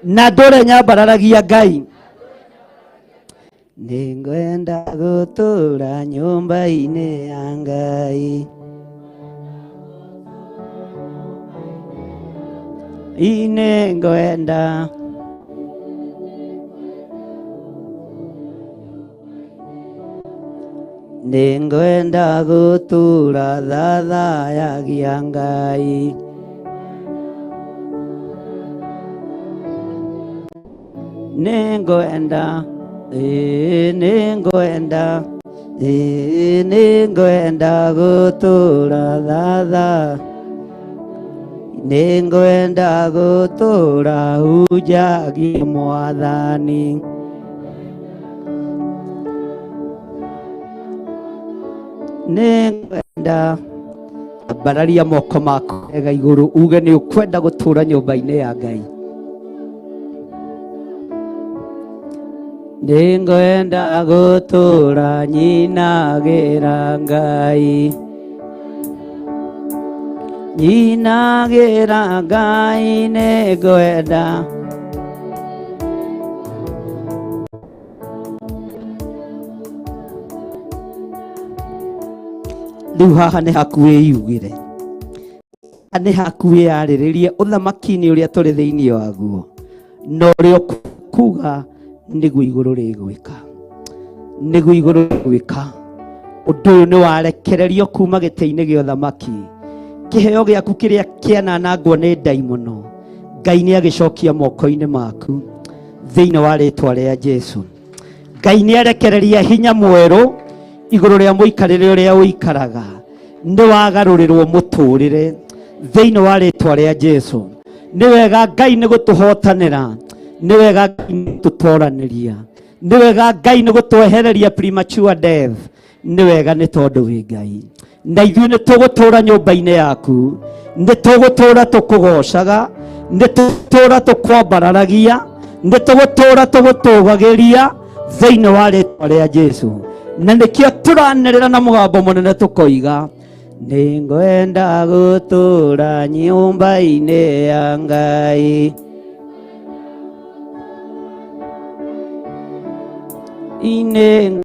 na ndũre nyambararagia Ngai. Nĩngwenda gũtũra nyũmba-inĩ ya Ngai, nĩngwenda nĩngwenda gũtũra thathayagia Ngai. Nĩngwenda, ĩĩ nĩngwenda, ĩĩ nĩngwenda gũtũra thatha, nĩngwenda gũtũra hunjagia Mwathani. Nĩngwenda. Ambararia moko maku wega igũrũ uge nĩ ũkwenda gũtũra nyũmba-inĩ ya Ngai. Nĩngwenda gũtũra nyinagĩra Ngai, nyinagĩra Ngai, nĩngwenda. Rĩu haha nĩ haku wĩyugĩre, nĩ haku wĩyarĩrĩrie ũthamaki-inĩ ũrĩa tũrĩ thĩinĩ waguo, na ũrĩa ũkuga nĩguo igũrũ rĩgwĩka, nĩguo igũrũ rĩgwĩka. Ũndũ ũyũ nĩ warekererio kuma gĩtĩ-inĩ gĩa ũthamaki. Kĩheo gĩaku kĩrĩa kĩananangwo nĩ ndaimono, Ngai nĩ agĩcokia moko-inĩ maku thĩinĩ wa rĩtwa rĩa Jesu. Ngai nĩ arekereria hinya mwerũ igũrũ rĩa mũikarĩre ũrĩa ũikaraga, nĩ wagarũrĩrwo mũtũrĩre thĩinĩ wa rĩtwa rĩa Jesu. Nĩ wega Ngai nĩ gũtũhotanĩra, nĩ wega Ngai nĩ gũtũtoranĩria, nĩ wega Ngai nĩ gũtwehereria premature death, nĩ wega nĩ tondũ wĩ Ngai. Na ithuĩ nĩ tũgũtũra nyũmba-inĩ yaku, nĩ tũgũtũra tũkũgocaga, nĩ tũgũtũra tũkwambararagia, nĩ tũgũtũra tũgũtũgagĩria thĩinĩ wa rĩtwa rĩa Jesu. Na nĩkĩo tũranĩrĩra na mũgambo mũnene tũkoiga, nĩngwenda gũtũra nyũmba-inĩ ya Ngai, inĩ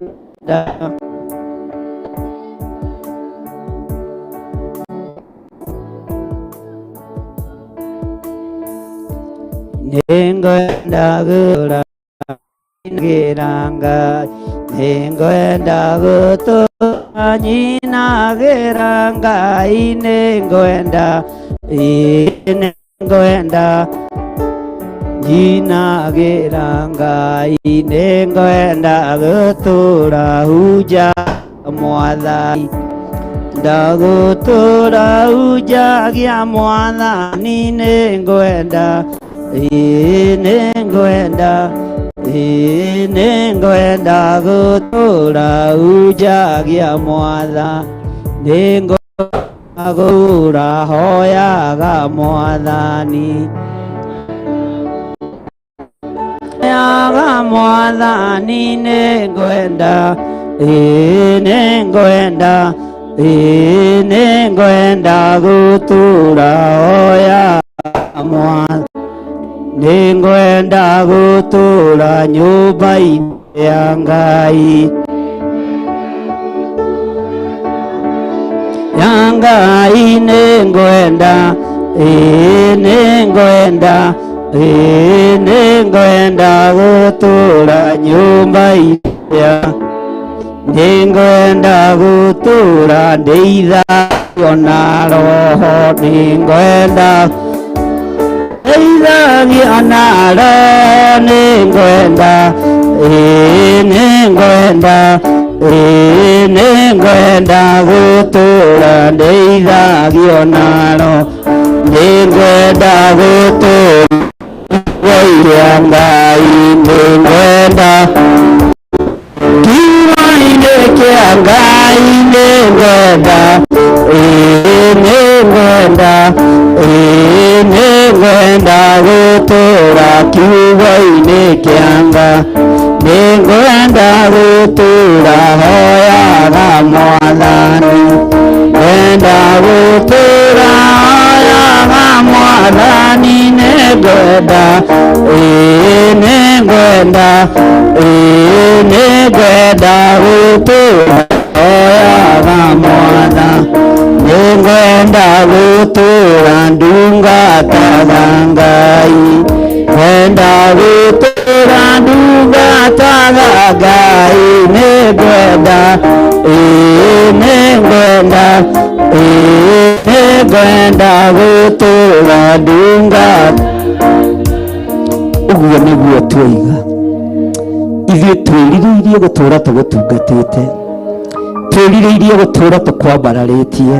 nĩngwenda gũtũra nyinagĩra Ngai, nĩngwenda gũtũra nyinagĩra Ngai, nĩngwenda, ĩĩ nĩngwenda nyinagĩra Ngai, nĩngwenda gũtũra hunja Mwathani, ndagũtũra hunjagia Mwathani, nĩngwenda, ĩĩ nĩngwenda, ĩĩ nĩngwenda gũtũra hunjagia Mwathani, nĩngwenda gũtũra hoyaga Mwathani, hoyaga Mwathani, nĩngwenda, ĩĩ nĩngwenda, ĩĩ nĩngwenda gũtũra hoyaga Mwathani, nĩngwenda gũtũra nyũmba-inĩ ya Ngai, ya Ngai, nĩngwenda, ĩĩ nĩngwenda, ĩĩ nĩngwenda gũtũra nyũmba-inĩ ya, nĩngwenda gũtũra ndeithagio na Roho, nĩngwenda ndeithagio na Roho, nĩngwenda, ĩĩ nĩngwenda, Ĩĩ nĩngwenda gũtũũra ndeithagio naro, nĩngwenda gũtũũra kiugo-inĩ Ngai, nĩngwenda kiugo-inĩ kĩa Ngai, nĩngwenda, ĩĩ nĩngwenda, ĩĩ nĩngwenda gũtũũra kiugo-inĩ kĩa Ngai, nĩngwenda gũtũũra hoyaga Mwathani, ngwenda gũtũũra hoyaga Mwathani, nĩngwenda, ĩĩ nĩngwenda, ĩĩ nĩngwenda gũtũũra hoyaga Mwathani, nĩngwenda gũtũũra ndungataga Ngai, ngwenda gũtũũra ndungataga Ngai, nĩngwenda, ĩĩ nĩngwenda, ĩĩ nĩngwenda gũtũũra ndungata. Ũguo nĩguo twoiga, ithuĩ twĩrirĩirie gũtũũra tũgũtungatĩte, twĩrirĩirie gũtũũra tũkwambararĩtie,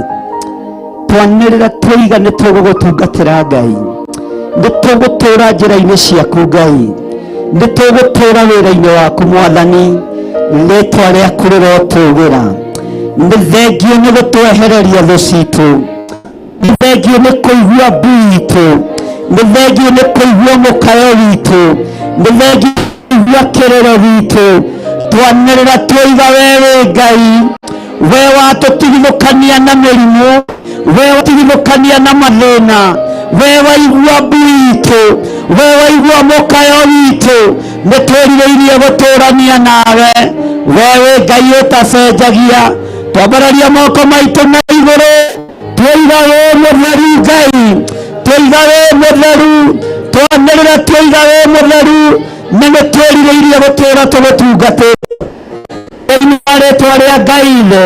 twanĩrĩra twoiga nĩ tũgũgũtungatĩra Ngai, nĩ tũgũtũũra njĩra-inĩ ciaku Ngai, nĩ tũgũtũũra wĩra-inĩ waku Mwathani, rĩtwa rĩaku rĩrotũgĩra. Nĩ thengio nĩ gũtwehereria thũ citũ, nĩ thengio nĩ kũigua mbu itũ, nĩ thengio nĩ kũigua mũkayo witũ, nĩ thengio kũigua kĩrĩro gitũ. Twanĩrĩra twoiga we wĩ Ngai, we watũtigithũkania na mĩrimũ, we watigithũkania na mathĩna, we waigua mbu itũ, we waigua mũkayo witũ, nĩ twĩrirĩirie gũtũrania nawe, we wĩ Ngai ũtacenjagia. Twambararia moko maitũ na igũrũ, twoiga wĩ mũtheru Ngai, twoiga wĩ mũtheru, twanĩrĩra twoiga wĩ mũtheru, na nĩ twĩrirĩirie gũtũũra tũgũtungatĩte. Thĩinĩ wa rĩtwa rĩa Ngai Ithe,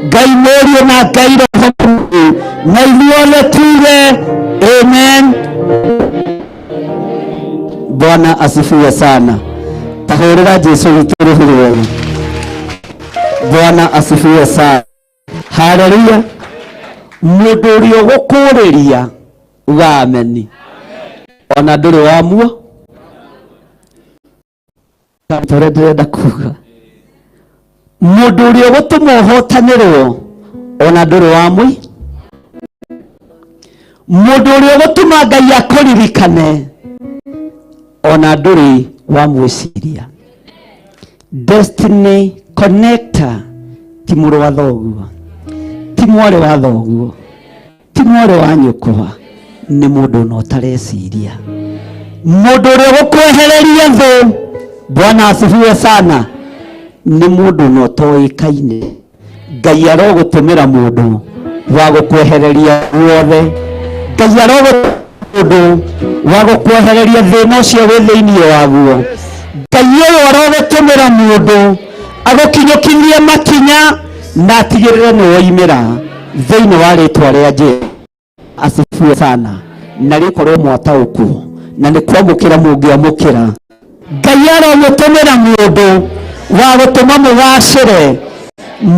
Ngai Mũriũ na Ngai Roho Mũtheru, na ithuothe tuge amen. Bwana asifiwe sana. Tahũrĩra Jesu witũ rũhĩ rwega. Bwana asifiwe sana. Haleluya. Mũndũ ũrĩa ũgũkũrĩria uga ameni, ona ndũrĩ wamua tũrĩa ndĩrenda kuga, mũndũ ũrĩa ũgũtũma ũhotanĩrwo ona ndũrĩ wamũi, mũndũ ũrĩa ũgũtũma Ngai akũririkane ona ndũrĩ wamwĩciria. Destiny connector ti mũrũ wa thoguo, ti mwarĩ wa thoguo, ti mwarĩ wa nyũkwa, nĩ mũndũ ona ũtareciria, mũndũ ũrĩa ũgũkwehereria thũ. Bwana asifiwe sana. Nĩ mũndũ ona ũtoĩkaine. Ngai arogũtũmĩra mũndũ wa gũkwehereria guothe, Ngai arogũtũmĩra mũndũ wa gũkwehereria thĩna ũcio wĩ thĩinĩ waguo. Ngai ũyũ arogũtũmĩra mũndũ agũkinyũkinyie makinya na atigĩrĩre nĩ woimĩra thĩinĩ wa rĩtwa rĩa Jesu. Asifiwe sana. Na rĩkorwo mwataũkwo na nĩ kwamũkĩra mũngĩamũkĩra, Ngai aromũtũmĩra mũndũ wa gũtũma mũgacĩre,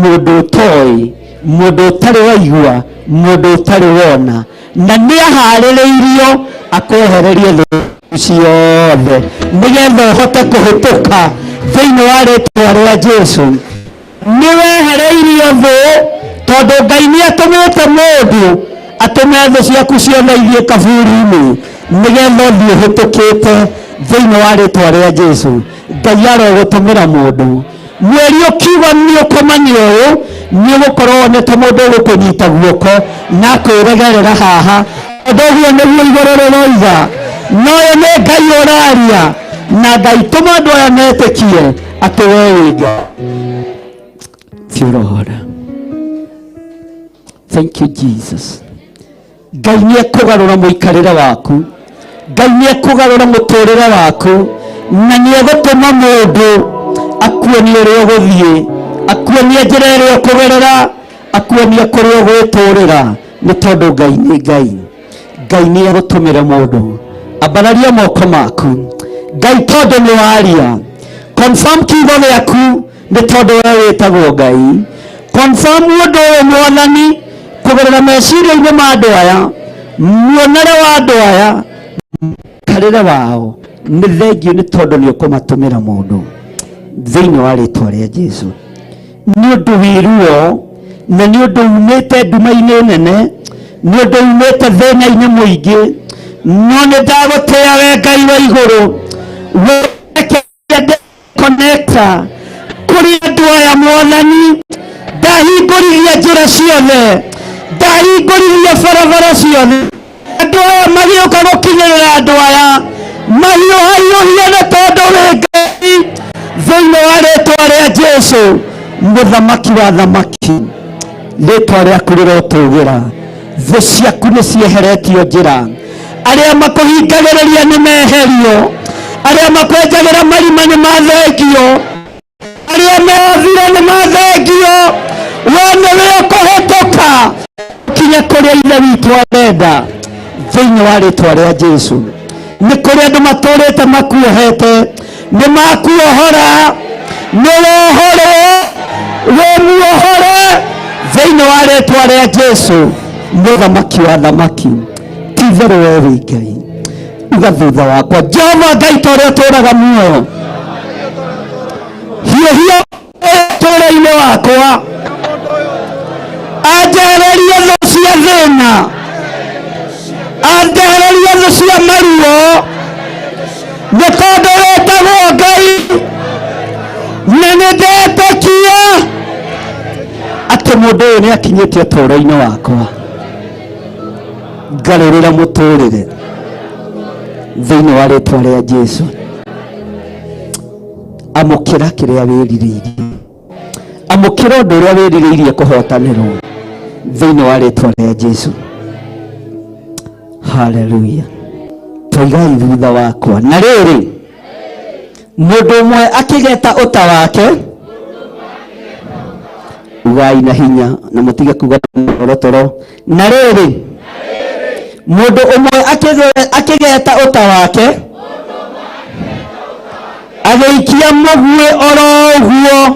mũndũ ũtoĩ, mũndũ ũtarĩ waigua, mũndũ ũtarĩ wona, na nĩ aharĩrĩirio akwehererie thũ ciothe nĩgetha ũhote kũhĩtũka thĩinĩ wa rĩtwa rĩa Jesu. Nĩ wehereirio thũ tondũ Ngai nĩ atũmĩte mũndũ atũme thũ ciaku ciothe ithiĩ kaburi-inĩ nĩgetha ũthiĩ ũhĩtũkĩte thĩinĩ wa rĩtwa rĩa Jesu. Ngai arogũtũmĩra mũndũ mweri ũkiuga nĩ ũkomania ũyũ, nĩ ũgũkorwo wonete mũndũ ũgũkũnyita guoko na akwĩregerera haha, tondũ ũguo nĩguo igũrũ rĩroiga. Na ũyũ nĩ Ngai ũraria, na Ngai tũma andũ aya metĩkie atĩ we wĩ Ngai. Thank you Lord. Thank you Jesus. Ngai nĩ ekũgarũra mũikarĩre waku, Ngai nĩ ekũgarũra mũtũrĩre waku, na nĩ egũtũma mũndũ akuonie ũrĩa ũgũthiĩ, akuonie njĩra ĩrĩa ũkũgerera, akuonie kũrĩa ũgwĩtũrĩra, nĩ tondũ Ngai nĩ Ngai. Ngai nĩ egũtũmĩra mũndũ. Ambararia moko maku, Ngai, tondũ nĩ waria, confirm kiugo gĩaku Nĩ tondũ we wĩtagwo Ngai. Confirm ũndũ ũyũ Mwathani kũgerera meciria-inĩ ma andũ aya, muonere wa andũ aya, mũikarĩre wao. Nĩ thengiũ nĩ tondũ nĩ ũkũmatũmĩra mũndũ thĩinĩ wa rĩtwa rĩa Jesu. Nĩ ũndũ wĩ ruo na nĩ ũndũ umĩte nduma-inĩ nene, nĩ ũndũ umĩte thĩna-inĩ mũingĩ, no nĩ ndagũtĩĩa we Ngai wa igũrũ. Connector kũrĩ andũ aya Mwathani, ndahingũririe njĩra ciothe, ndahingũririe barabara ciothe. Andũ aya magĩũka gũkinyĩrĩra andũ aya mahiũhahiũhie nĩ tondũ wĩ Ngai. Thĩinĩ wa rĩtwa rĩa Jesu, mũthamaki wa thamaki, rĩtwa rĩaku rĩrotũgĩra. Thũ ciaku nĩ cieheretio njĩra, arĩa makũhingagĩrĩria nĩ meherio, arĩa makwenjagĩra marima nĩ mathengio, arĩa meothire nĩ mathengio. We nĩwe ũkũhĩtũka kinya kũrĩa Ithe witũ arenda thĩinĩ wa rĩtwa rĩa Jesu. Nĩ kũrĩ andũ matũrĩte makuohete, nĩ makuohora, nĩ wohorwo, wĩ muohore thĩinĩ wa rĩtwa rĩa Jesu, mũthamaki wa thamaki. Ti itherũ we wĩ Ngai. Uga thutha wakwa, Jehova Ngai ta ũrĩa ũtũũraga muoyo, hiũhia ũtũũro-inĩ wakwa, anjehererie thũ cia thĩna, anjehererie thũ cia maruo, nĩ tondũ wĩtagwo Ngai, na nĩ ndetĩkia atĩ mũndũ ũyũ nĩ akinyĩte ũtũũro-inĩ wakwa. Ngarũrĩra mũtũrĩre thĩinĩ wa rĩtwa rĩa Jesu. Amũkĩra kĩrĩa wĩrirĩirie, amũkĩra ũndũ ũrĩa wĩrirĩirie kũhotanĩrwo thĩinĩ wa rĩtwa rĩa Jesu. Haleluya. Toigai thutha wakwa. Na rĩrĩ, mũndũ ũmwe akĩgeta ũta wake, ugai na hinya na mũtige kuga toro. Na rĩrĩ, mũndũ ũmwe akĩgeta ũta wake, agĩikia mũguĩ oro ũguo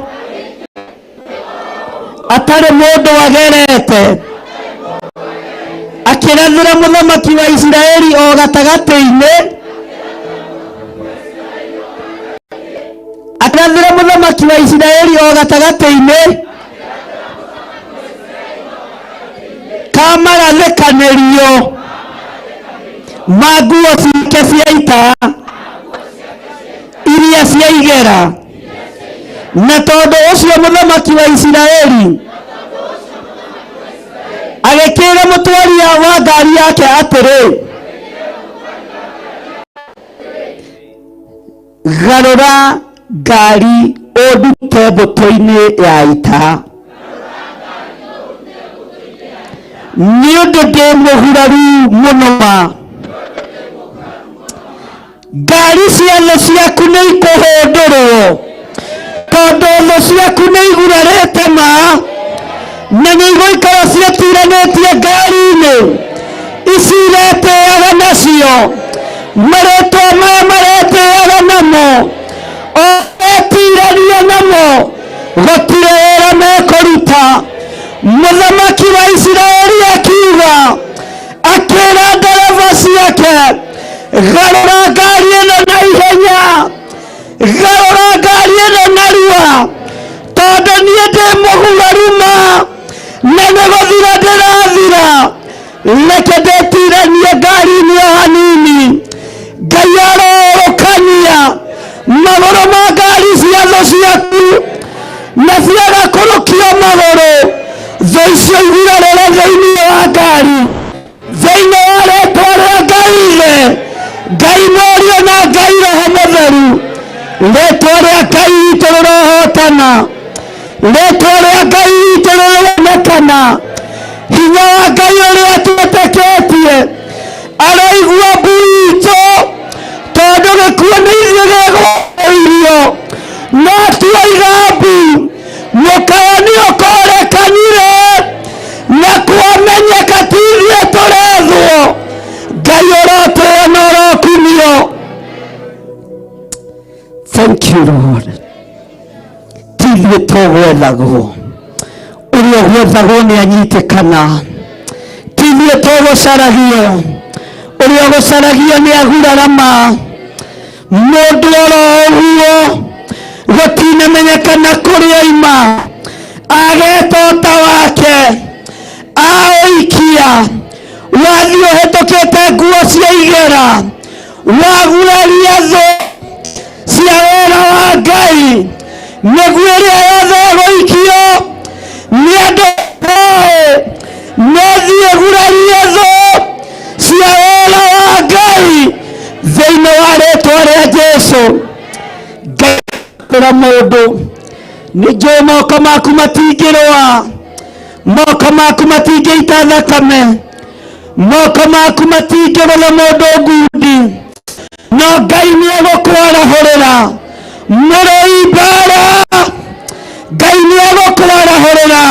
atarĩ mũndũ agerete, akĩrathĩra mũthamaki wa Isiraeli o gatagatĩ-inĩ, akĩrathĩra mũthamaki wa Isiraeli o gatagatĩ-inĩ kamarathĩkanĩrio ma nguo ciake cia ita iria cia igera. Na tondũ ũcio mũthamaki wa Isiraeli agĩkĩra mũtwaria wa ngari yake atĩrĩ, garũra ngari ũndute mbũtũ-inĩ ya ita, nĩ ũndũ ndĩ mũguraru mũno ma. Ngari cia thũ ciaku nĩ ikũhũndũrwo, tondũ thũ ciaku nĩ igurarĩte ma, na nĩ igũikara ciĩtiranĩtie ngari-inĩ ici iretĩaga nacio, marĩtwa maya maretĩaga namo, o metirania namo, gũtirĩ wĩra mekũruta. Mũthamaki wa Isiraeli akiuga, akĩra ndereba ciake, garũra ngari ĩno na ihenya, garũra ngari ĩno narua, tondũ niĩ ndĩ mũguraru ma, na nĩ gũthira ndĩrathira. Reke ndĩtiranie ngari-inĩ o hanini. Ngai arorũkania magũrũ ma ngari cia thũ ciaku, na ciagakũrũkio magũrũ, thũ icio igurarĩre thĩinĩ wa ngari, thĩinĩ wa rĩtwa rĩa Ngai Ithe, Ngai Mũriũ na Ngai Roho Mũtheru. Rĩtwa rĩa Ngai witũ rĩrohotana, rĩtwa rĩa Ngai witũ rĩronekana. Hinya wa Ngai ũrĩa twĩtĩkĩtie aroigua mbu itũ, tondũ gĩkuũ nĩ ithuĩ gĩgũirio, no tuoiga mbu mũkaya nĩ ũkorekanire, na kwamenyeka ti ithuĩ tũrethwo. Ngai ũrotĩo na ũrokumio. Thank you Lord. Ti Ithuĩ tũgwethagwo, ũrĩa ũgwethagwo nĩ anyitĩkana. Ti ithuĩ tũgũcaragio, ũrĩa ũgũcaragio nĩ agurarama. Mũndũ oro ũguo gũtinamenyekana kũrĩa oima, ageta ũta wake aũikia, wathiĩ ũhĩtũkĩte nguo cia igera, waguraria thũ cia wĩra wa Ngai, mĩguĩ ĩrĩa yothe ĩgũikio nĩ andũ nothiĩ gurarie thũ cia wĩra wa Ngai thĩinĩ wa rĩtwa rĩa Jesu. Ngai ra mũndũ nĩ njũĩ moko maku matingĩrũa, moko maku matingĩita thakame, moko maku matingĩgũtha mũndũ ngundi, no Ngai nĩ egũkwarahũrĩra mũrũi mbara. Ngai nĩ egũkwarahũrĩra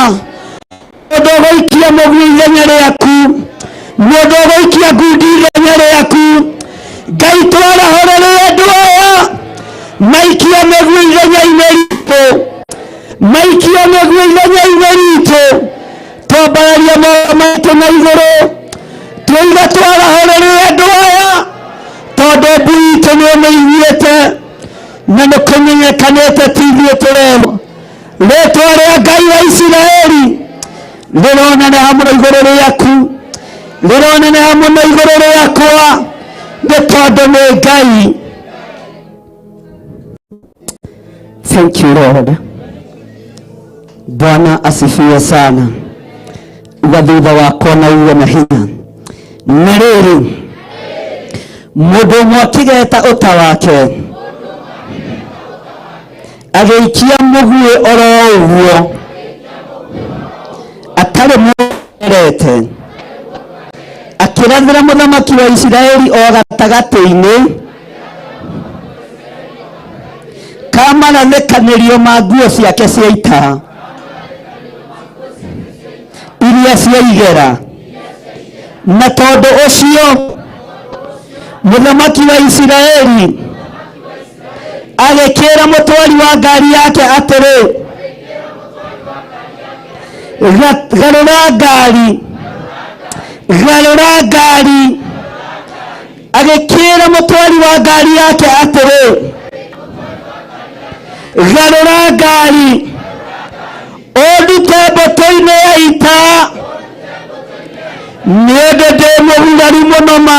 mũndũ ũgũikia mũguĩ ithenya rĩaku, mũndũ ũgũikia ngundi ithenya rĩaku. Ngai twarahũrĩre andũ aya maikia mĩguĩ ithenya-inĩ ritũ, maikia mĩguĩ ithenya-inĩ ritũ, twambararia moko maitũ na igũrũ, tũiga twarahũrĩre andũ aya, tondũ mbu itũ nĩ ũmĩiguĩte na nĩ kũmenyekanĩte ti ithuĩ tũrerwo. Rĩtwa rĩa Ngai wa Isiraeli rĩroneneha mũno igũrũ rĩaku, rĩroneneha mũno igũrũ rĩakwa, nĩ tondũ nĩ Ngai. Thank you Lord. Bwana asifiwe sana. Uga thutha wakwa na uge na hinya. Na rĩrĩ, mũndũ ũmwe akĩgeta ũta wake agĩikia mũguĩ oro ũguo atarĩ mũrete, akĩrathĩra mũthamaki wa Isiraeli o gatagatĩ-inĩ ka marathĩkanĩrio ma nguo ciake cia ita iria cia igera. Na tondũ ũcio mũthamaki wa Isiraeli agĩkĩra mũtwari wa ngari yake atĩrĩ, garũra ngari, garũra ngari. Agĩkĩra mũtwari wa ngari yake atĩrĩ, garũra ngari ũndute mbũtũ-inĩ ya ita, nĩ ũndũ ndĩ mũguraru mũno ma,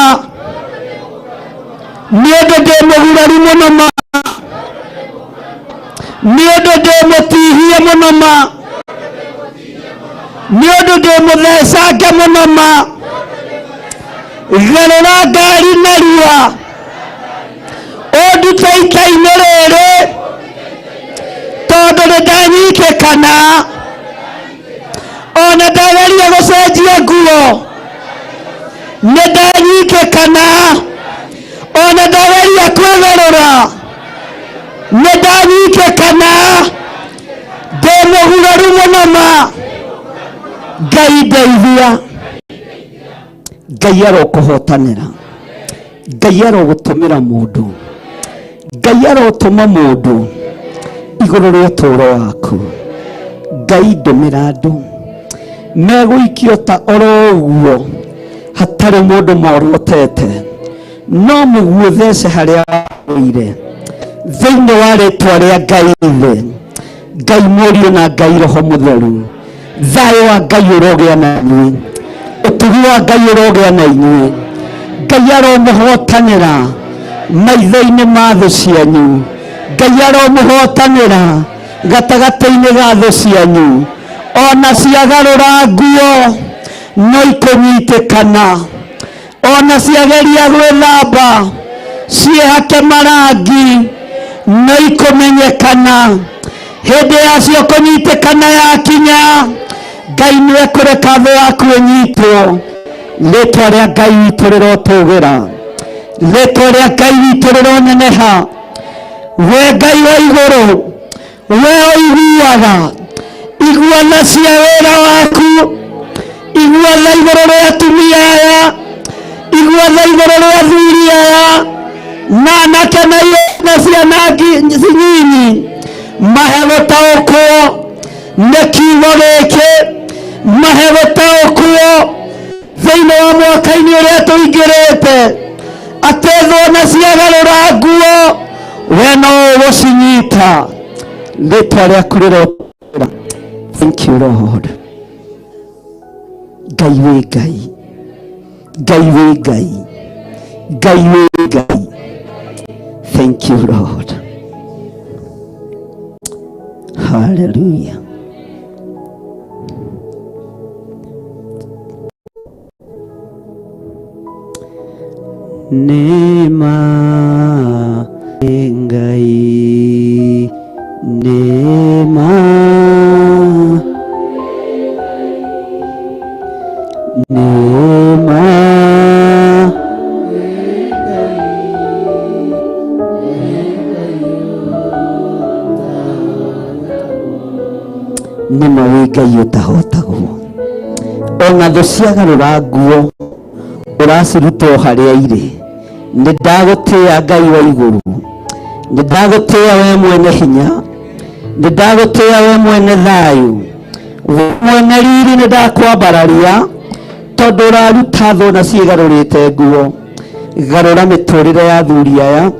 nĩ ũndũ ndĩ mũguraru mũno ma, nĩ ũndũ ndĩ mũtihie mũno ma, nĩ ũndũ ndĩ mũthecange mũno ma. Garũra ngari narua ũndute ita-inĩ rĩrĩ, tondũ nĩ ndanyitĩkana, ona ndageria gũcenjia nguo nĩ ndanyitĩkana, ona ndageria kwĩgarũra nĩ ndanyitĩkana, ndĩ mũguraru mũno ma. Ngai ndeithia. Ngai arokũhotanĩra, Ngai arogũtũmĩra mũndũ, Ngai arotũma mũndũ igũrũ rĩa ũtũũro waku. Ngai ndũmĩra andũ megũikio ta oro ũguo hatarĩ mũndũ morotete, no mũguo thece harĩa wĩire, thĩinĩ wa rĩtwa rĩa Ngai Ithe, Ngai Mũriũ na Ngai Roho Mũtheru. Thayũ wa Ngai ũrogĩa na inyuĩ, ũtugi wa Ngai ũrogĩa na inyuĩ. Ngai aromũhotanĩra maitho-inĩ ma thũ cianyu, Ngai aromũhotanĩra gatagatĩ-inĩ ga thũ cianyu. Ona ciagarũra nguo no ikũnyitĩkana, ona ciageria gwĩthamba ciĩhake marangi no ikũmenyekana. Hĩndĩ yacio kũnyitĩkana yakinya, Ngai nĩ ekũreka thũ yaku ĩnyitwo. Rĩtwa rĩa Ngai witũ rĩrotũgĩra, rĩtwa rĩa Ngai witũ rĩroneneha. We Ngai wa igũrũ, we ũiguaga, iguana cia wĩra waku, iguana igũrũ rĩa atumia aya, iguana igũrũ rĩa athuri aya na anake na ciana nyinyi. Mahe gũtaũkwo nĩ kiugo gĩkĩ, mahe gũtaũkwo thĩinĩ wa mwaka-inĩ ũrĩa tũingĩrĩte, atĩ thũ na ciagarũra nguo we no ũgũcinyita. Rĩtwa rĩaku rĩrotũra. Thank you Lord. Ngai wĩ Ngai, Ngai wĩ Ngai, Ngai wĩ Ngai. Thank you Lord. Hallelujah. Nĩ ma Ngai, nĩ ma, nĩ ma. Nĩ ma wĩ Ngai ũtahotagwo, ona thũ ciagarũra nguo ũraciruta o harĩa irĩ. Nĩ ndagũtĩĩa Ngai wa igũrũ, nĩ ndagũtĩĩa we mwene hinya, nĩ ndagũtĩĩa we mwene thayũ, we mwene riri, nĩ ndakwambararia tondũ ũraruta thũ na ciĩgarũrĩte nguo. Garũra mĩtũrĩre ya athuri aya,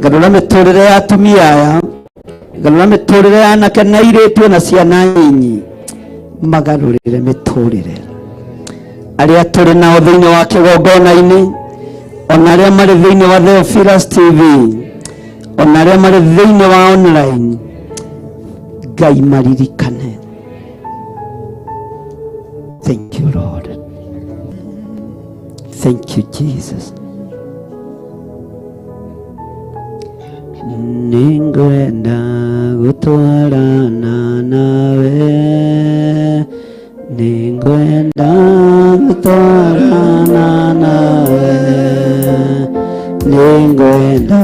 garũra mĩtũrĩre ya atumia aya, garũra mĩtũrĩre ya anake na airĩtu na ciana nyinyi, magarũrĩre mĩtũrĩre. Arĩa tũrĩ nao thĩinĩ wa kĩgongona-inĩ, ona arĩa marĩ thĩinĩ wa Theophilus TV, ona arĩa marĩ thĩinĩ wa online, Ngai maririkane. Thank you Lord. Thank you Jesus. Nĩngwenda gũtwarana nawe, nĩngwenda gũtwarana nawe, nĩngwenda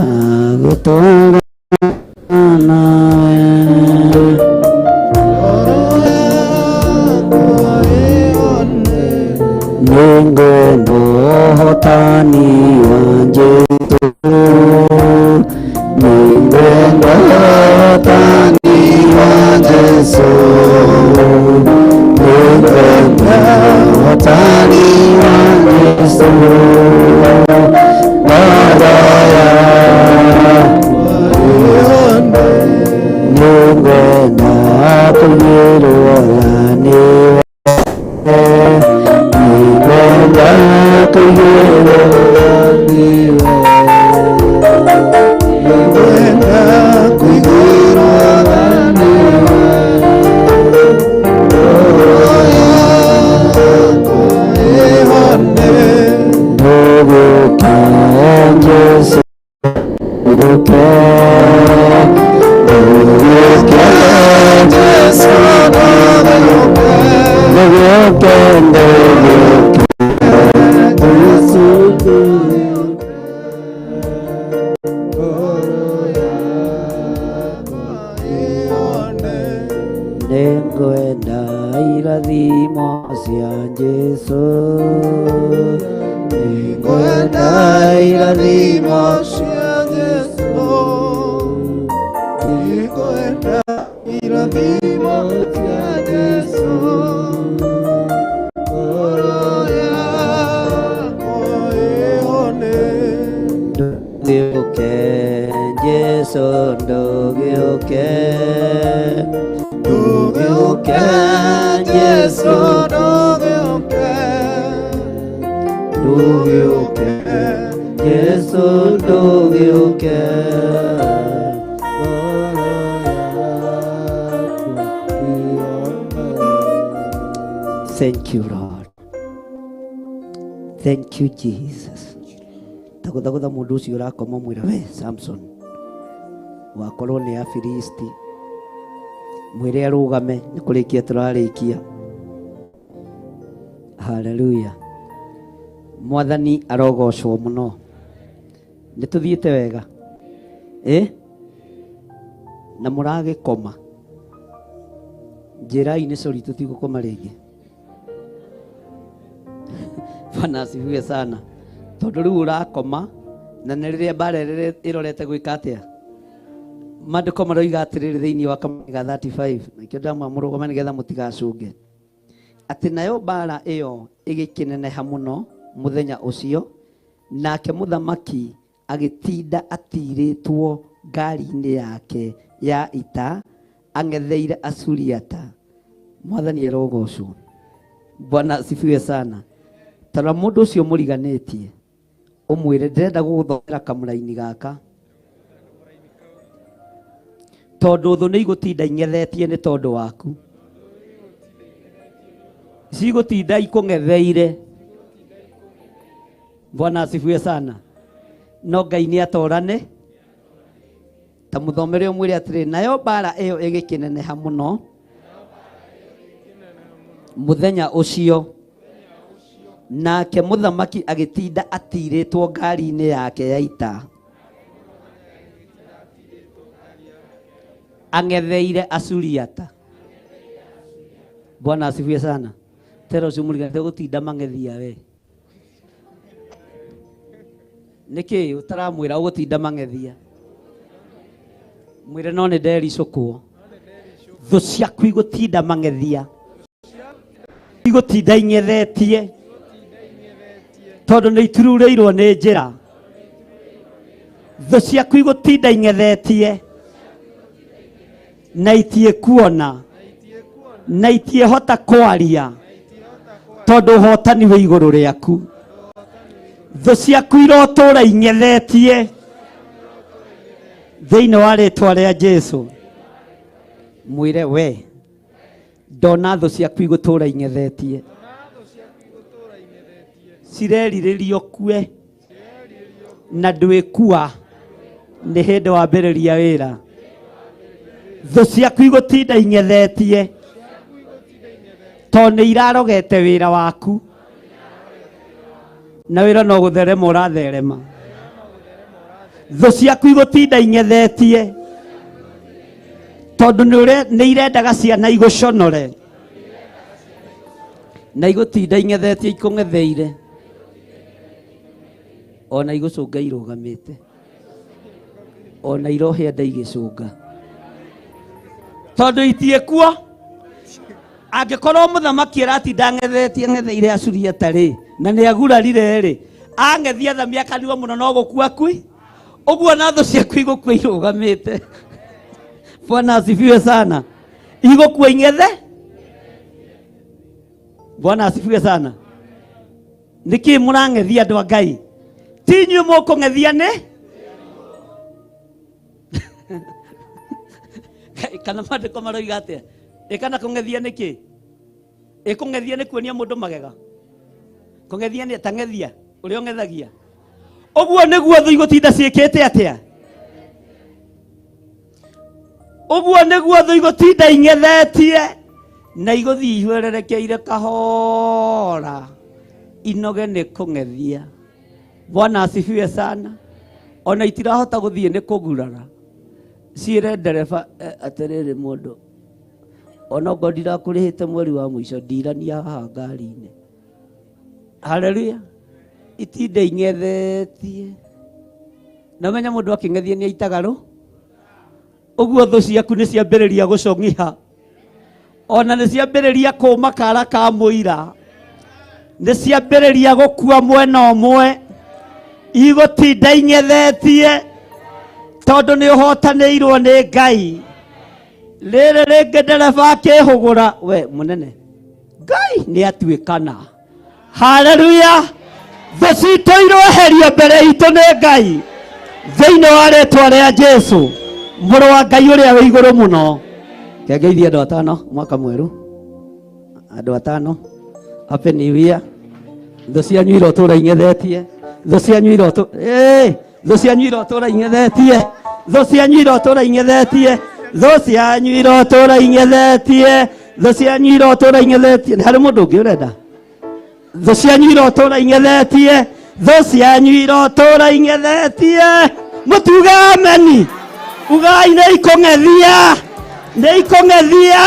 gũtwarana nawe. Nĩngwenda ũhotani wa Jesũ, nĩngwenda ũhotani wa Jesũ, nĩngwenda ũhotani wa Jesũ. Ngoro yakwa nĩngwenda kũiyũrwo nĩwe, nĩngwenda kũiyũrwo nĩwe. Nĩngwenda kũiguĩrwo tha nĩwe. Ngoro yakwa ĩhone. Ndũgũke Jesũ, ndũgũke, ndũgũke Jesũ, ndũgũke, ndũgũke, ndũgũke Jesũ, ndũgũke. Ngoro yakwa ĩhone. Nĩngwenda irathimo cia Jesũ, nĩngwenda Nĩngwenda irathimo cia Jesũ, nĩngwenda irathimo cia Jesũ. Ngoro yakwa ĩhone. Ndũgĩũke Jesũ, ndũgĩũke, Ndũgĩũke Jesũ, ndũgĩũke, ndũgĩũke Jesũ, ndũgĩũke. Ngoro yakwa ĩhone. Thank you Lord. Thank you Jesus. Tagũthagũtha mũndũ ũcio ũrakoma mwĩra, we Samson, wakorwo nĩ Afilisti, mwĩre arũgame, nĩ kũrĩkia tũrarĩkia. Haleluya. Mwathani arogocwo mũno. Nĩ tũthiĩte wega na mũragĩkoma, njĩrai nĩ sorry, tũtigũkoma rĩngĩ. Bwana asifiwe sana. Tondũ rĩu ũrakoma na nĩ rĩrĩa mbara ĩrorete gwĩka atĩa, Maandĩko maroiga atĩrĩrĩ thĩinĩ wa kamũrangi ga 35, nakĩo ndamwa mũrũgame nĩgetha mũtigacũnge, atĩ nayo mbara ĩyo ĩgĩkĩneneha mũno mũthenya ũcio, nake mũthamaki agĩtinda atirĩtwo ngari-inĩ yake ya ita ang'etheire Asuriata. Mwathani arogocwo. Bwana asifiwe sana. Tarora mũndũ ũcio mũriganĩtie ũmwĩre ndĩrenda gũgũthomera kamũraini gaka, tondũ thũ nĩ igũtinda ing'ethetie nĩ tondũ waku, cigũtinda ikũng'etheire. Bwana asifiwe sana. No Ngai nĩ atorane. Ta mũthomere ũmwĩre atĩrĩ, nayo mbara ĩyo ĩgĩkĩneneha mũno mũthenya ũcio, nake mũthamaki agĩtinda atirĩtwo ngari-inĩ yake ya ita ang'etheire Asuriata. Bwana asifiwe sana. Tera ũcio mũriganĩte gũtinda mang'ethia we. Nĩkĩ ũtaramwĩra ũgũtinda mang'ethia? Mwĩre no nĩ ndericũkwo. Thũ ciaku igũtinda mang'ethia, igũtinda ing'ethetie, tondũ nĩ itururĩirwo nĩ njĩra. Thũ ciaku igũtinda ing'ethetie na itiĩkuona na itiĩhota kwaria, tondũ ũhotani wĩ igũrũ rĩaku. Thũ ciaku irotũra ing'ethetie thĩinĩ wa rĩtwa rĩa Jesu. Mwĩre we ndona thũ ciaku igũtũra ing'ethetie, cirerirĩria ũkue na ndwĩkua, nĩ hĩndĩ wambĩrĩria wĩra. Thũ ciaku igũtinda ing'ethetie tondũ nĩ irarogete wĩra waku, na wĩra no gũtherema ũratherema. Thũ ciaku igũtinda ing'ethetie tondũ nĩ irendaga ciana igũconore, na igũtinda ing'ethetie ikũng'etheire, ona igũcũnga irũgamĩte, ona irohĩa nda igĩcũnga, tondũ itiĩkuo. Angĩkorwo mũthamaki aratinda ang'ethetie ang'etheire Asuriata rĩ, na nĩ agurarire rĩ, ang'ethia thamia akaniwa mũno no gũkua kui, ũguo na thũ ciaku igũkua irũgamĩte. Bwana asifiwe sana. Igũkua ing'ethe. Bwana asifiwe sana. Nĩkĩ mũrang'ethia andũ a Ngai? Ti inyuĩ mũkũng'ethia nĩ kana maandĩko maroiga atĩa? Ĩ kana kũng'ethia nĩkĩ? Ĩ kũng'ethia nĩ kuonia mũndũ magega? Kũng'ethia nĩ tang'ethia ũrĩa ũng'ethagia. Ũguo nĩguo thũ igũtinda ciĩkĩte atĩa? Ũguo nĩguo thũ igũtinda ing'ethetie na igũthiĩ ihwererekeire kahora, inoge nĩ kũng'ethia. Bwana asifiwe sana. Ona itirahota gũthiĩ nĩ kũgurara, ciĩre ndereba atĩrĩrĩ, mũndũ ona okorwo ndirakũrĩhĩte mweri wa mũico, ndirania haha ngari-inĩ. Haleluya. Itinde ing'ethetie. Na ũmenye mũndũ akĩng'ethia nĩ aitaga rũ. Ũguo thũ ciaku nĩ ciambĩrĩria gũcong'iha, ona nĩ ciambĩrĩria kũma kara ka mũira, nĩ ciambĩrĩria gũkua mwena ũmwe, igũtinda ing'ethetie tondũ nĩ ũhotanĩirwo nĩ Ngai. Rĩrĩ rĩngĩ ndereba akĩhũgũra, we mũnene, Ngai nĩ atuĩkana. Haleluya. Thũ citũ iroeherio mbere itũ nĩ Ngai thĩinĩ wa rĩtwa rĩa Jesu, mũrũ wa Ngai ũrĩa wĩ igũrũ mũno. Kengeithie andũ atano mwaka mwerũ, andũ atano. Happy New Year. Thũ cianyu irotũra ing'ethetie, thũ cianyu irotũ thũ cianyu irotũra ing'ethetie, thũ cianyu irotũra ing'ethetie, thũ cianyu irotũra ing'ethetie, thũ cianyu irotũra ing'ethetie. Nĩ harĩ mũndũ ũngĩ ũrenda? Thũ cianyu irotũra ing'ethetie, thũ cianyu irotũra ing'ethetie. Mũtuge ameni. Ugai nĩ ikũng'ethia, nĩ ikũng'ethia.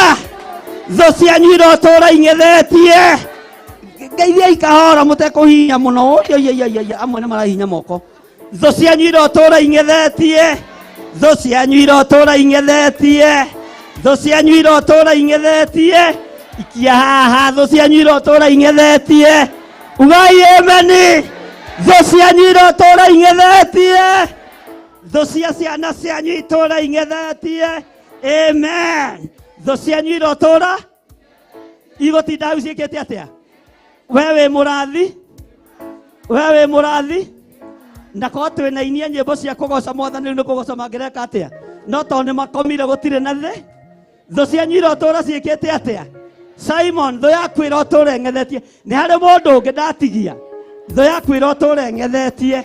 Thũ cianyu irotũra ing'ethetie. Ngeithia ikahora mũtekũhihinya mũno. Oi, oi, oi, oi, oi, amwe nĩ marahihinya moko. Thũ cianyu irotũra ing'ethetie, Thũ cianyu irotũra ing'ethetie. Thũ cianyu irotũra ing'ethetie. Ikia haha thũ cianyu irotũra ing'ethetie. Ugai ameni. Thũ cianyu irotũra ing'ethetie. Thũ cia ciana cianyu itũra ing'ethetie. Amen. Thũ cianyu irotũra igũtinda hau ciĩkĩte atĩa? We wĩ mũrathi, we wĩ mũrathi. Na korwo twĩna inia nyĩmbo cia kũgoca mwathani rĩu nĩ kũgoca mangĩreka atĩa? No tondũ nĩ makomire gũtirĩ na thĩ. Thũ cianyu irotũra ciĩkĩte atĩa? Simon, thũ yaku ĩrotũra ĩng'ethetie. Nĩ harĩ mũndũ ũngĩ ndatigia. Thũ yaku ĩrotũra ĩng'ethetie.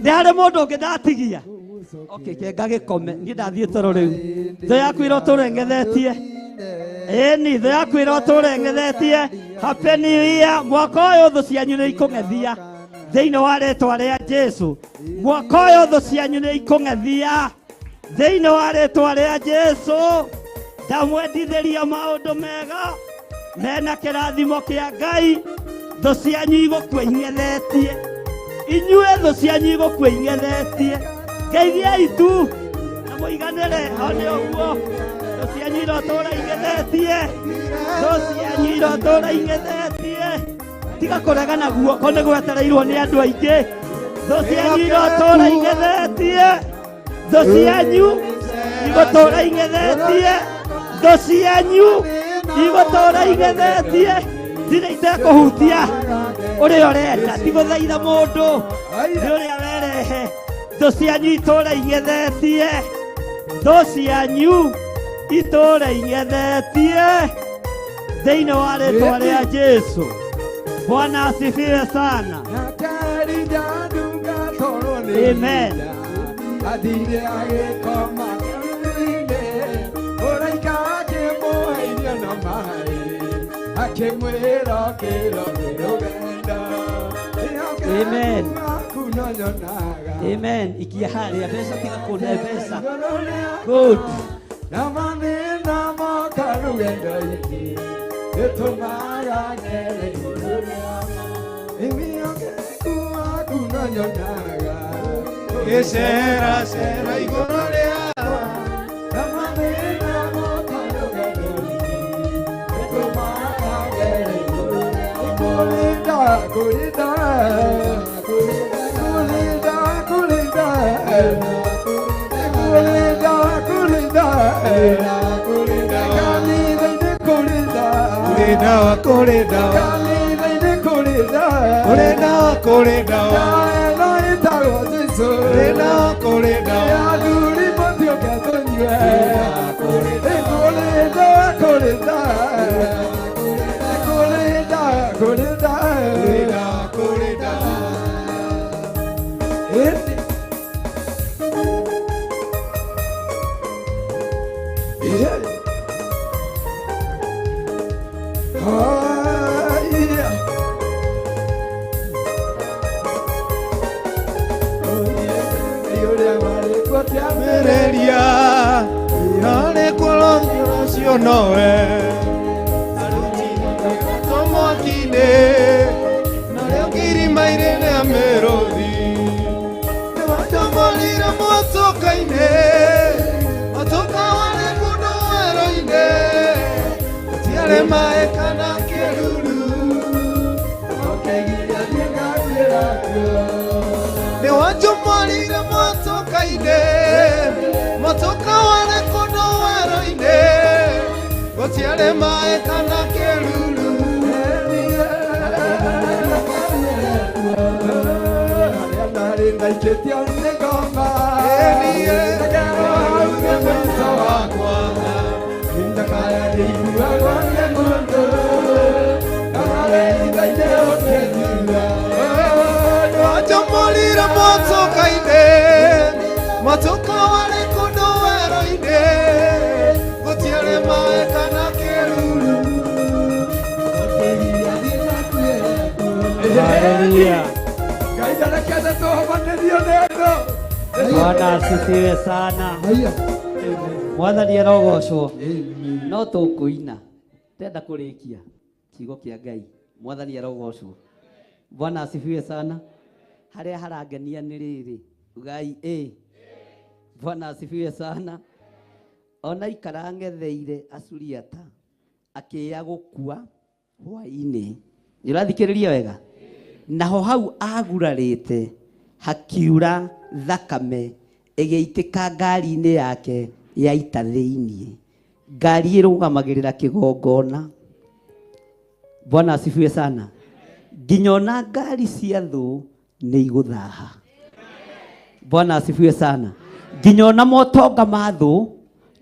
Nĩ harĩ mũndũ ũngĩ ndatigia. Okay, kenga gĩkome. Niĩ ndathiĩ toro rĩu. Thũ yaku ĩrotũra ĩng'ethetie. Ĩni, thũ yaku ĩrotũra ĩng'ethetie. Happy New Year. Mwaka ũyũ thũ cianyu nĩ ikũng'ethia. Thĩinĩ wa rĩtwa rĩa Jesu. Mwaka ũyũ thũ cianyu nĩ ikũng'ethia. Thĩinĩ wa rĩtwa rĩa Jesu. Ndamwendithĩria maũndũ mega mena kĩrathimo kĩa Ngai. Thũ cianyu igũkua ing'ethetie. Inyuĩ thũ cianyu igũkua ing'ethetie. Ngeithiai tu na mũiganĩre o nĩ ũguo. Thũ cianyu irotũra ing'ethetie. Thũ cianyu irotũra ing'ethetie. Tiga kũregana guoko nĩ gwetereirwo nĩ andũ aingĩ. Thũ cianyu irotũra ing'ethetie. Thũ cianyu igũtũra ing'ethetie. Thũ cianyu igũtũra ing'ethetie. Ndirĩ itekũhutia ũrĩa ũrenda, ti gũthaitha mũndũ, nĩ ũrĩa werehe. Thũ cianyu itũra ing'ethetie. Thũ cianyu itũra ing'ethetie. Thĩinĩ wa rĩtwa rĩa Jesu. Bwana asifiwe sana. Amen. Athire agĩkoma kĩruru-inĩ, mũraika akĩmũhe irio na maĩ, akĩmwĩra ũkĩra nĩ rũgendo. Amen. Waku no nyonaga. Amen. Ikia harĩa mbeca tiga kũne mbeca. Good. Na mathĩna moka rũgendo-inĩ, gĩtũmaga ngere igũrũ rĩamo. Ĩmĩhokeku waku no nyonaga. Gĩcera cera igũrũ rĩakwa. Na mathĩna moka rũgendo-inĩ, gĩtũmaga ngere igũrũ rĩamo. Kũrinda, kũrinda, kũrinda, kũrinda, kũrinda, kũrinda, kanitha-inĩ kũrinda, Kũrĩ ndawa, kũrĩ ndawa. kanitha-inĩ kũrinda, Kũrĩ ndawa, kũrĩ ndawa. ĩno ĩtagwo Jesũ. Kũrĩ ndawa, kũrĩ ndawa. Athuri mũtiũke tũnyue. Kũrinda, kũrinda, kũrinda, kũrinda. Kũrĩ ndawa, kũrĩ ndawa. Ĩndĩ Yeah. Ah, yeah. Oh, yeah. Ũrĩa warĩ kuo Kĩambĩrĩria, yarĩ kuo rũcio nowe. Arutire mwaki-inĩ, narĩo irima-inĩ rĩa mĩrũthi. Nĩwatũmũrire mũtũka-inĩ, mũtũka warĩ kũndũ werũ-inĩ. Gũtiarĩ maĩ kana kĩruru. Ũkĩgiria thiĩ ngakuĩra kuo. Nĩwanjũmũrire mũtũka-inĩ, mũtũka warĩ kũndũ werũ-inĩ. Gũtiarĩ maĩ kana kĩruru. Harĩa ndarĩ ndaikĩtio nĩ ngoma. Ĩniĩ. Ngakerwo hau nĩ mũico wakwa. Ndakaya ndĩiguagwo nĩ mũndũ. Ndarĩ itha-inĩ ũkĩnjigua. Nĩwanjũmũrire mũtũka-inĩ, mũtũka warĩ kũndũ werũ-inĩ. Gũtiarĩ maĩ kana kĩruru. Ũkĩgiria thiĩ ngakuĩre kuo. Hallelujah. Ngai ndarekete tũhobanĩrio nĩ thũ. Bwana asifiwe sana. Mwathani arogocwo. No tũkũina. Tenda kũrĩkia kiugo kĩa Ngai. Mwathani arogocwo. Bwana asifiwe sana. Harĩa harangenia nĩ rĩrĩ. Ugai ĩ. Bwana asifiwe sana. Ona ikara ang'etheire Asuriata akĩya gũkua hwainĩ. Nĩ ũrathikĩrĩria wega? Naho hau agurarĩte hakiura thakame ĩgĩitĩka ngari-inĩ yake ya ita thĩiniĩ. Ngari ĩrũgamagĩrĩra kĩgongona. Bwana asifiwe sana. Nginya ona ngari cia thũ nĩ igũthaha. Bwana asifiwe sana. Nginya ona motonga ma thũ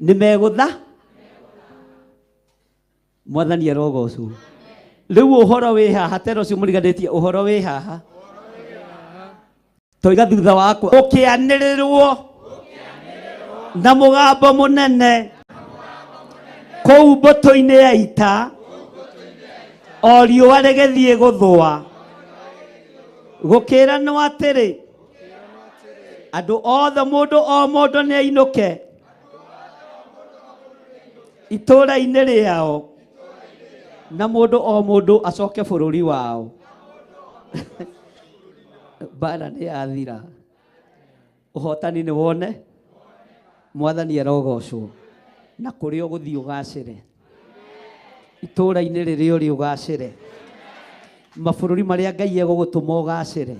nĩ megũtha. Mwathani arogocwo. Rĩu ũhoro wĩ haha tera ũcio mũriganĩtie ũhoro wĩ haha. Toiga thutha wakwa ũkĩanĩrĩrwo na mũgambo mũnene kũu mbũtũ-inĩ ya ita o riũa rĩgĩthiĩ gũthũa gũkĩranwo atĩrĩ andũ othe mũndũ o mũndũ nĩ ainũke itũũra-inĩ rĩao na mũndũ o mũndũ acoke bũrũri wao. Mbara nĩ yathira, ũhotani nĩ wone, mwathani arogocwo, na kũrĩa ũgũthiĩ ũgacĩre, itũũra-inĩ rĩrĩa ũrĩ ũgacĩre, mabũrũri marĩa Ngai egũgũtũma ũgacĩre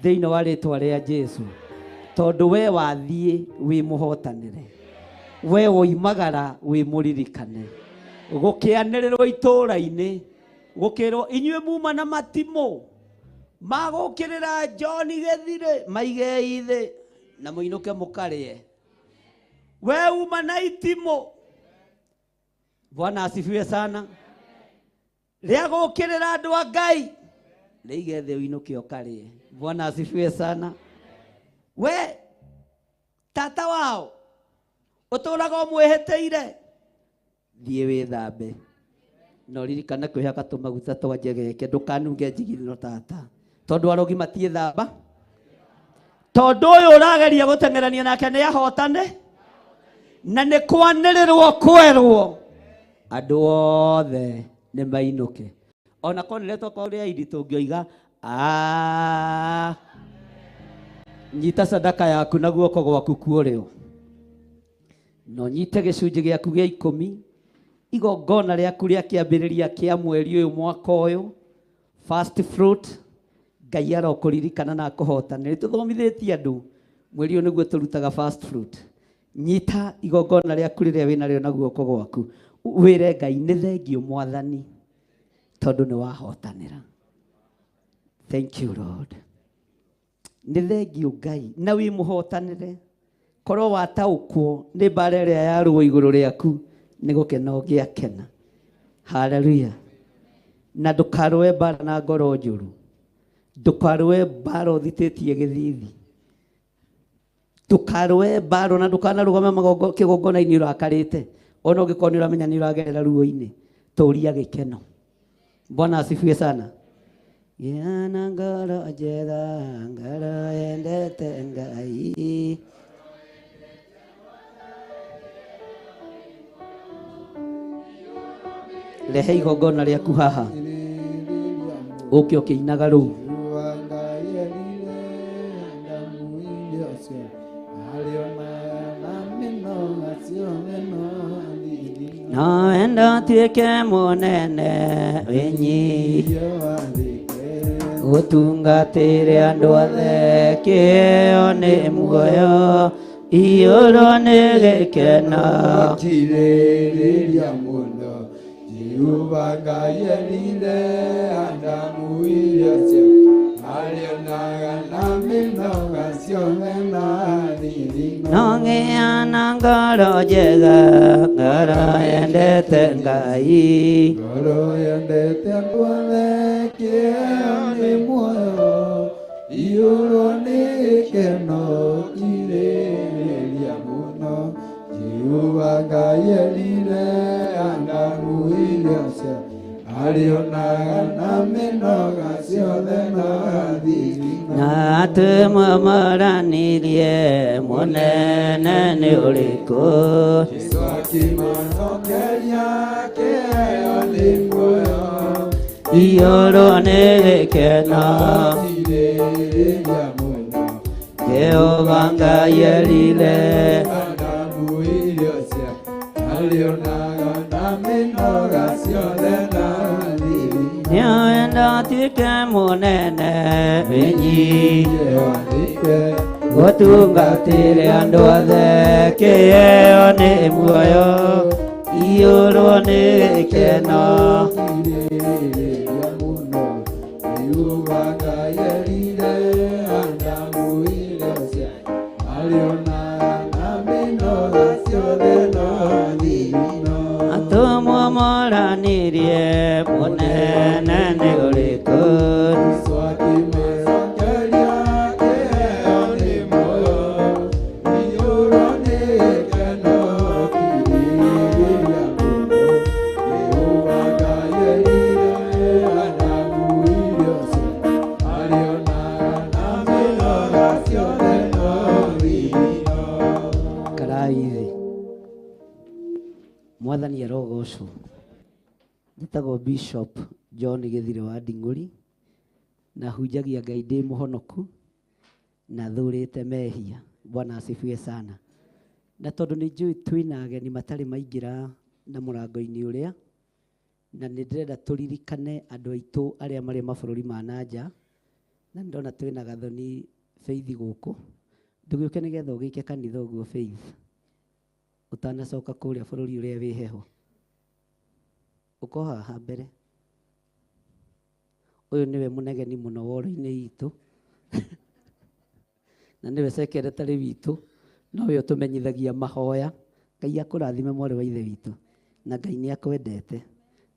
thĩinĩ wa rĩtwa rĩa Jesu, tondũ we wathiĩ wĩ mũhotanĩre, we woimagara wĩ mũririkane. Gũkĩanĩrĩrwo itũũra-inĩ gũkĩrwo inyuĩ muma na matimũ magũkĩrĩra John Gĩthirĩ maigei thĩ na mũinũke mũkarĩe. We uma na itimũ. Bwana asifiwe sana. Rĩa gũkĩrĩra andũ a Ngai rĩige thĩ ũinũke ũkarĩe. Bwana asifiwe sana. We tata wao ũtũraga ũmwĩhĩtĩire, thiĩ wĩthambe na ũririkane kwĩhaka tũmaguta twa njegeke, ndũkanunge njigirino tata, tondũ arogi matiĩthamba. Tondũ ũyũ ũrageria gũteng'erania nake nĩ ahotane, na nĩ kwanĩrĩrwo kwerwo andũ othe nĩ mainũke. Ona korwo nĩ rĩtwa rĩa indi tũngĩoiga nyita sadaka yaku na guoko gwaku kuorĩo, na ũnyite gĩcunjĩ gĩaku gĩa ikũmi, igongona rĩaku rĩa kĩambĩrĩria kĩa mweri ũyũ mwaka ũyũ, first fruit, Ngai arokũririkana na akũhotanĩre. Nĩtũthomithĩtie andũ mweri ũyũ nĩguo tũrutaga first fruit. Nyita igongona rĩaku rĩrĩa wĩnarĩo na guoko gwaku, wĩre Ngai nĩ thengio mwathani, tondũ nĩ wahotanĩra. Thank you Lord. Nĩ thengio Ngai na wĩ mũhotanĩre. Korwo wataũkwo nĩ mbara ĩrĩa yarũo igũrũ rĩaku, nĩ gũkena ũngĩakena. Hallelujah. Na ndũkarũe mbara na ngoro njũru, ndũkarũe mbara ũthitĩtie gĩthithi, ndũkarũe mbara na ndũkanarũgame kĩgongona-inĩ ũrakarĩte, ona ũngĩkorwo nĩ ũramenya nĩ ũragerera ruo-inĩ, tũria gĩkeno. Bwana asifiwe sana. Gĩa na ngoro njega, ngoro yendete Ngai. Rehe igongona rĩaku haha, ũke ũkĩinaga rũu. No wendo tuĩke mũnene wĩnyihia, ũtungatĩre andũ othe, kĩheo nĩ muoyo, iyũrwo nĩ gĩkeno. Kirĩrĩria mũno Jehova Ngai erire Adamu irio cia arĩonaga na mĩnoga ciothe na thithino. No ngĩa na ngoro njega, ngoro yendete Ngai, ngoro yendete andũ othe, kĩheo nĩ muoyo, iyũrwo nĩ gĩkeno. Kirĩrĩria mũno Jehova Ngai erire Adamu irio cia arĩonaga na mĩnoga ciothe na thithino. Na atũmũmũranirie mũnene nĩ ũrĩkũ? Jesũ akĩmacokeria kĩheo nĩ muoyo, iyũrwo nĩ gĩkeno. Kirĩrĩria mũno Jehova Ngai erire Adamu irio cia arĩonaga na mĩnoga ciothe na thiri. Nĩoenda atuĩke mũnene wĩnyihie wathĩke gũtungatĩre andũ othe kĩheo nĩ muoyo iyũrwo nĩ gĩkeno Kirĩrĩria mũno riũa Ngai erire Adamu irio cia arĩonaga na mĩnoga ciothe na thirino. Atũmwo moranirie mũnene nĩ ũrĩkũ Jesũ akĩmacokeria kĩheo nĩ muoyo iyũrwo nĩ gĩkeno kirĩrĩria mũno riũa Ngai erire Adamu irio cia arĩonaga na mĩnoga ciothe no thirino. Karai thĩ mwathani arogocwo njĩtagwo Bishop John Gĩthire wa Nding'ũri na hunjagia Ngai ndĩ mũhonoku na thũrĩte mehia. Bwana asifiwe sana. Na tondũ nĩ njũĩ twĩna ageni matarĩ maingĩra na mũrango-inĩ ũrĩa, na nĩ ndĩrenda tũririkane andũ aitũ arĩa marĩ mabũrũri ma na nja, na nĩ ndona twĩna Gathoni Faith gũkũ. Ndũgĩũke nĩgetha ũgĩke kanitha ũguo Faith, ũtanacoka kũrĩa bũrũri ũrĩa wĩ heho. Ũka haha mbere. Ũyũ nĩwe mũnegeni mũno woro-inĩ itũ na nĩwe secretary witũ, nowe ũtũmenyithagia mahoya. Ngai akũrathime mwarĩ wa ithe witũ, na Ngai nĩ akwendete.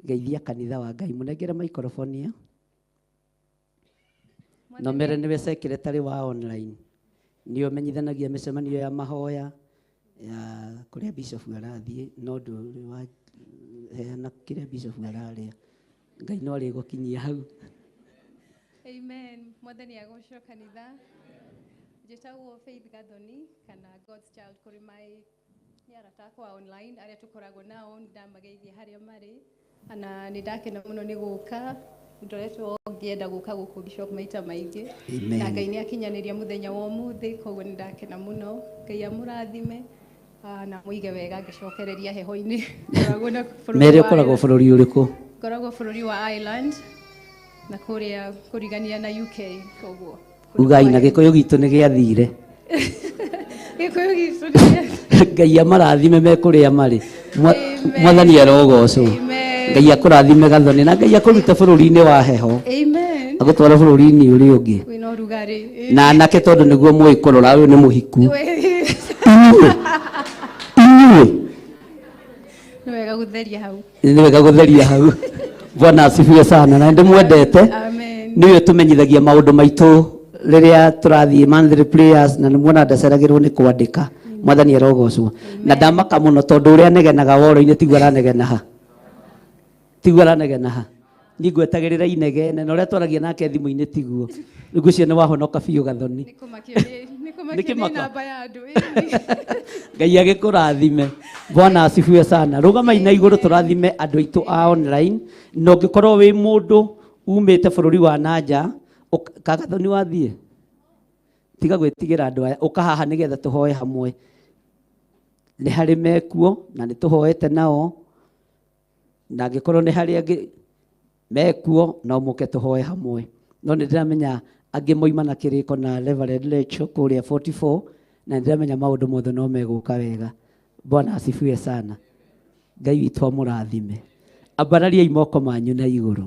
Geithia kanitha wa Ngai, mũnengere microphone ĩyo. Na ũmere nĩwe secretary wa online, nĩwe ũmenyithanagia mĩcemanio ya mahoya ya kũrĩa bishop arathiĩ, no ndũrĩ waheana kĩrĩa bishop ararĩa. Ngai no arĩgũkinyia hau. Amen. Mwathani agocwo kanitha. Njĩtagwo Faith Gathoni kana God's Child kũrĩ my nĩ arata akwa online arĩa tũkoragwo nao nĩ ndamageithia harĩa marĩ na nĩ ndakena mũno nĩ gũka ndoretwo ngĩenda gũka gũkũ Bishop maita maingĩ Amen. na Ngai nĩ akinyanĩria mũthenya wa ũmũthĩ koguo nĩ ndakena mũno. Ngai amũrathime na mũige wega ngĩcokereria heho-inĩ. Ngoragwo na bũrũri Mere wa ũkoragwo bũrũri ũrĩkũ? Ngoragwo bũrũri wa Ireland na kũrĩa kũrigania na UK koguo Ugai na gĩkũyũ gitũ nĩ gĩathire. Gĩkũyũ gitũ nĩ gĩa- Ngai amarathime me kũrĩa marĩ. Amen. Mwathani arogocwo. Amen. Ngai akũrathime Gathoni na Ngai akũrute bũrũri-inĩ wa heho Amen. agũtware bũrũri-inĩ ũrĩa ũngĩ. Wĩna ũrugarĩ. Na anake tondũ nĩguo mũĩ kũrora ũyũ nĩ mũhiku. Inyuĩ Inyuĩ nĩ wega gũtheria hau. nĩ wega gũtheria hau. Bwana asifiwe sana na ndĩmwendete. Amen. Nĩwe ũtũmenyithagia maũndũ maitũ rĩrĩa tũrathiĩ monthly prayers na nĩmuona ndaceragĩrwo nĩ kwandĩka. Mwathani arogocwo. Na ndamaka mũno tondũ ũrĩa anegenaga woro-inĩ tiguo aranegena ha. Tiguo aranegena ha. Niĩ ngwetagĩrĩra inegene na ũrĩa twaragia nake thimũ-inĩ tiguo. Rĩu ngwĩciria nĩ wahonoka biũ Gathoni. Nĩ kũmakio nĩ Nĩ kũmakio nĩ kĩmaka. namba ya andũ. Ngai agĩkũrathime. Bwana asifiwe sana. Rũgamai na igũrũ tũrathime andũ aitũ a online na ũngĩkorwo wĩ mũndũ umĩte bũrũri wa na nja ka Gathoni wathiĩ tiga gwĩtigĩra andũ aya ũka haha nĩgetha tũhoe hamwe. Nĩ harĩ mekuo na nĩ tũhoete nao, na angĩkorwo nĩ harĩ angĩ mekuo no mũke tũhoe hamwe. No nĩ ndĩramenya angĩ moima na kĩrĩko na Reverend Rachel kũrĩa 44 na nĩ ndĩramenya maũndũ mothe no megũka wega. Bwana asifiwe sana. Ngai witũ amũrathime. Ambarariai moko manyu na igũrũ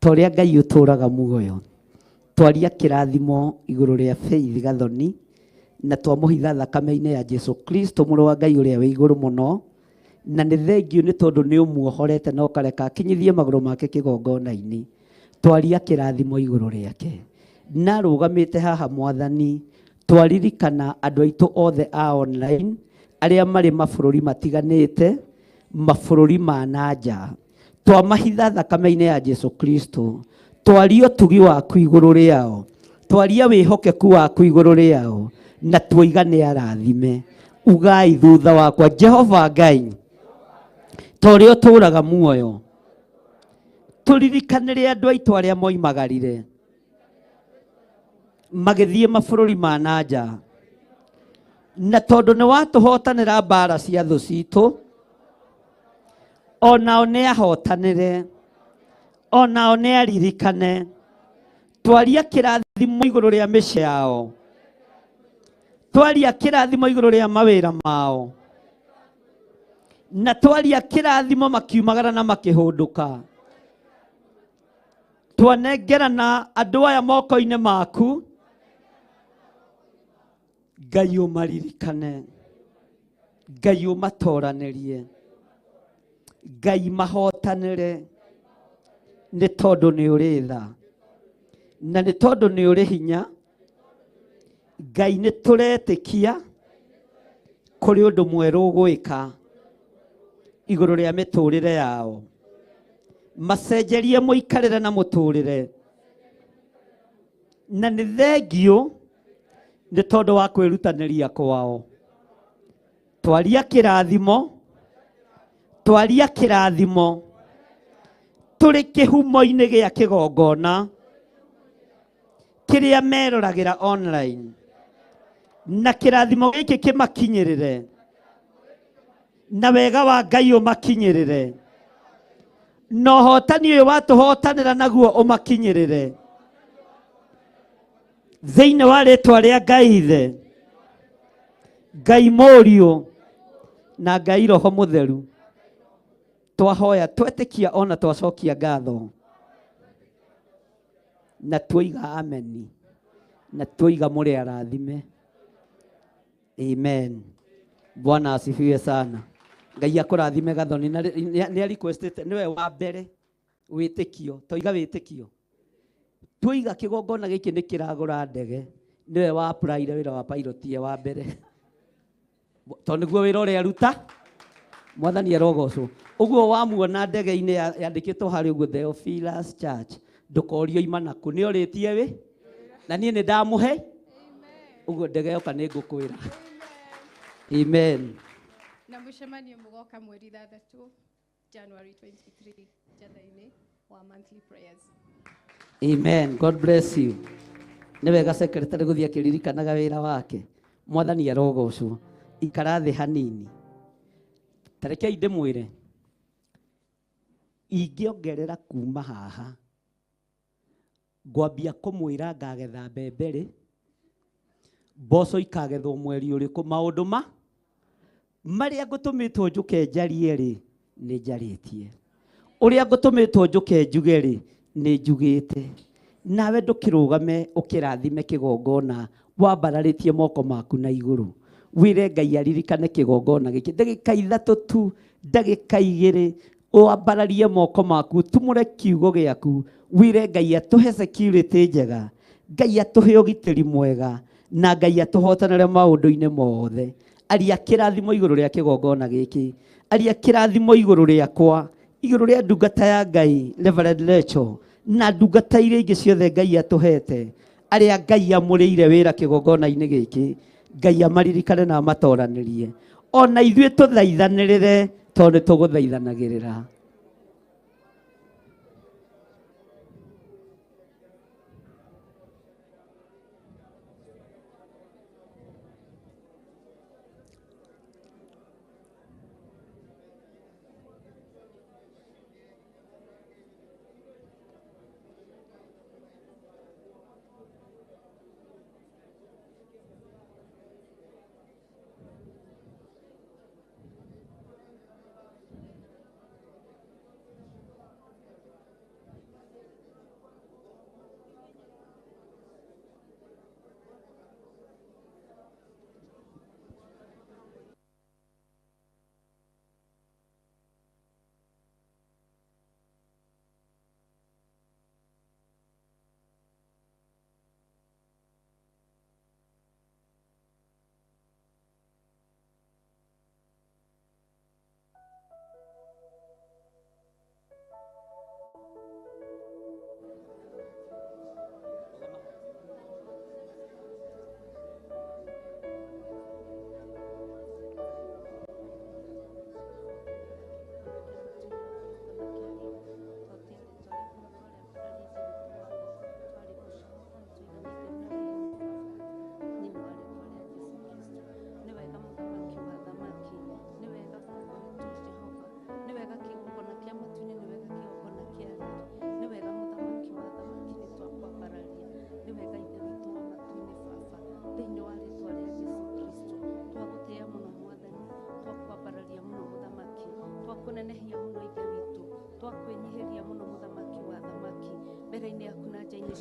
ta ũrĩa Ngai ũtũũraga muoyo. Twaria kĩrathimo igũrũ rĩa Faith Gathoni na twamũhitha thakame-inĩ ya Jesu Kristo mũrũ wa Ngai ũrĩa wĩ igũrũ mũno, na nĩ thengiũ nĩ tondũ nĩ ũmuohorete na ũkareka akinyithie magũrũ make kĩgongona-inĩ. Twaria kĩrathimo igũrũ rĩake. Na rũgamĩte haha Mwathani, twaririkana andũ aitũ othe a online arĩa marĩ mabũrũri matiganĩte, mabũrũri ma na nja. Twamahitha thakame-inĩ ya Jesu Kristo. Twaria ũtugi waku igũrũ rĩao. Twaria wĩhokeku waku igũrũ rĩao. Na tuoiga nĩ arathime. Ugai thutha wakwa, Jehova Ngai, ta ũrĩa ũtũũraga muoyo, tũririkanĩre andũ aitũ arĩa moimagarire magĩthiĩ mabũrũri ma na nja. Na tondũ nĩ watũhotanĩra mbara cia thũ citũ, onao nĩ ahotanĩre, onao nĩ aririkane. Twaria kĩrathimo igũrũ rĩa mĩciĩ yao, twaria kĩrathimo igũrũ rĩa mawĩra mao, na twaria kĩrathimo makiumagara na makĩhũndũka. Twanengerana andũ aya moko-inĩ maku, Ngai ũmaririkane, Ngai ũmatoranĩrie, Ngai mahotanĩre, nĩ tondũ nĩ ũrĩ tha na nĩ tondũ nĩ ũrĩ hinya. Ngai nĩ tũretĩkia kũrĩ ũndũ mwerũ ũgwĩka igũrũ rĩa mĩtũrĩre yao, macenjerie mũikarĩre na mũtũrĩre, na nĩ thengiũ nĩ tondũ wa kwĩrutanĩria kwao. Twaria kĩrathimo, twaria kĩrathimo tũrĩ kĩhumo-inĩ gĩa kĩgongona kĩrĩa meroragĩra online, na kĩrathimo gĩkĩ kĩmakinyĩrĩre, na wega wa Ngai ũmakinyĩrĩre, na ũhotani ũyũ watũhotanĩra naguo ũmakinyĩrĩre, thĩinĩ wa rĩtwa rĩa Ngai Ithe, Ngai Mũriũ na Ngai Roho Mũtheru. Twahoya twetĩkia ona twacokia ngatho, na twoiga ameni, na twoiga mũrĩ arathime. Amen. Bwana asifiwe sana. Ngai akũrathime Gathoni, na nĩ requestĩte nĩwe wa mbere wĩtĩkio, toiga wĩtĩkio. Twoiga kĩgongona gĩkĩ nĩ kĩragũra ndege, nĩwe wa applyire wĩra wa pilot ye wa mbere, tondũ nĩguo wĩra ũrĩa aruta. Mwathani arogocwo. Ũguo wamuona ndege-inĩ yandĩkĩtwo harĩa ũguo Theophilus Church, ndũkorio ima nakũ, nĩ orĩtie wĩ na niĩ nĩ ndamũhe. Ũguo ndege yoka nĩ ngũkwĩra. Amen. Na mũcemanio mũgoka mweri 6 January 23 Jatha-inĩ wa monthly prayers. Amen. God bless you. Nĩ wega secretary gũthiĩ akĩririkanaga wĩra wake. Mwathani arogocwo. Ikara thĩ hanini. Ta rekei ndĩmwĩre, ingĩongerera kuma haha, ngwambia kũmwĩra ngagetha mbembe rĩ, mboco ikagethwo mweri ũrĩkũ, maũndũ ma marĩa ngũtũmĩtwo njũke njarie rĩ, nĩ njarĩtie. Ũrĩa ngũtũmĩtwo njũke njuge rĩ, nĩ njugĩte. Nawe ndũkĩrũgame ũkĩrathime kĩgongona wambararĩtie moko maku na igũrũ, wĩre Ngai aririkane kĩgongona gĩkĩ. Ndagĩka 3 tu, ndagĩka 2, wambararie moko maku, tumũre kiugo gĩaku, wĩre Ngai atũhe security njega, Ngai atũhe ũgitĩri mwega, na Ngai atũhotanĩre maũndũ-inĩ mothe. Aria kĩrathimo igũrũ rĩa kĩgongona gĩkĩ, aria kĩrathimo igũrũ rĩakwa, igũrũ rĩa ndungata ya Ngai Reverend Rachel, na ndungata iria ingĩ ciothe Ngai atũhete, arĩa Ngai amũrĩire wĩra kĩgongona-inĩ gĩkĩ, Ngai amaririkane na amatoranĩrie. Ona ithuĩ tũthaithanĩrĩre, tondũ nĩ tũgũthaithanagĩrĩra.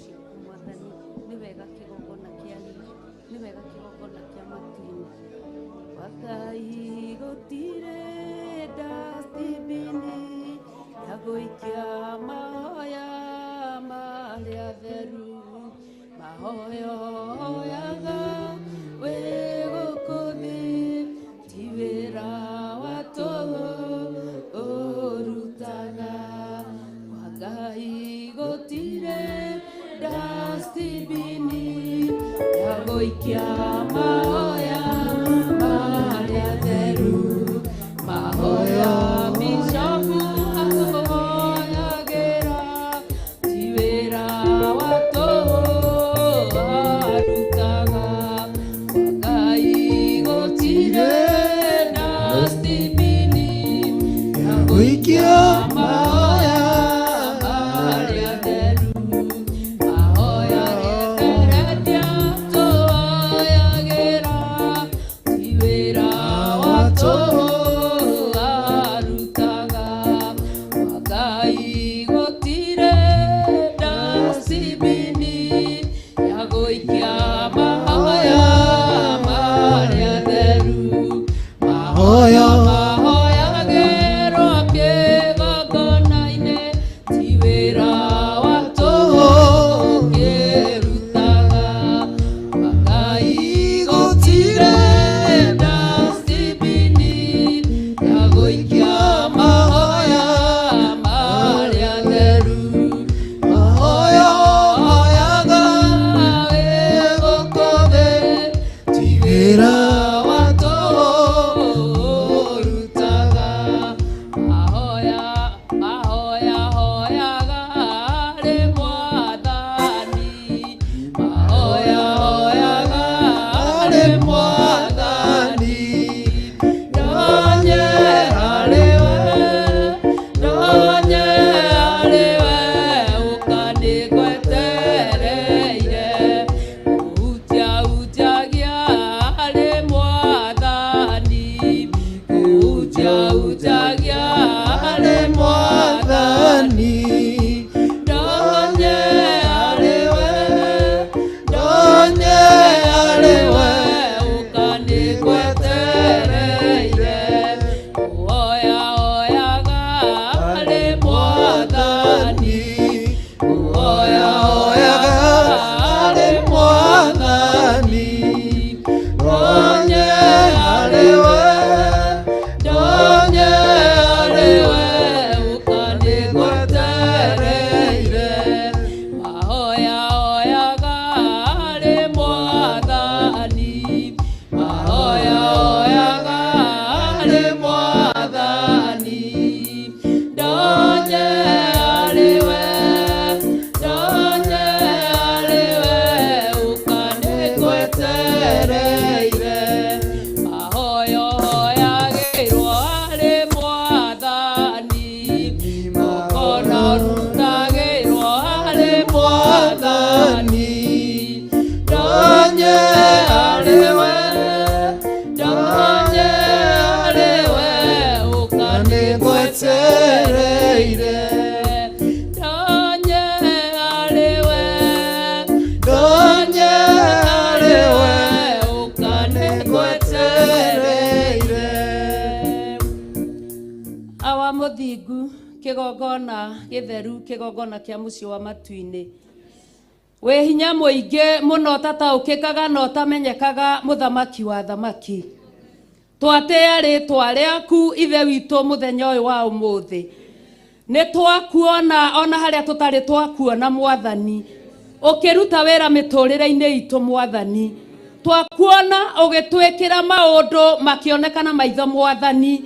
ciaku Mwathani. Nĩ wega kĩgongona kĩa riri, nĩ wega kĩgongona kĩa matu-inĩ. Kwa Ngai gũtirĩ dustbin ya gũikia mahoya marĩa theru. Mahoya hoyaga wĩ gũkũ thĩ, ti wĩra wa tũhũ ũrutaga. Kwa Ngai gũtirĩ dustbin ya gũikia mahoya marĩa theru. Mahoya bishopu akũhoyagĩra, ti wĩra wa tũhũ arutaga. Kwa Ngai gũtirĩ dustbin ya gũikia mahoya marĩa theru. Mahoya gĩtheretia tũhoyagĩra, ti wĩra wa tũhũ arutaga. Kwa Ngai gũtirĩ dustbin ya gũikia mahoya marĩa theru. Mahoya mahoyagĩrwo kĩgongona-inĩ, ti wĩra wa tũhũ ũkĩrutaga. Kwa Ngai gũtirĩ dustbin ya gũikia mahoya marĩa theru. Mahoya hoyaga wĩ gũkũ thĩ, ti wĩra wa tũhũ ũrutaga. Mahoya mahoya hoyaga harĩ Mwathani, mahoya hoyaga harĩ Mwathani. Ndonye harĩ we, ndonye harĩ we, ũkanĩgwetereire. Kũhutia hutiagia harĩ Mwathani, kũhutia hutiagia harĩ Mwathani. Ndonye harĩ we, ndonye harĩ we, ũkanĩgwetereire. Kũhoya hoyaga harĩ Mwathani, kũhoya hoyaga harĩ Mwathani. Ndonye harĩ we, ndonye harĩ we, ũkanĩgwetereire. Mahoya hoyaga harĩ Mwathani, mahoya hoyaga harĩ Mwathani. Ndonye harĩ we, ndonye harĩ we, ũkanĩgwetereire. Mahoya hoyagĩrwo harĩ Mwathani, ũkona ũrutagĩrwo harĩ Mwathani. Ndonye harĩ we, ndonye harĩ we, ũkanĩgwetereire. Ndonye harĩ we, ndonye harĩ we, ũkanĩgwetereire. Awa mũthingu, kĩgongona gĩtheru, kĩgongona kĩa mũciĩ wa matu-inĩ, wĩ hinya mũingĩ mũno ũtataũkĩkaga na ũtamenyekaga, mũthamaki wa thamaki. Twatĩĩa rĩtwa rĩaku Ithe witũ mũthenya ũyũ wa ũmũthĩ. Nĩ twakuona ona harĩa tũtarĩ twakuona Mwathani, ũkĩruta wĩra mĩtũrĩre-inĩ itũ Mwathani. Twakuona ũgĩtwĩkĩra maũndũ makĩonekana maitho Mwathani,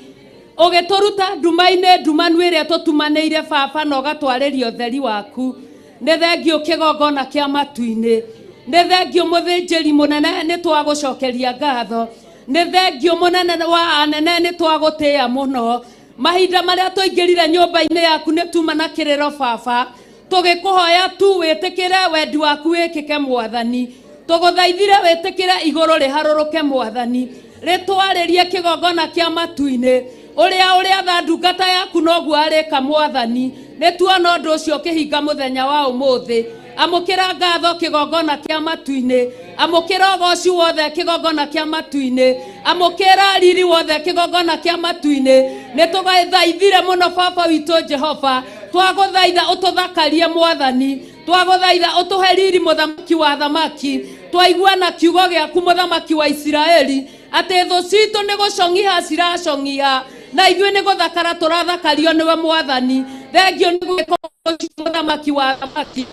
ũgĩtũruta nduma-inĩ ndumanu ĩrĩa tũtumanĩire Baba, na ũgatwarĩria ũtheri waku. Nĩ thengiũ kĩgongona kĩa matu-inĩ, nĩ thengiũ mũthĩnjĩri mũnene, nĩ twagũcokeria ngatho. Nĩ thengiũ mũnene wa anene, nĩ twagũtĩĩa mũno. Mahinda marĩa tũingĩrire nyũmba-inĩ yaku nĩ tuma na kĩrĩro Baba, tũgĩkũhoya tu wĩtĩkĩre wendi waku wĩkĩke Mwathani. Tũgũthaithire wĩtĩkĩre igũrũ rĩharũrũke Mwathani, rĩtwarĩrie kĩgongona kĩa matu-inĩ. Ũrĩa ũrĩatha ndungata yaku noguo arĩka Mwathani. Nĩ tuona ũndũ ũcio ũkĩhinga mũthenya wa ũmũthĩ. Amũkĩra ngatho kĩgongona kĩa matu-inĩ, amũkĩra ũgoci wothe kĩgongona kĩa matu-inĩ, amũkĩra riri wothe kĩgongona kĩa matu-inĩ. Nĩ tũgathaithire mũno baba witũ Jehova, twagũthaitha ũtũthakarie mwathani, twagũthaitha ũtũhe riri mũthamaki wa thamaki. Twaigua na kiugo gĩaku mũthamaki wa Isiraeli atĩ thũ citũ nĩ gũcong'iha ciracong'iha na ithuĩ nĩ gũthakara tũrathakario nĩwe mwathani. Thengio nĩ gwĩka ũcio mũthamaki wa thamaki.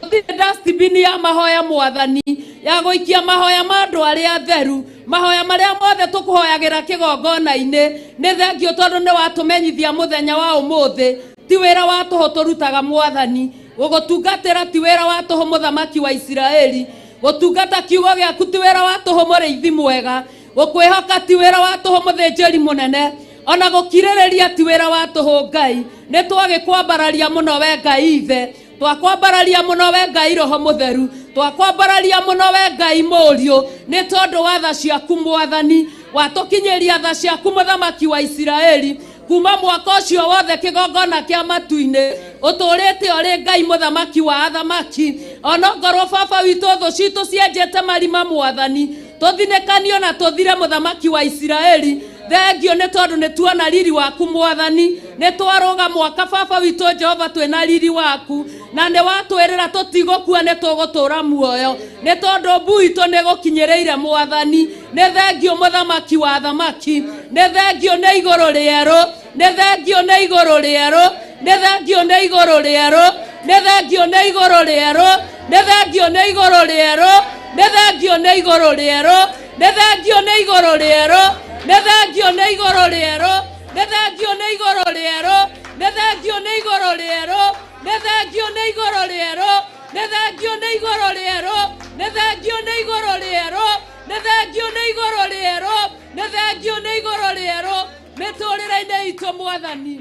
Gũtirĩ dustbin ya mahoya mwathani ya gũikia mahoya ma andũ arĩa atheru, mahoya marĩa mothe tũkũhoyagĩra kĩgongona-inĩ. Nĩ thengio tondũ nĩ watũmenyithia mũthenya wa ũmũthĩ ti wĩra wa tũhũ tũrutaga mwathani, gũgũtungatĩra ti wĩra wa tũhũ mũthamaki wa Isiraeli, gũtungata kiugo gĩaku ti wĩra wa tũhũ mũrĩithi mwega, gũkwĩhoka ti wĩra wa tũhũ mũthĩnjĩri mũnene, ona gũkirĩrĩria ti wĩra wa tũhũ Ngai. Nĩ twagĩkwambararia mũno we Ngai Ithe, twakwambararia mũno we Ngai Roho Mũtheru, twakwambararia mũno we Ngai Mũriũ, nĩ tondũ wa tha ciaku mwathani, watũkinyĩria tha ciaku mũthamaki wa Isiraeli. Kuma mwaka ũcio wothe kĩgongona kĩa matu-inĩ ũtũrĩte ũrĩ Ngai mũthamaki wa athamaki. Onongorwo baba witũ thũ citũ cienjete marima mwathani, tũthinĩkanio na tũthire mũthamaki wa Isiraeli. Thengio nĩ tondũ nĩ tuona riri waku mwathani, nĩ twarũga mwaka baba witũ Jehova twĩna riri waku, na nĩ watwĩrĩra tũtigũkua nĩ tũgũtũra muoyo, nĩ tondũ mbu itũ nĩ gũkinyĩrĩire mwathani. Nĩ thengio mũthamaki wa thamaki, nĩ thengio nĩ igũrũ rĩerũ, nĩ thengio nĩ igũrũ rĩerũ, nĩ thengio nĩ igũrũ rĩerũ, nĩ thengio nĩ igũrũ rĩerũ, nĩ thengio nĩ igũrũ rĩerũ, nĩ thengio nĩ igũrũ rĩerũ, nĩ thengio nĩ igũrũ rĩerũ, nĩ thengio nĩ igũrũ rĩerũ, nĩ thengio nĩ igũrũ rĩerũ, nĩ thengio nĩ igũrũ rĩerũ, nĩ thengio nĩ igũrũ rĩerũ, nĩ thengio nĩ igũrũ rĩerũ, nĩ thengio nĩ igũrũ rĩerũ, nĩ thengio nĩ igũrũ rĩerũ, nĩ thengio nĩ igũrũ rĩerũ mĩtũrĩre-inĩ itũ mwathani.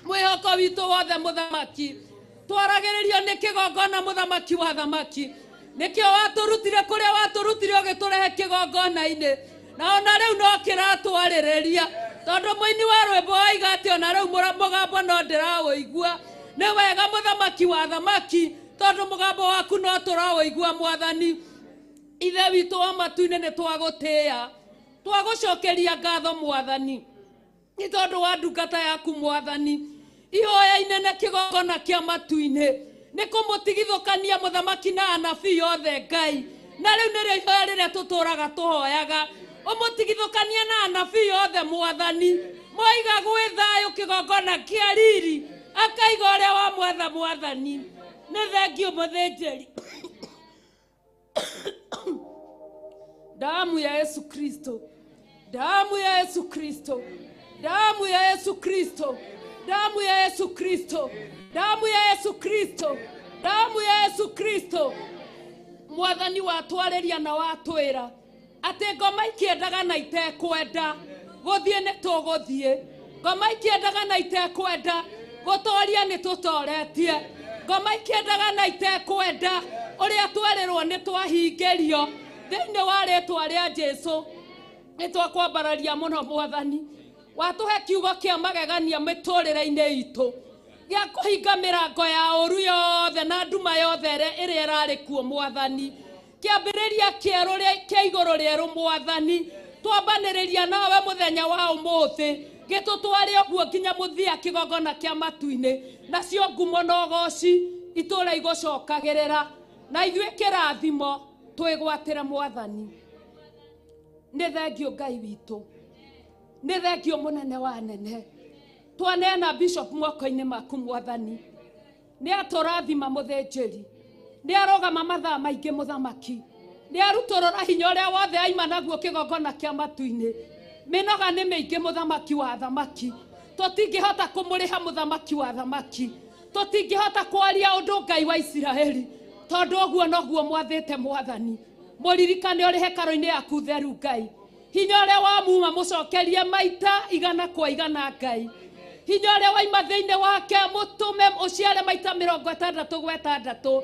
Mwĩhoko witũ wothe mũthamaki twaragĩrĩrio nĩ kĩgongona mũthamaki wa thamaki, nĩkĩo watũrutire kũrĩa watũrutire ũgĩtũrehe kĩgongona-inĩ, na ona rĩu no kĩratwarĩrĩria tondũ mũini wa rwĩmbo oiga atĩ ona rĩu mũgambo no ndĩraũigua. Nĩ wega mũthamaki wa thamaki tondũ mũgambo waku no tũraũigua mwathani. Ithe witũ wa matu-inĩ nĩ twagũtĩĩa, twagũcokeria ngatho mwathani nĩ tondũ wa ndungata yaku mwathani. Ihoya inene kĩgongona kĩa matu-inĩ nĩ kũmũtigithũkania mũthamaki na anabii othe Ngai, na rĩu nĩrĩo ihoya rĩrĩa tũtũraga tũhoyaga, ũmũtigithũkanie na anabii othe mwathani. Moiga gwĩ thayũ kĩgongona kĩa riri, akaiga ũrĩa wa mwatha mwathani. Nĩ thengio mũthĩnjĩri. Damu ya Yesu Kristo, damu ya Yesu Kristo, damu ya Yesu Kristo, damu ya Yesu Kristo, damu ya Yesu Kristo, damu ya Yesu Kristo. Mwathani watwarĩria na watwĩra atĩ ngoma ikĩendaga na itekwenda gũthiĩ nĩ tũgũthiĩ, ngoma ikĩendaga na itekwenda gũtoria nĩ tũtoretie, ngoma ikĩendaga na itekwenda ũrĩa twerĩrwo nĩ twahingĩrio thĩinĩ wa rĩtwa rĩa Jesu. Nĩ twakwambararia mũno mwathani, watũhe kiugo kĩa magegania mĩtũrĩre-inĩ itũ gĩa kũhinga mĩrango ya ũru yothe na nduma yothe ĩrĩa ĩrarĩ kuo mwathani. Kĩambĩrĩria kĩerũ kĩa igũrũ rĩerũ mwathani, twambanĩrĩria nawe mũthenya wa ũmũthĩ, gĩtũtware ũguo nginya mũthia kĩgongona kĩa matu-inĩ, nacio ngumo na ũgoci itũũra igũcokagĩrĩra, na ithuĩ kĩrathimo twĩgwatĩre mwathani. Nĩ thengio Ngai witũ, nĩ thengio mũnene wa anene. Twaneana bishop moko-inĩ maku mwathani, nĩ atũrathima mũthĩnjĩri, nĩ arũgama mathaa maingĩ mũthamaki, nĩ arutũrũra hinya ũrĩa wothe aima naguo kĩgongona kĩa matu-inĩ. Mĩnoga nĩ mĩingĩ mũthamaki wa thamaki, tũtingĩhota kũmũrĩha mũthamaki wa thamaki, tũtingĩhota kwaria ũndũ Ngai wa Isiraeli, tondũ ũguo noguo mwathĩte mwathani. Mũririkane ũrĩ hekarũ-inĩ yaku theru Ngai, hinya ũrĩa wamuma mũcokerie maita igana kwa igana Ngai, hinya ũrĩa waima thĩinĩ wake mũtũme ũciare maita 66,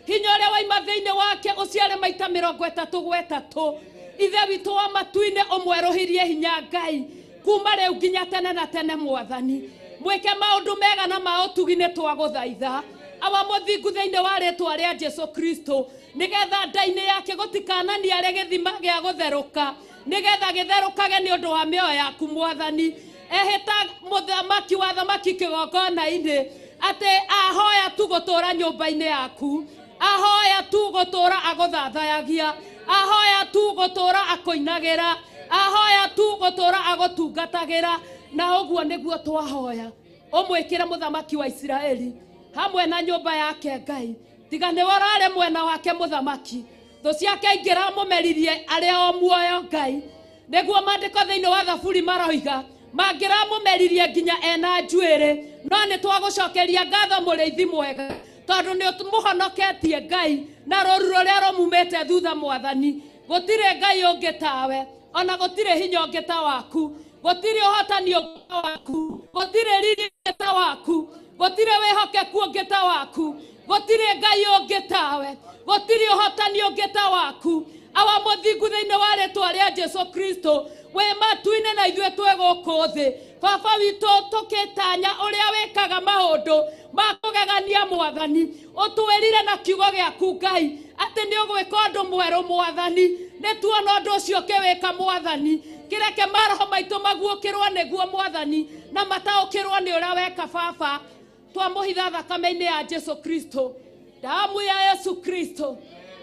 hinya ũrĩa waima thĩinĩ wake ũciare maita 33. Ithe witũ wa matu-inĩ ũmwerũhirie hinya Ngai kuma rĩu nginya tene na tene mwathani. Mwĩke maũndũ mega na ma ũtugi nĩ twagũthaitha. Awa mũthingu thĩinĩ wa rĩtwa rĩa Jesu Kristo nĩgetha nda-inĩ yake gũtikanania arĩ gĩthima gĩa gũtherũka nĩgetha gĩtherũkage nĩ ũndũ wa mĩoyo yaku mwathani. Ehĩta mũthamaki wa thamaki kĩgongona-inĩ atĩ ahoya tu gũtũra nyũmba-inĩ yaku, ahoya tu gũtũra agũthathayagia, ahoya tu gũtũra akũinagĩra, ahoya tu gũtũra agũtungatagĩra. Na ũguo nĩguo twahoya ũmwĩkĩre mũthamaki wa Isiraeli hamwe na nyũmba yake Ngai. Tiga nĩwe ũrarĩ mwena wake mũthamaki, thũ ciake ingĩramũmeririe arĩ o muoyo Ngai. Nĩguo maandĩko thĩinĩ wa Thaburi maroiga mangĩramũmeririe nginya ena njuĩrĩ. No nĩ twagũcokeria ngatho mũrĩithi mwega tondũ nĩ mũhonoketie Ngai na rũru rũrĩa rũmumĩte thutha mwathani. Gũtirĩ Ngai ũngĩ tawe, ona gũtirĩ hinya ũngĩ ta waku, gũtirĩ ũhotani ũngĩ ta waku, gũtirĩ riri ũngĩ ta waku, gũtirĩ wĩhokeku ũngĩ ta waku, gũtirĩ Ngai ũngĩ tawe, gũtirĩ ũhotani ũngĩ ta waku. Awa mũthingu thĩinĩ wa rĩtwa rĩa Jesu Kristo wĩ matu-inĩ na ithuĩ twĩ gũkũ thĩ. Baba witũ tũkĩtanya ũrĩa wĩkaga maũndũ ma kũgegania mwathani, ũtwĩrire na kiugo gĩaku Ngai atĩ nĩ ũgwĩka ũndũ mwerũ mwathani. Nĩ tuona ũndũ ũcio ũkĩwĩka mwathani, kĩreke maroho maitũ maguũkĩrwo nĩguo mwathani na mataũkĩrwo nĩ ũrĩa weka baba. Twamũhitha thakame-inĩ ya Jesu Kristo, damu ya Yesu Kristo,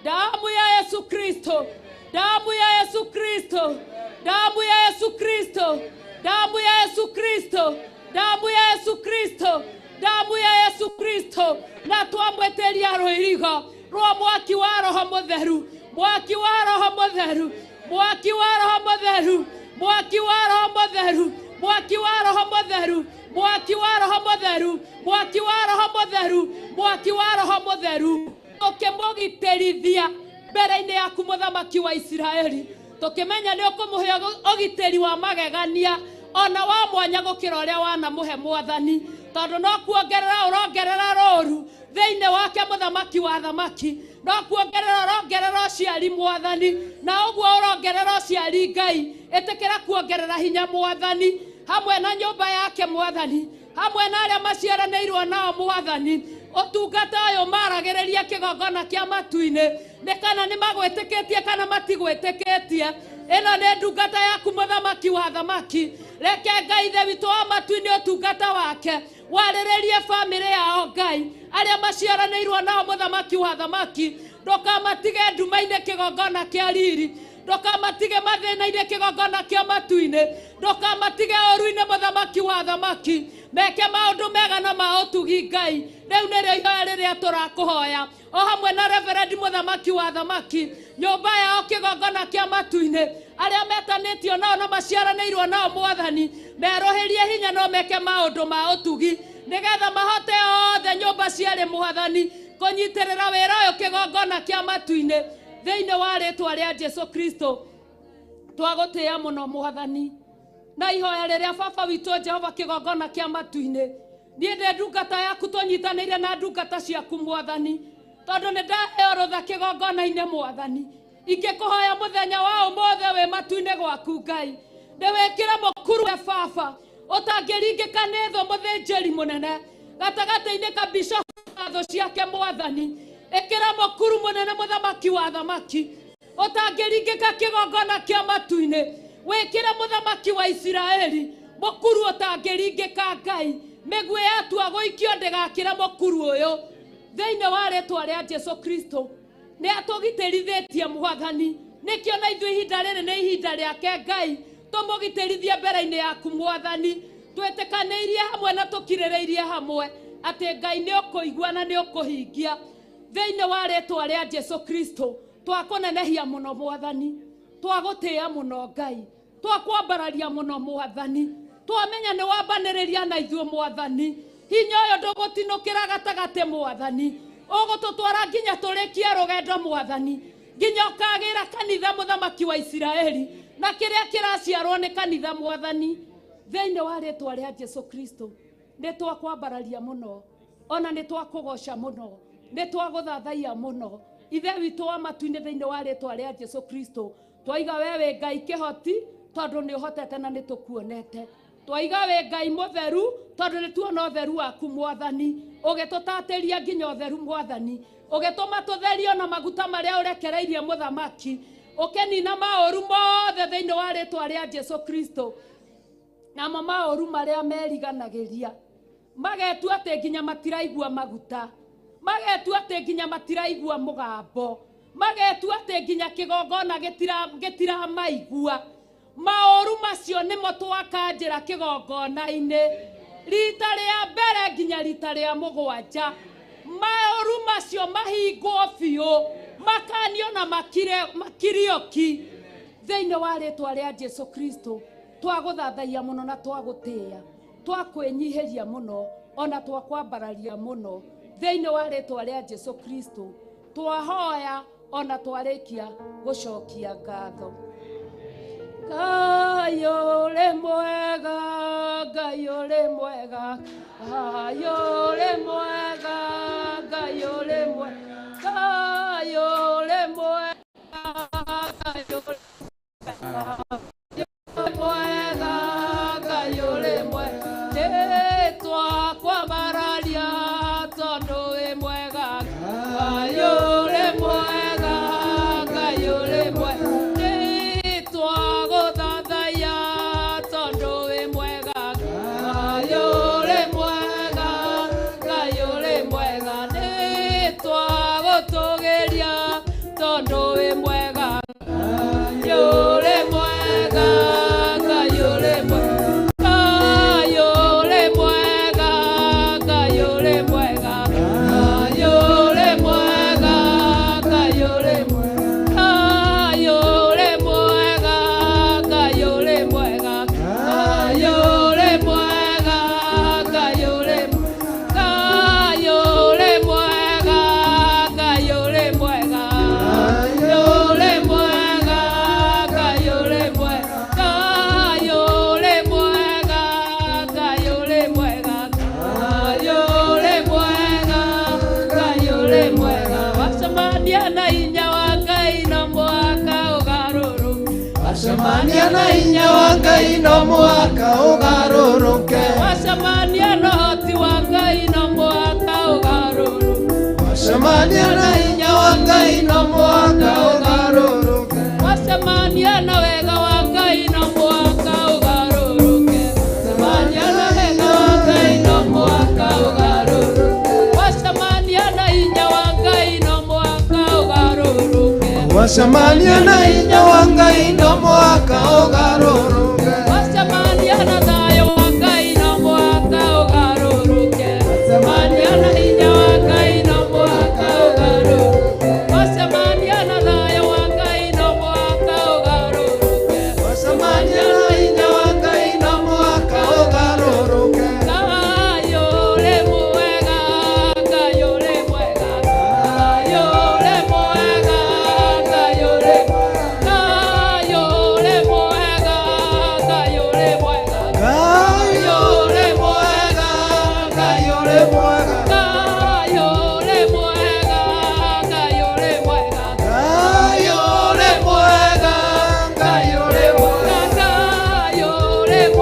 damu ya Yesu Kristo, damu ya Yesu Kristo, damu ya Yesu Kristo, damu ya Yesu Kristo, damu ya Yesu Kristo, damu ya Yesu Kristo. Na twamwĩtĩria rũirigo rwa mwaki wa Roho Mũtheru, mwaki wa Roho Mũtheru, mwaki wa Roho Mũtheru, mwaki wa Roho Mũtheru, mwaki wa Roho Mũtheru, mwaki wa Roho Mũtheru, mwaki wa Roho Mũtheru, mwaki wa Roho Mũtheru. Tũkĩmũgitĩrithia mbere-inĩ yaku mũthamaki wa Isiraeli, tũkĩmenya nĩ ũkũmũhe ũgitĩri wa magegania ona wa mwanya gũkĩra ũrĩa wanamũhe mwathani, tondũ no kuongerera ũrongerera rũru thĩinĩ wake mũthamaki wa thamaki, no kuongerera ũrongerera ũciari mwathani, na ũguo ũrongerera ũciari Ngai. Ĩtĩkĩra kuongerera hinya mwathani hamwe na nyũmba yake mwathani, hamwe na arĩa maciaranĩirwo nao mwathani. Ũtungata ũyũ maragĩrĩria kĩgongona kĩa matu-inĩ nĩ kana nĩ magwĩtĩkĩtie kana matigwĩtĩkĩtie. Ĩno nĩ ndungata yaku mũthamaki wa thamaki. Reke Ngai ithe witũ wa matu-inĩ ũtungata wake warĩrĩrie bamĩrĩ yao Ngai, arĩa maciaranĩirwo nao mũthamaki wa thamaki. Ndũkamatige nduma-inĩ kĩgongona kĩa riri, ndũkamatige mathĩna-inĩ kĩgongona kĩa matu-inĩ, ndũkamatige ũru-inĩ mũthamaki wa thamaki. Meke maũndũ mega na ma ũtugi Ngai. Rĩu nĩrĩo ihoya rĩrĩa tũrakũhoya o hamwe na reverendi mũthamaki wa thamaki, nyũmba yao kĩgongona kĩa matu-inĩ, arĩa metanĩtio nao na maciaranĩirwo nao mwathani, merũhĩrie hinya no meke maũndũ ma ũtugi nĩgetha mahote othe nyũmba cierĩ mwathani kũnyitĩrĩra wĩra ũyũ kĩgongona kĩa matu-inĩ thĩinĩ wa rĩtwa rĩa Jesu Kristo. Twagũtĩĩa mũno mwathani na ihoya rĩrĩa baba witũ Jehova kĩgongona kĩa matu-inĩ. Niĩ ndĩ ndungata yaku tũnyitanĩire na ndungata ciaku mwathani, tondũ nĩ ndaheo rũtha kĩgongona-inĩ mwathani. Ingĩkũhoya mũthenya wa ũmũthĩ wĩ matu-inĩ gwaku Ngai, ndĩwĩkĩre mũkuru we baba ũtangĩringĩka nĩ thũ mũthĩnjĩri mũnene gatagatĩ-inĩ ka bishofu na thũ ciake mwathani. Ĩkĩra mũkuru mũnene mũthamaki wa thamaki ũtangĩringĩka kĩgongona kĩa matu-inĩ. Wĩkĩre mũthamaki wa Isiraeli mũkuru ũtangĩringĩka Ngai. Mĩguĩ yatua gũikio ndĩgakĩre mũkuru ũyũ thĩinĩ wa rĩtwa rĩa Jesu Kristo. Nĩ atũgitĩrithĩtie mwathani, nĩkĩo na ithuĩ ihinda rĩrĩ nĩ ihinda rĩake Ngai tũmũgitĩrithie mbere-inĩ yaku mwathani. Twĩtĩkanĩirie hamwe na tũkirĩrĩirie hamwe atĩ Ngai nĩ ũkũigua na nĩ ũkũhingia thĩinĩ wa rĩtwa rĩa Jesu Kristo. Twakũnenehia mũno mwathani, twagũtĩĩa mũno Ngai, twakwambararia mũno mwathani, twamenya nĩ wambanĩrĩria na ithuĩ mwathani. Hinya ũyũ ndũgũtinũkĩra gatagatĩ mwathani, ũgũtũtwara nginya tũrĩkie rũgendo mwathani, nginya ũkagĩra kanitha mũthamaki wa Isiraeli na kĩrĩa kĩraciarwo nĩ kanitha mwathani thĩinĩ wa rĩtwa rĩa Jesu Kristo. Nĩ twakwambararia mũno ona nĩ twakũgoca mũno, nĩ twagũthathaiya mũno ithe witũ wa matu-inĩ thĩinĩ wa rĩtwa rĩa Jesu Kristo. Twaiga we wĩ Ngai kĩhoti tondũ nĩ ũhotete na nĩ tũkuonete. Twaiga wĩ Ngai mũtheru tondũ nĩ tuona ũtheru waku Mwathani, ũgĩtũtatĩria nginya ũtheru Mwathani, ũgĩtũma tũtherio na maguta marĩa ũrekereirie mũthamaki, ũkĩnina maũru mothe thĩinĩ wa rĩtwa rĩa Jesu Kristo. Namo maũru marĩa meriganagĩria magetua atĩ nginya matiraigua maguta, magetua atĩ nginya matiraigua mũgambo, magetua atĩ nginya kĩgongona gĩtiramaigua. Maũru macio nĩmo twakanjĩra kĩgongona-inĩ rita rĩa mbere nginya rita rĩa mũgwanja. Maũru macio mahingwo biũ, makanio na makirio ki thĩinĩ wa rĩtwa rĩa Jesu Kristo. Twagũthathaiya mũno na twagũtĩĩa, twakwĩnyihĩria mũno ona twakwambararia mũno thĩinĩ wa rĩtwa rĩa Jesu Kristo. Twahoya ona twarĩkia gũcokia ngatho. Ngai ũrĩ mwega, Ngai ũrĩ mwega, Ngai ũrĩ mwega, Ngai ũrĩ mwega, Ngai ũrĩ mwega, Ngai ũrĩ mwega, Ngai ũrĩ mwega, nĩtwakwambararia tondũ wĩ mwega. Ngai ũrĩ mwega, Ngai ũrĩ mwega, nĩtwagũthathaiya tondũ wĩ mwega. Ngai ũrĩ mwega, Ngai ũrĩ mwega, nĩtwagũtũgĩria tondũ wĩ mwega. Ngai ũrĩ mwega, Ngai ũrĩ mwega, Ngai ũrĩ mwega, Ngai ũrĩ mwega, Ngai ũrĩ mwega, Ngai ũrĩ mwega, Ngai ũrĩ mwega, Ngai ũrĩ mwega, Ngai ũrĩ mwega, Ngai ũrĩ Ngai ũrĩ mwega, Ngai ũrĩ mwega, Ngai ũrĩ mwega, Ngai ũrĩ mwega, Ngai ũrĩ mwega, Ngai ũrĩ mwega, Ngai ũrĩ mwega, Ngai ũrĩ mwega. Wacemania na hinya wa Ngai no mũhaka ũgarũrũke. Wacemania na hinya wa Ngai no mũhaka ũgarũrũke. Wacemania na ũhoti wa Ngai no mũhaka ũgarũrũke. Wacemania na hinya wa Ngai no mũhaka ũgarũrũke. Wacemania na wega wa Ngai no mũhaka ũgarũrũke. Wacemania na wega wa Ngai no mũhaka ũgarũrũke. Wacemania na hinya wa Ngai no mũhaka ũgarũrũke. Wacemania na hinya wa Ngai no mũhaka ũgarũrũke. Wacemania na thayũ wa Ngai no mũhaka ũgarũrũke. Wacemania na hinya wa Ngai no mũhaka ũgarũrũke. Wacemania na thayũ wa Ngai no mũhaka ũgarũrũke. Wacemania na hinya wa Ngai no mũhaka ũgarũrũke. Ngai ũrĩ mwega, Ngai ũrĩ mwega, Ngai ũrĩ mwega, Ngai ũrĩ Ngai ũrĩ mwega, Ngai ũrĩ mwega, Ngai ũrĩ mwega, Ngai ũrĩ mwega, Ngai ũrĩ mwega, Ngai ũrĩ mwega, Ngai ũrĩ mwega, Ngai ũrĩ mwega, Ngai ũrĩ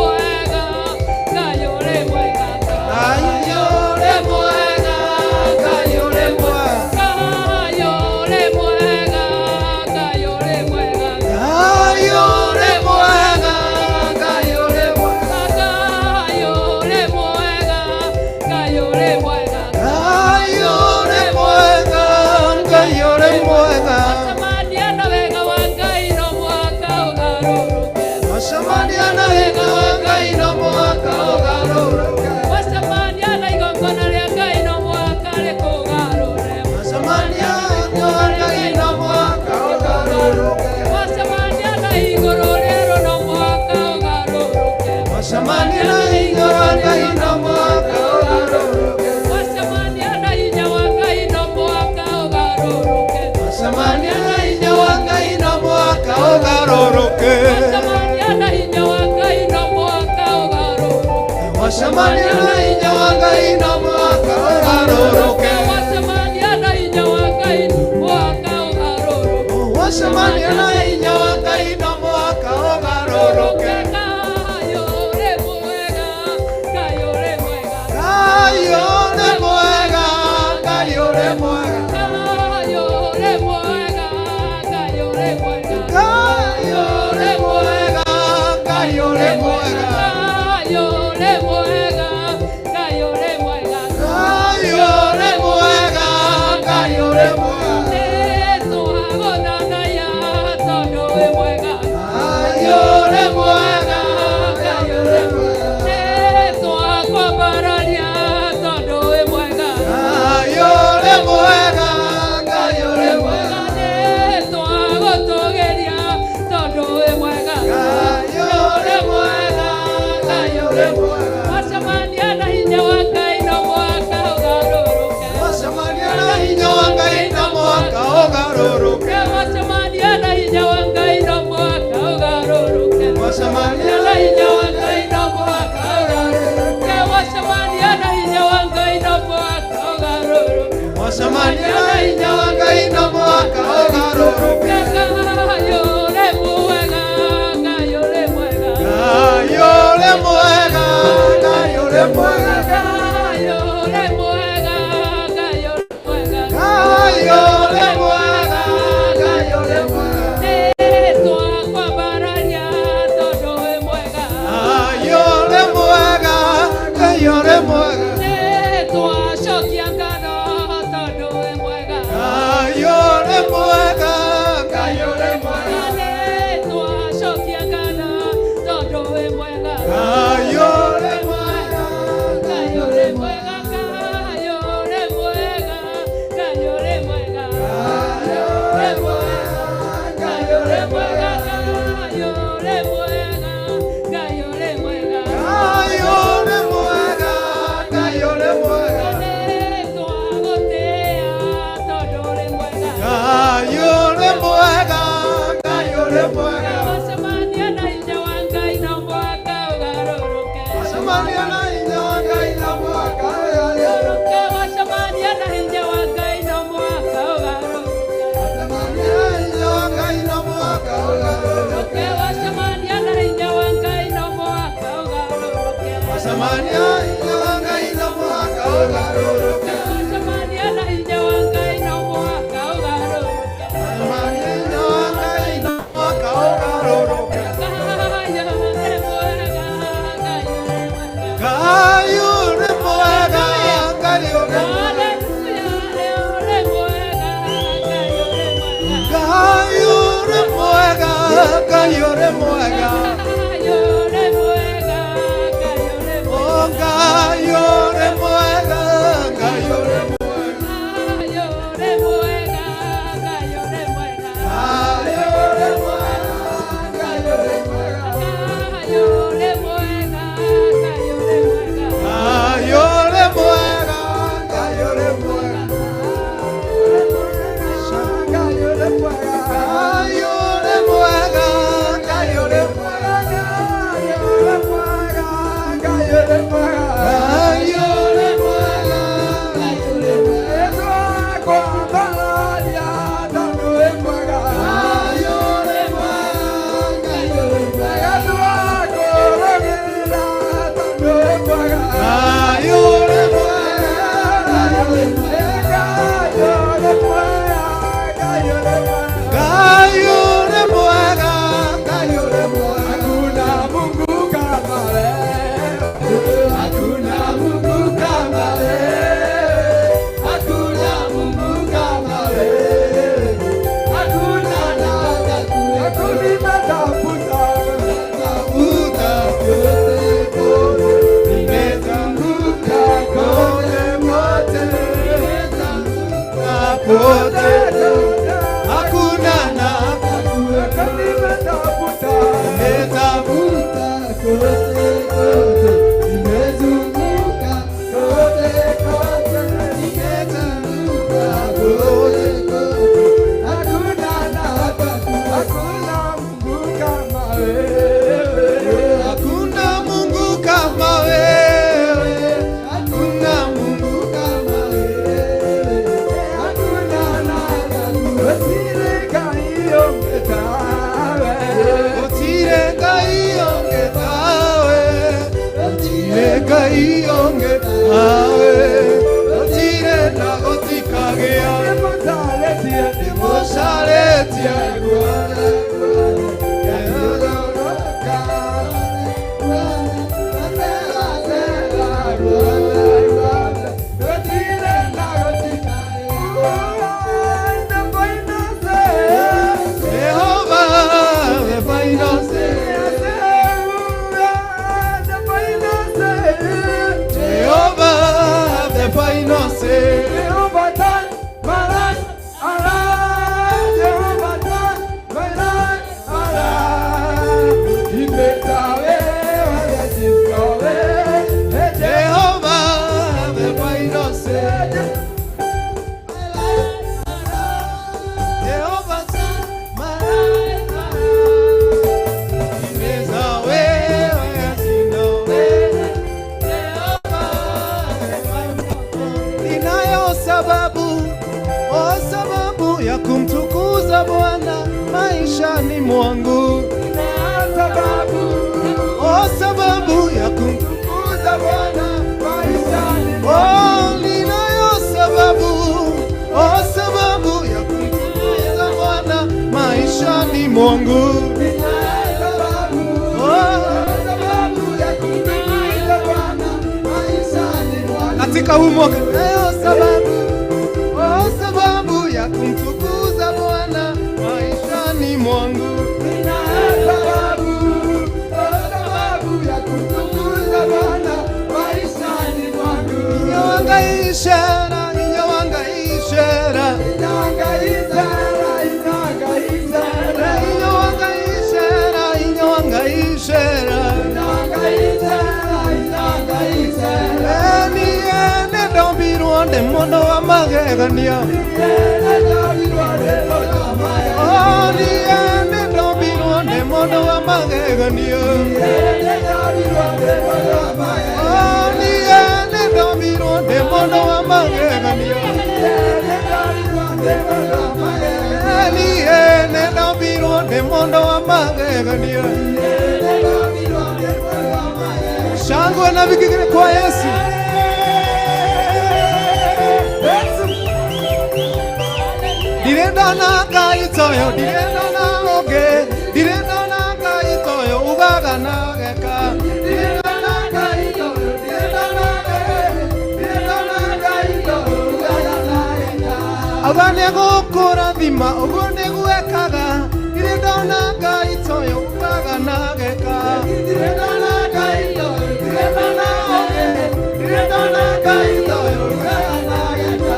mwega, Ngai ũrĩ mwega, Ngai ũrĩ mwega, Ngai ũrĩ mwega, Ngai ũrĩ mwega, Ngai ũrĩ mwega, Ngai ũrĩ mwega, Ngai ũrĩ mwega, Ngai ũrĩ mwega, Ngai ũrĩ mwega. Ngai ũrĩ mwega, Ngai ũrĩ mwega. Wacemania na wega wa Ngai no mũhaka ũgarũrũke. Wacemania na wega wa Ngai no mũhaka ũgarũrũke. Wacemania na igongona rĩa Ngai no mũhaka rĩkũgarũre. Wacemania na wega wa Ngai no mũhaka ũgarũrũke. Wacemania na igũrũ rĩerũ no mũhaka ũgarũrũke. Wacemania na hinya wa Ngai no mũhaka ũgarũrũke. Wacemania na hinya wa Ngai no mũhaka ũgarũrũke. Wacemania na hinya wa Ngai no mũhaka ũgarũrũke. Wacemania na hinya wa Ngai no mũhaka ũgarũrũke. Wacemania na hinya wa Ngai no mũhaka ũgarũrũke. Wacemania na hinya wa Ngai no mũhaka ũgarũrũke. Wacemania na hinya wa Ngai no mũhaka ũgarũrũke. Ngai ũrĩ mwega. ũrĩ mwega. Ngai ũrĩ mwega, Ngai ũrĩ mwega. Ngai ũrĩ mwega, Ngai ũrĩ mwega. Ngai ũrĩ mwega, Ngai ũrĩ mwega. Ngai ũrĩ mwega, Ngai ũrĩ mwega. Nĩtwagũthathaiya tondũ wĩ mwega. Ngai ũrĩ mwega, Ngai ũrĩ mwega. Nĩtwakwambararia tondũ wĩ mwega. Ngai ũrĩ mwega, Ngai ũrĩ mwega. Nĩtwagũtũgĩria tondũ wĩ mwega. Ngai ũrĩ mwega, Ngai ũrĩ mwega. Wacemania na hinya wa Ngai no mũhaka ũgarũrũke. Wacemania na hinya wa Ngai no mũhaka ũgarũrũke. Wacemania na hinya wa Ngai no mũhaka ũgarũrũke. Wacemania na hinya wa Ngai no mũhaka ũgarũrũke. Wacemania na hinya wa Ngai no mũhaka ũgarũrũke. Wacemania na hinya wa Ngai no mũhaka ũgarũrũke. Ngai ũrĩ mwega, Ngai ũrĩ mwega. Ngai ũrĩ mwega, Ngai ũrĩ mwega. Ngai ũrĩ mwega, Ngai ũrĩ mwega. Ngai ũrĩ mwega, Ngai ũrĩ mwega. Nĩtwakwambararia tondũ wĩ mwega. Ngai ũrĩ mwega, Ngai ũrĩ mwega. Nĩtwacokia ngatho tondũ wĩ mwega. Ngai ũrĩ mwega, Ngai ũrĩ mwega. Nĩtwacokia ngatho tondũ wĩ mwega. Ngai ũrĩ mwega, Ngai ũrĩ mwega, Ngai ũrĩ mwega, Ngai ũrĩ mwega. Ngai ũrĩ mwega, Ngai ũrĩ mwega, Ngai ũrĩ mwega, Ngai ũrĩ mwega. Ngai ũrĩ mwega, Ngai ũrĩ mwega. Nĩtwagũtĩĩa tondũ ũrĩ mwega. Ngai ũrĩ mwega, Ngai ũrĩ mwega. Wacemania na hinya wa Ngai no mũhaka ũgarũrũke. Wacemania na hinya wa Ngai no mũhaka ũgarũrũke. Wacemania na hinya wa Ngai no mũhaka ũgarũrũke. Wacemania na hinya wa Ngai no mũhaka ũgarũrũke. Wacemania na hinya wa Ngai no mũhaka ũgarũrũke. Wacemania na hinya wa Ngai no mũhaka ũgarũrũke. Wacemania na hinya wa Ngai no mũhaka ũgarũrũke. Wacemania na hinya wa Ngai no mũhaka ũgarũrũke. Ngai ũrĩ mwega, Ngai ũrĩ mwega. Ngai ũrĩ mwega, Ngai ũrĩ mwega. Hallelujah, ũrĩ mwega, Ngai ũrĩ mwega. Ngai ũrĩ mwega, Ngai ũrĩ mwega. Ngai ũrĩ mwega, Ngai ũrĩ mwega. Oh, Ngai ũrĩ mwega, Ngai ũrĩ mwega. Ngai ũrĩ mwega, Ngai ũrĩ mwega. Ngai ũrĩ mwega, Ngai ũrĩ mwega. Ngai ũrĩ mwega, Ngai ũrĩ mwega. Ngai ũrĩ mwega, Ngai ũrĩ mwega. Ngai ũrĩ mwega, Ngai ũrĩ mwega. Ngai ũrĩ mwega, Ngai ũrĩ mwega. Ngai ũrĩ mwega, Ngai ũrĩ mwega. Ngai ũrĩ mwega, Ngai ũrĩ mwega. Ngai ũrĩ mwega, Ngai ũrĩ mwega. Ngai ũrĩ mwega, Ngai ũrĩ mwega. Hakuna Mungu kama wewe. Hakuna Mungu kama wewe. Hakuna Mungu kama wewe. Hakuna nada Nimetafuta kote kote, nimezunguka kote kote, nimezunguka kote kote. Hakuna na nimetafuta kote kote, nimezunguka kote kote, nimezunguka kote kote. Hakuna na hakuna Mungu kama wewe. Hakuna Mungu kama wewe. Hakuna Mungu kama wewe. Hakuna nada. Gũtirĩ Ngai ũngĩ tawe. Gũtirĩ Ngai ũngĩ tawe. Gũtirĩ na gũtikagĩa. Jehovah, the final say. Jehovah, the final say. Jehovah, turn my life around. Jehovah, turn my life around. He makes a way where there seems no way. Jehovah, the final say. Jehovah, turn my life around. He makes a way where there seems no way. Ninayo sababu, oh sababu ya kumtukuza Bwana maishani mwangu. Ninayo sababu, oh sababu ya kumtukuza Bwana maishani mwangu. Oh, ninayo sababu, oh sababu ya kumtukuza Bwana maishani mwangu. Ninayo sababu, oh sababu ya kumtukuza Bwana maishani mwangu. Katika huu mwaka nayo sababu, oh sababu ya kumtukuza Bwana maishani mwangu. Ninayo sababu, oh sababu ya kumtukuza Bwana maishani mwangu. Inyawangaishera, inyawangaishera, inyawangaishera, inyawangaishera, inyawangaishera, inyawangaishera, inyawangaishera, inyawangaishera. Ndombirwo nĩ mũndũ wa magegania. Oh, niĩ nĩ ndombirwo nĩ mũndũ wa magegania. Oh, niĩ nĩ ndombirwo nĩ mũndũ wa magegania. Niĩ nĩ ndombirwo nĩ mũndũ wa magegania. Shangwe na vigelegele kwa Yesu. Ndirĩ ndona Ngai toyo, ndirĩ ndona ũngĩ, ndirĩ ndona Ngai toyo ugaga na geka. Ndirĩ ndona Ngai toyo, ndirĩ ndona ũngĩ, ndirĩ ndona Ngai toyo ugaga na geka. Auga nĩegũkũrathima, ũguo nĩguo ekaga, ndirĩ ndona Ngai toyo ugaga na geka. Ndirĩ ndona Ngai toyo, ndirĩ ndona ũngĩ, ndirĩ ndona Ngai toyo ugaga na geka.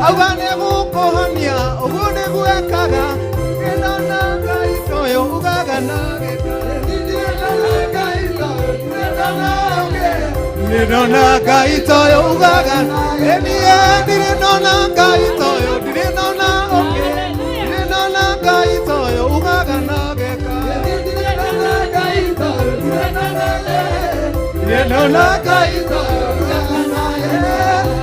Auga nĩegũkũhonia, ũguo nĩguo ekaga, ndirĩ ndona Ngai toyo ugaga na geka. Ndirĩ ndona Ngai toyo, ndirĩ ndona ũngĩ, ndirĩ ndona Ngai toyo ugaga na geka. Ndirĩ ndona Ngai toyo, ndirĩ ndona ũngĩ, ndirĩ ndona Ngai toyo ugaga na geka. Ndirĩ ndona Ngai toyo, ndirĩ ndona ũngĩ, ndirĩ ndona Ngai toyo ugaga na geka.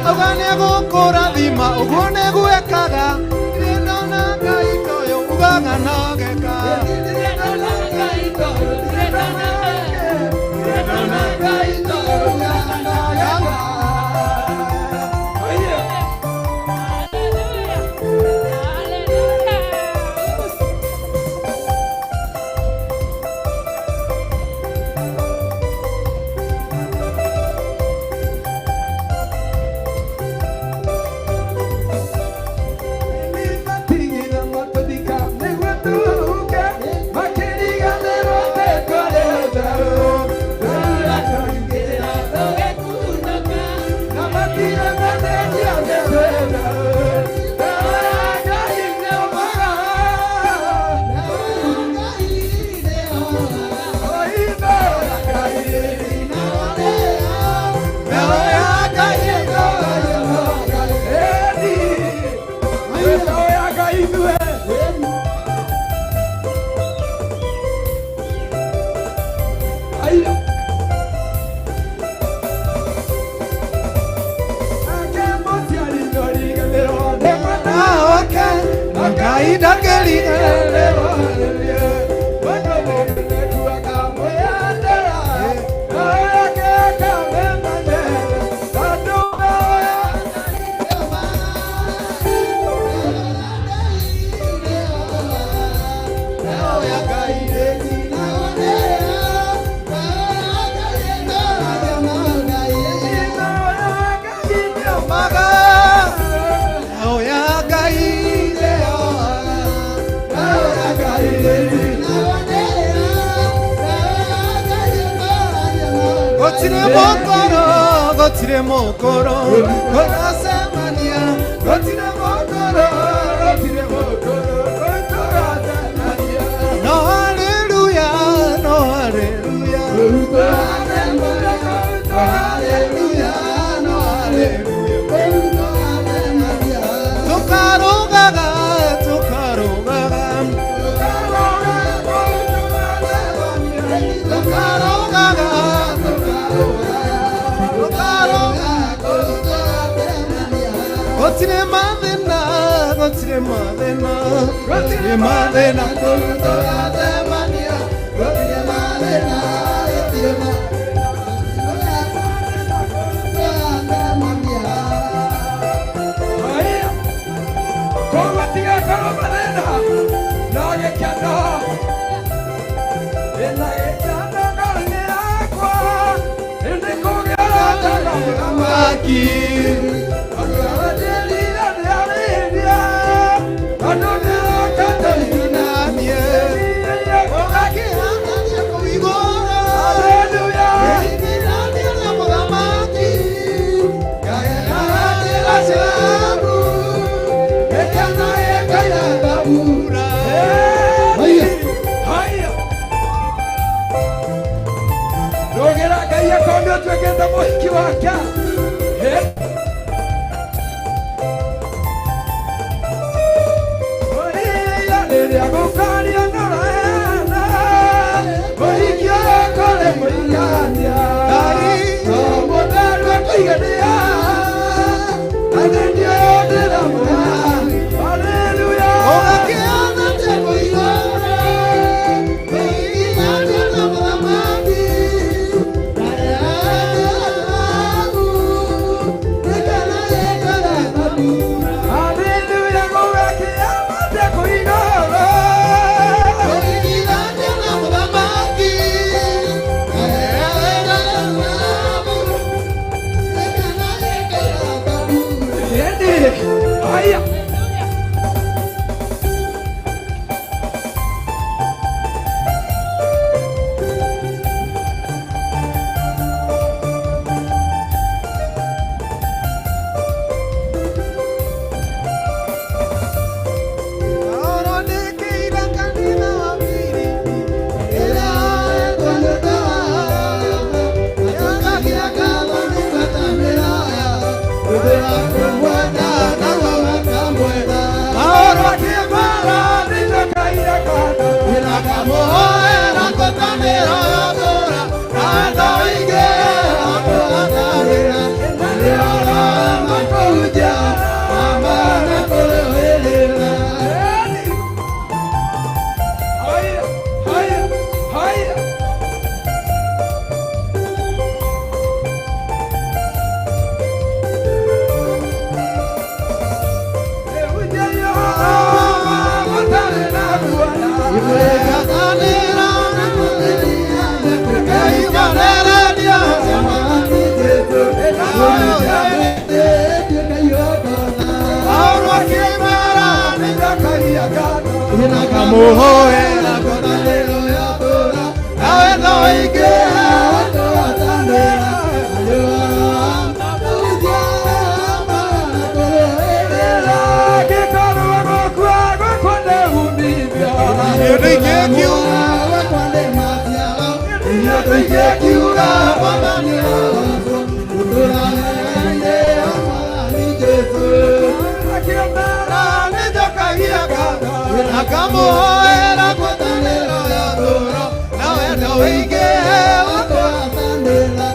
Auga nĩegũkũrathima, ũguo nĩguo ekaga, ndirĩ ndona Ngai toyo ugaga na geka. Ndirĩ ndona Ngai toyo, ndirĩ ndona ũngĩ, ndirĩ ndona Ngai toyo ugaga na geka. Gotire mokoro, gorasemania, gotire mokoro, gotire mokoro, gorasemania. No hallelujah, no hallelujah, hallelujah, no hallelujah. Tukarugaga, tukarugaga, tukarugaga, gotire mathina, gotire mathina, gotire mathina, tũrathemania, gotire mathina, gotire mathina, Haya, koguo tigakorwo mathĩna no gĩkeno, ndĩna gĩkeno ngoro-inĩ yakwa, ĩndĩ kũgĩa ũrata na mũthamaki. Rũgĩra Ngai akorwo nĩ ũtuĩkĩte mũhiki wake. Rĩrĩa gũkaria nũrana, mũhiki ũrĩa kũrĩ mũhikania. No mũtheru akũiganĩra, na nĩ niĩ ndĩramũra. Hallelujah. Hallelujah, gũgakĩamate kũigoro. Ĩndĩ, haya. Haya, haya, haya. Akamuhoera ngwatanĩro ya thũro na wendo wĩingĩhe ũtwatanĩra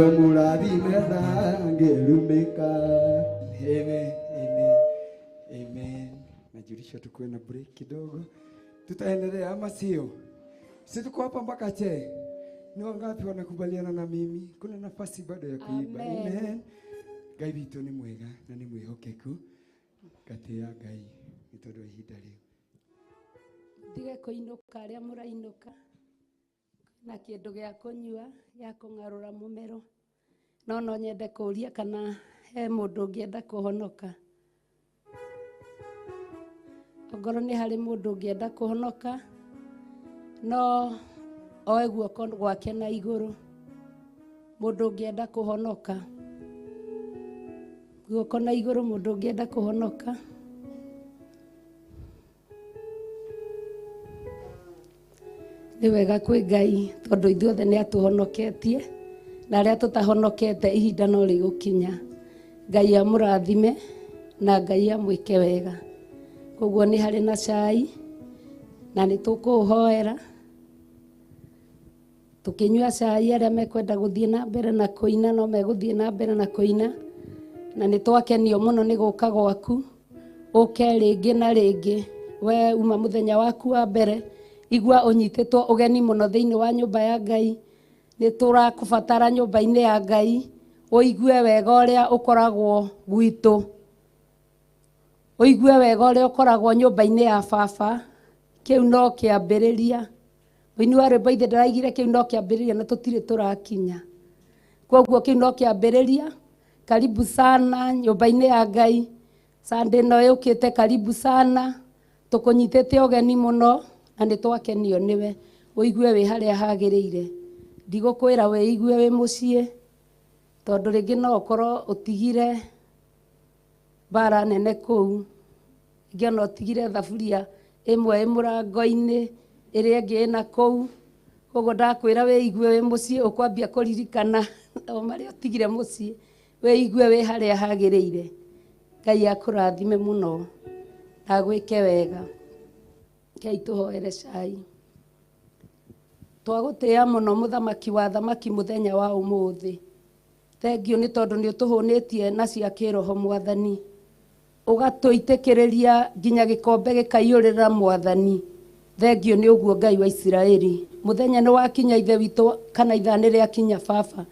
Ũcio mũrathime ndangĩrumĩka. Amen, amen, amen. Najulisha tukuwe na break kidogo, tutaendelea ama sio? Si tuko hapa mpaka che. Ni wangapi wanakubaliana na mimi? Kuna nafasi bado ya kuimba. Amen. Amen. Ngai witũ nĩ mwega na nĩ mwĩhokeku. Ngatĩĩa Ngai nĩ tondũ wa ihinda rĩu. Tige kũinũka arĩa mũrainũka na kĩndũ gĩa kũnyua gĩa kũng'arũra mũmero, no no nyende kũũria kana he mũndũ ũngĩenda kũhonoka. Ongorwo nĩ harĩ mũndũ ũngĩenda kũhonoka, no oe guoko gwake na igũrũ. Mũndũ ũngĩenda kũhonoka, guoko na igũrũ, mũndũ ũngĩenda kũhonoka. Nĩ wega kwĩ Ngai tondũ ithuothe nĩ atũhonoketie, na arĩa tũtahonokete ihinda no rĩgũkinya. Ngai amũrathime na Ngai amwĩke wega. Koguo nĩ harĩ na cai na nĩ tũkũũhoera. Tũkĩnyua cai, arĩa mekwenda gũthiĩ na mbere na kũina no megũthiĩ na mbere na kũina. Na nĩ twakenio mũno nĩ gũka gwaku, ũke rĩngĩ na rĩngĩ. We uma mũthenya waku wa mbere, igua ũnyitĩtwo ũgeni mũno thĩinĩ wa nyũmba ya Ngai. Nĩ tũrakũbatara nyũmba-inĩ ya Ngai, ũigue wega ũrĩa ũkoragwo gwitũ, ũigue wega ũrĩa ũkoragwo nyũmba-inĩ ya baba. Kĩu no kĩambĩrĩria. Mũini wa rwĩmbo ithe ndaraigire kĩu no kĩambĩrĩria na tũtirĩ tũrakinya. Koguo kĩu no kĩambĩrĩria. Karibu sana nyũmba-inĩ ya Ngai. Sunday ĩno yũkĩte, karibu sana. Tũkũnyitĩte ũgeni mũno na nĩ twakenio nĩwe. Ũigue wĩ harĩa hagĩrĩire. Ndigũkwĩra wĩigue wĩ mũciĩ, tondũ rĩngĩ no ũkorwo ũtigire mbara nene kũu. Rĩngĩ ona ũtigire thaburia ĩmwe ĩ mũrango-inĩ, ĩrĩa ĩngĩ ĩna kũu. Koguo ndakwĩra wĩigue wĩ mũciĩ, ũkwambia kũririkana o marĩa ũtigire mũciĩ. Wĩigue wĩ harĩa hagĩrĩire. Ngai akũrathime mũno na agwĩke wega. Ngai tũhoere cai. Twagũtĩĩa mũno mũthamaki wa thamaki mũthenya wa ũmũthĩ. Thengiũ nĩ tondũ nĩ ũtũhũnĩtie na cia kĩroho mwathani. Ũgatũitĩkĩrĩria nginya gĩkombe gĩkaiyũrĩra mwathani. Thengiũ nĩ ũguo Ngai wa Isiraeli. Mũthenya nĩ wakinya ithe witũ, kana ithaa nĩ rĩakinya baba,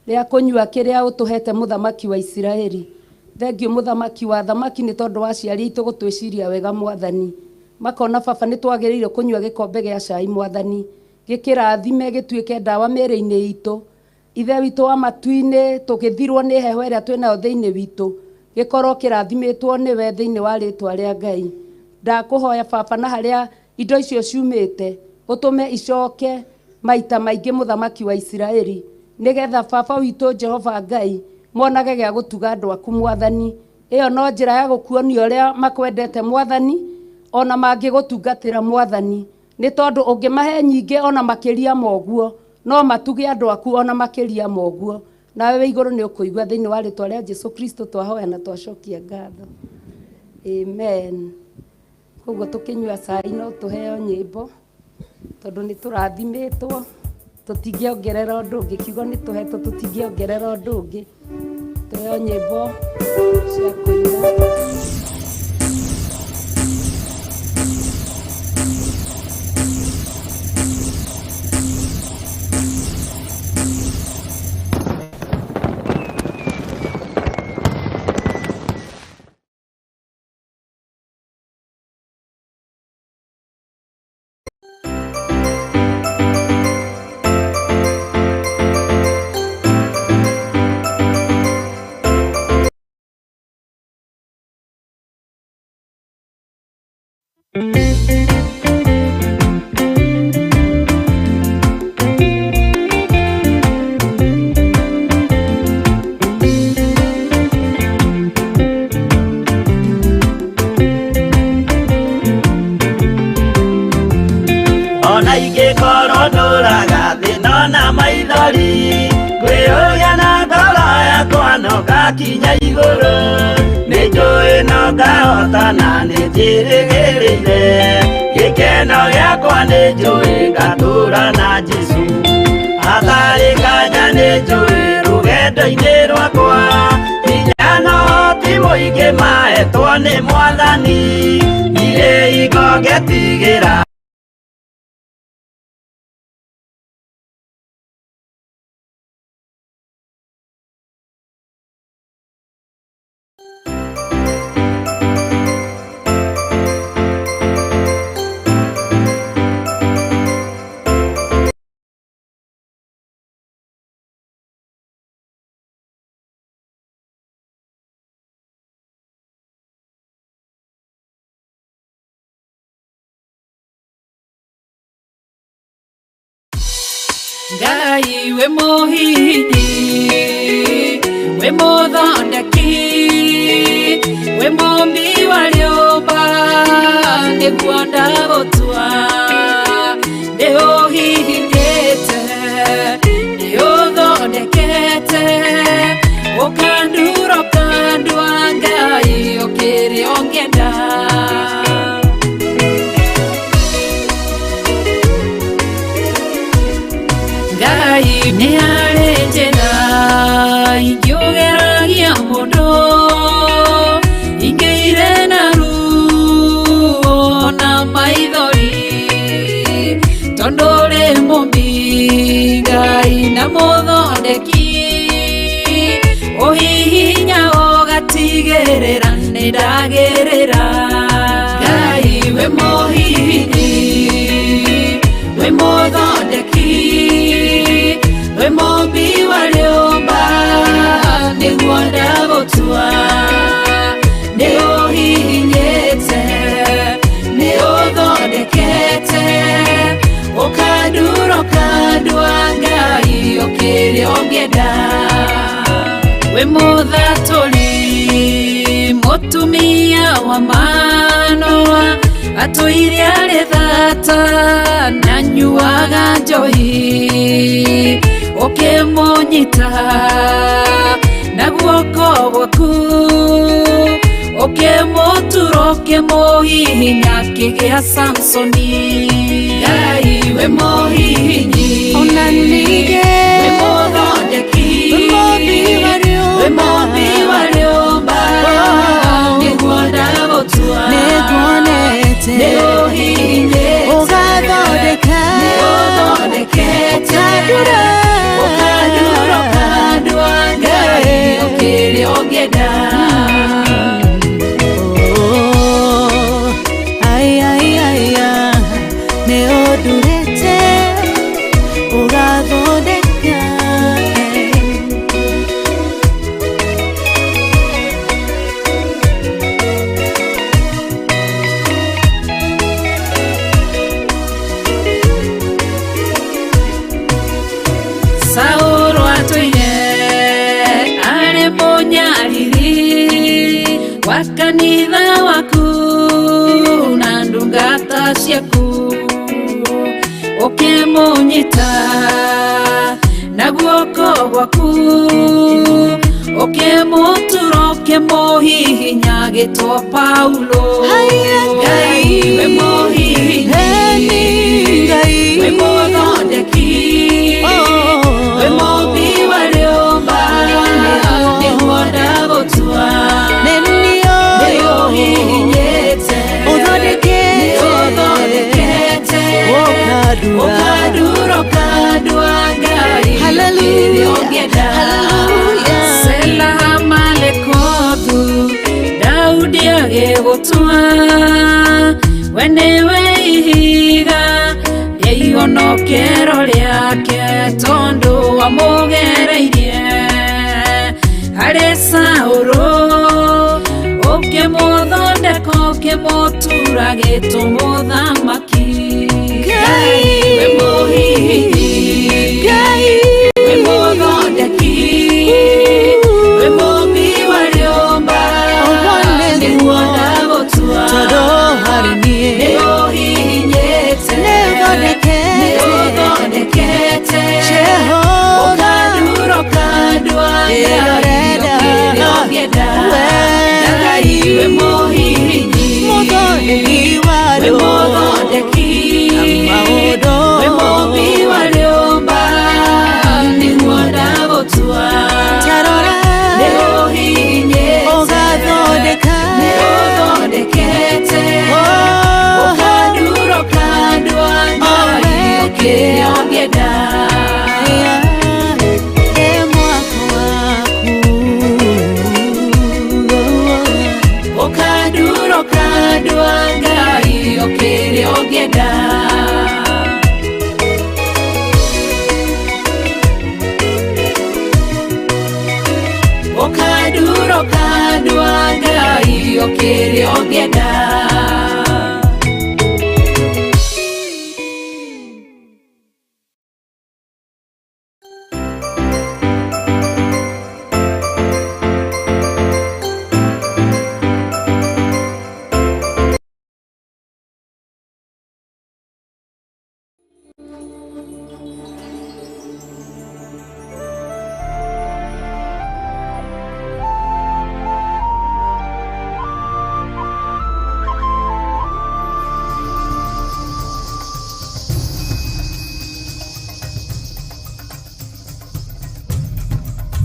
rĩa kũnyua kĩrĩa ũtũhete mũthamaki wa Isiraeli. Thengiũ mũthamaki wa thamaki nĩ tondũ wa aciari aitũ gũtwĩciria wega mwathani. Makona baba nĩ twagĩrĩire kũnyua gĩkombe gĩa cai mwathani. Gĩkĩrathime gĩtuĩke ndawa mĩĩrĩ-inĩ itũ. Ithe witũ wa matu-inĩ, tũgĩthirwo nĩ heho ĩrĩa twĩnayo thĩinĩ witũ, gĩkorwo kĩrathimĩtwo nĩwe thĩinĩ wa rĩtwa rĩa Ngai. Ndakũhoya baba, na harĩa indo icio ciumĩte ũtũme icoke maita maingĩ mũthamaki wa Isiraeli, nĩgetha baba witũ Jehova Ngai monage gĩa gũtuga andũ aku mwathani. Ĩyo no njĩra ya gũkuonia ũrĩa makwendete mwathani, ona mangĩgũtungatĩra mwathani. Nĩ tondũ ũngĩmahe nyingĩ ona makĩria ma ũguo, no matuge andũ aku ona makĩria ma ũguo. Nawe wĩ igũrũ nĩ ũkũigua thĩinĩ wa rĩtwa rĩa Jesu Kristo twahoya na twacokia ngatho. Amen. Koguo tũkĩnyua cai no tũheo nyĩmbo, tondũ nĩ tũrathimĩtwo, tũtingĩongerera ũndũ ũngĩ. Kiugo nĩ tũhetwo, tũtingĩongerera ũndũ ũngĩ. Tũheo nyĩmbo cia kũina. Ona ingĩkorwo ndũraga thĩna na maithori, ngwĩyũria na ngoro yakwa no ngakinya igũrũ. Nĩ njũĩ no ngahota na nĩ njĩrĩgĩrĩire, gĩkeno gĩakwa nĩ njũĩ ngatũra na Jesũ. Hatarĩ nganja nĩ njũĩ Andũ aingĩ maetwo nĩ Mwathani, ndirĩ hingo ngetigĩra. Ngai wĩ mũhihinyi, wĩ mũthondeki, wĩ mũmbi wa rĩũmba, nĩguo ndagũtua. Nĩ ũhihinyĩte, nĩ ũthondekete, ũkandura ũkandua, Ngai ũkĩrĩ ũngĩenda. Ngai nĩ harĩ njĩra ingĩũgeragia mũndũ, ingĩire na ruo na maithori, tondũ ũrĩ mũmbi Ngai na mũthondeki, ũhihinya ũgatigĩrĩra nĩ ndagĩrĩra. Ngai wĩ mũhihinyi, wĩ mũthondeki, wĩ mũmbi wa rĩũmba, nĩguo ndagũtua. Nĩ ũhihinyĩte, nĩ ũthondekete, ũkandura ũkandua, Ngai ũkĩrĩ ũngĩenda. Wĩ mũthatũri mũtumia wa Manoa, atũire arĩ thata na nyuaga njohi, ũkĩmũnyita na guoko gwaku, ũkĩmũtura ũkĩmũhihinya akĩgĩa Samsoni. Ngai wĩ mũhihinyi, Ona ningĩ wĩ mũthondeki, wĩ mũmbi wa rĩũmba, wĩ mũmbi wa rĩũmba, nĩguo ndagũtua. Nĩnguonete Nĩ ũhihinyĩte, ũgathondeka, nĩ ũthondekete, ũkandura, ũkandura ũkandua, Ngai ũkĩrĩ ũngĩenda. Oh, ai, ai, ai, ah, nĩ ũndurĩte ũgathondeka, eh. Saũlũ atũire arĩ mũnyariri wa kanitha waku na ndungata ciaku, ũkĩmũnyita na guoko gwaku, ũkĩmũtura ũkĩmũhihinya agĩtwo Paulo. Haiya, Ngai wĩ mũhihinyi, Eni Ngai, wĩ mũthondeki, Oh, wĩ mũmbi wa rĩũmba, nĩguo ndagũtua. Nĩ Nĩ niĩ ũhihinyĩte, ũthondekete, nĩ ũthondekete, ũkandura, ũkandura ũkandua, Ngai Hallelujah, ũkĩrĩ ũngĩenda. hallelujah. Sela Malekothu, Daudi agĩgũtua, we nĩwe ihiga rĩa ihonokero rĩake, tondũ wamũgereirie harĩ Saũlũ, ũkĩmũthondeka ũkĩmũtura gĩtũ mũthamaki. Ngai wĩ mũhihinyi, Ngai, wĩ mũthondeki, wĩ mũmbi wa rĩũmba, Ũguo nĩguo nĩguo, ndagũtua. tondũ harĩ niĩ Nĩ ũhihinyĩte, nĩ ũthondekete, nĩ ũthondekete, Jehova, ũkandura ũkandua, Ngai Ĩrorenda, ũkĩrĩ ũngĩenda. we Ngai wĩ mũhihinyi, mũthondeki wa wĩ rĩũmba, mũthondeki, maũndũ wĩ mũmbi Honoka andũ a Ngai o kĩrĩa ũngĩenda.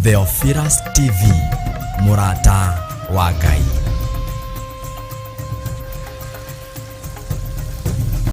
Theophilus TV, mũrata wa Ngai.